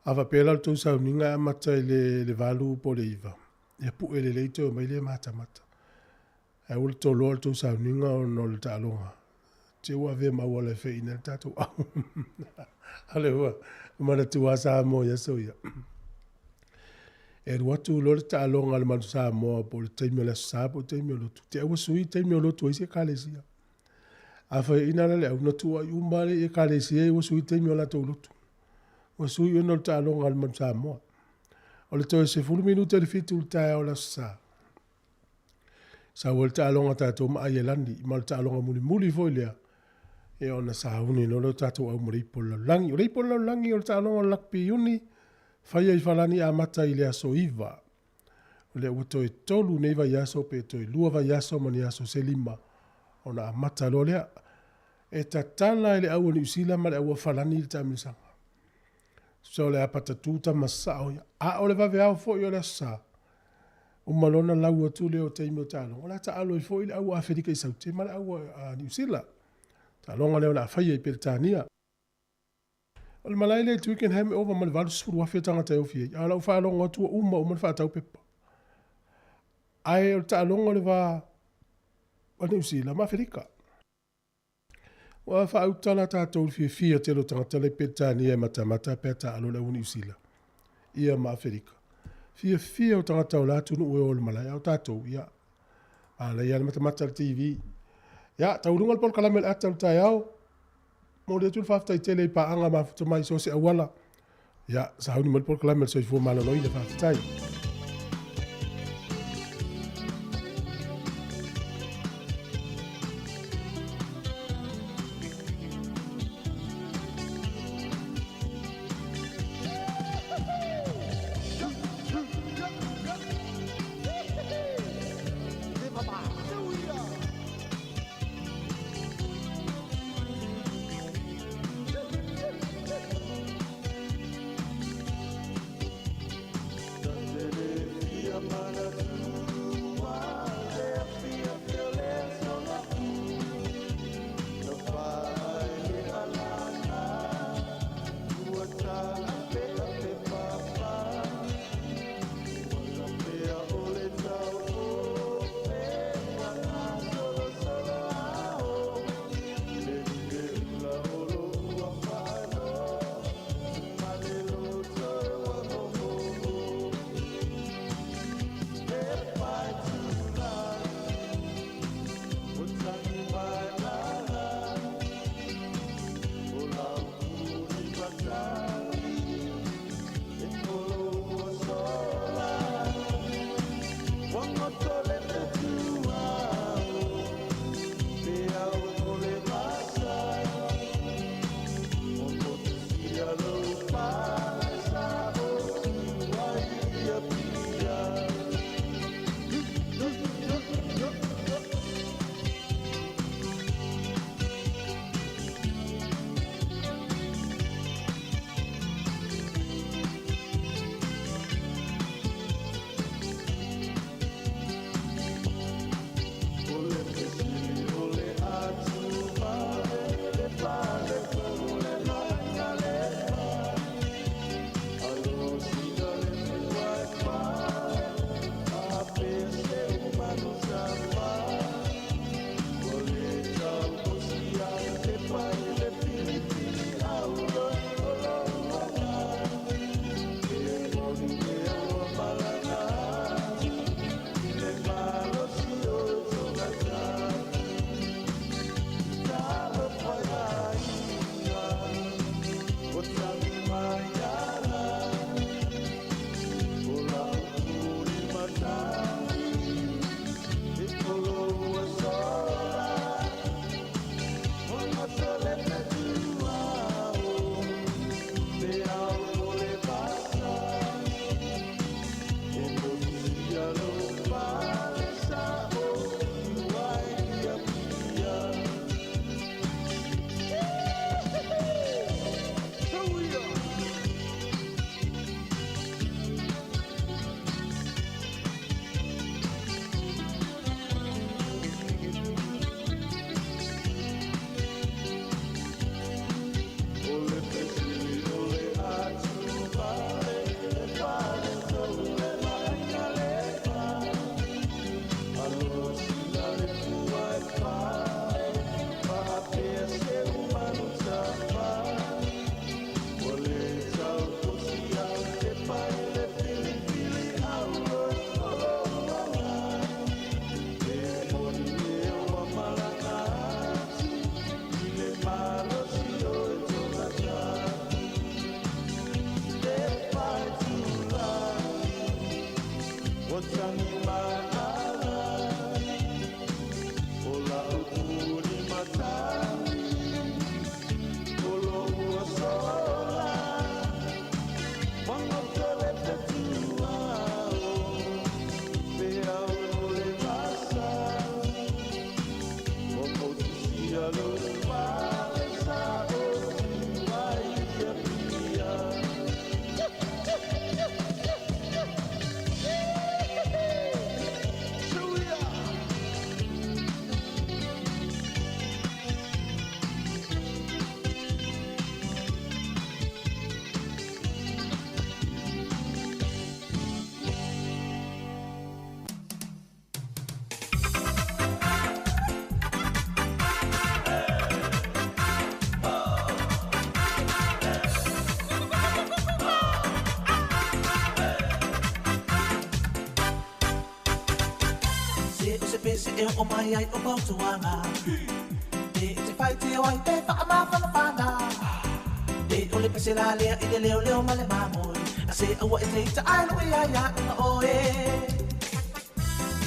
[SPEAKER 1] A faapea la o le tou sauniga e amata i le 8 po o le 9, ia pue lelei toe omai lea matamata. Ae aua le toloa le tou sauniga ona o le taaloga. Te ua avea ma auala e feina ai le tatou au. A lea ua manatua Samoa i aso ia. E alu atu loa le taaloga a le Manu Samoa po o le taimi o le Aso Sa po o le taimi o lotu. Te ua sui taimi o lotu a isi ekalesia. A faiaina la le au, na tuuai uma lea i ekalesia ia ua sui taimi o latou lotu. Ua sui ona o le taaloga a le Manu Samoa. O le toe 10 minute i le 7 i le taeao o le Aso Sa, sau ai le taaloga a tatou ma Aielani, ma o le taaloga mulimuli foi lea, ia ona sauni loa lea o tatou au ma le ipu o le lalolagi. O le ipu o le lalolagi o le taaloga o le Lakapi Iuni, faia i Falani amata i le aso 9. O lea ua toe 3 nei vaiaso pe toe 2 vaiaso ma ni aso se 5 ona amata loa lea. E tatala e le au a Niu Sila ma le au a Falani le taamilosaga. Tusa o le a patatu tama sasao ia. A o le vaveao foi o le Aso Sa, uma loa ona lau atu lea o taimi o taaloga, o le a taalo ai foi le au a Afelika i Saute ma le au a Niu Sila. Taaloga lea o le a faia i Peretania. O le malae lea i Twickenham e ova ma le 80,000 tagata e ofi ai, a o lau faalogo atu ua uma uma le faatau pepa. Ae o le taaloga o le va o Niu Sila ma Afelika. Ua faautala tatou i le fiafia tele o tagata la i Peretania e matamata pe a taalo le au a Niu Sila ia ma Afelika. Fiafia o tagata o la atunuu e o i le malae, a o tatou, ia, manaia lava le matamata i le TV. Ia, taualuga le polokalame o le ata o le taeao. Momoli atu le faafetai tele i paaga mafuta mai i so o se auala. Ia, sauni mai le polokalame o le soifua maloloina. Faafetai.
[SPEAKER 4] e o mai ai o fautuaga. Pe e te faitio ai pe faamafanafana. Pe o le pese la lea i le leoleo ma le mamoe. A se aua e te ita ai lo ia ia una oe.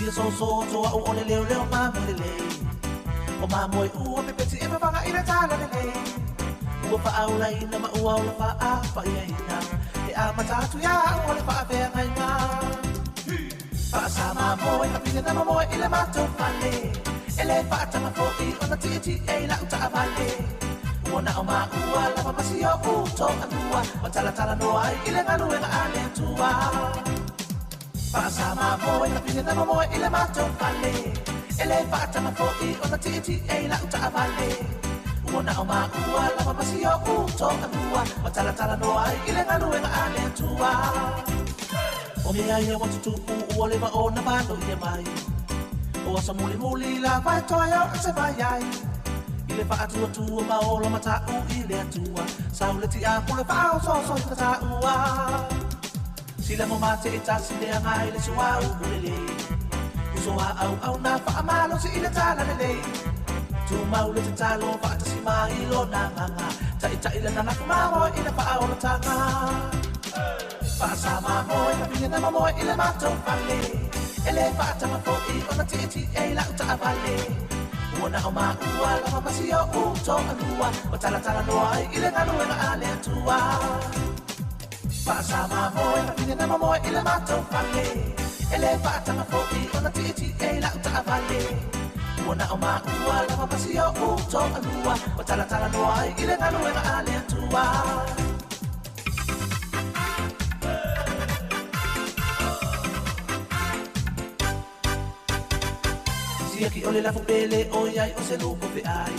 [SPEAKER 4] Ia so so toa u o le leoleo mamoe lelei. O mamoe ua pepeti e vavaga i le tala lelei. Ua faaulaina ma ua ola faapaiaina. E amata atu ia au o le faafeagaiga. Faasamamoe fafine na mamoe i le matou fale. E lē faataga foʻi ona tiʻitiʻe i laʻu taʻavale. Ua na o maʻua lava ma si oʻu toʻalua. Ma talatalanoa ai i le galuega a le Atua. Faasamamoe fafine na mamoe i le matou fale. E lē faataga foʻi ona tiʻitiʻe i laʻu taʻavale. Ua na o maʻua lava ma si oʻu toʻalua. Ma talatalanoa ai i le galuega a le Atua. O mea ia ua tutupu ua leva ona valoia mai. O aso mulimuli lava e toe o se vai ai. I le faatuatua ma ola mataʻu i le Atua. Sau le tiapu le faaosooso i tataʻua. Sila mo mate e tasi le agai le suau ulelei. Uso a au au na faamalosi i le tala lelei. Tumau le tatalo faatasi mai lona agaga. Taʻitaʻi lana lafo mamoe i le faaolataga. Faasamamoe fafine na mamoe i le matou fale. E lē faataga foʻi ona tiʻitiʻe i laʻu taʻavale. Ua na o maʻua lava ma si oʻu toʻalua. Ma talatalanoa ai i le galuega a le Atua. Faasamamoe fafine na mamoe i le matou fale. E lē faataga foʻi ona tiʻitiʻe i laʻu taʻavale. Ua na o maʻua lava ma si oʻu toʻalua. Ma talatalanoa ai i le galuega a le Atua. Siaki o le lafo pele o iai o se lupo feai.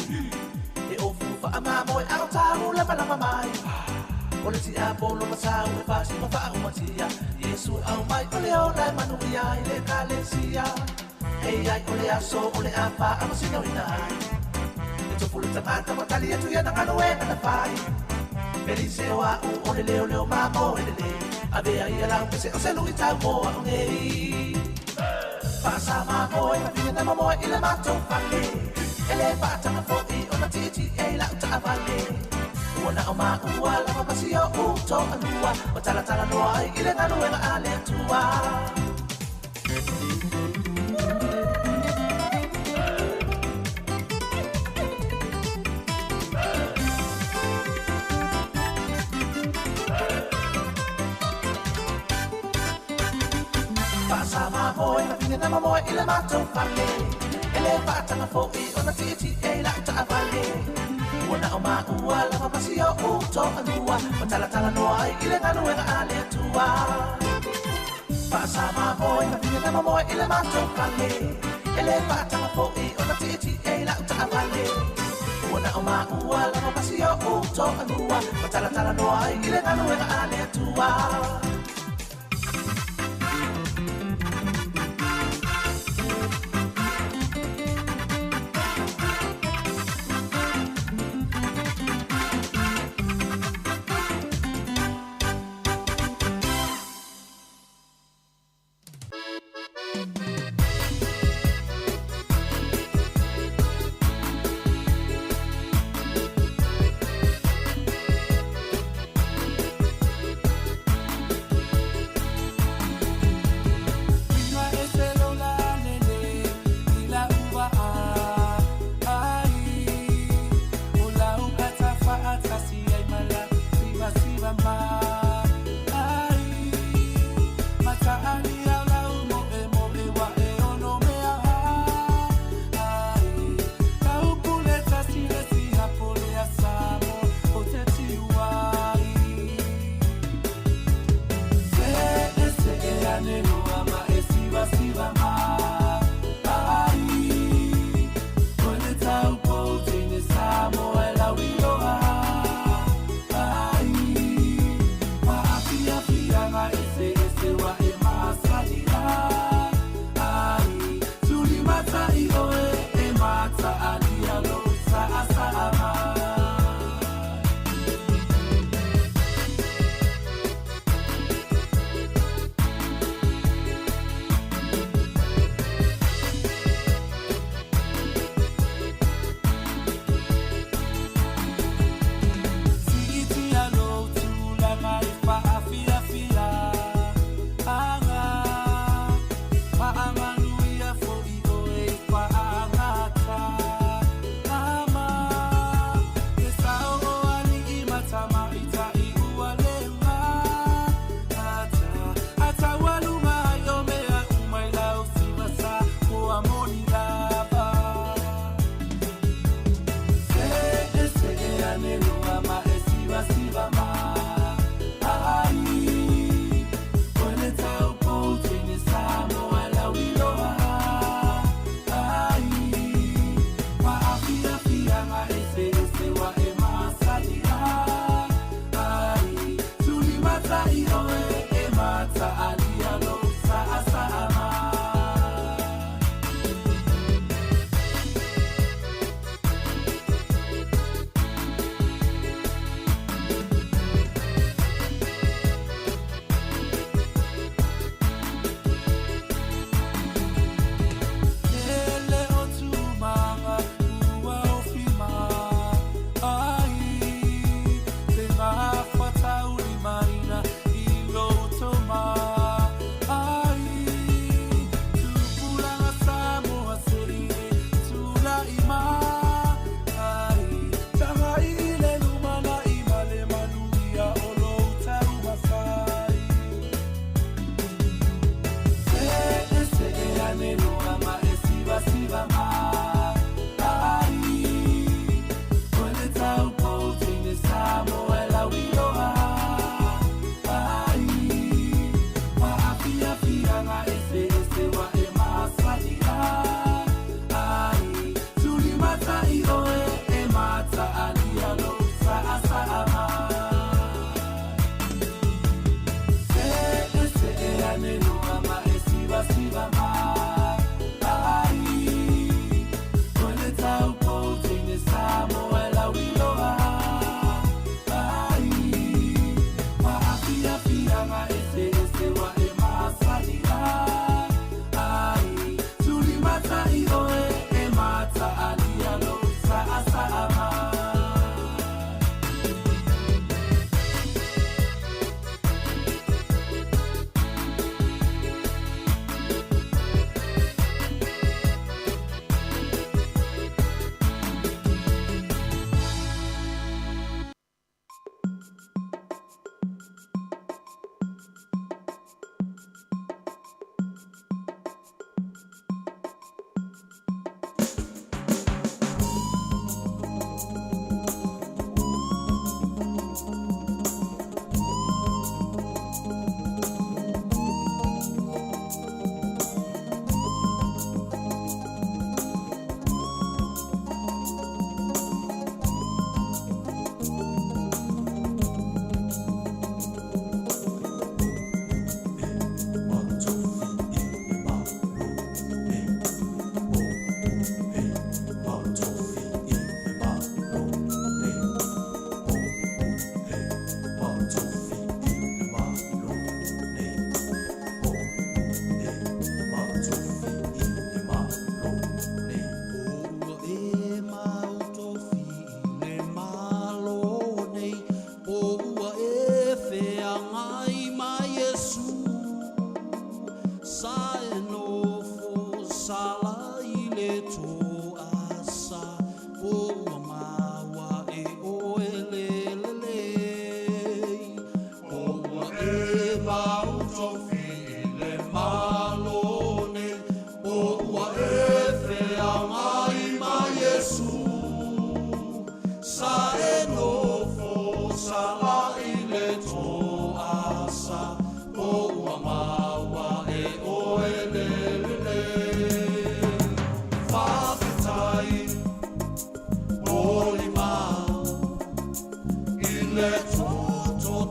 [SPEAKER 4] E ofu faamamoe a o tau lamalama mai. O le tiapolo ma sau e fasi ma faaumatia. Iesu au mai o le ola e manuia i le ekalesia. Hei ai o le aso o le a faamasinoina ai. E tofu le tagata ma tali atu ia na galuega na fai. Felise o a'u o le leoleo mamoe lelei. Avea ia lau pese o se luʻitau mo a'u nei. Faasamamoe fafine na mamoe i le matou fale. E lē faataga foʻi ona tiʻitiʻe i laʻu taʻavale. Ua na o maʻua lava ma si oʻu toʻalua. Ma talatalanoa ai i le galuega a le Atua. Faasamamoe fafine na mamoe i le matou fale. E lē faataga foʻi ona tiʻitiʻe i laʻu taʻavale. Ua na o maʻua lava ma si oʻu toʻalua. Ma talatalanoa ai i le galuega a le Atua. Faasamamoe fafine na mamoe i le matou fale. E lē faataga foʻi ona tiʻitiʻe i laʻu taʻavale. Ua na o maʻua lava ma si oʻu toʻalua. Ma talatalanoa ai i le galuega a le Atua.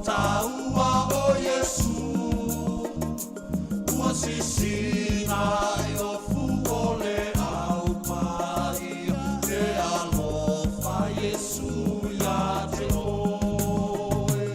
[SPEAKER 5] Taua o Iesu ua sisina i ofu o le au paia e alofa Iesu ia te oe.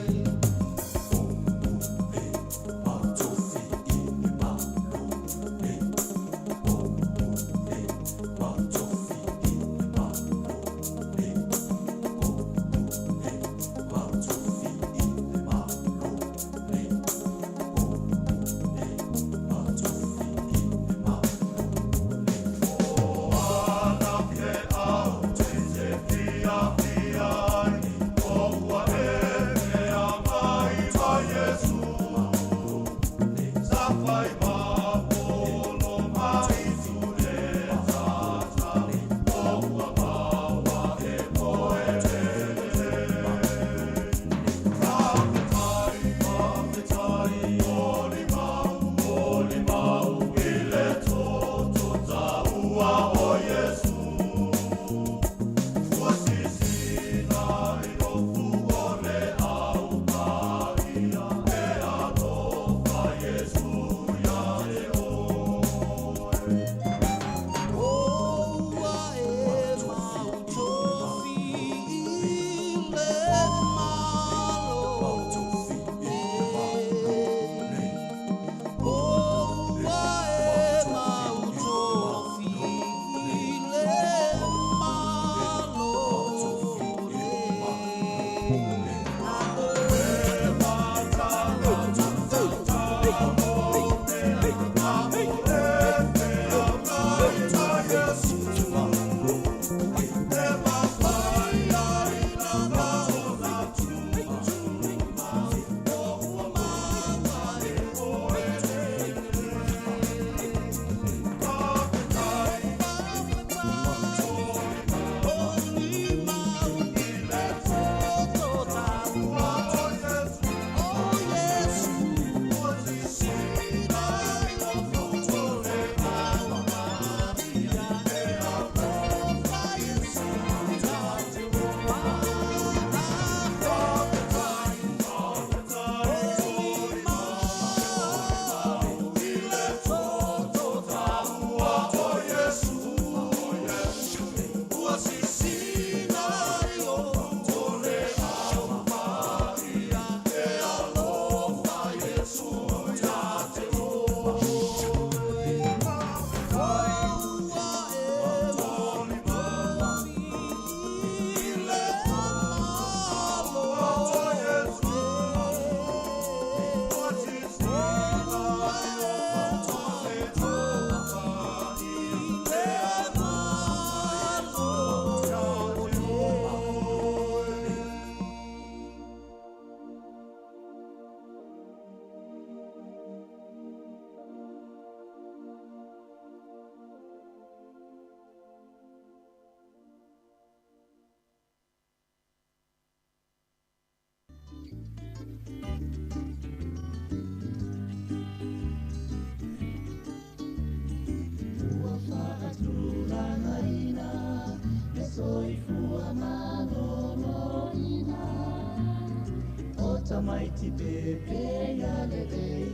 [SPEAKER 11] Tamaiti pepe ia le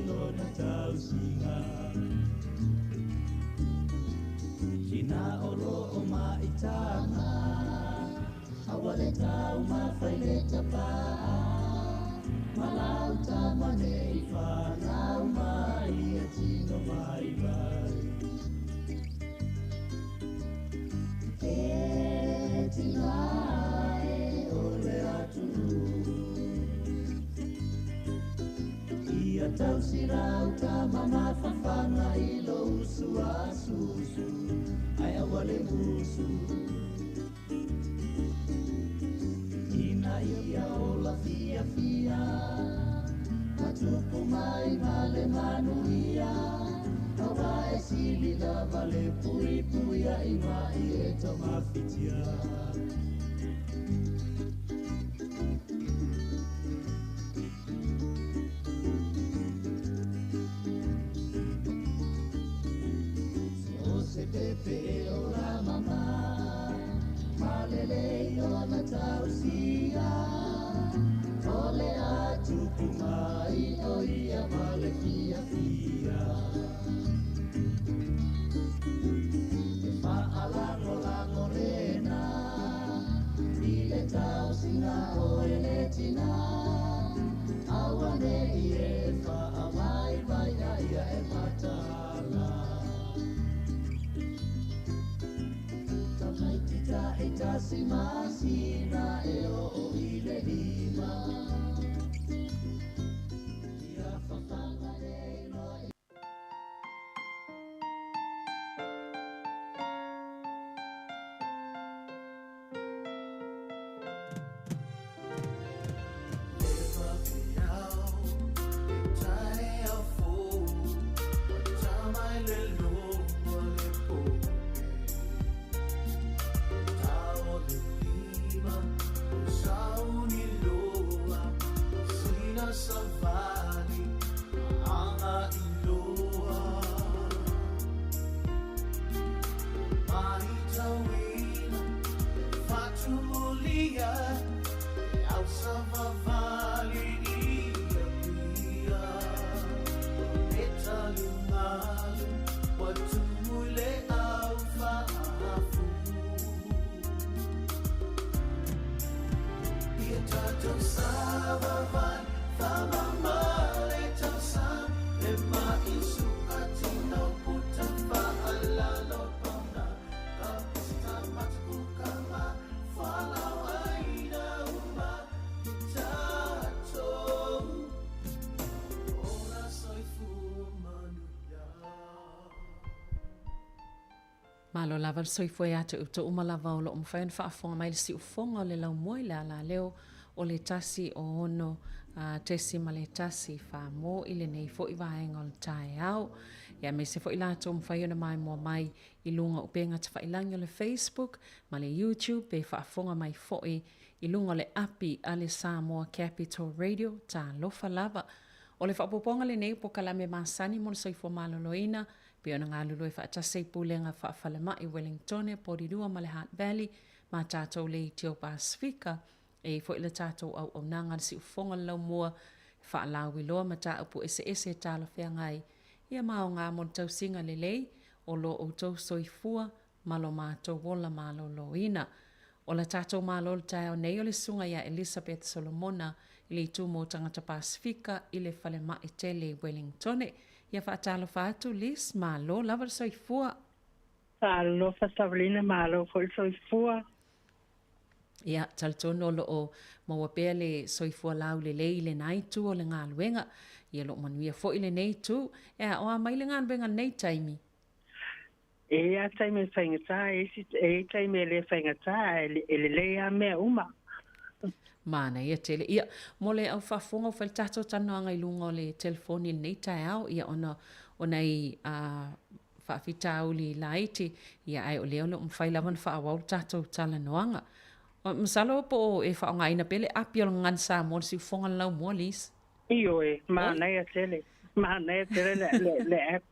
[SPEAKER 11] lona tausiga. Sina o lo o maitaga, aua le tau mafai le tapaa. Malau tama nei whanau mai e tino mai vai. E tina e o le atunu. Ia tausirau tama mafafanga i lo usu asusu, ai aua le musu. Ina ia ola fia fia, matupu mai male manuia. Awa e sili lava le pui puia i mai e tamafitia. Se pepe o la mama, malele o na tausia. Ole atu tasi masina e o i le lima. Ia fafaga le iloa.
[SPEAKER 10] Malo lava le soifua ia te outou uma lava o lo o mafai ona faafofoga mai le siufofoga o le laumua i le alaleo o le 106.1 Famo i lenei foi vaega o le taeao. Ia aemaise foi latou mafai ona maimoa mai i luga o upega tafailagi o le Facebook ma le YouTube pe faafofoga mai foi i luga o le api a le Samoa Capital Radio. Talofa lava. O le faaopoopoga lenei o polokalame masani mo le soifua maloloina pei ona galulue faatasi ai Pulega Faafalemai Wellingtone, Porirua ma le Hutt Valley ma tatou Leitio Pasifika. E i ai foi le tatou auaunaga le siufofoga o le laumua e faalauiloa mataupu eseese e talafeagai ia ma aoga mo le tausiga lelei o lo outou soifua ma lo matou ola maloloina. O la tatou Malo i le taeao nei o le Susuga ia Elisabeth Solomona i le Itu mo Tagata Pasifika i le Falemai Tele i Wellingtone. Ia faatalofa atu Lis, malo lava le soifua.
[SPEAKER 12] Talofa Savalina, malo foi le soifua.
[SPEAKER 10] Ia, talitonu o lo o maua pea le soifua laulelei i lena itu o le galuega. Ia, o lo o manuia foi lenei itu. Ea, o a mai le galuega i lenei taimi?
[SPEAKER 12] E i ai taimi e faigata, e isi, e i ai taimi e le faigata, ae e lelei lava mea uma.
[SPEAKER 10] Manaia tele. Ia, mo le au faafofoga ua fai le tatou talanoaga i luga o le telefoni i lenei taeao, ia ona o nai faafitauli laiti, ia ae o lea o lo o mafai lava ona faaauau le tatou talanoaga. Masalo po o e faaaogaina pea le api o le Gagana Samoa i le siufofoga o le laumua, Lise?
[SPEAKER 12] Ioe, manaia tele, manaia tele le, le, le app.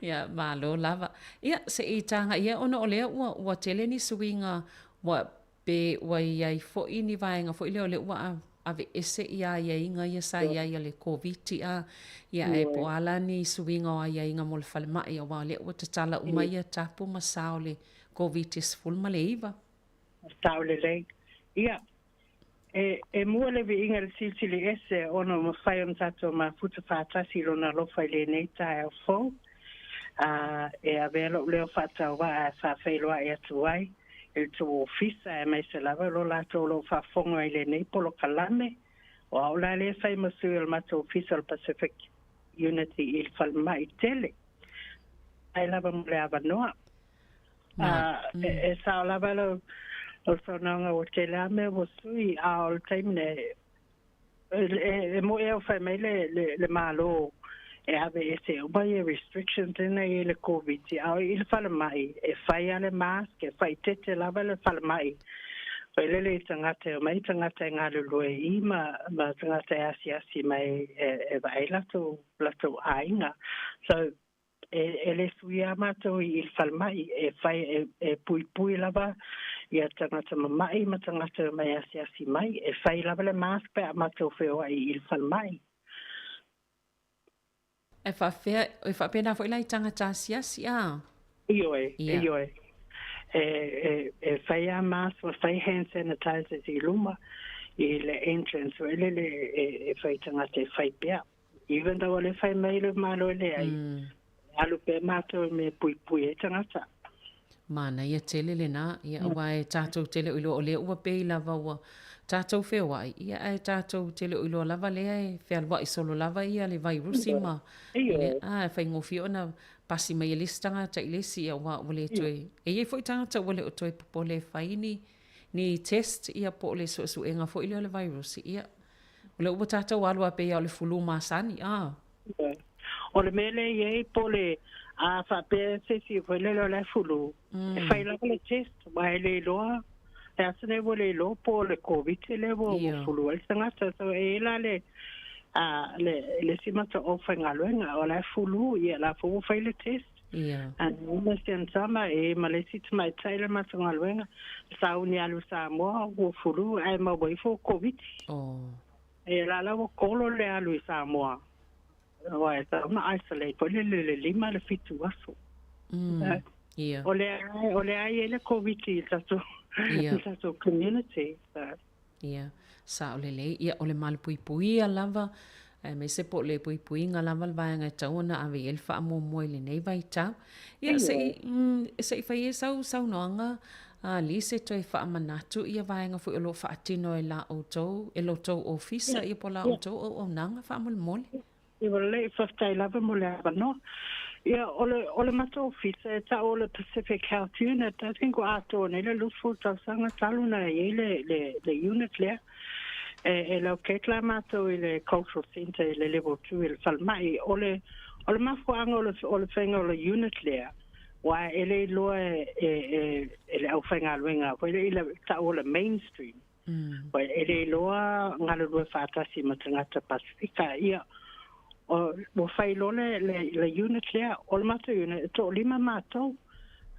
[SPEAKER 10] Ia, malo lava. Ia, se i taga ia ona o lea ua, ua tele ni suiga ua, pe ua i ai foi ni vaega foi lea o lea ua aveese ia aiaiga ia sa i ai a le Koviti a, ia ae po o a la ni suiga o aiaiga mo le falemai aua o lea ua tatala uma ia tapu ma sa o le Koviti 19.
[SPEAKER 12] Sao lelei. Ia, e, e mua le viiga i le Silisili Ese ona ua mafai ona tatou mafuta faatasi i Lona alofa i lenei taeao fou, a e avea lou leo faatauvaa e faafeiloai atu ai i le tou ofisa aemaise lava lo latou o lo o faafofoga i lenei polokalame. O au la lea e fai ma sui o le matou ofisa o le Pacific Unity i le falemai tele. Faafetai lava mo le avanoa. E sao lava lau saunoaga ua tele lava mea ua sui, a o le taimi nei, e moe au fai mai le Malo e aveese uma ia restrictions ina ia i le Koviti, a o i le falemai, e fai lava le mask, e faaeteete lava le falemai. Foi lele i tagata e omai, tagata e galulue i i ma tagata e asiasi mai e vaai latou aiga. So, e le suia lava matou i le falemai, e fai e puipui lava ia tagata mama'i ma tagata e omai asiasi mai, e fai lava le mask pe a matou feoai i le falemai.
[SPEAKER 10] E faapefea, e faapena foi la i tagata asiasi a?
[SPEAKER 12] Ioe, ioe. E fai lava mask ma fai hand sanitizers i luma i le entrance foi lele e fai tagata e fai pea. Even though o lea e fai mai le Malo e leai, e alu pea matou i mea e puipui ai tagata.
[SPEAKER 10] Manaia tele lena, ia aua e tatou te le o iloa o lea ua pei lava ua tatou feoai, ia ae tatou te le o iloa lava lea e fealuai solo lava ia le vairusi ma le, a, e faigofie ona pasi mai e le isi tagata i le isi, ia aua ua le toe, e i ai foi tagata ua le o toe popole e fai ni, ni test, ia po o le suesuega foi lea o le vairusi, ia, o lea ua tatou alu a pei lava o le fulu masani, a.
[SPEAKER 12] O le mea lea e i ai po o le a faapea se isi foi lele o la e fulu, e fai lava le test, aua e le iloa, le aso nei ua le iloa po o le Koviti lea ua fulu ai le tagata. So e i ai la le, a, le, le isi mataʻo faigaluega, o la e fulu, ia la foi ua fai le test. A ma se sama e ma le isi tamaitai le matou galuega, sauni alu Samoa ua fulu ae maua ifo Koviti. E la la ua kolo le alu i Samoa. Aua e tatau ona isolate foi lele le 5 le 7 aso.
[SPEAKER 10] Ia.
[SPEAKER 12] O lea o lea e i ai le Koviti i tatou i tatou community. So.
[SPEAKER 10] Ia, sao lelei. Ia, o le malupuipuia lava, aemaise po o le puipuiga lava le vaega e tatau ona ave i ai le faamuamua i lenei vaitau. Ia, se i, se i fai ai sau saunoaga a Lise e toe faamanatu ia vaega foi o lo o faatino e la outou, e lo tou ofisa, ia po o la outou auaunaga faamolemole.
[SPEAKER 12] Ia, ua lelei, faafetai lava mo le avanoa. Ia, o le, o le matou ofisa e tau o le Pacific Health Unit, I think ua atoa nei le 20 tausaga talu ona i ai le, le, le unit lea. E, e locate la matou i le Cultural Centre i le level 2 i le falemai. O le, o le mafuaaga o le, o le faiga o le unit lea, aua e le iloa e, e, e, e le aufaigaluega foi lea i le tau o le mainstream. Ua e le iloa galulue faatasi ma tagata Pasifika. Ia, o, ua fai loa le, le, le unit lea, o le matou unit, e toalima matou,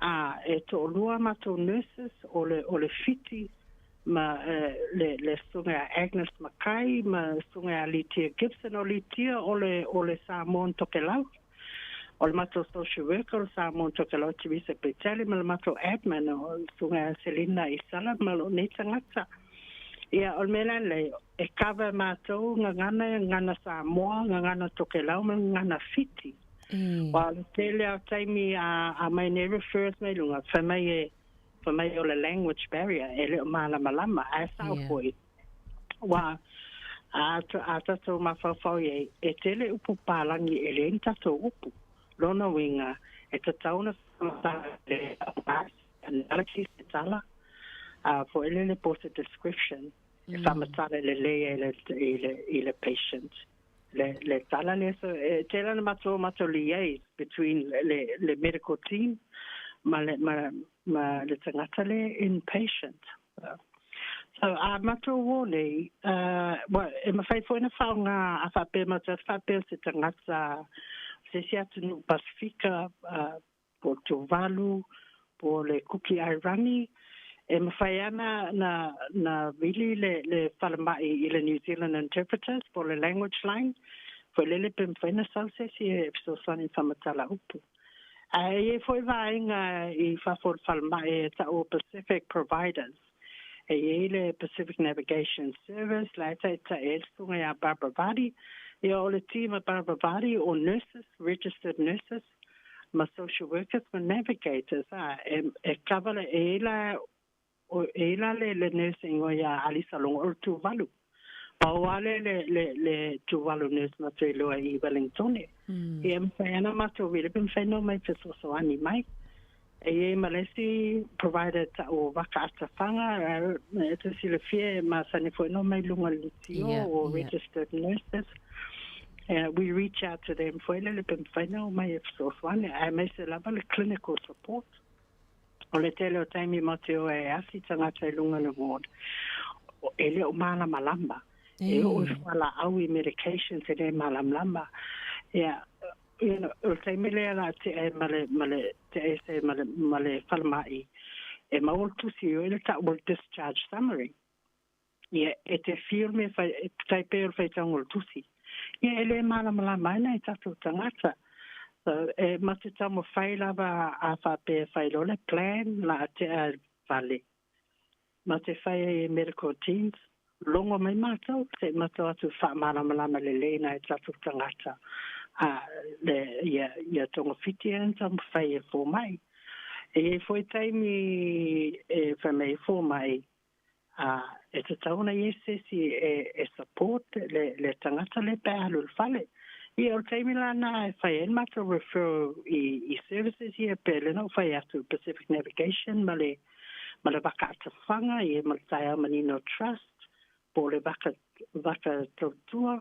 [SPEAKER 12] a, e toalua matou nurses, o le, o le Fiti, ma le, le susuga ia Agnes Mackay, ma le susuga ia Litia Gibson. O Litia o le, o le Samoan Tokelau. O le matou social worker o le Samoan Tokelau Teresa Bertelli ma le matou admin o le susuga ia Selina Isala ma lou nei tagata. Ia, o le mea la lelei, e cover e matou gagana, gagana Samoa, gagana Tokelau ma gagana Fiti. Aua o le tele lava o taimi a, a mai nei referrals mai luga, fai mai e, fai mai o le language barrier, e le o malamalama, ae sao foi. Aua a, a tatou mafaufau i ai, e tele upu palagi e leai ni tatou upu. Lona uiga, e tatau ona faamatala le analogy se tala, a foi lele po o se description e faamatala lelei ai le, i le, i le patient. Le, le tala lea, so, e tele ona matou, matou liaise between le, le medical team ma le, ma, ma le tagata le inpatient. So, a matou o nei, well, e mawhai foi na whaonga a whapea matou atu whapea se tagata se isi atunuu Pasifika, po o Tuvalu, po o le Kuki Airani, e mawhai ana na, na vili le, le falemai i le New Zealand Interpreters po o le language line, foi lele pe mawhai na sau se isi e fesoasoani i whamatala upu. Ae i ai foi vaega i fafo o le falemai e tau o Pacific Providers. E i ai le Pacific Navigation Service, la e taitai ai le susuga ia Barbara Vardy. Ia, o le team a Barbara Vardy o nurses, registered nurses, ma social workers ma navigators, a e, e cover le, e i ai la O e la le le nurse ingoa ia Alisa Longo o le Tuvalu. Pau lava le le le le Tuvalu nurse matou iloa i Wellingtone. Ia mafai ana matou vili pe mafai ona omai fesoasoani mai. E i ai ma le isi provider tau o Waka Atawhanga, e te silafia e masani foi ona omai i luga o le leitio o registered nurses. We reach out to them foi lele pe mafai ona omai e fesoasoani aemaise lava le clinical support. O le tele o taimi ma te o e asi tagata i luga o le ward, e le o malamalama. E oo i fualaau i medications e le malamalama. Ia, you know, o le taimi lea la tea ai ma le, ma le, tea ese ma le, ma le falemai, e maua le tusi o le tau o le discharge summary. Ia, e te feel me whai, e tai pē o le whaitanga o le tusi. Ia, e le malamalama ai nai tatou tagata. So, e ma te taumafai lava a faapea e whai loa le plan la a tea whale. Ma te whai ai e medical teams, longo mai mātou, se i matou atu whaamalamalama lelei nai tatou tagata. A, le, ia, ia tongawhiti e taumafai e fō mai. E iai foi taimi e fai mai ai fomai, e tatau ona i ai se isi e support le tagata lea pe a alu i le fale. Ia, o le taimi la lena e fai ai le matou referral i services ia pei o lea na ou fai atu, Pacific Navigation ma le ma le Vaka Atafaga, ia ma le Taeao Manino Trust, po o le Vaka Vaka Tautua.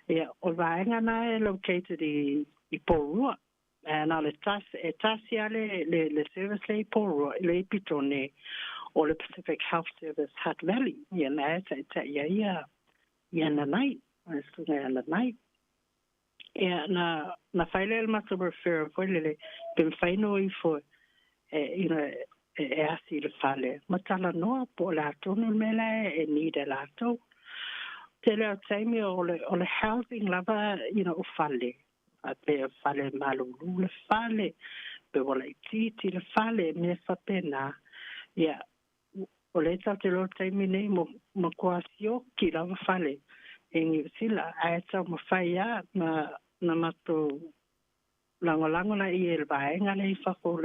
[SPEAKER 12] Ia, o le vaega lena e located i Porirua. Ae na o le tasi, e tasi lava le, le, le service lea i Porirua, le i Petone, o le Pacific Health Service Hutt Valley. Ia, na e taitai ai ia, ia Nanai, le susuga ia Nanai. Ia, na, na fai lea le matou referral foi lele, pe mafai ona o ifo e, you know, e asi i le fale, ma talanoa po o le a tonu le mea la e need e latou. Tele o taimi o le, o le housing lava, you know, o fale, faapea fale malulu le fale, pe ua laitiiti le fale, mea faapena. Ia, o lea tatou te iloa i le taimi nei, matua sioki lava fale i Niu Sila, ae taumafai lava na, na matou lagolago laia i le vaega lea i fafo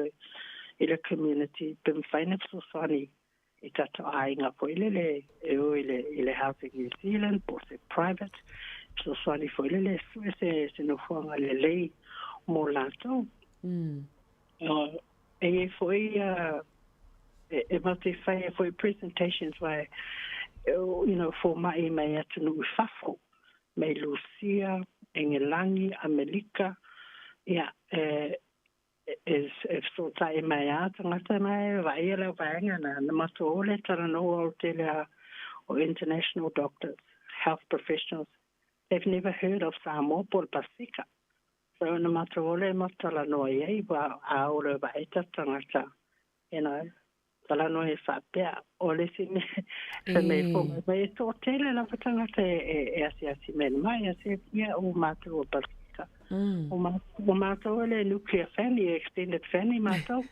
[SPEAKER 12] i le community, pe mafai ona fesoasoani i tatou aiga foi lele e o i le Housing New Zealand po o se private fesoasoani foi lele e sue se nofoaga lelei mo latou. E i ai foi e matou te faia foi presentations wai you know fomai mai atunuu i fafo, mai Lusia, Engelangi, Amelika, ia e e fesootai mai a tagata na e vaaia lau vaega na, na matou o le talanoa o le tele a o international doctors, health professionals, they've never heard of Samoa po o le Pasifika. So na matou o le matou talanoa i ai, ua a o le vaai tatou tagata, you know, talanoa e faapea, o le isi mea, fai mai e fomai mai, e toatele lava tagata e asiasi mai mai, a se ia o matou o Pasifika. O matou e le nuclear family, extended family matou.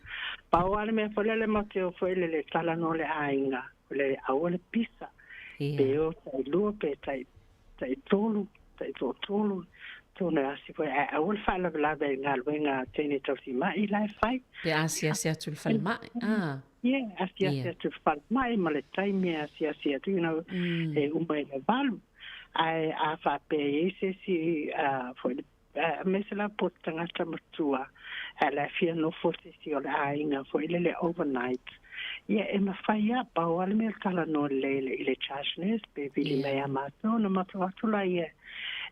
[SPEAKER 12] Pau lava le mea foi lele matou te o foi lele talanoa le aiga, o le aua le pisa. Pe o tai lua, pe tai tai tolu, tai toatolu, tonu e asi foi, ae aua le faalavelave i galuega a teine tausima'i la e fai.
[SPEAKER 10] Pe asiasi atu i le falemai, a.
[SPEAKER 12] Ia, asiasi atu i le falemai ma le taimi e asiasi atu, you know, e uma i le 8. Ae a faapea e i ai se isi foi aemaise lava po o te tagata matua, ae la e fia nofo se isi o le aiga foi lele overnight, ia e mafai lava, pau lava le mea o le talanoa lelei i le charge nurse pe vili mai ia matou ona matou atu laia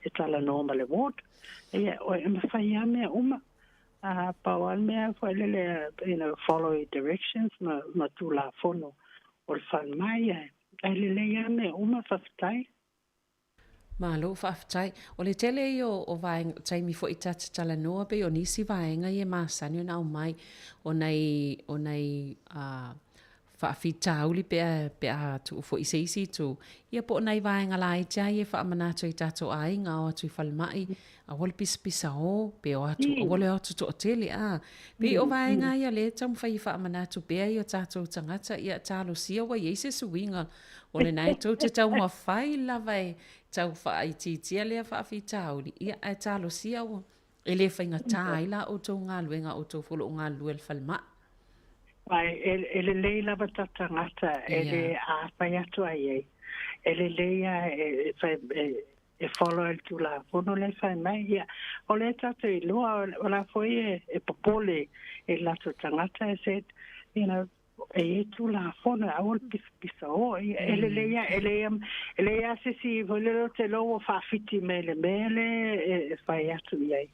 [SPEAKER 12] e talanoa ma le ward. Ia, e mafai lava mea uma. Pau lava le mea foi lele, you know, follow directions ma tulafono o le falemai, ae lelei lava mea uma, faafetai.
[SPEAKER 10] Malo faafetai. O le tele ia o vaega, taimi foi ta te talanoa pei o nisi vaega ia e masani ona aumai o nai, o nai faafitauli pe a, pe a tuu foi i se isi itu, ia po o nai vaega laiti lava ia e faamanatu ai i tatou aiga, ao atu i falemai, aua le pisapisa o, pe o atu, aua le o atu toatele, a. Pei o vaega ia lea e taumafai e faamanatu pea i o tatou tagata, ia talosia ua i ai se suiga o lena e tou te taumafai lava e tau faaitiitia lea faafitauli, ia ae talosia ua e le faigata ai la outou galuega outou foi o lo o galulue i le falemai.
[SPEAKER 12] Ai, e lelei lava ta tagata e le āwhai atu ai ai. E lelei a e whai, e follow i le Tulafono lea e fai mai. Ia, o lea tatou iloa, o la foi e popole i latou tagata e said, you know, e i ai Tulafono, aua le pisapisa o. Ia, e lelei lava, e leai, e leai lava se isi foi lele ou te iloa ua faafiti mai i le mea lea e fai atu i ai.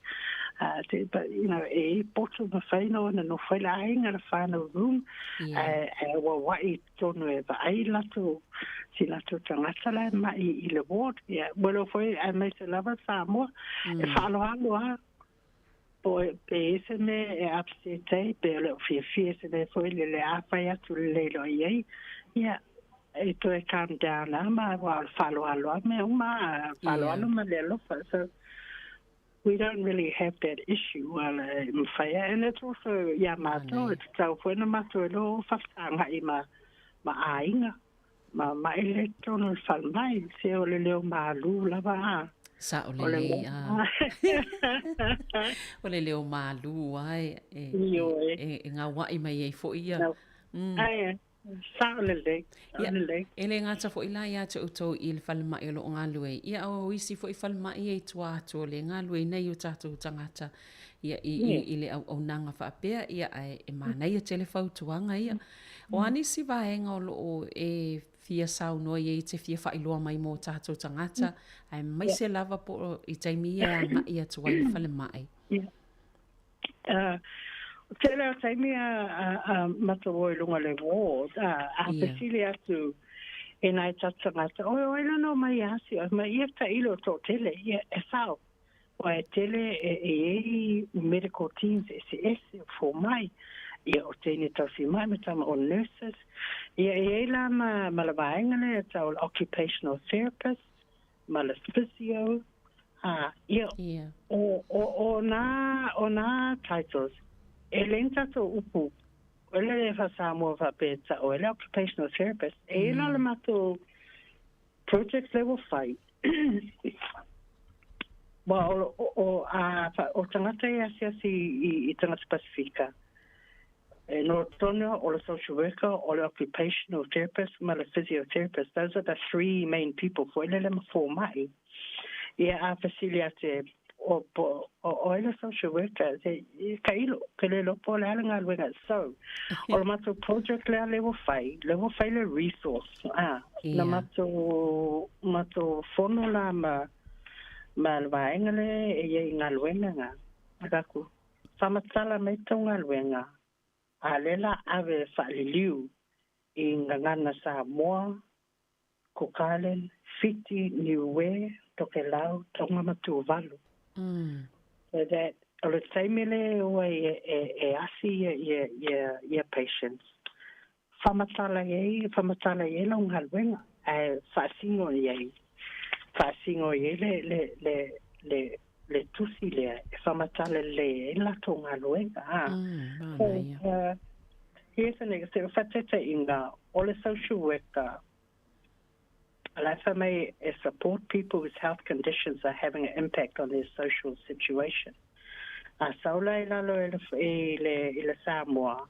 [SPEAKER 12] But, you know, e i ai poto mafai ona nofo ai le aiga, le whanau room, ae ua wa'i tonu e vaai latou si latou tagata la e ma'i i le ward. Ia, ua iloa foi aemaise lava Samoa, e faaaloalo lava po pe i ai se mea e upset ai, pe o le o fiafia se mea foi lele a fai atu lelei loa i ai, ia, e toe calm down lava ma aua o le faaaloalo lava mea uma, faaaloalo ma le alofa. So, we don't really have that issue well e mafai lava and it's also iā matou e tatau foi ona matou iloa o faafesagai ma ma aiga ma ma e le totonu o le falemai se o le leo malu lava a.
[SPEAKER 10] Sa'o lelei a. O le leo malū a e, e, e, e gaua'i mai ai fo'i ia.
[SPEAKER 12] Ae, sa'o lelei, sa'o lelei.
[SPEAKER 10] E le gata fo'i la iā te outou i le falema'i o lo'o galue, ia a o isi fo'i falema'i e i tua atu o le galueina i o tatou tagata ia i, i, i le auaunaga faapea, ia ae e manaia tele fautuaga ia. O a nisi vaega o lo'o e fia saunoa i ai e te fia faailoa mai mo tatou tagata, aemaise lava po o i taimi ia e agai atu ai i le falemai.
[SPEAKER 12] Yeah. Tele o taimi a, a, a matou o i luga le ward, a, a yeah. fesili atu e nai tata tagata, oi, oi la no mai asi, oi mai ia ta ilo tō tele, ia e sao. Ua e tele e e iai medical teams eseese o fomai, ia o teine tausi mai ma tama o nurses, ia e iai la ma ma le vaega lea e tau o le occupational therapist ma le physio, a ia o o o na o na titles e le ni tatou upu o le le faa-Samoa faapea e tau ai le occupational therapist, e iai la le matou Project level fai. Wa o, o, o, a, o tagata e asiasi i, i tagata Pasifika. E no tonu o le social worker, o le occupational therapist, ma le physiotherapist. Those are the three main people foi lele ma fōma'i. Ia a fesili atu e o, po, o, o ai le social worker, se, ka ilo, ke le iloa po o le a le galuega. So, o le matou project lea le ua fai, le ua fai le resource, a, na matou, matou fono la ma, ma le vaega lea e i ai i galuega na. Fai atu, faamatala mai tou galuega, a lea la ave faaliliu i gagana Samoa, Cook Island, Fiti, Niue, Tokelau, Tonga ma Tuvalu. So that o le taimi lea e o ai e, e, e asi ia, ia, ia, ia patients, whamatala i ai, whamatala i ai lau galuega, ae faasino i ai, faasino i ai le, le, le, le, le tusi lea e whamatala lelei ai le latou galuega. A. So, here's an example, whatetaiinga, o le social worker, Life may support people whose health conditions are having an impact on their social situation. A saula i lalo i le, i le, i le Samoa,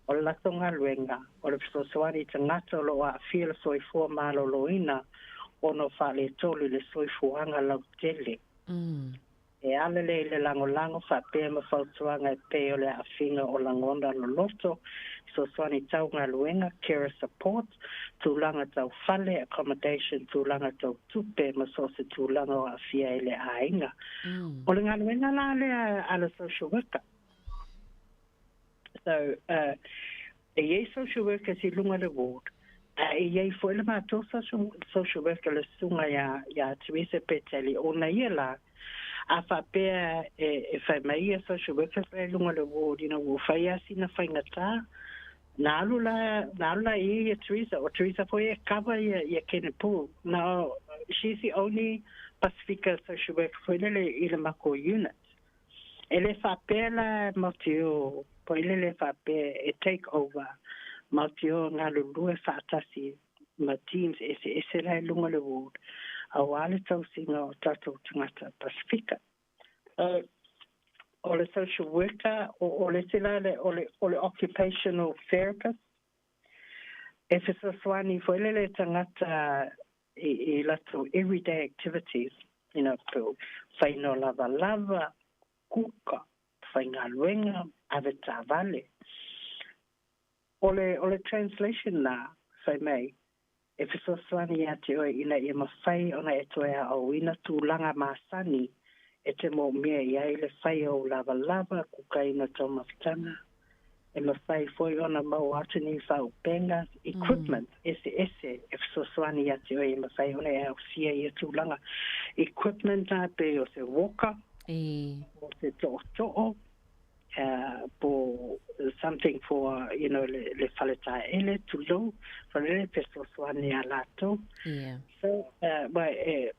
[SPEAKER 12] o le latou galuega, o le fesoasoani i tagata o lo o aafia le soifua maloloina ona o faaletolu i le soifuaga lautele. E ala lea i le lagolago faapea ma fautuaga e pei o le aafiga o lagona loloto, fesoasoani tau galuega, carer support, tulaga tau fale, accommodation, tulaga tau tupe ma so o se tulaga o aafia ai le aiga. O le galuega la lea a le social worker. So, e i ai social workers i luga le ward, a e i ai foi le matou social, social worker le susuga iā, iā Teresa Peteli, ona ia la, a faapea e, e fai mai ia social workers la i luga le ward, you know, ua fai lava sina faigata, na alu la, na alu la i ia Teresa, o Teresa foi e cover ia, ia Kenepuru. Now, she's the only Pasifika social worker foi lele i le makou unit. E le faapea la mautio po e le faapea e take over mautio galulue faatasi ma teams eseese la i luga o le ward auā le tausiga o tatou tagata Pasifika. O le social worker, o le isi la o le o le occupational therapist e fesoasoani foi lele tagata i, i latou everyday activities, you know, po whaina o lavalava, kuka, whaigaluega, ave taavale. O le, o le translation la, fai mai, e fesoasoani ia te oe ina ia mawhai ona e toe aoina tulaga masani e te moomia i ai le whai o lavalava, kukaina taumafataga, e mafai foi ona maua atu ni faaupega, equipment, eseese e fesoasoani ia te oe e mafai ona e ausia ia tulaga. Equipment a pei o se walker, o se tootoo, po something for, you know, le, le faletaele, tulou, fale fesoasoani ia latou.
[SPEAKER 10] Yeah.
[SPEAKER 12] So, wa, e,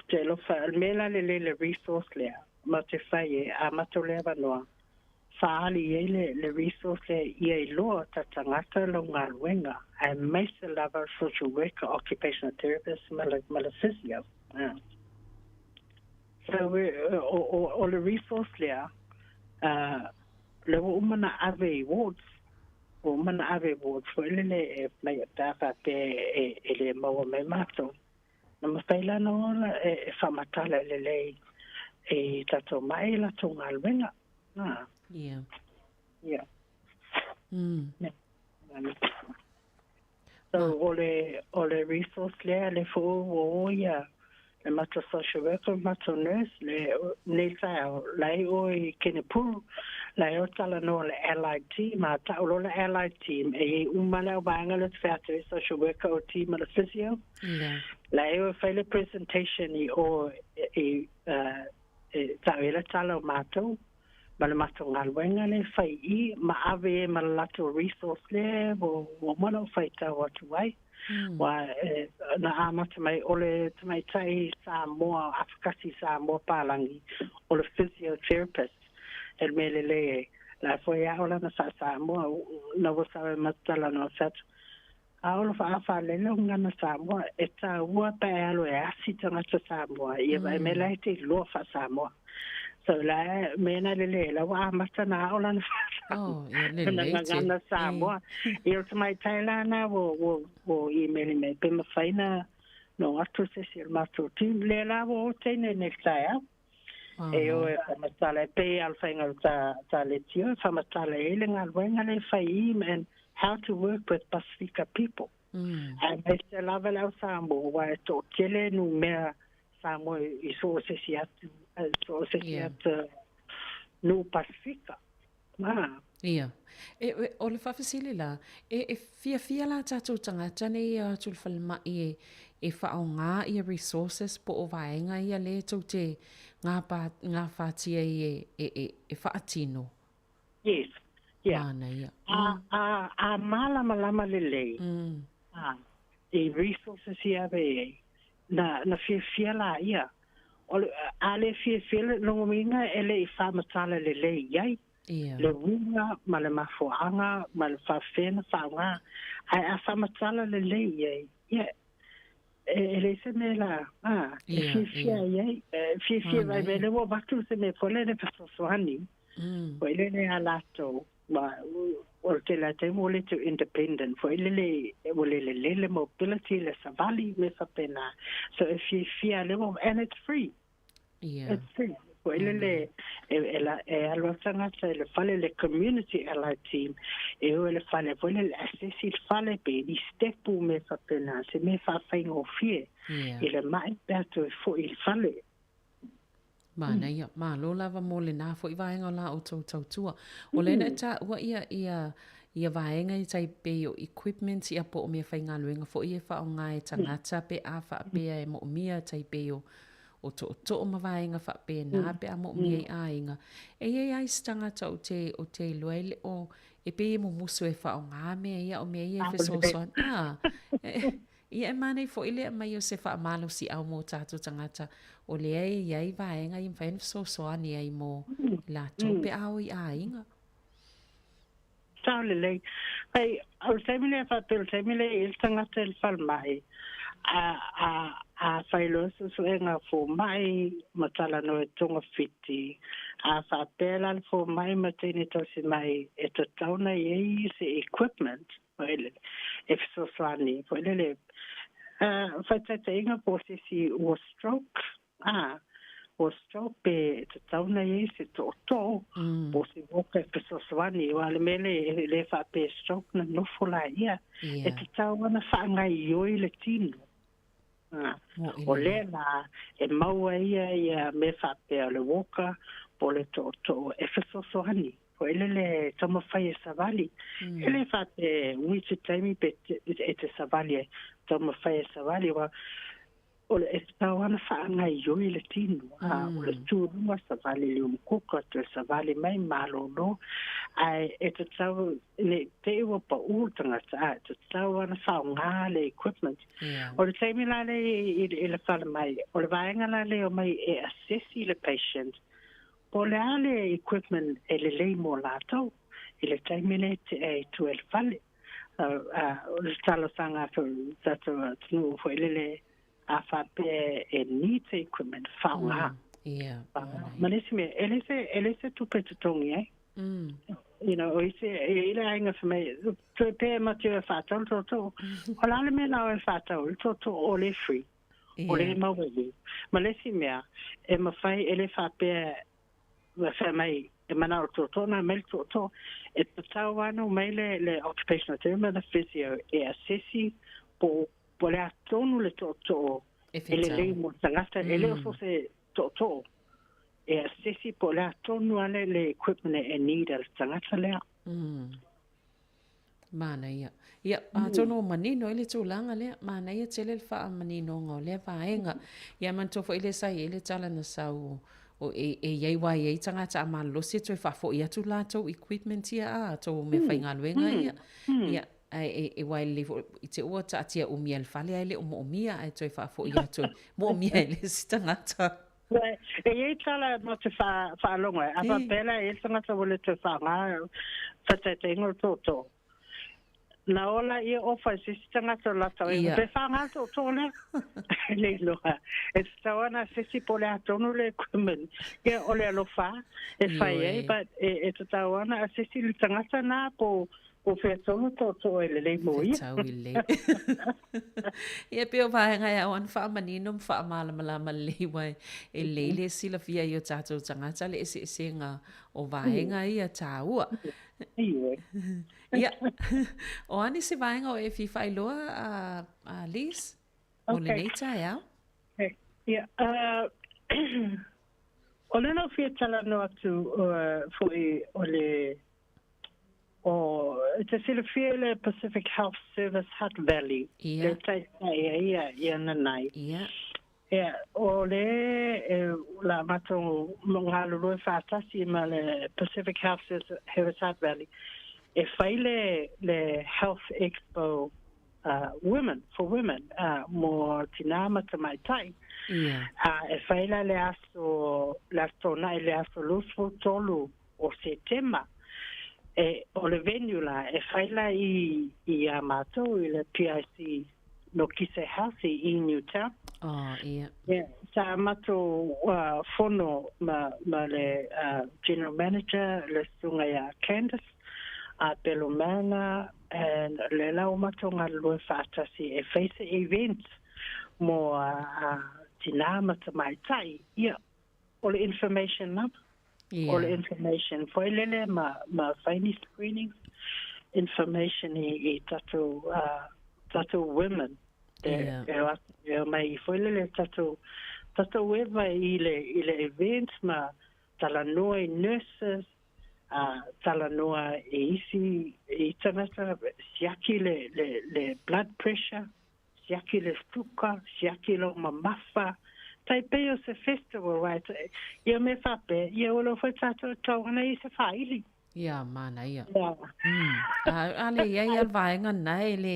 [SPEAKER 12] te alofa, le mea la lelei le resource lea, ma te fai e amata o le avanoa, faaali i ai le, le resource lea ia iloa ta tagata lau galuega, aemaise lava social worker, occupational therapist ma le, ma le physio. So o le resource lea, le ua uma na ave i wards. Ua uma na ave i wards foi lele e mai pe a faapea e le maua mai matou. Na mafai la ona ola e faamatala lelei i tatou ma'i i latou galuega.
[SPEAKER 10] Ia.
[SPEAKER 12] Ia. So, o le resource lea, le foi ua o ia le matou social worker, le matou nurse, le nei taeao, la e o i Kenepuru, la e o talanoa le allied team, a ta'u loa le allied team, e i ai uma le auvaega lea te atu ai social worker, OT ma le physio. La e o e fai le presentation i o i e ta'u ai le tala o matou ma le matou galuega lea e fai i i, ma ave ai ma le latou resource lea ua uma ona ou faitau atu ai. Ua na amata mai o le tamaitai Samoa, afakasi Samoa palagi, o le physiotherapist, e le mea lelei ai. La foi e a'o lana faa-Samoa, na ua sau e matou talanoa fai atu, a o le faafalele o gagana Samoa, e taua pe a e alu e asi tagata Samoa, ia vaai mai la e te iloa faa-Samoa. So la mea na lelei, la ua amata na a'o lana
[SPEAKER 10] Oh, ia lelei
[SPEAKER 12] te. Gagana Samoa. Ia o le tamaitai la na ua email mai pe mafai na no atu se isi o le matou team. Lea la ua o teine nei le taeao. E o e faamatala e pei lava o le faiga o le ta leitio e faamatala ai le galuega lea e fai i and how to work with Pasifika people. Aemaise lava le au Samoa aua e toatele numea Samoa i so o se isi atu, so o se isi atu nuu Pasifika.
[SPEAKER 10] Ia. E, e, o le faafesili la, e, e fiafia la tatou tagata nei e o atu i le falemai e, e faaaoga ia resources po o vaega ia lea tou te ngapa, gafatia ai e, e, e, e faatino?
[SPEAKER 12] Yes. Yeah.
[SPEAKER 10] Manaia.
[SPEAKER 12] A, a, a malamalama lelei. A, i resources ia ave i ai, na, na fiafia laia. O le, a le fiafia le logomina e le i faamatala lelei i ai.
[SPEAKER 10] Ia.
[SPEAKER 12] Le uiga ma le mafuaaga ma le faafefea na faaaoga. Ae a faamatala lelei i ai, ia, e leai se mea la, a, e fiafia i ai, e fiafia vai mea le ua avatu se mea foi lele fesoasoani, foi lele a latou, ma o le tele lava taimi ua le toe independent foi lele, ua le lelei le mobility, le savali, mea faapena. So e fiafia lea ua, and it's free. It's free. Foi lele e, la, e alu atu tagata i le fale, le community allied team, e o i le fale foi lele, assess i le fale pe ni stepu mea faapena, se mea faafaigofie i le ma'i pe a toe foi i le fale.
[SPEAKER 10] Manaia, malo lava mo lena foi vaega o la outou tautua. O lea na e taua ia, ia, ia vaega i tai pei o equipment ia po o mea faigaluega foi e faaaoga e tagata pe a faapea e moomia tai pei o, o tootoo ma vaega faapena pe a moomia i aiga. E i ai lava isi tagata ou te, ou te iloa e le o, e pei e mumusu e faaaoga mea ia o mea ia e fesoasoani. Ah, Ia e manaia foi le aumai o se faamalosiau mo tatou tagata o lea e i ai vaega ia mafai ona fesoasoani ai mo latou pe a o i aiga.
[SPEAKER 12] Sao lelei. Hei, o le taimi lea faapea o le taimi lea i ai le tagata i le falemai, a, a, a fai loa suesuega fomai ma talanoa e togafiti, a faapea la le fomai ma teine tausi mai e tatau ona i ai se equipment, foi lele, e fesoasoani foi lele, faataitaiga po o se isi ua stroke, a, ua stroke pe tatau ona i ai se tootoo po o se walker e fesoasoani, aua o le mea lea e le faapea e stroke na nofo laia, e tatau ona faagaoioi le tino. O lea la e maua ai ia mea faapea o le walker po o le tootoo e fesoasoani foi lele e taumafai e savali. E le faapea e umi se taimi pe e te savali ai, taumafai e savali aua o le e tatau lava ona faagaoioi le tino, a o le tu i luga savali i le umukuka toe savali mai malolo, ae e tatau ne i te i ua pa'ū le tagata, a e tatau lava ona faaaoga le equipment. O le taimi la lea i le falemai, o le vaega la lea e omai e assess i le patient, po o le a le equipment e lelei mo latou i le taimi lea e tea ai i tua i le fale. O le talosaga a le tatou atunuu foi lele, a faapea e need se equipment, faaaoga.
[SPEAKER 10] Ia.
[SPEAKER 12] Ma le isi mea, e le se, e le se tupe totogi ai. You know, o isi, e i le aiga fai mai, toe pē ma te e whātau le toto. O la le mea la o e whātau, le toto o le free. O le maua i. Ma le isi mea, e mawhai e le whapea, whai mai, e mana o toto na mai le toto, e tatau ano mai le, le occupational therapist, le physio, e assessi po, po le atonu le toto
[SPEAKER 10] E
[SPEAKER 12] e le lei mo tangata, e le o so se toto. E assessi po le atonu ale le equipment e need al tangata lea.
[SPEAKER 10] Manaia. Ia, atonu o manino i le tulaga lea, manaia tele le faamaninoga o lea vaega. Ia manatua foi lea sa i ai le tala na sau o e, e i ai aua e i ai tagata a malolosi e toe faafoi atu latou equipment ia a tou meafaigaluega ia. Ia, ae e, e aua e lelei foi i te ua taatia umi ai i le fale ae le o moomia ae toe faafoi atu e moomia e le isi tagata.
[SPEAKER 12] E i ai tala mo te whaalogo e. A faapea la e i le tagata ua le toe whaanga whataitaiga o le tootoo. Na ola ia ofa i se isi tagata o latou e pe whaanga le tootoo lea. Le iloa. E tatau ana se isi po o le a tonu le equipment. Ia o le alofa e fai ai but e tatau ana a se isi le tagata na po Po whea tonu tō toa e lelei mō ia.
[SPEAKER 10] Whetau i lelei. Ia pei o vaega e ao ana whaamanino ma whaamalamalama lelei wai e lelei le silafia i o tātou tangata le eseesega o vaega ia tāua.
[SPEAKER 12] Ioe.
[SPEAKER 10] Ia, o a nisi vaega o e fia whailoa a, a Liz? Mo lenei taeao?
[SPEAKER 12] Okay. Ia, o le nau fia talanoa atu foi o le O te silafia i le Pacific Health Service Hutt Valley,
[SPEAKER 10] Ia.
[SPEAKER 12] le taitai ai ia i ana nei.
[SPEAKER 10] Ia.
[SPEAKER 12] Ia, o le e la matou mo galulue faatasi ma le Pacific Health Service Hutt Valley, e fai le, le Health Expo Women, for Women, mo tinā ma tamaitai.
[SPEAKER 10] Ia.
[SPEAKER 12] E fai la le aso, le aso Tona'i, le aso 23 o Setema, e, o le venue la, e fai la i, i a mātou i le PIC no Kise House i, i Newtown.
[SPEAKER 10] Oh, ia.
[SPEAKER 12] Yeah, sa matou fono ma, ma le general manager, le susuga ia Candice, a Pelo Mana, and le la o matou galulue faatasi e fai se event mo a tinā ma tamaitai, ia, o le information lava.
[SPEAKER 10] Ia.
[SPEAKER 12] O le information foi lele ma, ma fai ni screenings, information i, i tatou, tatou women. E,
[SPEAKER 10] Ia.
[SPEAKER 12] e, o atu, e o mai foi lele tatou, tatou eva i le, i le event ma talanoa i nurses, talanoa i isi i tagata, siaki le, le, le blood pressure, siaki le suka, siaki lou mamafa, tai pei o se festival, right? Ia mea faapea, ia ua lou foi tatou tau ana i se faili.
[SPEAKER 10] Ia, manaia.
[SPEAKER 12] Ia.
[SPEAKER 10] A, a le iai a le vaega na e le...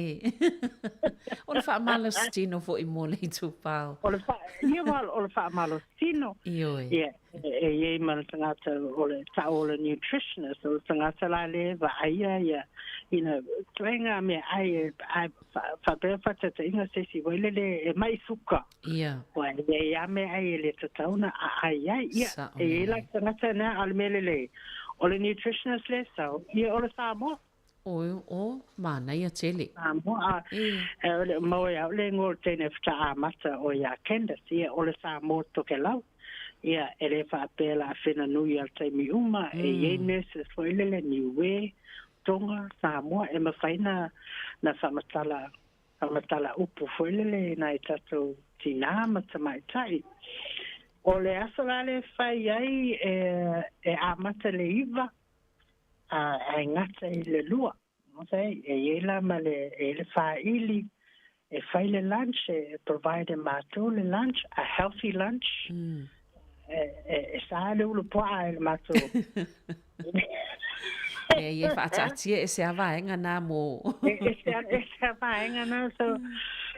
[SPEAKER 10] o le faamalositino foi mo le itupao.
[SPEAKER 12] O le wha, ia wa, o le faamalositino.
[SPEAKER 10] Ioe.
[SPEAKER 12] Ia, e iai ma le tagata o le tau o le nutritionist, o le tagata la le vaaia ia, you know, tuaiga mea ai e, ai, faapea faataitaiga se isi foi lele e mai suka.
[SPEAKER 10] Ia.
[SPEAKER 12] Ua e iai a mea ai e le tatau ona aai ai. Ia,
[SPEAKER 10] Sao
[SPEAKER 12] e iai la
[SPEAKER 10] lelei.
[SPEAKER 12] tagata na a le mea lelei. O le nutritionist le sau, ia o le Samoa.
[SPEAKER 10] O, o, manaia tele.
[SPEAKER 12] Samoa, a,
[SPEAKER 10] E.
[SPEAKER 12] e o le mau ia o le ingoa o le teine whakaamata o ia Candice, ia o le Samoa Tokelau. Ia, e le faapea la awhena nui al taimi uma, e iai nurses foi lele, Niue, Tonga, Samoa, e mawhai na, na whamatala, whamatala upu foi lele nai tatou tinā ma tamaitai. O le aso la le whai ai e, e amata le iva, a, e ngata i le lua. Okay? E iai la ma le, e le whaili, e whai le lunch, e provide e mātou le lunch, a healthy lunch. E, e, e sa le ulu poa e le mātou.
[SPEAKER 10] E ia faataatia e se a vaega nā mo.
[SPEAKER 12] E, e se, e se a vaega nā, so,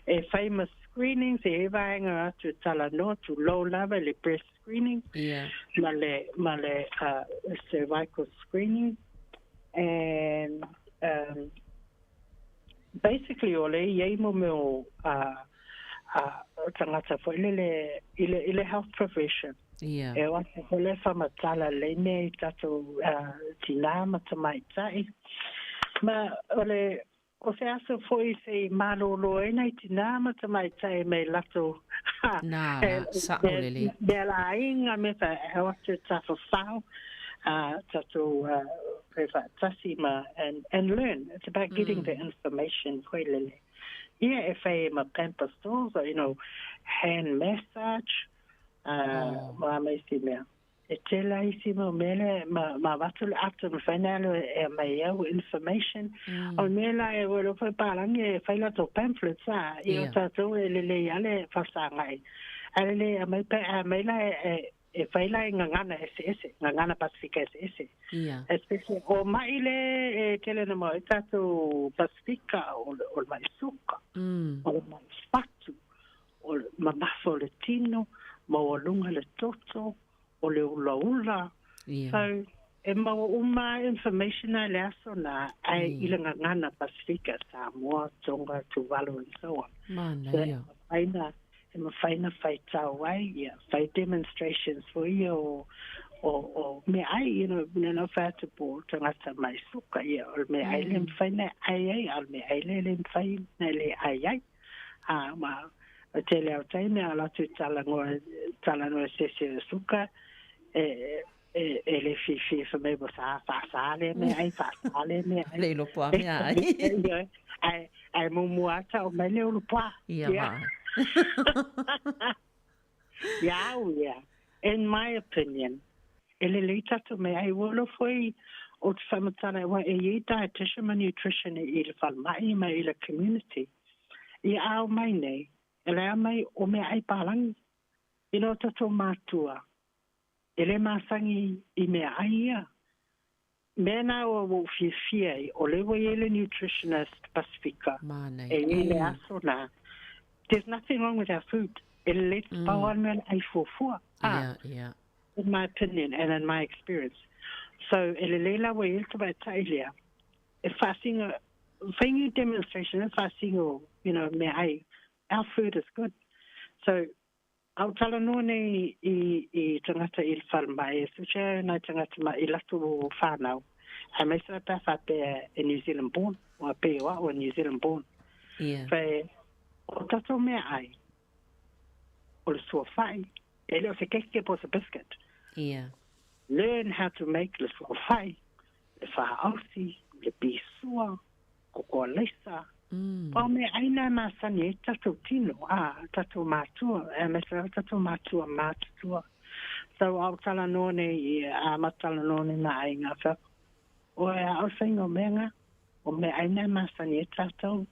[SPEAKER 12] e whai ma screenings, e e vaega atu e tala noa, tu low lava le breast screening,
[SPEAKER 10] Ia.
[SPEAKER 12] ma le, ma le cervical screening. And basically o le iai mo mea o tagata foi lele i le, i le health profession.
[SPEAKER 10] Ia.
[SPEAKER 12] E o atu foi le faamatala lelei mea i tatou tinā ma tamaitai. Ma o le o se aso foi se i malōlō ai nai tinā ma tamaitai mai latou
[SPEAKER 10] Nā la, sa'o lelei.
[SPEAKER 12] Mea laaiga mea fa e o atu e tafafao tatou fai faatasi ma and, and learn. It's about getting the information foi lele. Ia e fai ma pamper stores or, you know, hand massage, ma ma isi mea. E tele ai isi mau mea lea ma, ma avatu le ata mafai ona alu e aumai au information. O le mea la e ua iloa foi palagi e fai latou pamphlets a, ia o tatou e lelei lava le faafesagai. Ae lelei e aumai pe a aumai la e, e fai la i gagana eseese, gagana Pasifika eseese. Especially o ma'i le e tele ana mau ai tatou Pasifika o le, o le ma'i suka, o le ma'i fatu, o le mamafa o le tino, maualuga le toto, o le ulaula. So, e maua uma information ai le aso na ae i le gagana Pasifika, Samoa, Tonga, Tuvalu and so on.
[SPEAKER 10] Manaia.
[SPEAKER 12] So, e mafai na, e mafai na faitau ai, ia, fai demonstrations foi ia o, o, o meaai, you know, na na fai atu po o tagata mai suka, ia, o le meaai le mafai na ai ai, a o le meaai le le mafai na le ai ai. A, ma, o tele au taimi a latou talanoa, talanoa i se isi o suka, e, e, e le fiafia fai mai ua sa, faasa lea meaai, faasa lea meaai.
[SPEAKER 10] Le iloa po o a meaai.
[SPEAKER 12] Ioe, ae, ae muamua lava tau mai le ulupoa.
[SPEAKER 10] Ia ma.
[SPEAKER 12] Ia au ia, in my opinion, e lelei tatou meaai ua iloa foi o te faamatala aua e i ai dietitian ma nutrition i le falemai ma i le community. Ia ao mai nei, e le ao mai o meaai palagi. I lo tatou matua, e le masani i meaai ia. Mea na ua ou fiafia ai, o lea ua i ai le nutritionist Pasifika, e i ai le aso na. There's nothing wrong with our food. E lelei te pau lava le mea le ai fuafua. In my opinion and in my experience. So, e lelei la ua i ai le tamaitai lea, e faasino, fai ni demonstration e faasino, you know, meaai, our food is good. So, a o talanoa nei i, i tagata i le falemai, especially nai tagata ma i latou whanau, aemaise la pe a faapea e New Zealand born, ua pei o au e New Zealand born. Fai, o tatou meaai, o le suafa'i, e le o se keke po o se biscuit. Learn how to make le suafa'i, le faausi, le pisua, kokoa leisa. Pau meaai na e masani ai tatou tino, a, tatou matua, aemaise lava tatou matua matutua. So, a o talanoa nei i, a ma talanoa nei ma aiga whako. O e a o whainga o mea ngā, o meaai na e masani ai tatou.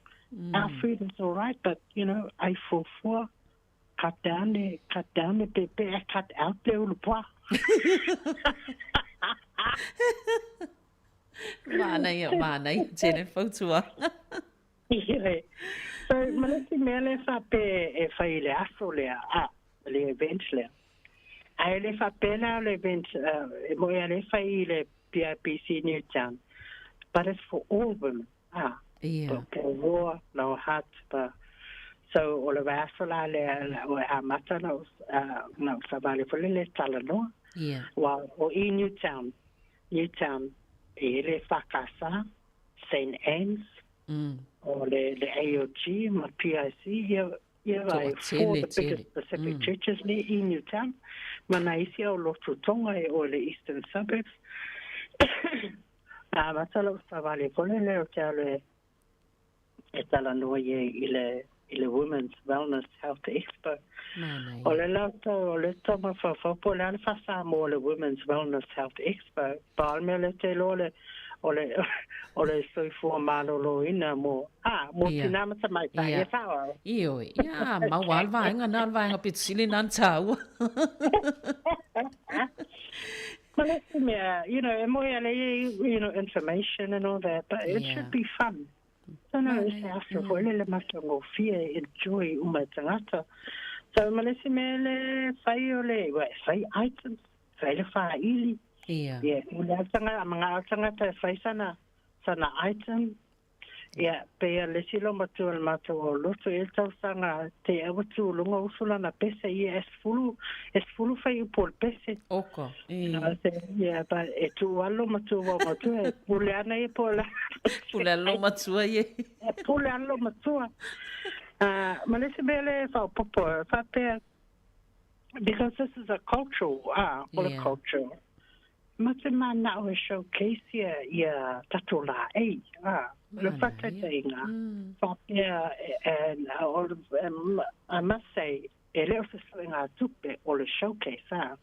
[SPEAKER 12] Our food is all right, but, you know, ai fuafua, cut down le, cut down le pepe, cut out le ulupoa.
[SPEAKER 10] Mānaia, mānaia, tēnei fautuaga.
[SPEAKER 12] Ioe. So, ma le isi mea lea faapea e fai i le aso lea, a, le event lea. A e le faapea la o le event, e moe a le fai i le PIPC Newtown, but it's for all women, a.
[SPEAKER 10] Ia.
[SPEAKER 12] Po o roa, lower hutt, pa. So, o le vaiaso la lea, o e amata na o, na o savali foi lele talanoa.
[SPEAKER 10] Ia.
[SPEAKER 12] Ua o i Newtown, Newtown, e le EFKS, St Anne's, o le, le AOG ma PIC, ia, ia vai, four the biggest Pacific churches le i Newtown, ma na isi au lotu Tonga e o le Eastern Suburbs. A matala o savali foi lele o te alo e, e talanoa i i le i le Women's Wellness Health Expo.
[SPEAKER 10] Manaia.
[SPEAKER 12] O le latou, o le tau mafaufau po o le a le faa-Samoa o le Women's Wellness Health Expo, pau le mea lea ou te iloa o le, o le, o le soifua maloloina mo, a, mo
[SPEAKER 10] Ia.
[SPEAKER 12] tinā ma tamaitai,
[SPEAKER 10] Ia.
[SPEAKER 12] e faaauau.
[SPEAKER 10] Ioe, ia, mau lava le vaega na, o le vaega pito sili na na tāua.
[SPEAKER 12] Ma le isi mea, you know, e moe ale i, you know, information and all that, but it should be fun. Tana e se aso foi le le matagofie e enjoy uma e tagata. So ma le isi mea le fai o le, ua e fai items, fai le whaili.
[SPEAKER 10] Ia.
[SPEAKER 12] Ia, o le au tangata, ma ngā au tangata e fai sana, sana item. Ia, pei a le isi loomatua o le matou aulotu e i ai le tausaga te i ua tu i luga usu lana pese ia e 10, e 10 fuaiupu o le pese.
[SPEAKER 10] Oka,
[SPEAKER 12] e. Yeah, but e tuu lava le loomatua vaomatua e pule ana ia po o le a.
[SPEAKER 10] Pule ana le loomatua ia.
[SPEAKER 12] E pule ana le loomatua. Ma le isi mea lea e faaopoopo e faapea, because this is a cultural, o le culture. Ma te mana'o e showcase ia ia tatou laei, a, o le faataitaiga, faapea, and I must say, e le o se suegatupe o le showcase, a.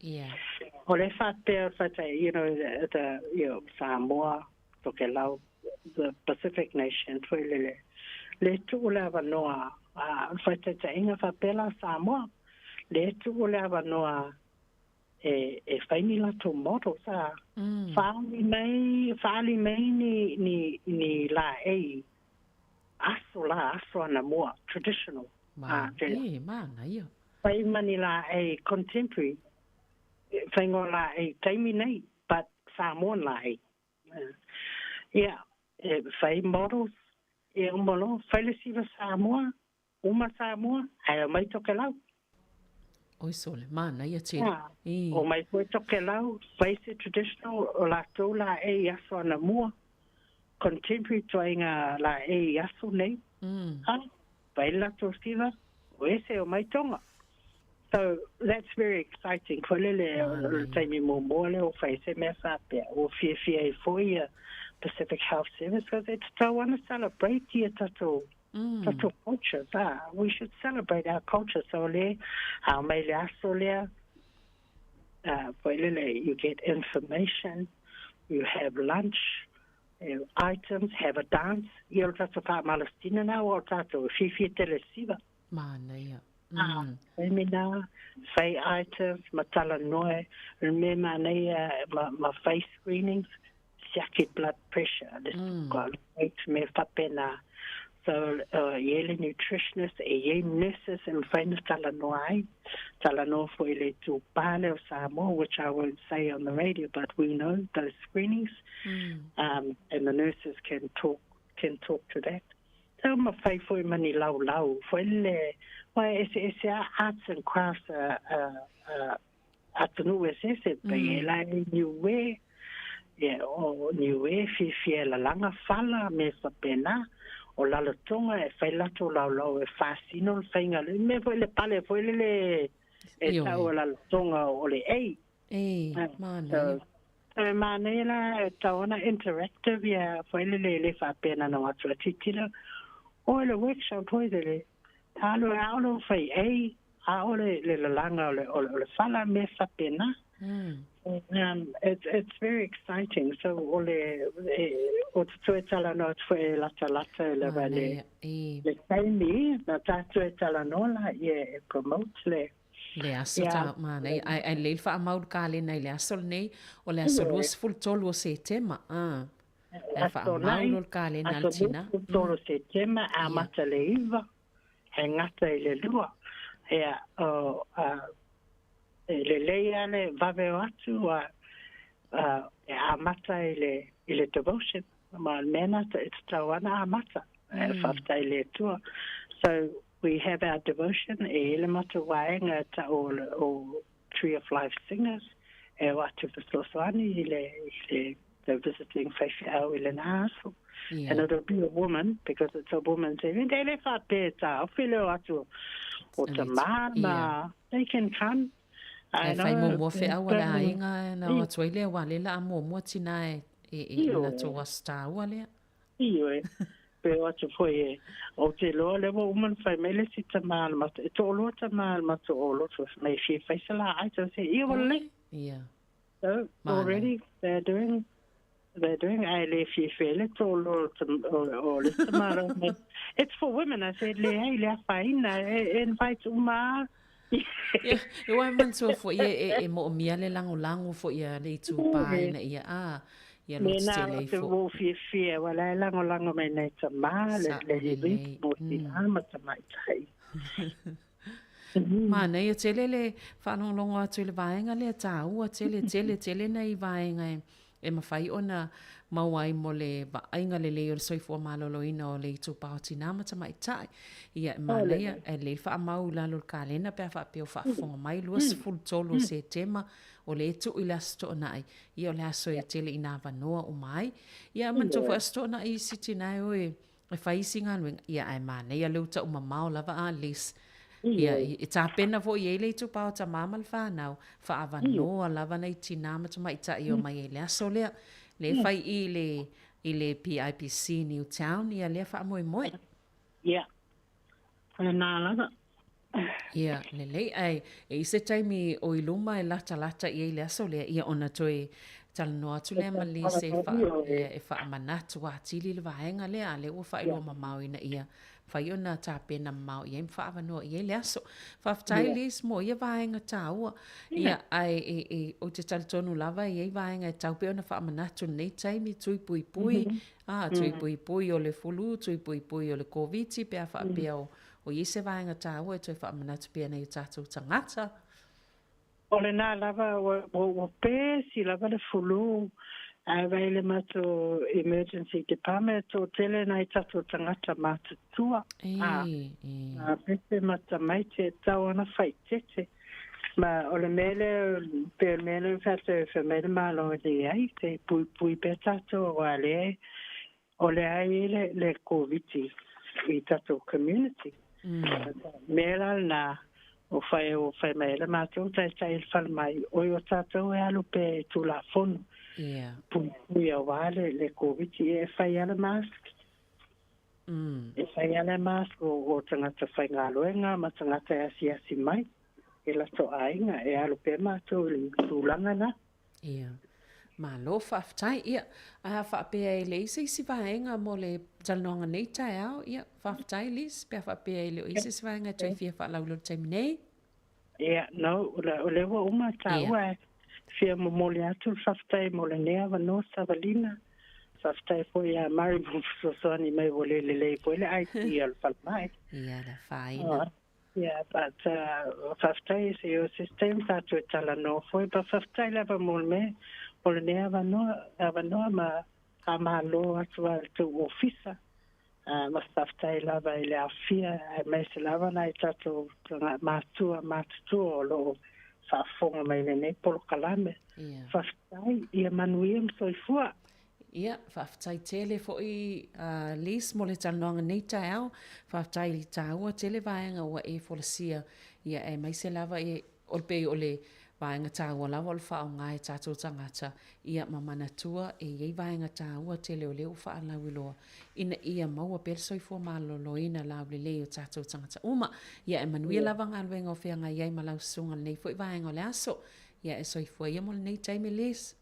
[SPEAKER 12] O le faapea o le faataitaiga, you know, the, you know, Samoa, Tokelau, the Pacific Nations, foi lele, le tuu le avanoa, a, o le faataitaiga faapea la Samoa, le tuu le avanoa e, e fai ni latou models, a. Faaali mai, faaali mai ni, ni, ni laei aso la, aso anamua, traditional.
[SPEAKER 10] Ma, a, e, manaia.
[SPEAKER 12] Fai ma ni laei contemporary, faiga o laei taimi nei, but Samoan laei. Ia, e fai models, ia uma loa, fai le siva Samoa, Uma Samoa, ae omai Tokelau.
[SPEAKER 10] Oi sole, manaia tele.
[SPEAKER 12] Ah, omai foi Tokelau, fai se traditional o latou laei i aso anamua, contemporary tuaiga laei i aso nei. Ah, fai le latou siva, o ese omai Tonga. So that's very exciting foi lele o le taimi muamua lea ua fai se mea faapea. Ua fiafia ai foi ia Pacific Health Service because e tatau ana celebrate ia tatou tatou culture ah, we should celebrate our culture. So le ao mai le aso lea, foi lele you get information, you have lunch, items, have a dance. Ia o le tatou faamalositino na ua o tatou e fiafia tele siva.
[SPEAKER 10] Manaia.
[SPEAKER 12] Ah, taimi na, fai items, ma talanoa, le mea manaia ma, ma fai screenings, siaki blood pressure, le suka, le weight, mea faapena. So, e i ai le nutritionist, e i ai nurses e mafai ona talanoa ai. Talanoa foi i le itupa lea o Samoa, which I won't say on the radio, but we know those screenings. And the nurses can talk, can talk to that. Tau ma whai foi ma ni laulau, foi le, wai eseese a arts and crafts a, a, a, atunuu eseese, pei e la e Niue, ia, o Niue fiafia e lalaga fala me faapena, o Lalotonga e fai latou laulau e faasino le faiga, le mea foi le pale foi lele e tau e Lalotonga o le ei.
[SPEAKER 10] E, manaia.
[SPEAKER 12] So, e manaia la, e tau ana interactive ia foi lele e le faapea na ona o atu a tilotilo, oi le workshop foi lele, talo e aole o fai ei, aole le lalaga o le, o le, o le fala mea faapena. It's, it's very exciting. So, o le, e, o te toe talanoa atu foi e latalata e lava le, le taimi, na tatou e talanoa la, ia e promote le,
[SPEAKER 10] Le aso ta manaia. Ae, ae lelei le faamau le kalena i le aso lenei, o le aso 23 o Setema. Ah. Ae faamau loa le kalena a le tina.
[SPEAKER 12] Aso 23 o Setema, amata le 9, e gata i le 2. Ia, o, a, e lelei lava le vave o atu, a, a, e amata i le, i le devotion. Ma le mea na, e tatau ana amata. E faafetai i le Atua. So, We have our devotion, e i ai le matou vaega e tau o Tree of Life Singers e o atu fesoasoani i le, i le the visiting faifeau i lena aso. Yeah. And it'll be a woman because it's a woman's event. E le faapea e taofi le o atu o tamā ma they can come.
[SPEAKER 10] E fai muamua feau a le aiga na o atu ai lea aua lea la a muamua tina e i latou aso taua lea.
[SPEAKER 12] Ioe, pe o atu foi e, ou te iloa lea ua uma ona fai mai le isi tama a le matou, e toalua tama a le matou o lotu e fai mai e fia fai se laai, so I said, ia ua lelei.
[SPEAKER 10] Ia.
[SPEAKER 12] So, already they're doing, they're doing, ae le fiafia ai le toalua o le isi tama rau mai, it's for women, I said, leai, le afaina, e invite uma lava.
[SPEAKER 10] Ia, e wai manatua foi e, e, e moomia le lagolago foi a le itupa ina ia, a, ia lotu
[SPEAKER 12] Mēnā
[SPEAKER 10] tele
[SPEAKER 12] o te
[SPEAKER 10] ifo.
[SPEAKER 12] wō fiafia, ua la e lagolago mai nei tamā, le,
[SPEAKER 10] Sa
[SPEAKER 12] le
[SPEAKER 10] o
[SPEAKER 12] hiwi,
[SPEAKER 10] lelei.
[SPEAKER 12] mō tinā ma tamaitai.
[SPEAKER 10] Manaia tele le faalogologo atu i le vaega lea, taua tele, tele, tele nai vaega e, e mafai ona maua ai mo le vaaiga lelei o le soifua maloloina o le itupa o tinā ma tamaitai. Ia, e manaia, e lelei le faamau i lalo o le kalena pe a faapea o faafofoga mai, 23 o Setema, o lea e tuu i le Aso Toonai, ia o le aso e tele ina avanoa uma ai. Ia, manatua foi Aso Toonai isi tinā e o e e fai isi galuega, ia ae manaia lea ua tau mamao lava a Liz. Ia, e tapena foi i ai le itupa o tamā ma le whānau, whaavanoa lava nai tinā ma tamaitai e omai ai i le aso lea. Lea e fai i le, i le PIPC Newtown, ia lea faamoemoe.
[SPEAKER 12] Ia, o lenā lava.
[SPEAKER 10] Ia, lelei, ae e i se taimi o i luma e latalata i ai le aso lea, ia ona toe talanoa atu lea ma Liz e wha, ia, e faamanatu atili le vaega lea, a lea ua faailoa mamao ina ia mafai ona tapena mamao i ai ma faaavanoa i ai le aso. Faafetai Liz mo ia vaega taua. Ia, ae e, e, ou te talitonu lava e i ai vaega e tatau pea ona faamanatu i lenei taimi, tui puipui, ā, tui puipui o le fulu, tui puipui o le Koviti, pe a faapea o, o i ai se vaega taua e toe faamanatu pea nai o tatou tagata.
[SPEAKER 12] O lenā lava, ua, ua, ua pesi lava le fulu, ae vaai i le matou emergency department, e toatele nai tatou tagata matutua, ā, ā, pese ma tamaiti e tatau ona faaeteete. Ma o le mea lea, pei o le mea lea ua fai atu ai, fai mai le Malo e leai, se i puipui pea tatou aua o lea e O lea e i ai le, le Koviti i tatou community. Mea la lenā, o fai, o fai mai ai le matou taitai i le falemai, oi o tatou e alu pea i Tulafono.
[SPEAKER 10] Yeah.
[SPEAKER 12] Puipui auā le, le Koviti, e fai lava le mask. E fai lava le mask o, o tagata faigaluega ma tagata e asiasi mai i latou aiga, e alu pea matou i le tulaga lena.
[SPEAKER 10] Ia. Malo faafetai. Ia, ae a faapea e leai se isi vaega mo le talanoaga nei taeao, ia, faafetai Liz, pe a faapea e le o i ai se isi vaega e toe fia faalauiloa i le taimi nei.
[SPEAKER 12] Ia, no, o lea ua uma taua e fia momoli atu le faafetai mo lenei avanoa savalina. Faafetai foi ia Mary mo le fesoasoani mai ua le lelei foi le IT o le falemai.
[SPEAKER 10] Ia, le afaina.
[SPEAKER 12] Yeah, but faafetai se o system tatou e talanoa foi, but faafetai lava mo le mea, mo lenei avanoa, avanoa ma faamalo atu lava i le tou ofisa, ma faafetai lava i le aofia aemaise lava nai tatou matua matutua o lo o faafofoga mai i lenei polokalame.
[SPEAKER 10] Yeah.
[SPEAKER 12] Faafetai, ia manuia ma soifua.
[SPEAKER 10] Ia, faafetai tele foi a Liz mo le talanoaga nei taeao. Faafetai i le taua tele vaega ua e folasia, ia aemaise lava e, o le pei o le vaega taua lava o le faaaoga e tatou tagata, ia ma manatua e i ai vaega taua tele o lea ua faalauiloa ina ia maua pea le soifua maloloina laulelei o tatou tagata uma. Ia e manuia lava galuega o feagai ai ma lau susuga i lenei foi vaega o le aso. Ia e soifua ia mo lenei taimi Liz.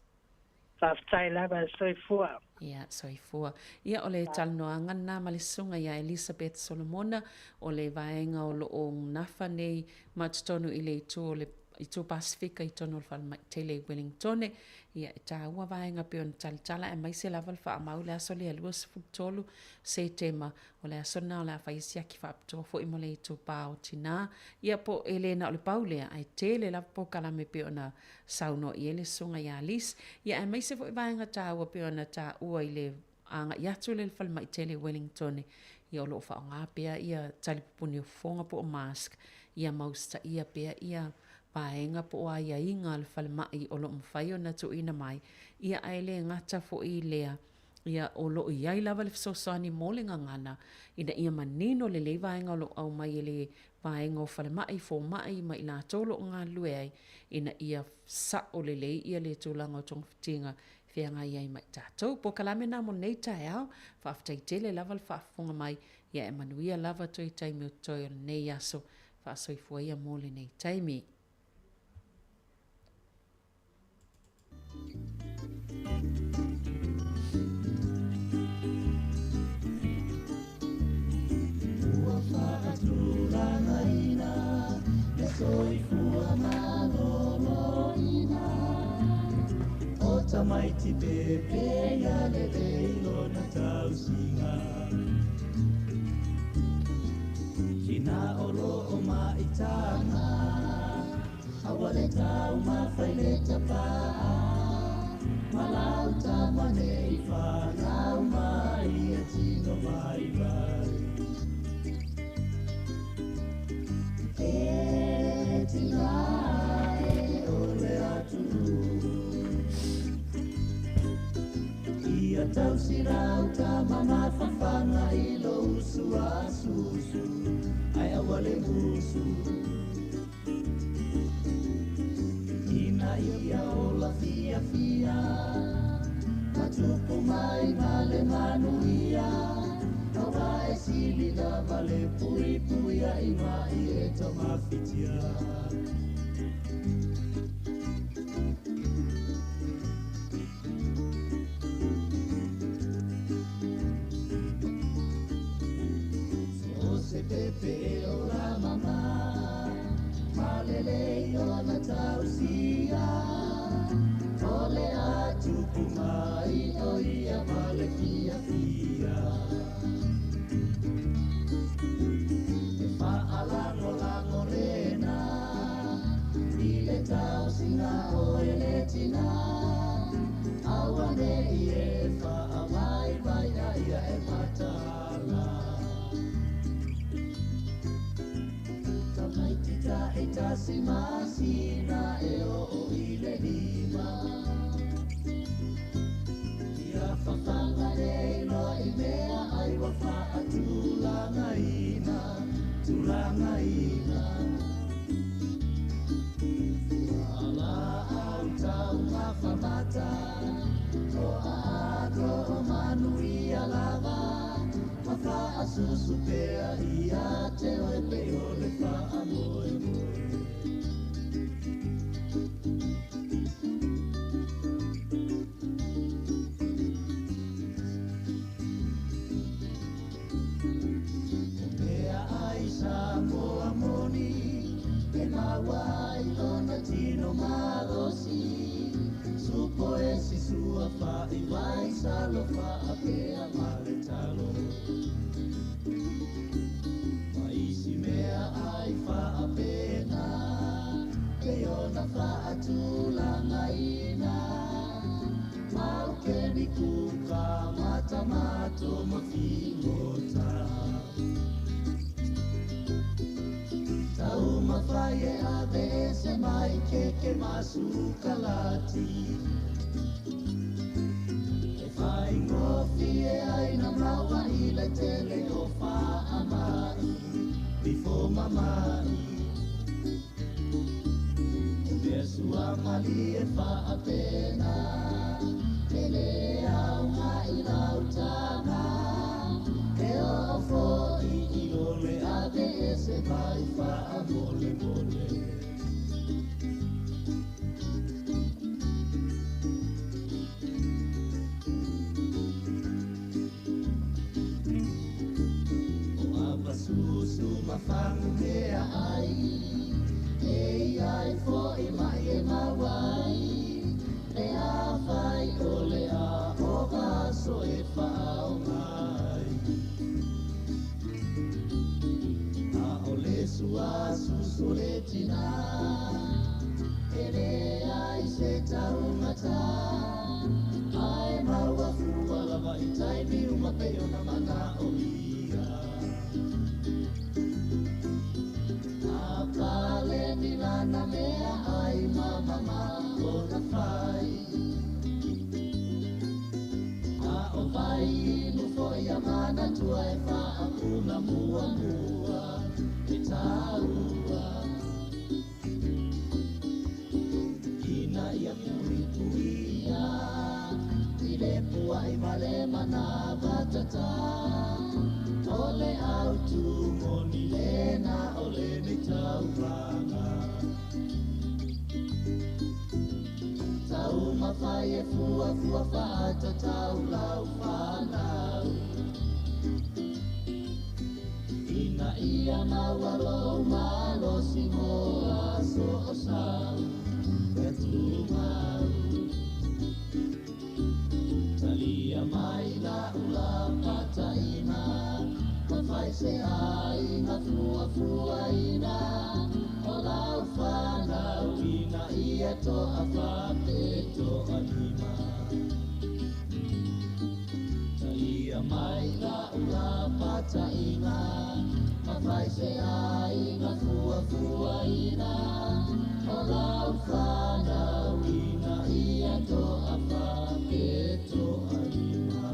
[SPEAKER 12] Faafetai lava, soifua.
[SPEAKER 10] Ia, soifua. Ia, o le talanoaga lena ma le susuga ia Elisabeth Solomona, o le vaega o lo o nafa nei ma totonu i le itu o le Itu Pasifika i totonu o le falemai tele i Wellingtone. Ia, e taua vaega pei ona talatala aemaise lava le faamau i le aso lea 23 Setema. O le aso lena o le a fai ai siaki faapitoa foi mo le itupa o tinā. Ia, po e le na o le pau lea, ae tele lava polokalame pei ona saunoa i ai le susuga ia Liz, ia aemaise foi vaega taua pei ona taua i le agai atu lea i le falemai tele i Wellingtone, ia o lo o faaaoga pea ia talipupuni o fofoga po o mask, ia ma usitaia pea ia vaega po o aiaiga a le falemai o lo o mafai ona tuuina mai, ia ae le gata foi i lea, ia o lo o i ai lava le fesoasoani mo le gagana ina ia manino lelei vaega o lo o aumai e le vaega o falemai, fomai ma i latou o lo o galulue ai ina ia sa'o lelei ia le tulaga o togafitiga e feagai ai ma i tatou. Polokalame na mo lenei taeao, faafetai tele lava le faafofoga mai, ia e manuia lava toe taimi o totoe o lenei aso. Faasoifua ia mo lenei taimi.
[SPEAKER 11] Ua faatulagaina le soifua maloloina o tamaiti pepe ia lelei lona tausiga. Tina o lo o maitaga Aua le taumafa i le tapaa ma lau tausi lau tama mafafanga i lo usu a susu ai aua le musu. Ina ia ola fia fia matupu mai ma le manuia aua e sili lava le puipuia i mai e tamafitia. Se pepe o la mama malele o na tausia o le atupu mai o ia male fia fia e faalangolango lena i le tausiga o e le tina auanei e faavaivai aia e matala. Tamaiti e tasi masina e o i le lima Ia whawhanga nei loa i mea ai wa whaatulanga ina, tulanga ina. Ala au tau mawhamata, o ato o manuia lava, ma whaasusu pea ia te oe pe o le whaamoe moe. O mea ai Samoa moni, e mawai lona tino malosi, supo e sisua whai wai salo whaapea male talo. Maisi mea ai whaapena, e ona whaatulanga ina, mau keni kuka matamato mawhingota. Tau mawhai e ave e se mai keke masukalati. E whai ngofi e aina maua i le tele o whaamai, before mamai. O mea sua mali e whaapena, e le au mai lau tama, e o foi i lo le ave e se mai whaamole mole. O apa susu mafangu mea ai, e ai foi mai e mawai, e a whai o le a o vaso e whao mai. A o le sua susu le tina, e le ai se taumata, ai maua fua lava i taimi uma pe o na mana o ia. A pale ni lana mea ai mama o na whai. A o vai inu foi a mana tua e whaapuna mua mua e tāua. Ina ia pui puia, i le puai male mana vatata. O le au tu moni lena o le nei tauvanga. Tau mawhai e fua fua whaata tau lau whanau. Ina ia maualo malosi mo aso o sau, e tumau. Talia mai la ula pataina, mawhai se ai ngā fua fua ina, o lau whanau ina ia toa whape toa lima. Talia mai la ula pataina, mawhai se ai ngā fua fua ina, o lau whanau ina ia toa whape toa lima.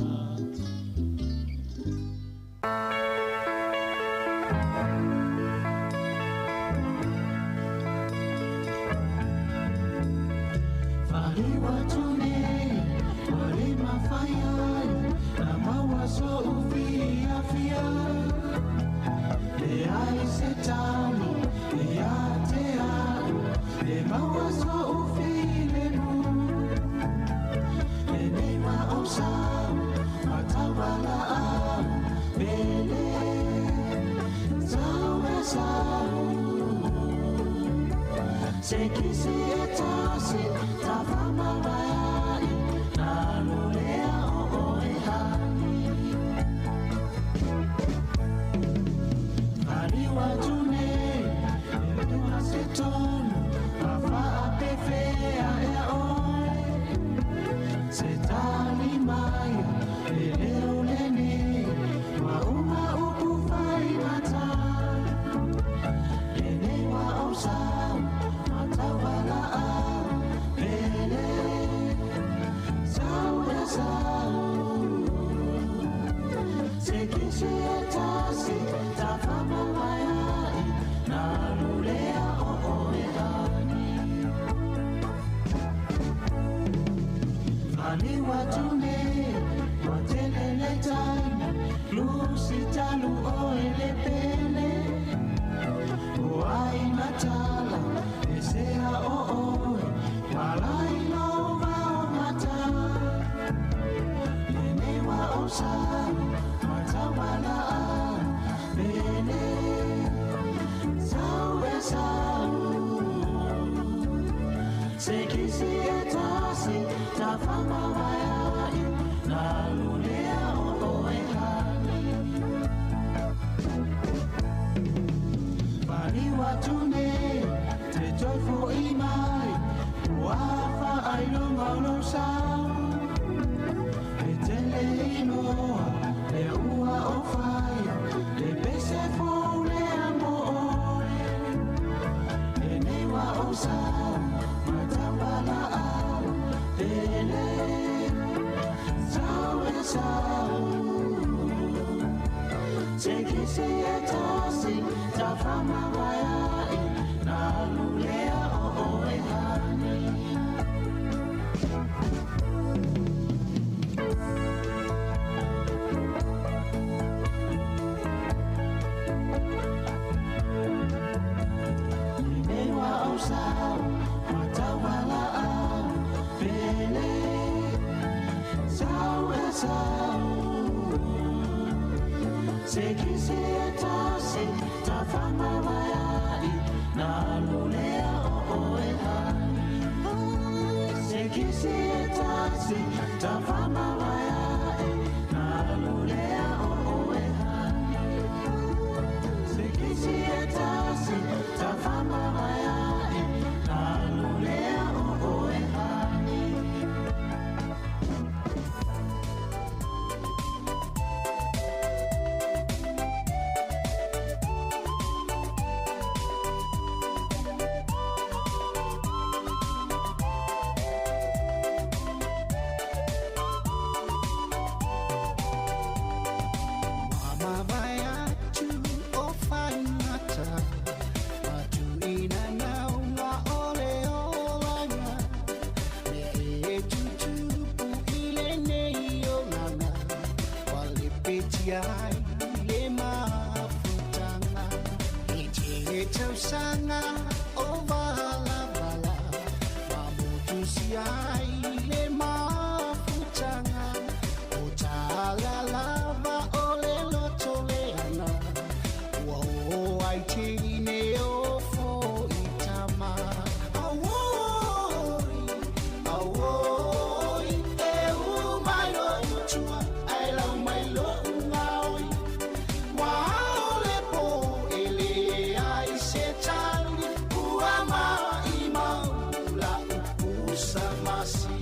[SPEAKER 11] Samasi.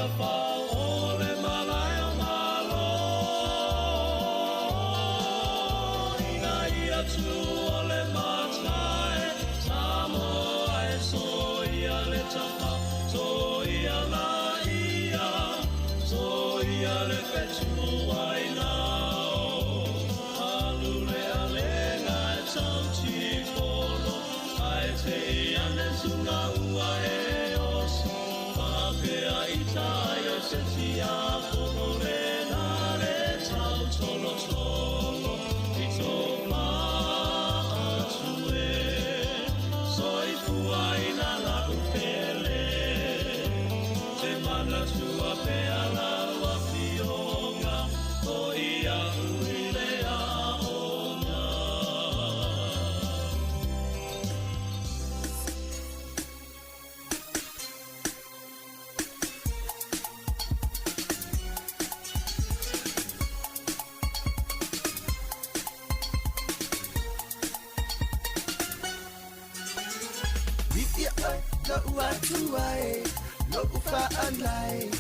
[SPEAKER 13] Tiafau o le malae o Malo. Ina ia tu o le matai, Samoa e soia le tapa, soia la ia, soia le fetua i nao. Alule alenga e tau tifolo, ai te iane sunga ua e oso, papea i tai o se tiafono le na le tau tolo tolo, i tō pā atu e, soifua ina la upele, te mana tua pe ala ua fionga, o ia ui le aonga.
[SPEAKER 5] Vivia oi, lo ua e, lo ufa anai.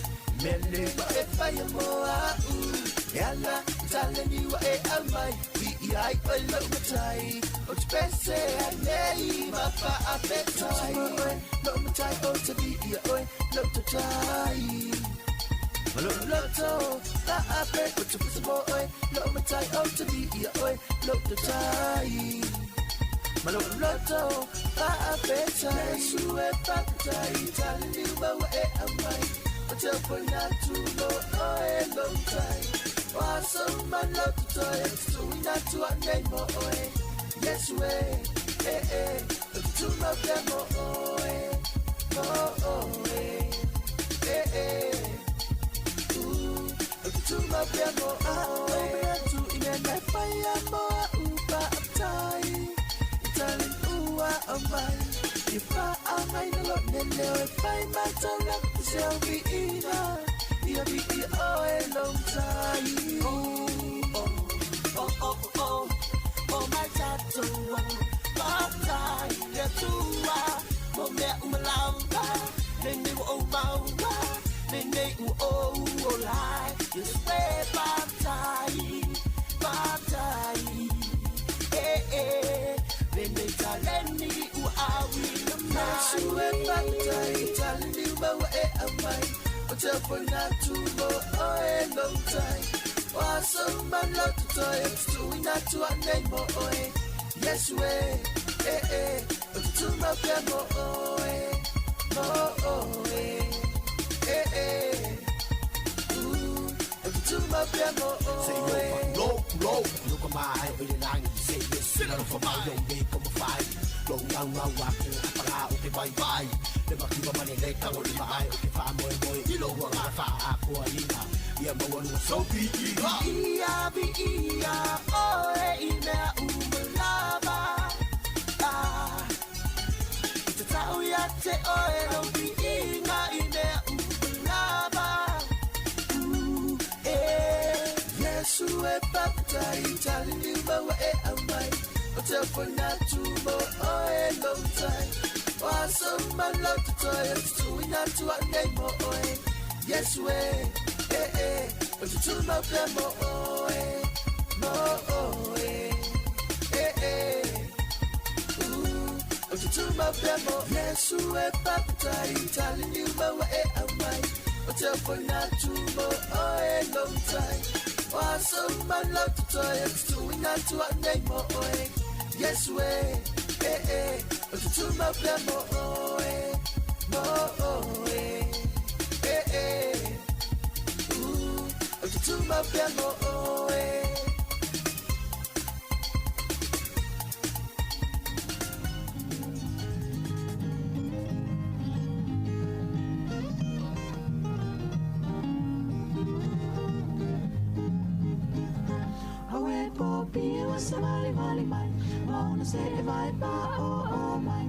[SPEAKER 5] Mele wa e whaia mo a u. E ala, tale ni wa e amai. Vi i ai oi lo matai. O te pese a nei, ma fa a petai. Oi, lo matai o te vi i oi, lo tatai. Ma lo loto, la a pe, o te pese mo oi, lo matai o te vi i oi, lo tatai. Maloloto, paapeta, sue patai, tali maua e amai. O te pona tulo o e lontai. O aso maloto toi, tuina tua nei mo oe. Yesu e, e e, o te tuma pea mo oe, mo oe, e e. O te tuma pea mo oe. O tu ine nei whaia mo a upa aptai. Talin ua amai. I wha amai na lo nele o e whai mātou la te seo vi ina. Ia vi i oe long tai. Oh, oh, oh, oh, oh, oh, my tatou, patai, le atua, mo mea umalamba, nene ua o maua, nene ua o o lai, yes we patai, patai, eh, eh. Nene taleni ua awi na mai. Sue patai, taleni maua e amai. O te pona tumo o e long tai. O aso maloto toi, o te tuina tua nei mo oe. Yesu e, e e, o te tuma pea mo oe, mo oe, e e. O te tuma pea mo
[SPEAKER 14] Say
[SPEAKER 5] oe.
[SPEAKER 14] yo, lo, lo, lo ka mai o le langi. Say yes, sila lo fa mai, yo me ko mo fai. Lo ngau ngau wa ku a para o te vai vai. Le maki wa mane le tango le mai o te wha moe moe. I lo wa ngā wha a koa ina. Ia maua nua so pi i ha.
[SPEAKER 5] Ia vi ia oe i mea umalama. Ah. I te tau ia te oe lo vi inga i mea umalama. U, e. Yesu e papatai, tali ni maua e amai. O te whana tumo oe long tai. O aso maloto toi, o te tuina tua nei mo oe. Yesu e, e e, o te tuma pea mo oe, mo oe, e e. O te tuma pea mo Yesu e papatai, tali ni maua e amai. O te whana tumo oe long tai. O aso maloto toi, o te tuina tua nei mo oe. Yesu e, e e, o te tuma pea mo oe, mo oe, e e. O te tuma pea mo oe.
[SPEAKER 11] Awe po pi wa sa mali mali mai, mauna se e vai pa o o mai.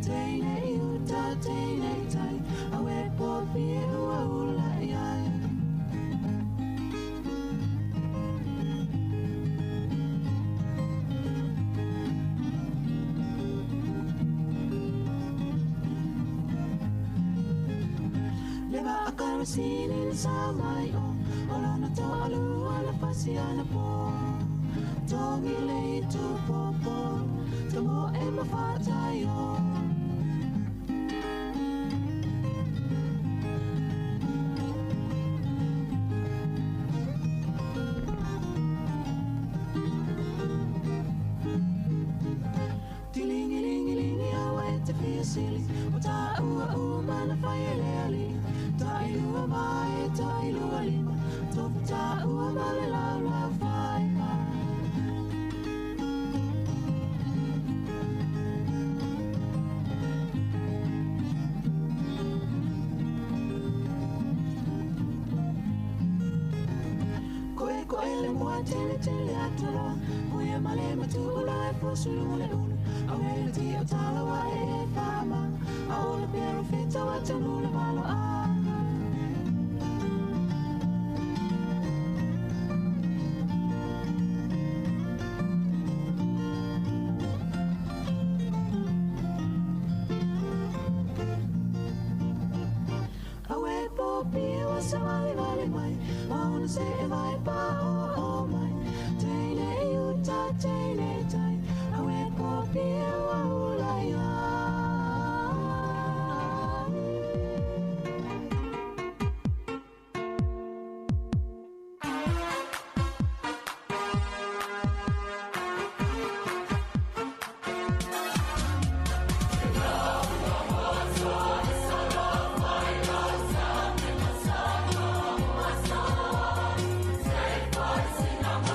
[SPEAKER 11] Teine i uta, teine i tai, awe po pi ua ula i ai. Le
[SPEAKER 15] Le va a karasini le sa mai o O lona to alua le fasi ana po Tongi le i tu popo Tomo e mafatai o Tilingilingilingi awa e te fia sili O ta ua ua mana whai e le ali Ta ilua mai, ta ilua lima Tofu ta ua male lau lau whai mai Koe koe le mua tele tele atara Puia male matu ula e fosulu le ulu Au hele ti o tala wa e e whaama A o le pero fita wa tanu le valo a Awe po pia wa sa vale vale mai Mauna se e vai pa o o mai Teine i uta teine tai Awe po pia wa ula ia
[SPEAKER 11] Say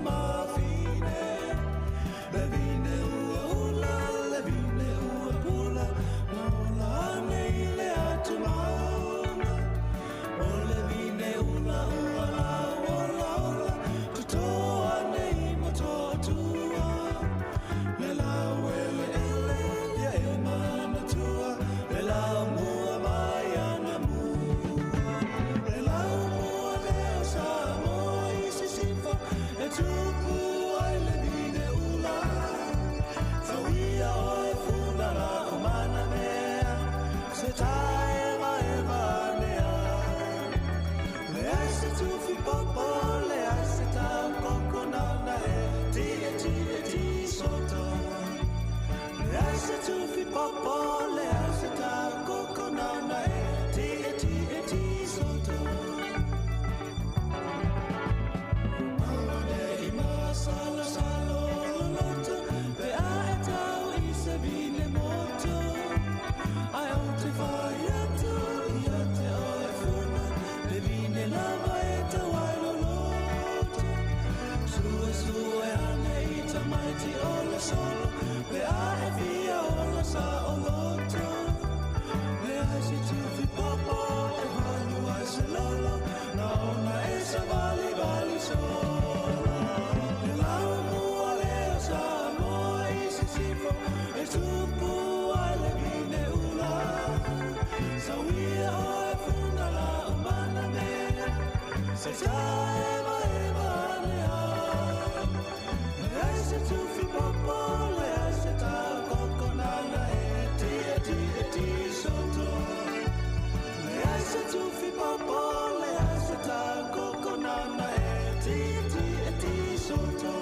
[SPEAKER 13] mafine. Le vine ua ula, le vine ua pula, ma ola ane i le atu maunga. O le vine ula ua la ola ola, toto ane i Motootua. Le lau ele ele, ia e manatua, le lau mua mai ana mua. Le lau mua lea o Samoa i Sisifo, e tupu ai le vine ula. Tauia oe funa la o mana mea, se taeva eva anea. Le ai se tufi popo, le ai se tau koko nana e, ti e ti e ti soto. Le ai se tufi popo, le ai se tau koko nana e, ti e ti e ti soto. Maone i masalo salo loloto, pe a e tau i se vine moto. Ai o te whai atu, ia te oe funa, le vine lava e tau ai loloto. Sue sue ane i tamaiti o le solo, pe a e fia o la sa o loto. Le ai se tufi popo, e valu ai se lolo, na ona e sa vali vali sola. Le lau mua lea Samoa i Sisifo, e tupu ai le vine ula. Sauia oe funa la o mana mea, se taeva eva anea. Le ai se tufi popo, le ai se tau koko nana e, ti e ti e ti soto. Le ai se tufi popo, le ai se tau koko nana e, ti e ti e ti soto.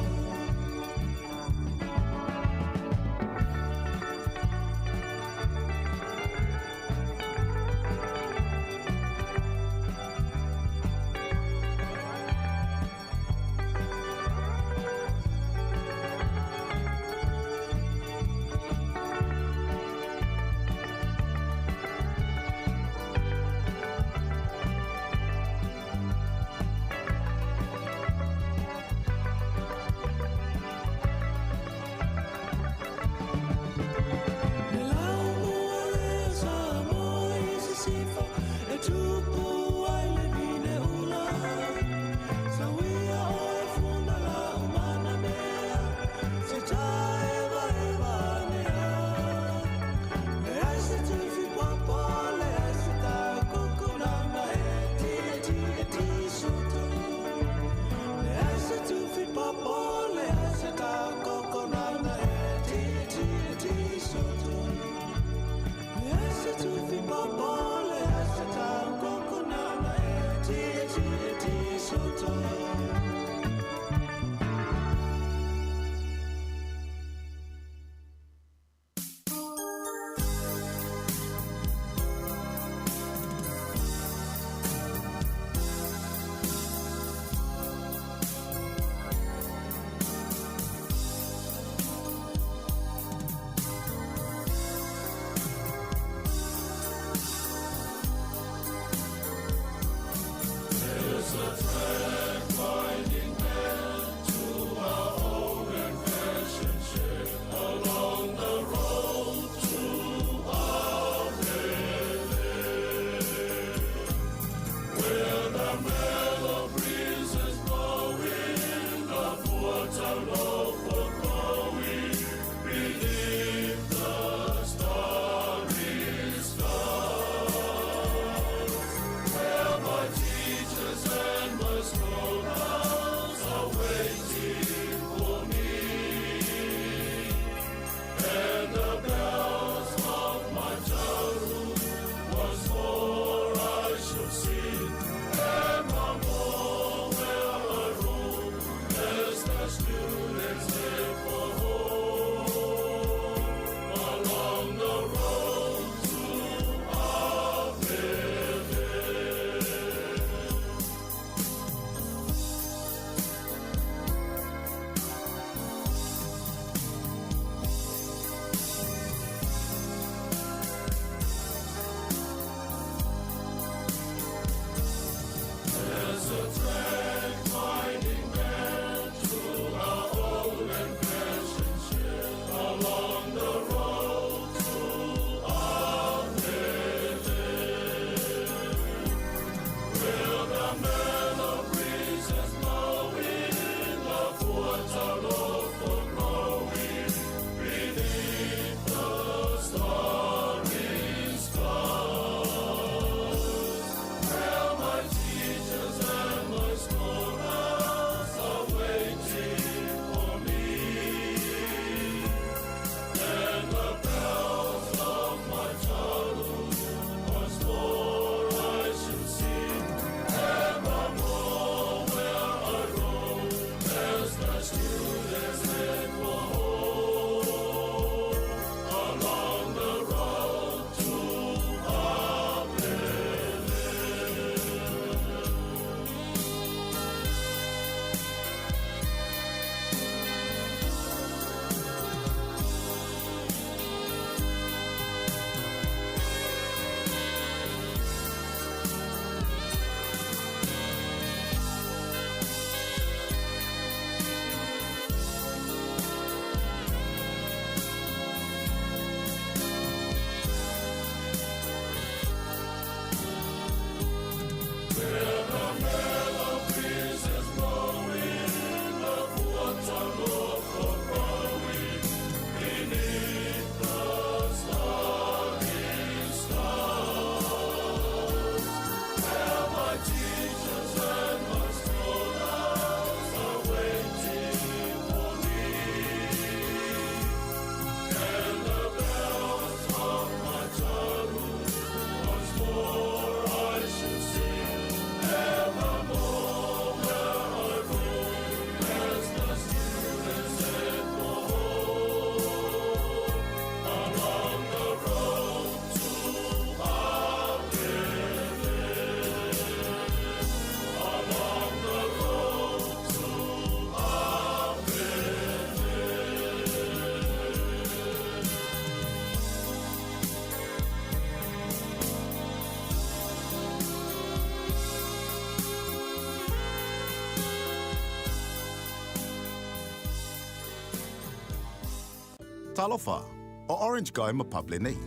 [SPEAKER 7] Talofa, o Orange Guy ma Pub lenei.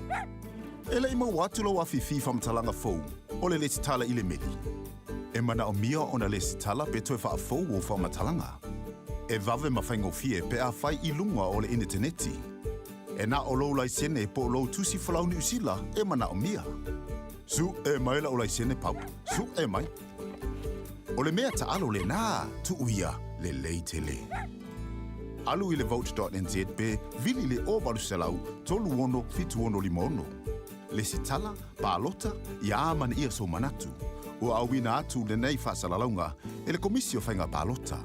[SPEAKER 7] E le'i maua atu lou afifi faamatalaga fou o le lesitala i le meli. E manaomia ona lesitala pe toe faafou ou faamatalaga. E vave ma faigofie pe a fai i luga o le initaneti. E na o lou laisene po o lou tusi folau Niu Sila e manaomia. Su'e mai la'u laisene Pub, su'e mai. O le mea taalo lenā, tuu ia, lelei tele. Alu i le vote.nz pe vili i le 0800 36 76 56. Lesitala, palota, ia amanaia sou manatu. Ua auina atu lenei faasalalauga e le Komisi o Faiga Palota.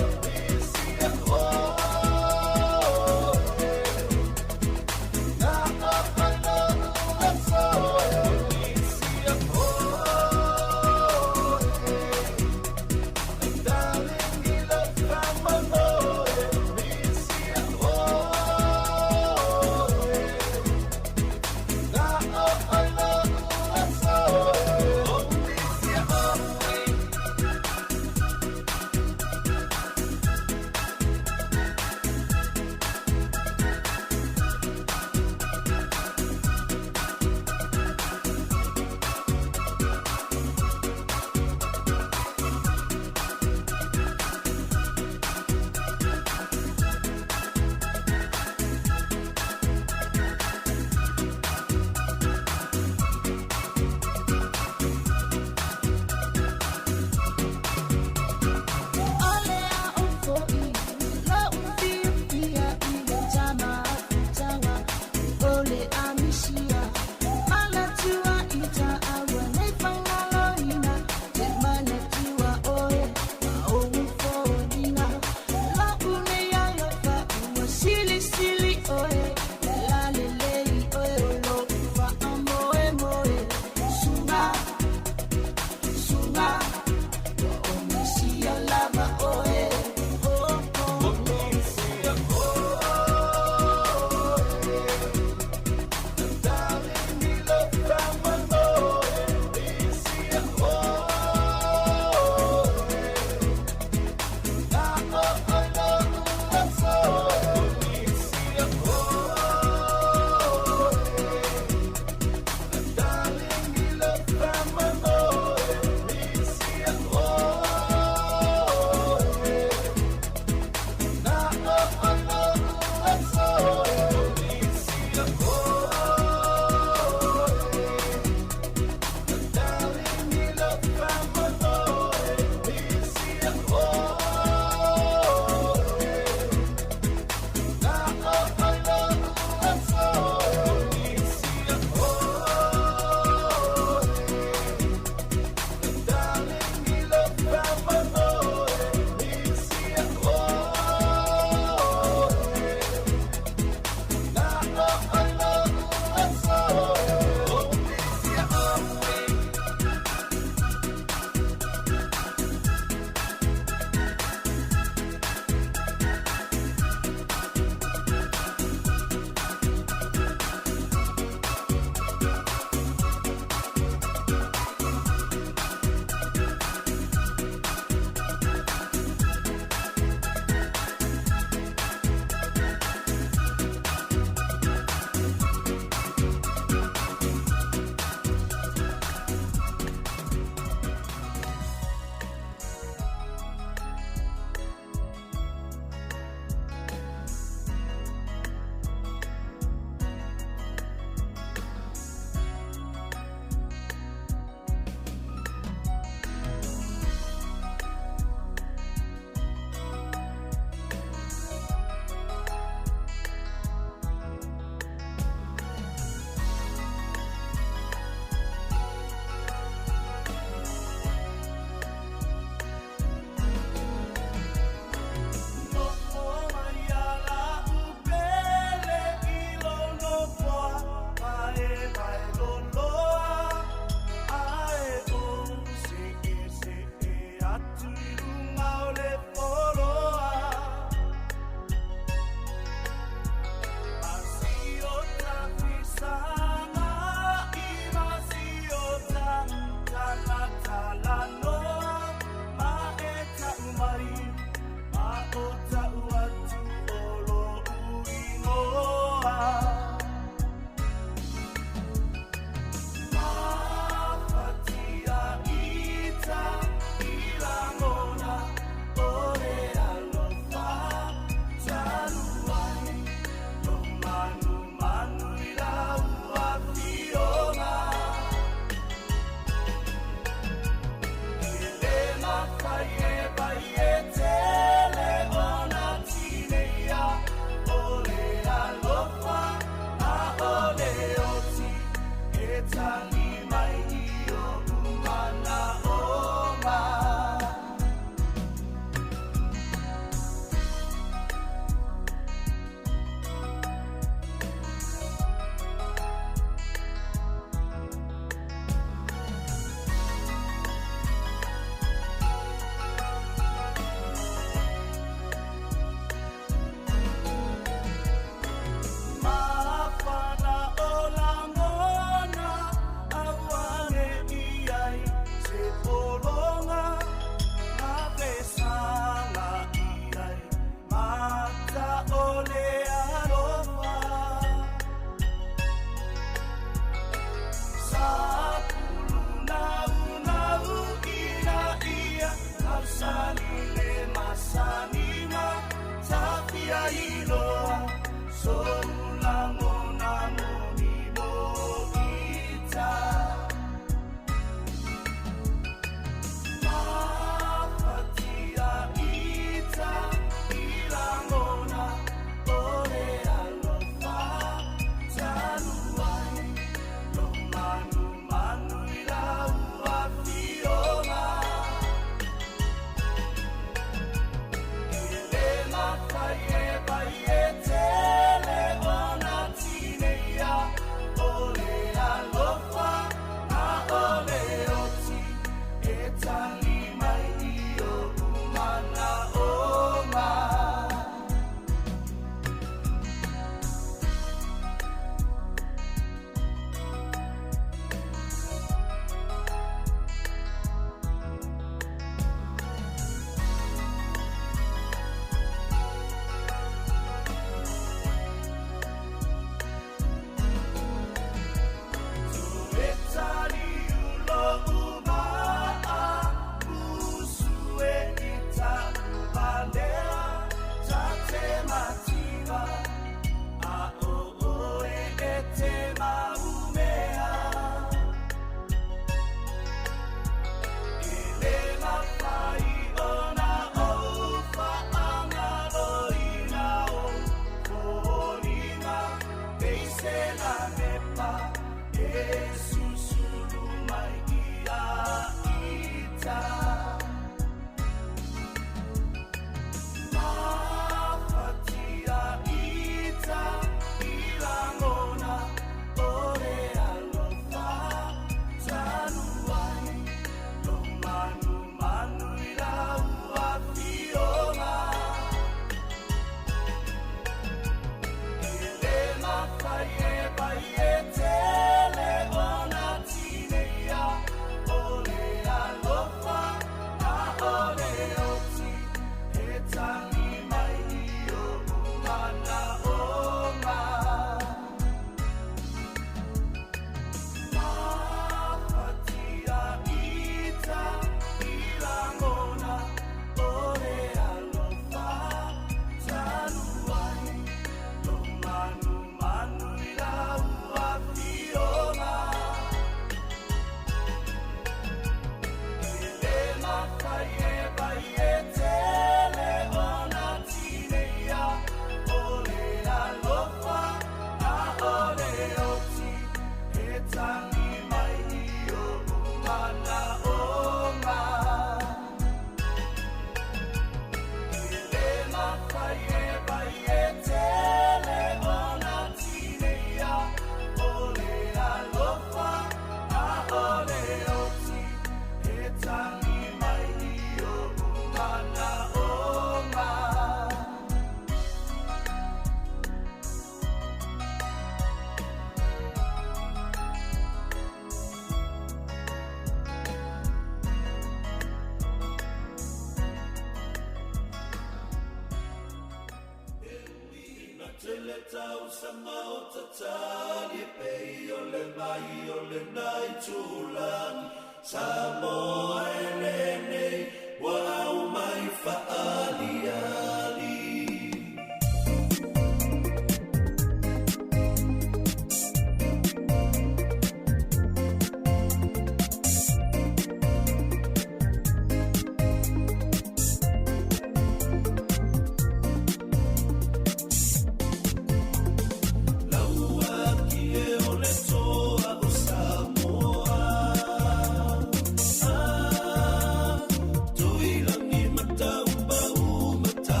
[SPEAKER 13] Tuilangi matau pau matau.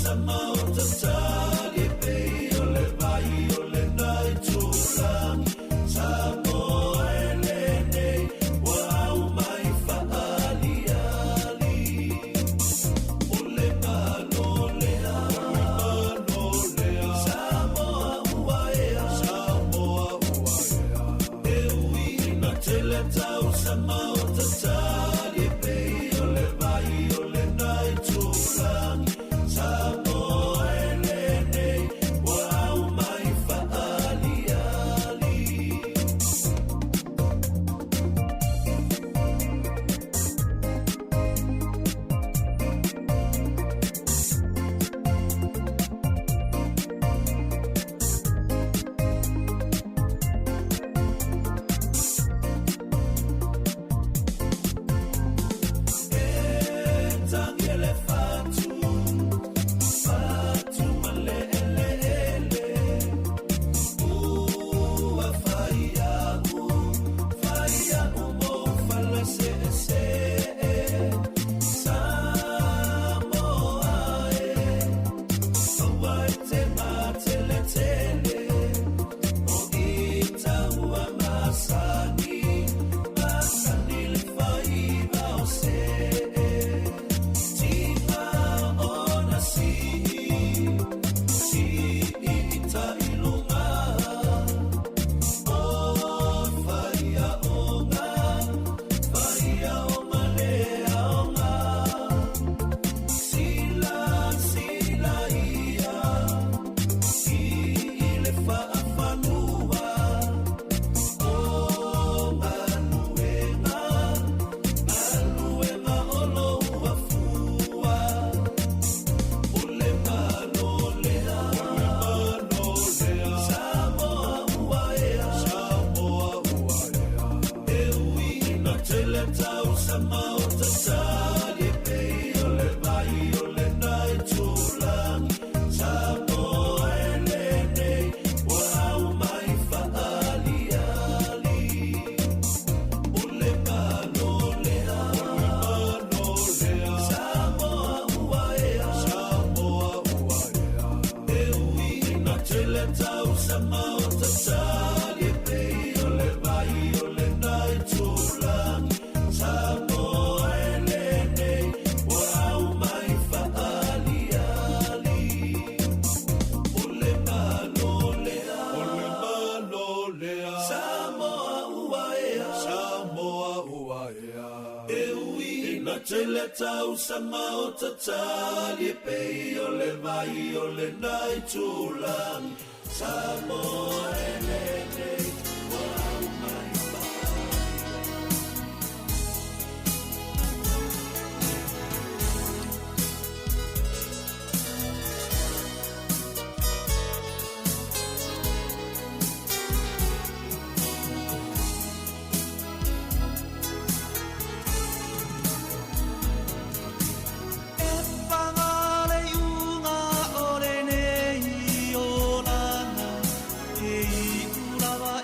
[SPEAKER 13] tausaga o tatali e pei o le vai o lena itulagi. Samoa e lenei ua aumai faaliali. O le Malo lea, Malo lea, Samoa ua ea, Samoa ua ea. E ui ina tele tausaga o tatali e pei o le vai o lena itulagi. Samoa e lenei ua aumai faaliali. Tele tausaga o tatali e pei o le vai o lena itulagi. Samoa e lenei ua aumai faaliali.
[SPEAKER 15] E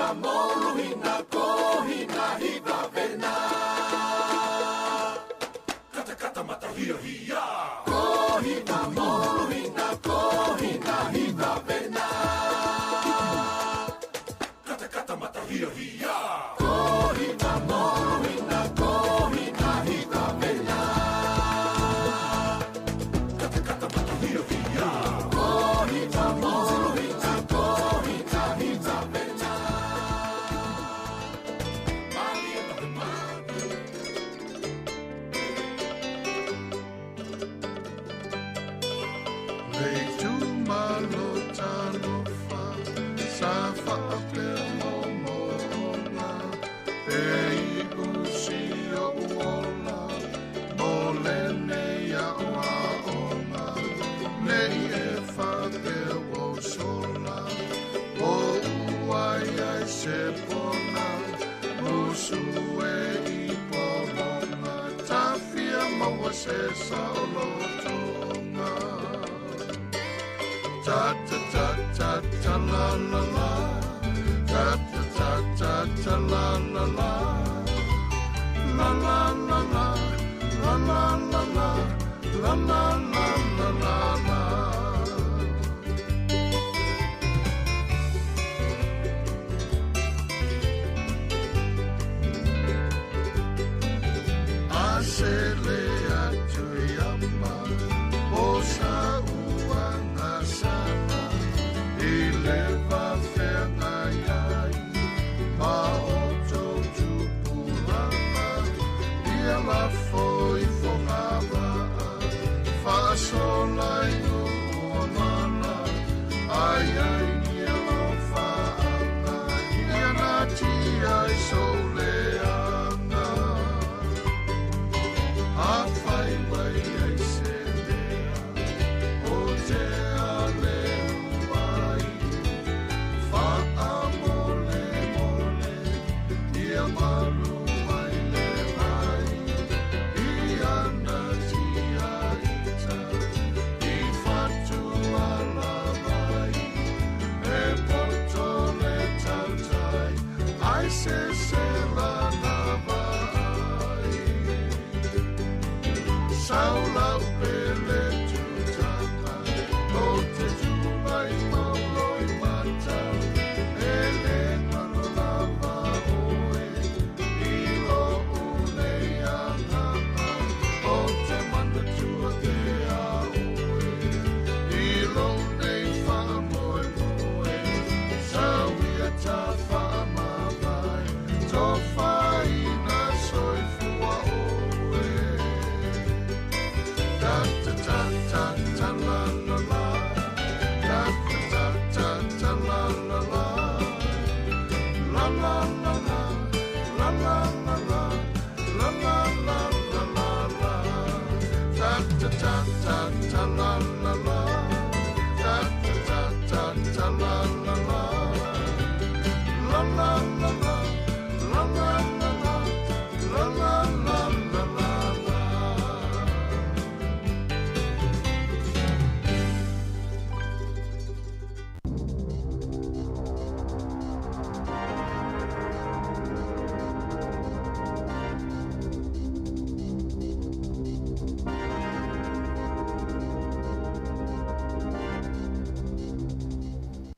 [SPEAKER 5] Kohina moluhina kohina hiva vena. Kata kata mata hia hia. Kohina moluhina kohina hiva vena. Kata kata mata hia hia. Kohina moluhina kohina hiva vena. Kata kata mata hia hia. Kohina moluhina kohina hiva vena.
[SPEAKER 16] Le tumalo talofa sa faapea momoga e i usi o uola mo lenei aʻoaʻoga nei e faapea ua ou sola o uai ai se pona musu e i pologa tafia maua se saolotoga. Ta ta ta ta ta la la la. Ta ta ta ta ta la la la. La la la la. La la la la. La la la la la la. Asele atu iama o sa uanga sana i le vafeagai ai ma o tou tupulaga ia lafo i fogavaa faasola i nuu o mala ai ai ni alofaaga ia natia i sou leaga. Afai mai ai se mea o te ale uai faamole mole ia malu mai le vai i ana tia ita i fatu ala mai e poto le tautai ai se se lana vai. Saula upele tutaka o te tulai maulo i mata e le ngalo lava oe i lo ulei anganga o te manatua te a oe i lo nei whaamoe moe sauia ta whaamawai tō whaina soifua oe. Ta ta ta ta ta la la la. Ta ta ta ta ta la la la. La la la la. La la la la. La la la la la la. Ta ta ta ta ta la la la. Ta ta ta ta ta la la la. La la la la. La la la la. La la la la la la.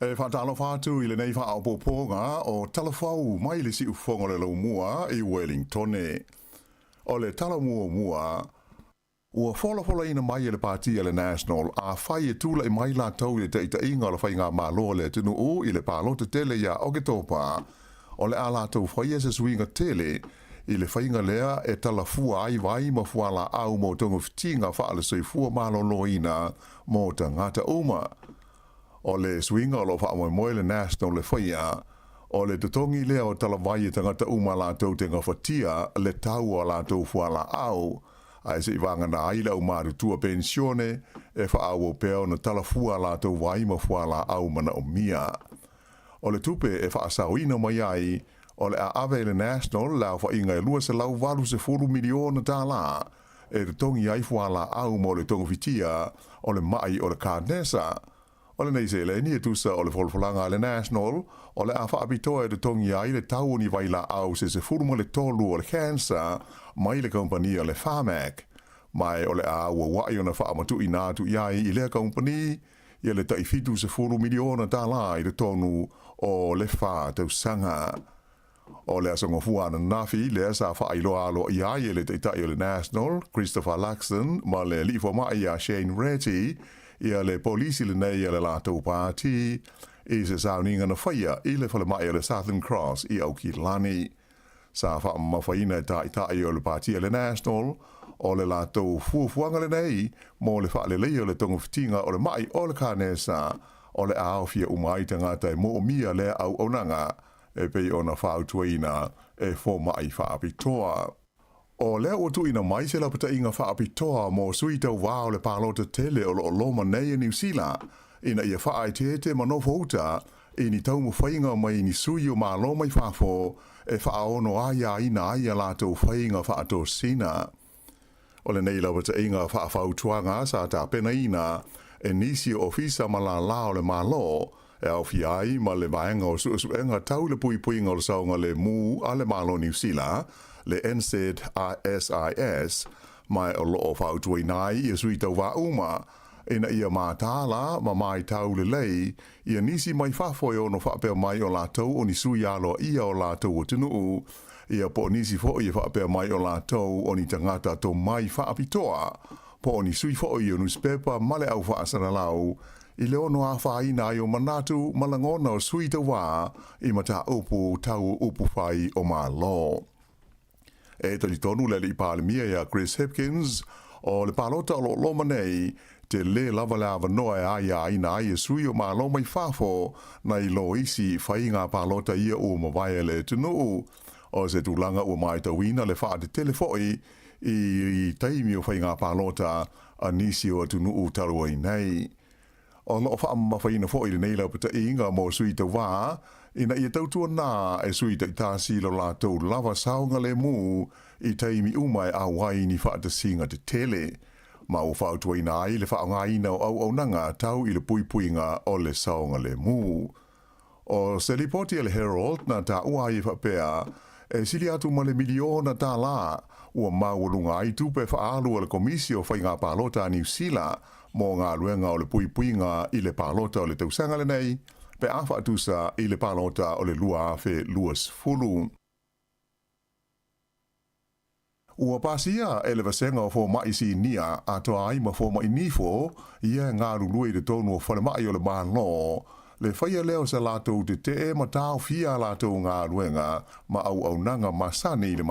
[SPEAKER 7] E whaatalofa atu i lenei whaopopoga o Talafau mai le siufoga o le laumua i Wellingtone. O le tala muamua, ua folafolaina mai e le pati a le National a fai e tula i mai latou i le taʻitaʻiga o le faigāmālō a le atunuu i le palota tele iā Oketopa. O le a latou faia se suiga tele i le faiga lea e talafua ai vai ma fualaau mo togafitiga faalesoifua malōlōina mo tagata uma. O le suiga o loo faamoemoe le National le faia, o le totogi lea o talavai e tagata uma latou te gafatia le tau o a latou fualaau, ae seʻi vagana ai le aumatutua penisione e faaauau pea ona talafua a latou vai ma fualaau manaomia. O le tupe e faasaoina mai ai, o le a ave i le National le aofaiga e $280 miliona tālā e totogi ai fualaau mo le togafitia o le maʻi o le kanesa. O lenei seleni e tusa o le folafolaga a le National, o le a faapitoa e totogi ai le tau o ni vailaau se 13 o le cancer mai le kamupani a le Pharmac. Ma o le a auauai ona faamatuuina atu i ai i lea kamupani ia le tai $70 miliona i totonu o le 4 tausaga. O le aso Gafua ananafi lea sa faailoa aloaia ai e le Taitai o le National, Christopher Luxon, ma le alii fomai ia Shane Reti, ia le polisi lenei a le latou pati, i se sauniga na faia i le falemai o le Southern Cross i Aukilani. Sa faamamafaina e taitai o le pati a le National, o le latou fuafuaga lenei mo le faaleleia o le togafitiga o le mai o le kanesa, o le a aofia uma ai tagata e moomia lea auaunaga e pei ona fautuaina e fomai faapitoa. O lea ua tuuina mai se lapataiga faapitoa mo sui tauvā o le palota tele o loo loma nei e Niu Sila, ina ia faaeteete ma nofouta i ni taumafaiga mai ni sui o malo mai fafo e faaono aiaina ai a latou faiga faatosina. O lenei lapataiga faafautuaga sa tapenaina e nisi o ofisa ma lālā o le Malo, e aofia ai ma le vaega o suesuega tau le puipuiga o le saogalemu a le Malo Niu Sila, le NZSIS, ma o loo fautuaina ai ia sui tauvā uma, ina ia mataala ma matau lelei ia nisi mai fafo e ono faapea mai o latou o ni sui aloaia o latou atunuu, ia po o nisi foi e faapea mai o latou o ni tagata tomai faapitoa, po o ni sui foi o nusipepa ma le au faasalalau, i le ono afaina ai o manatu ma lagona o sui tauvā i mataupu tau upufai o Malo. E talitonu le alii Palemia ia Chris Hipkins, o le palota o loo loma nei, telē lava le avanoa e aiaina ai e sui o malo mai fafo nai lo isi faiga palota ia ua mavae a le atunuu. O se tulaga ua matauina le faatetele foi i taimi o faiga palota a nisi o atunuu talu ai nei. O loo faamamafaina foi lenei laupataiga mo sui tauvā, ina ia tautuanā e sui taitasi lo latou lava saogalemu i taimi uma e auai i ni faatasiga tetele, ma ua fautuaina ai le faaaogaina o auaunaga tau i le puipuiga o le saogalemu. O se lipoti a le Herald na taua ai e faapea, e sili atu ma le $1 miliona ua maualuga ai tupe faaalu a le Komisi o Faiga Palota a Niu Sila mo galuega o le puipuiga i le palota o le tausaga lenei, pe a faatusa i le palota o le 2020. Ua pasia e le vasega o fomai sinia atoa ai ma fomai nifo ia e galulue i totonu o falemai o le Malo, le faia lea o se latou tetee ma taofia a latou galuega ma auaunaga masani i le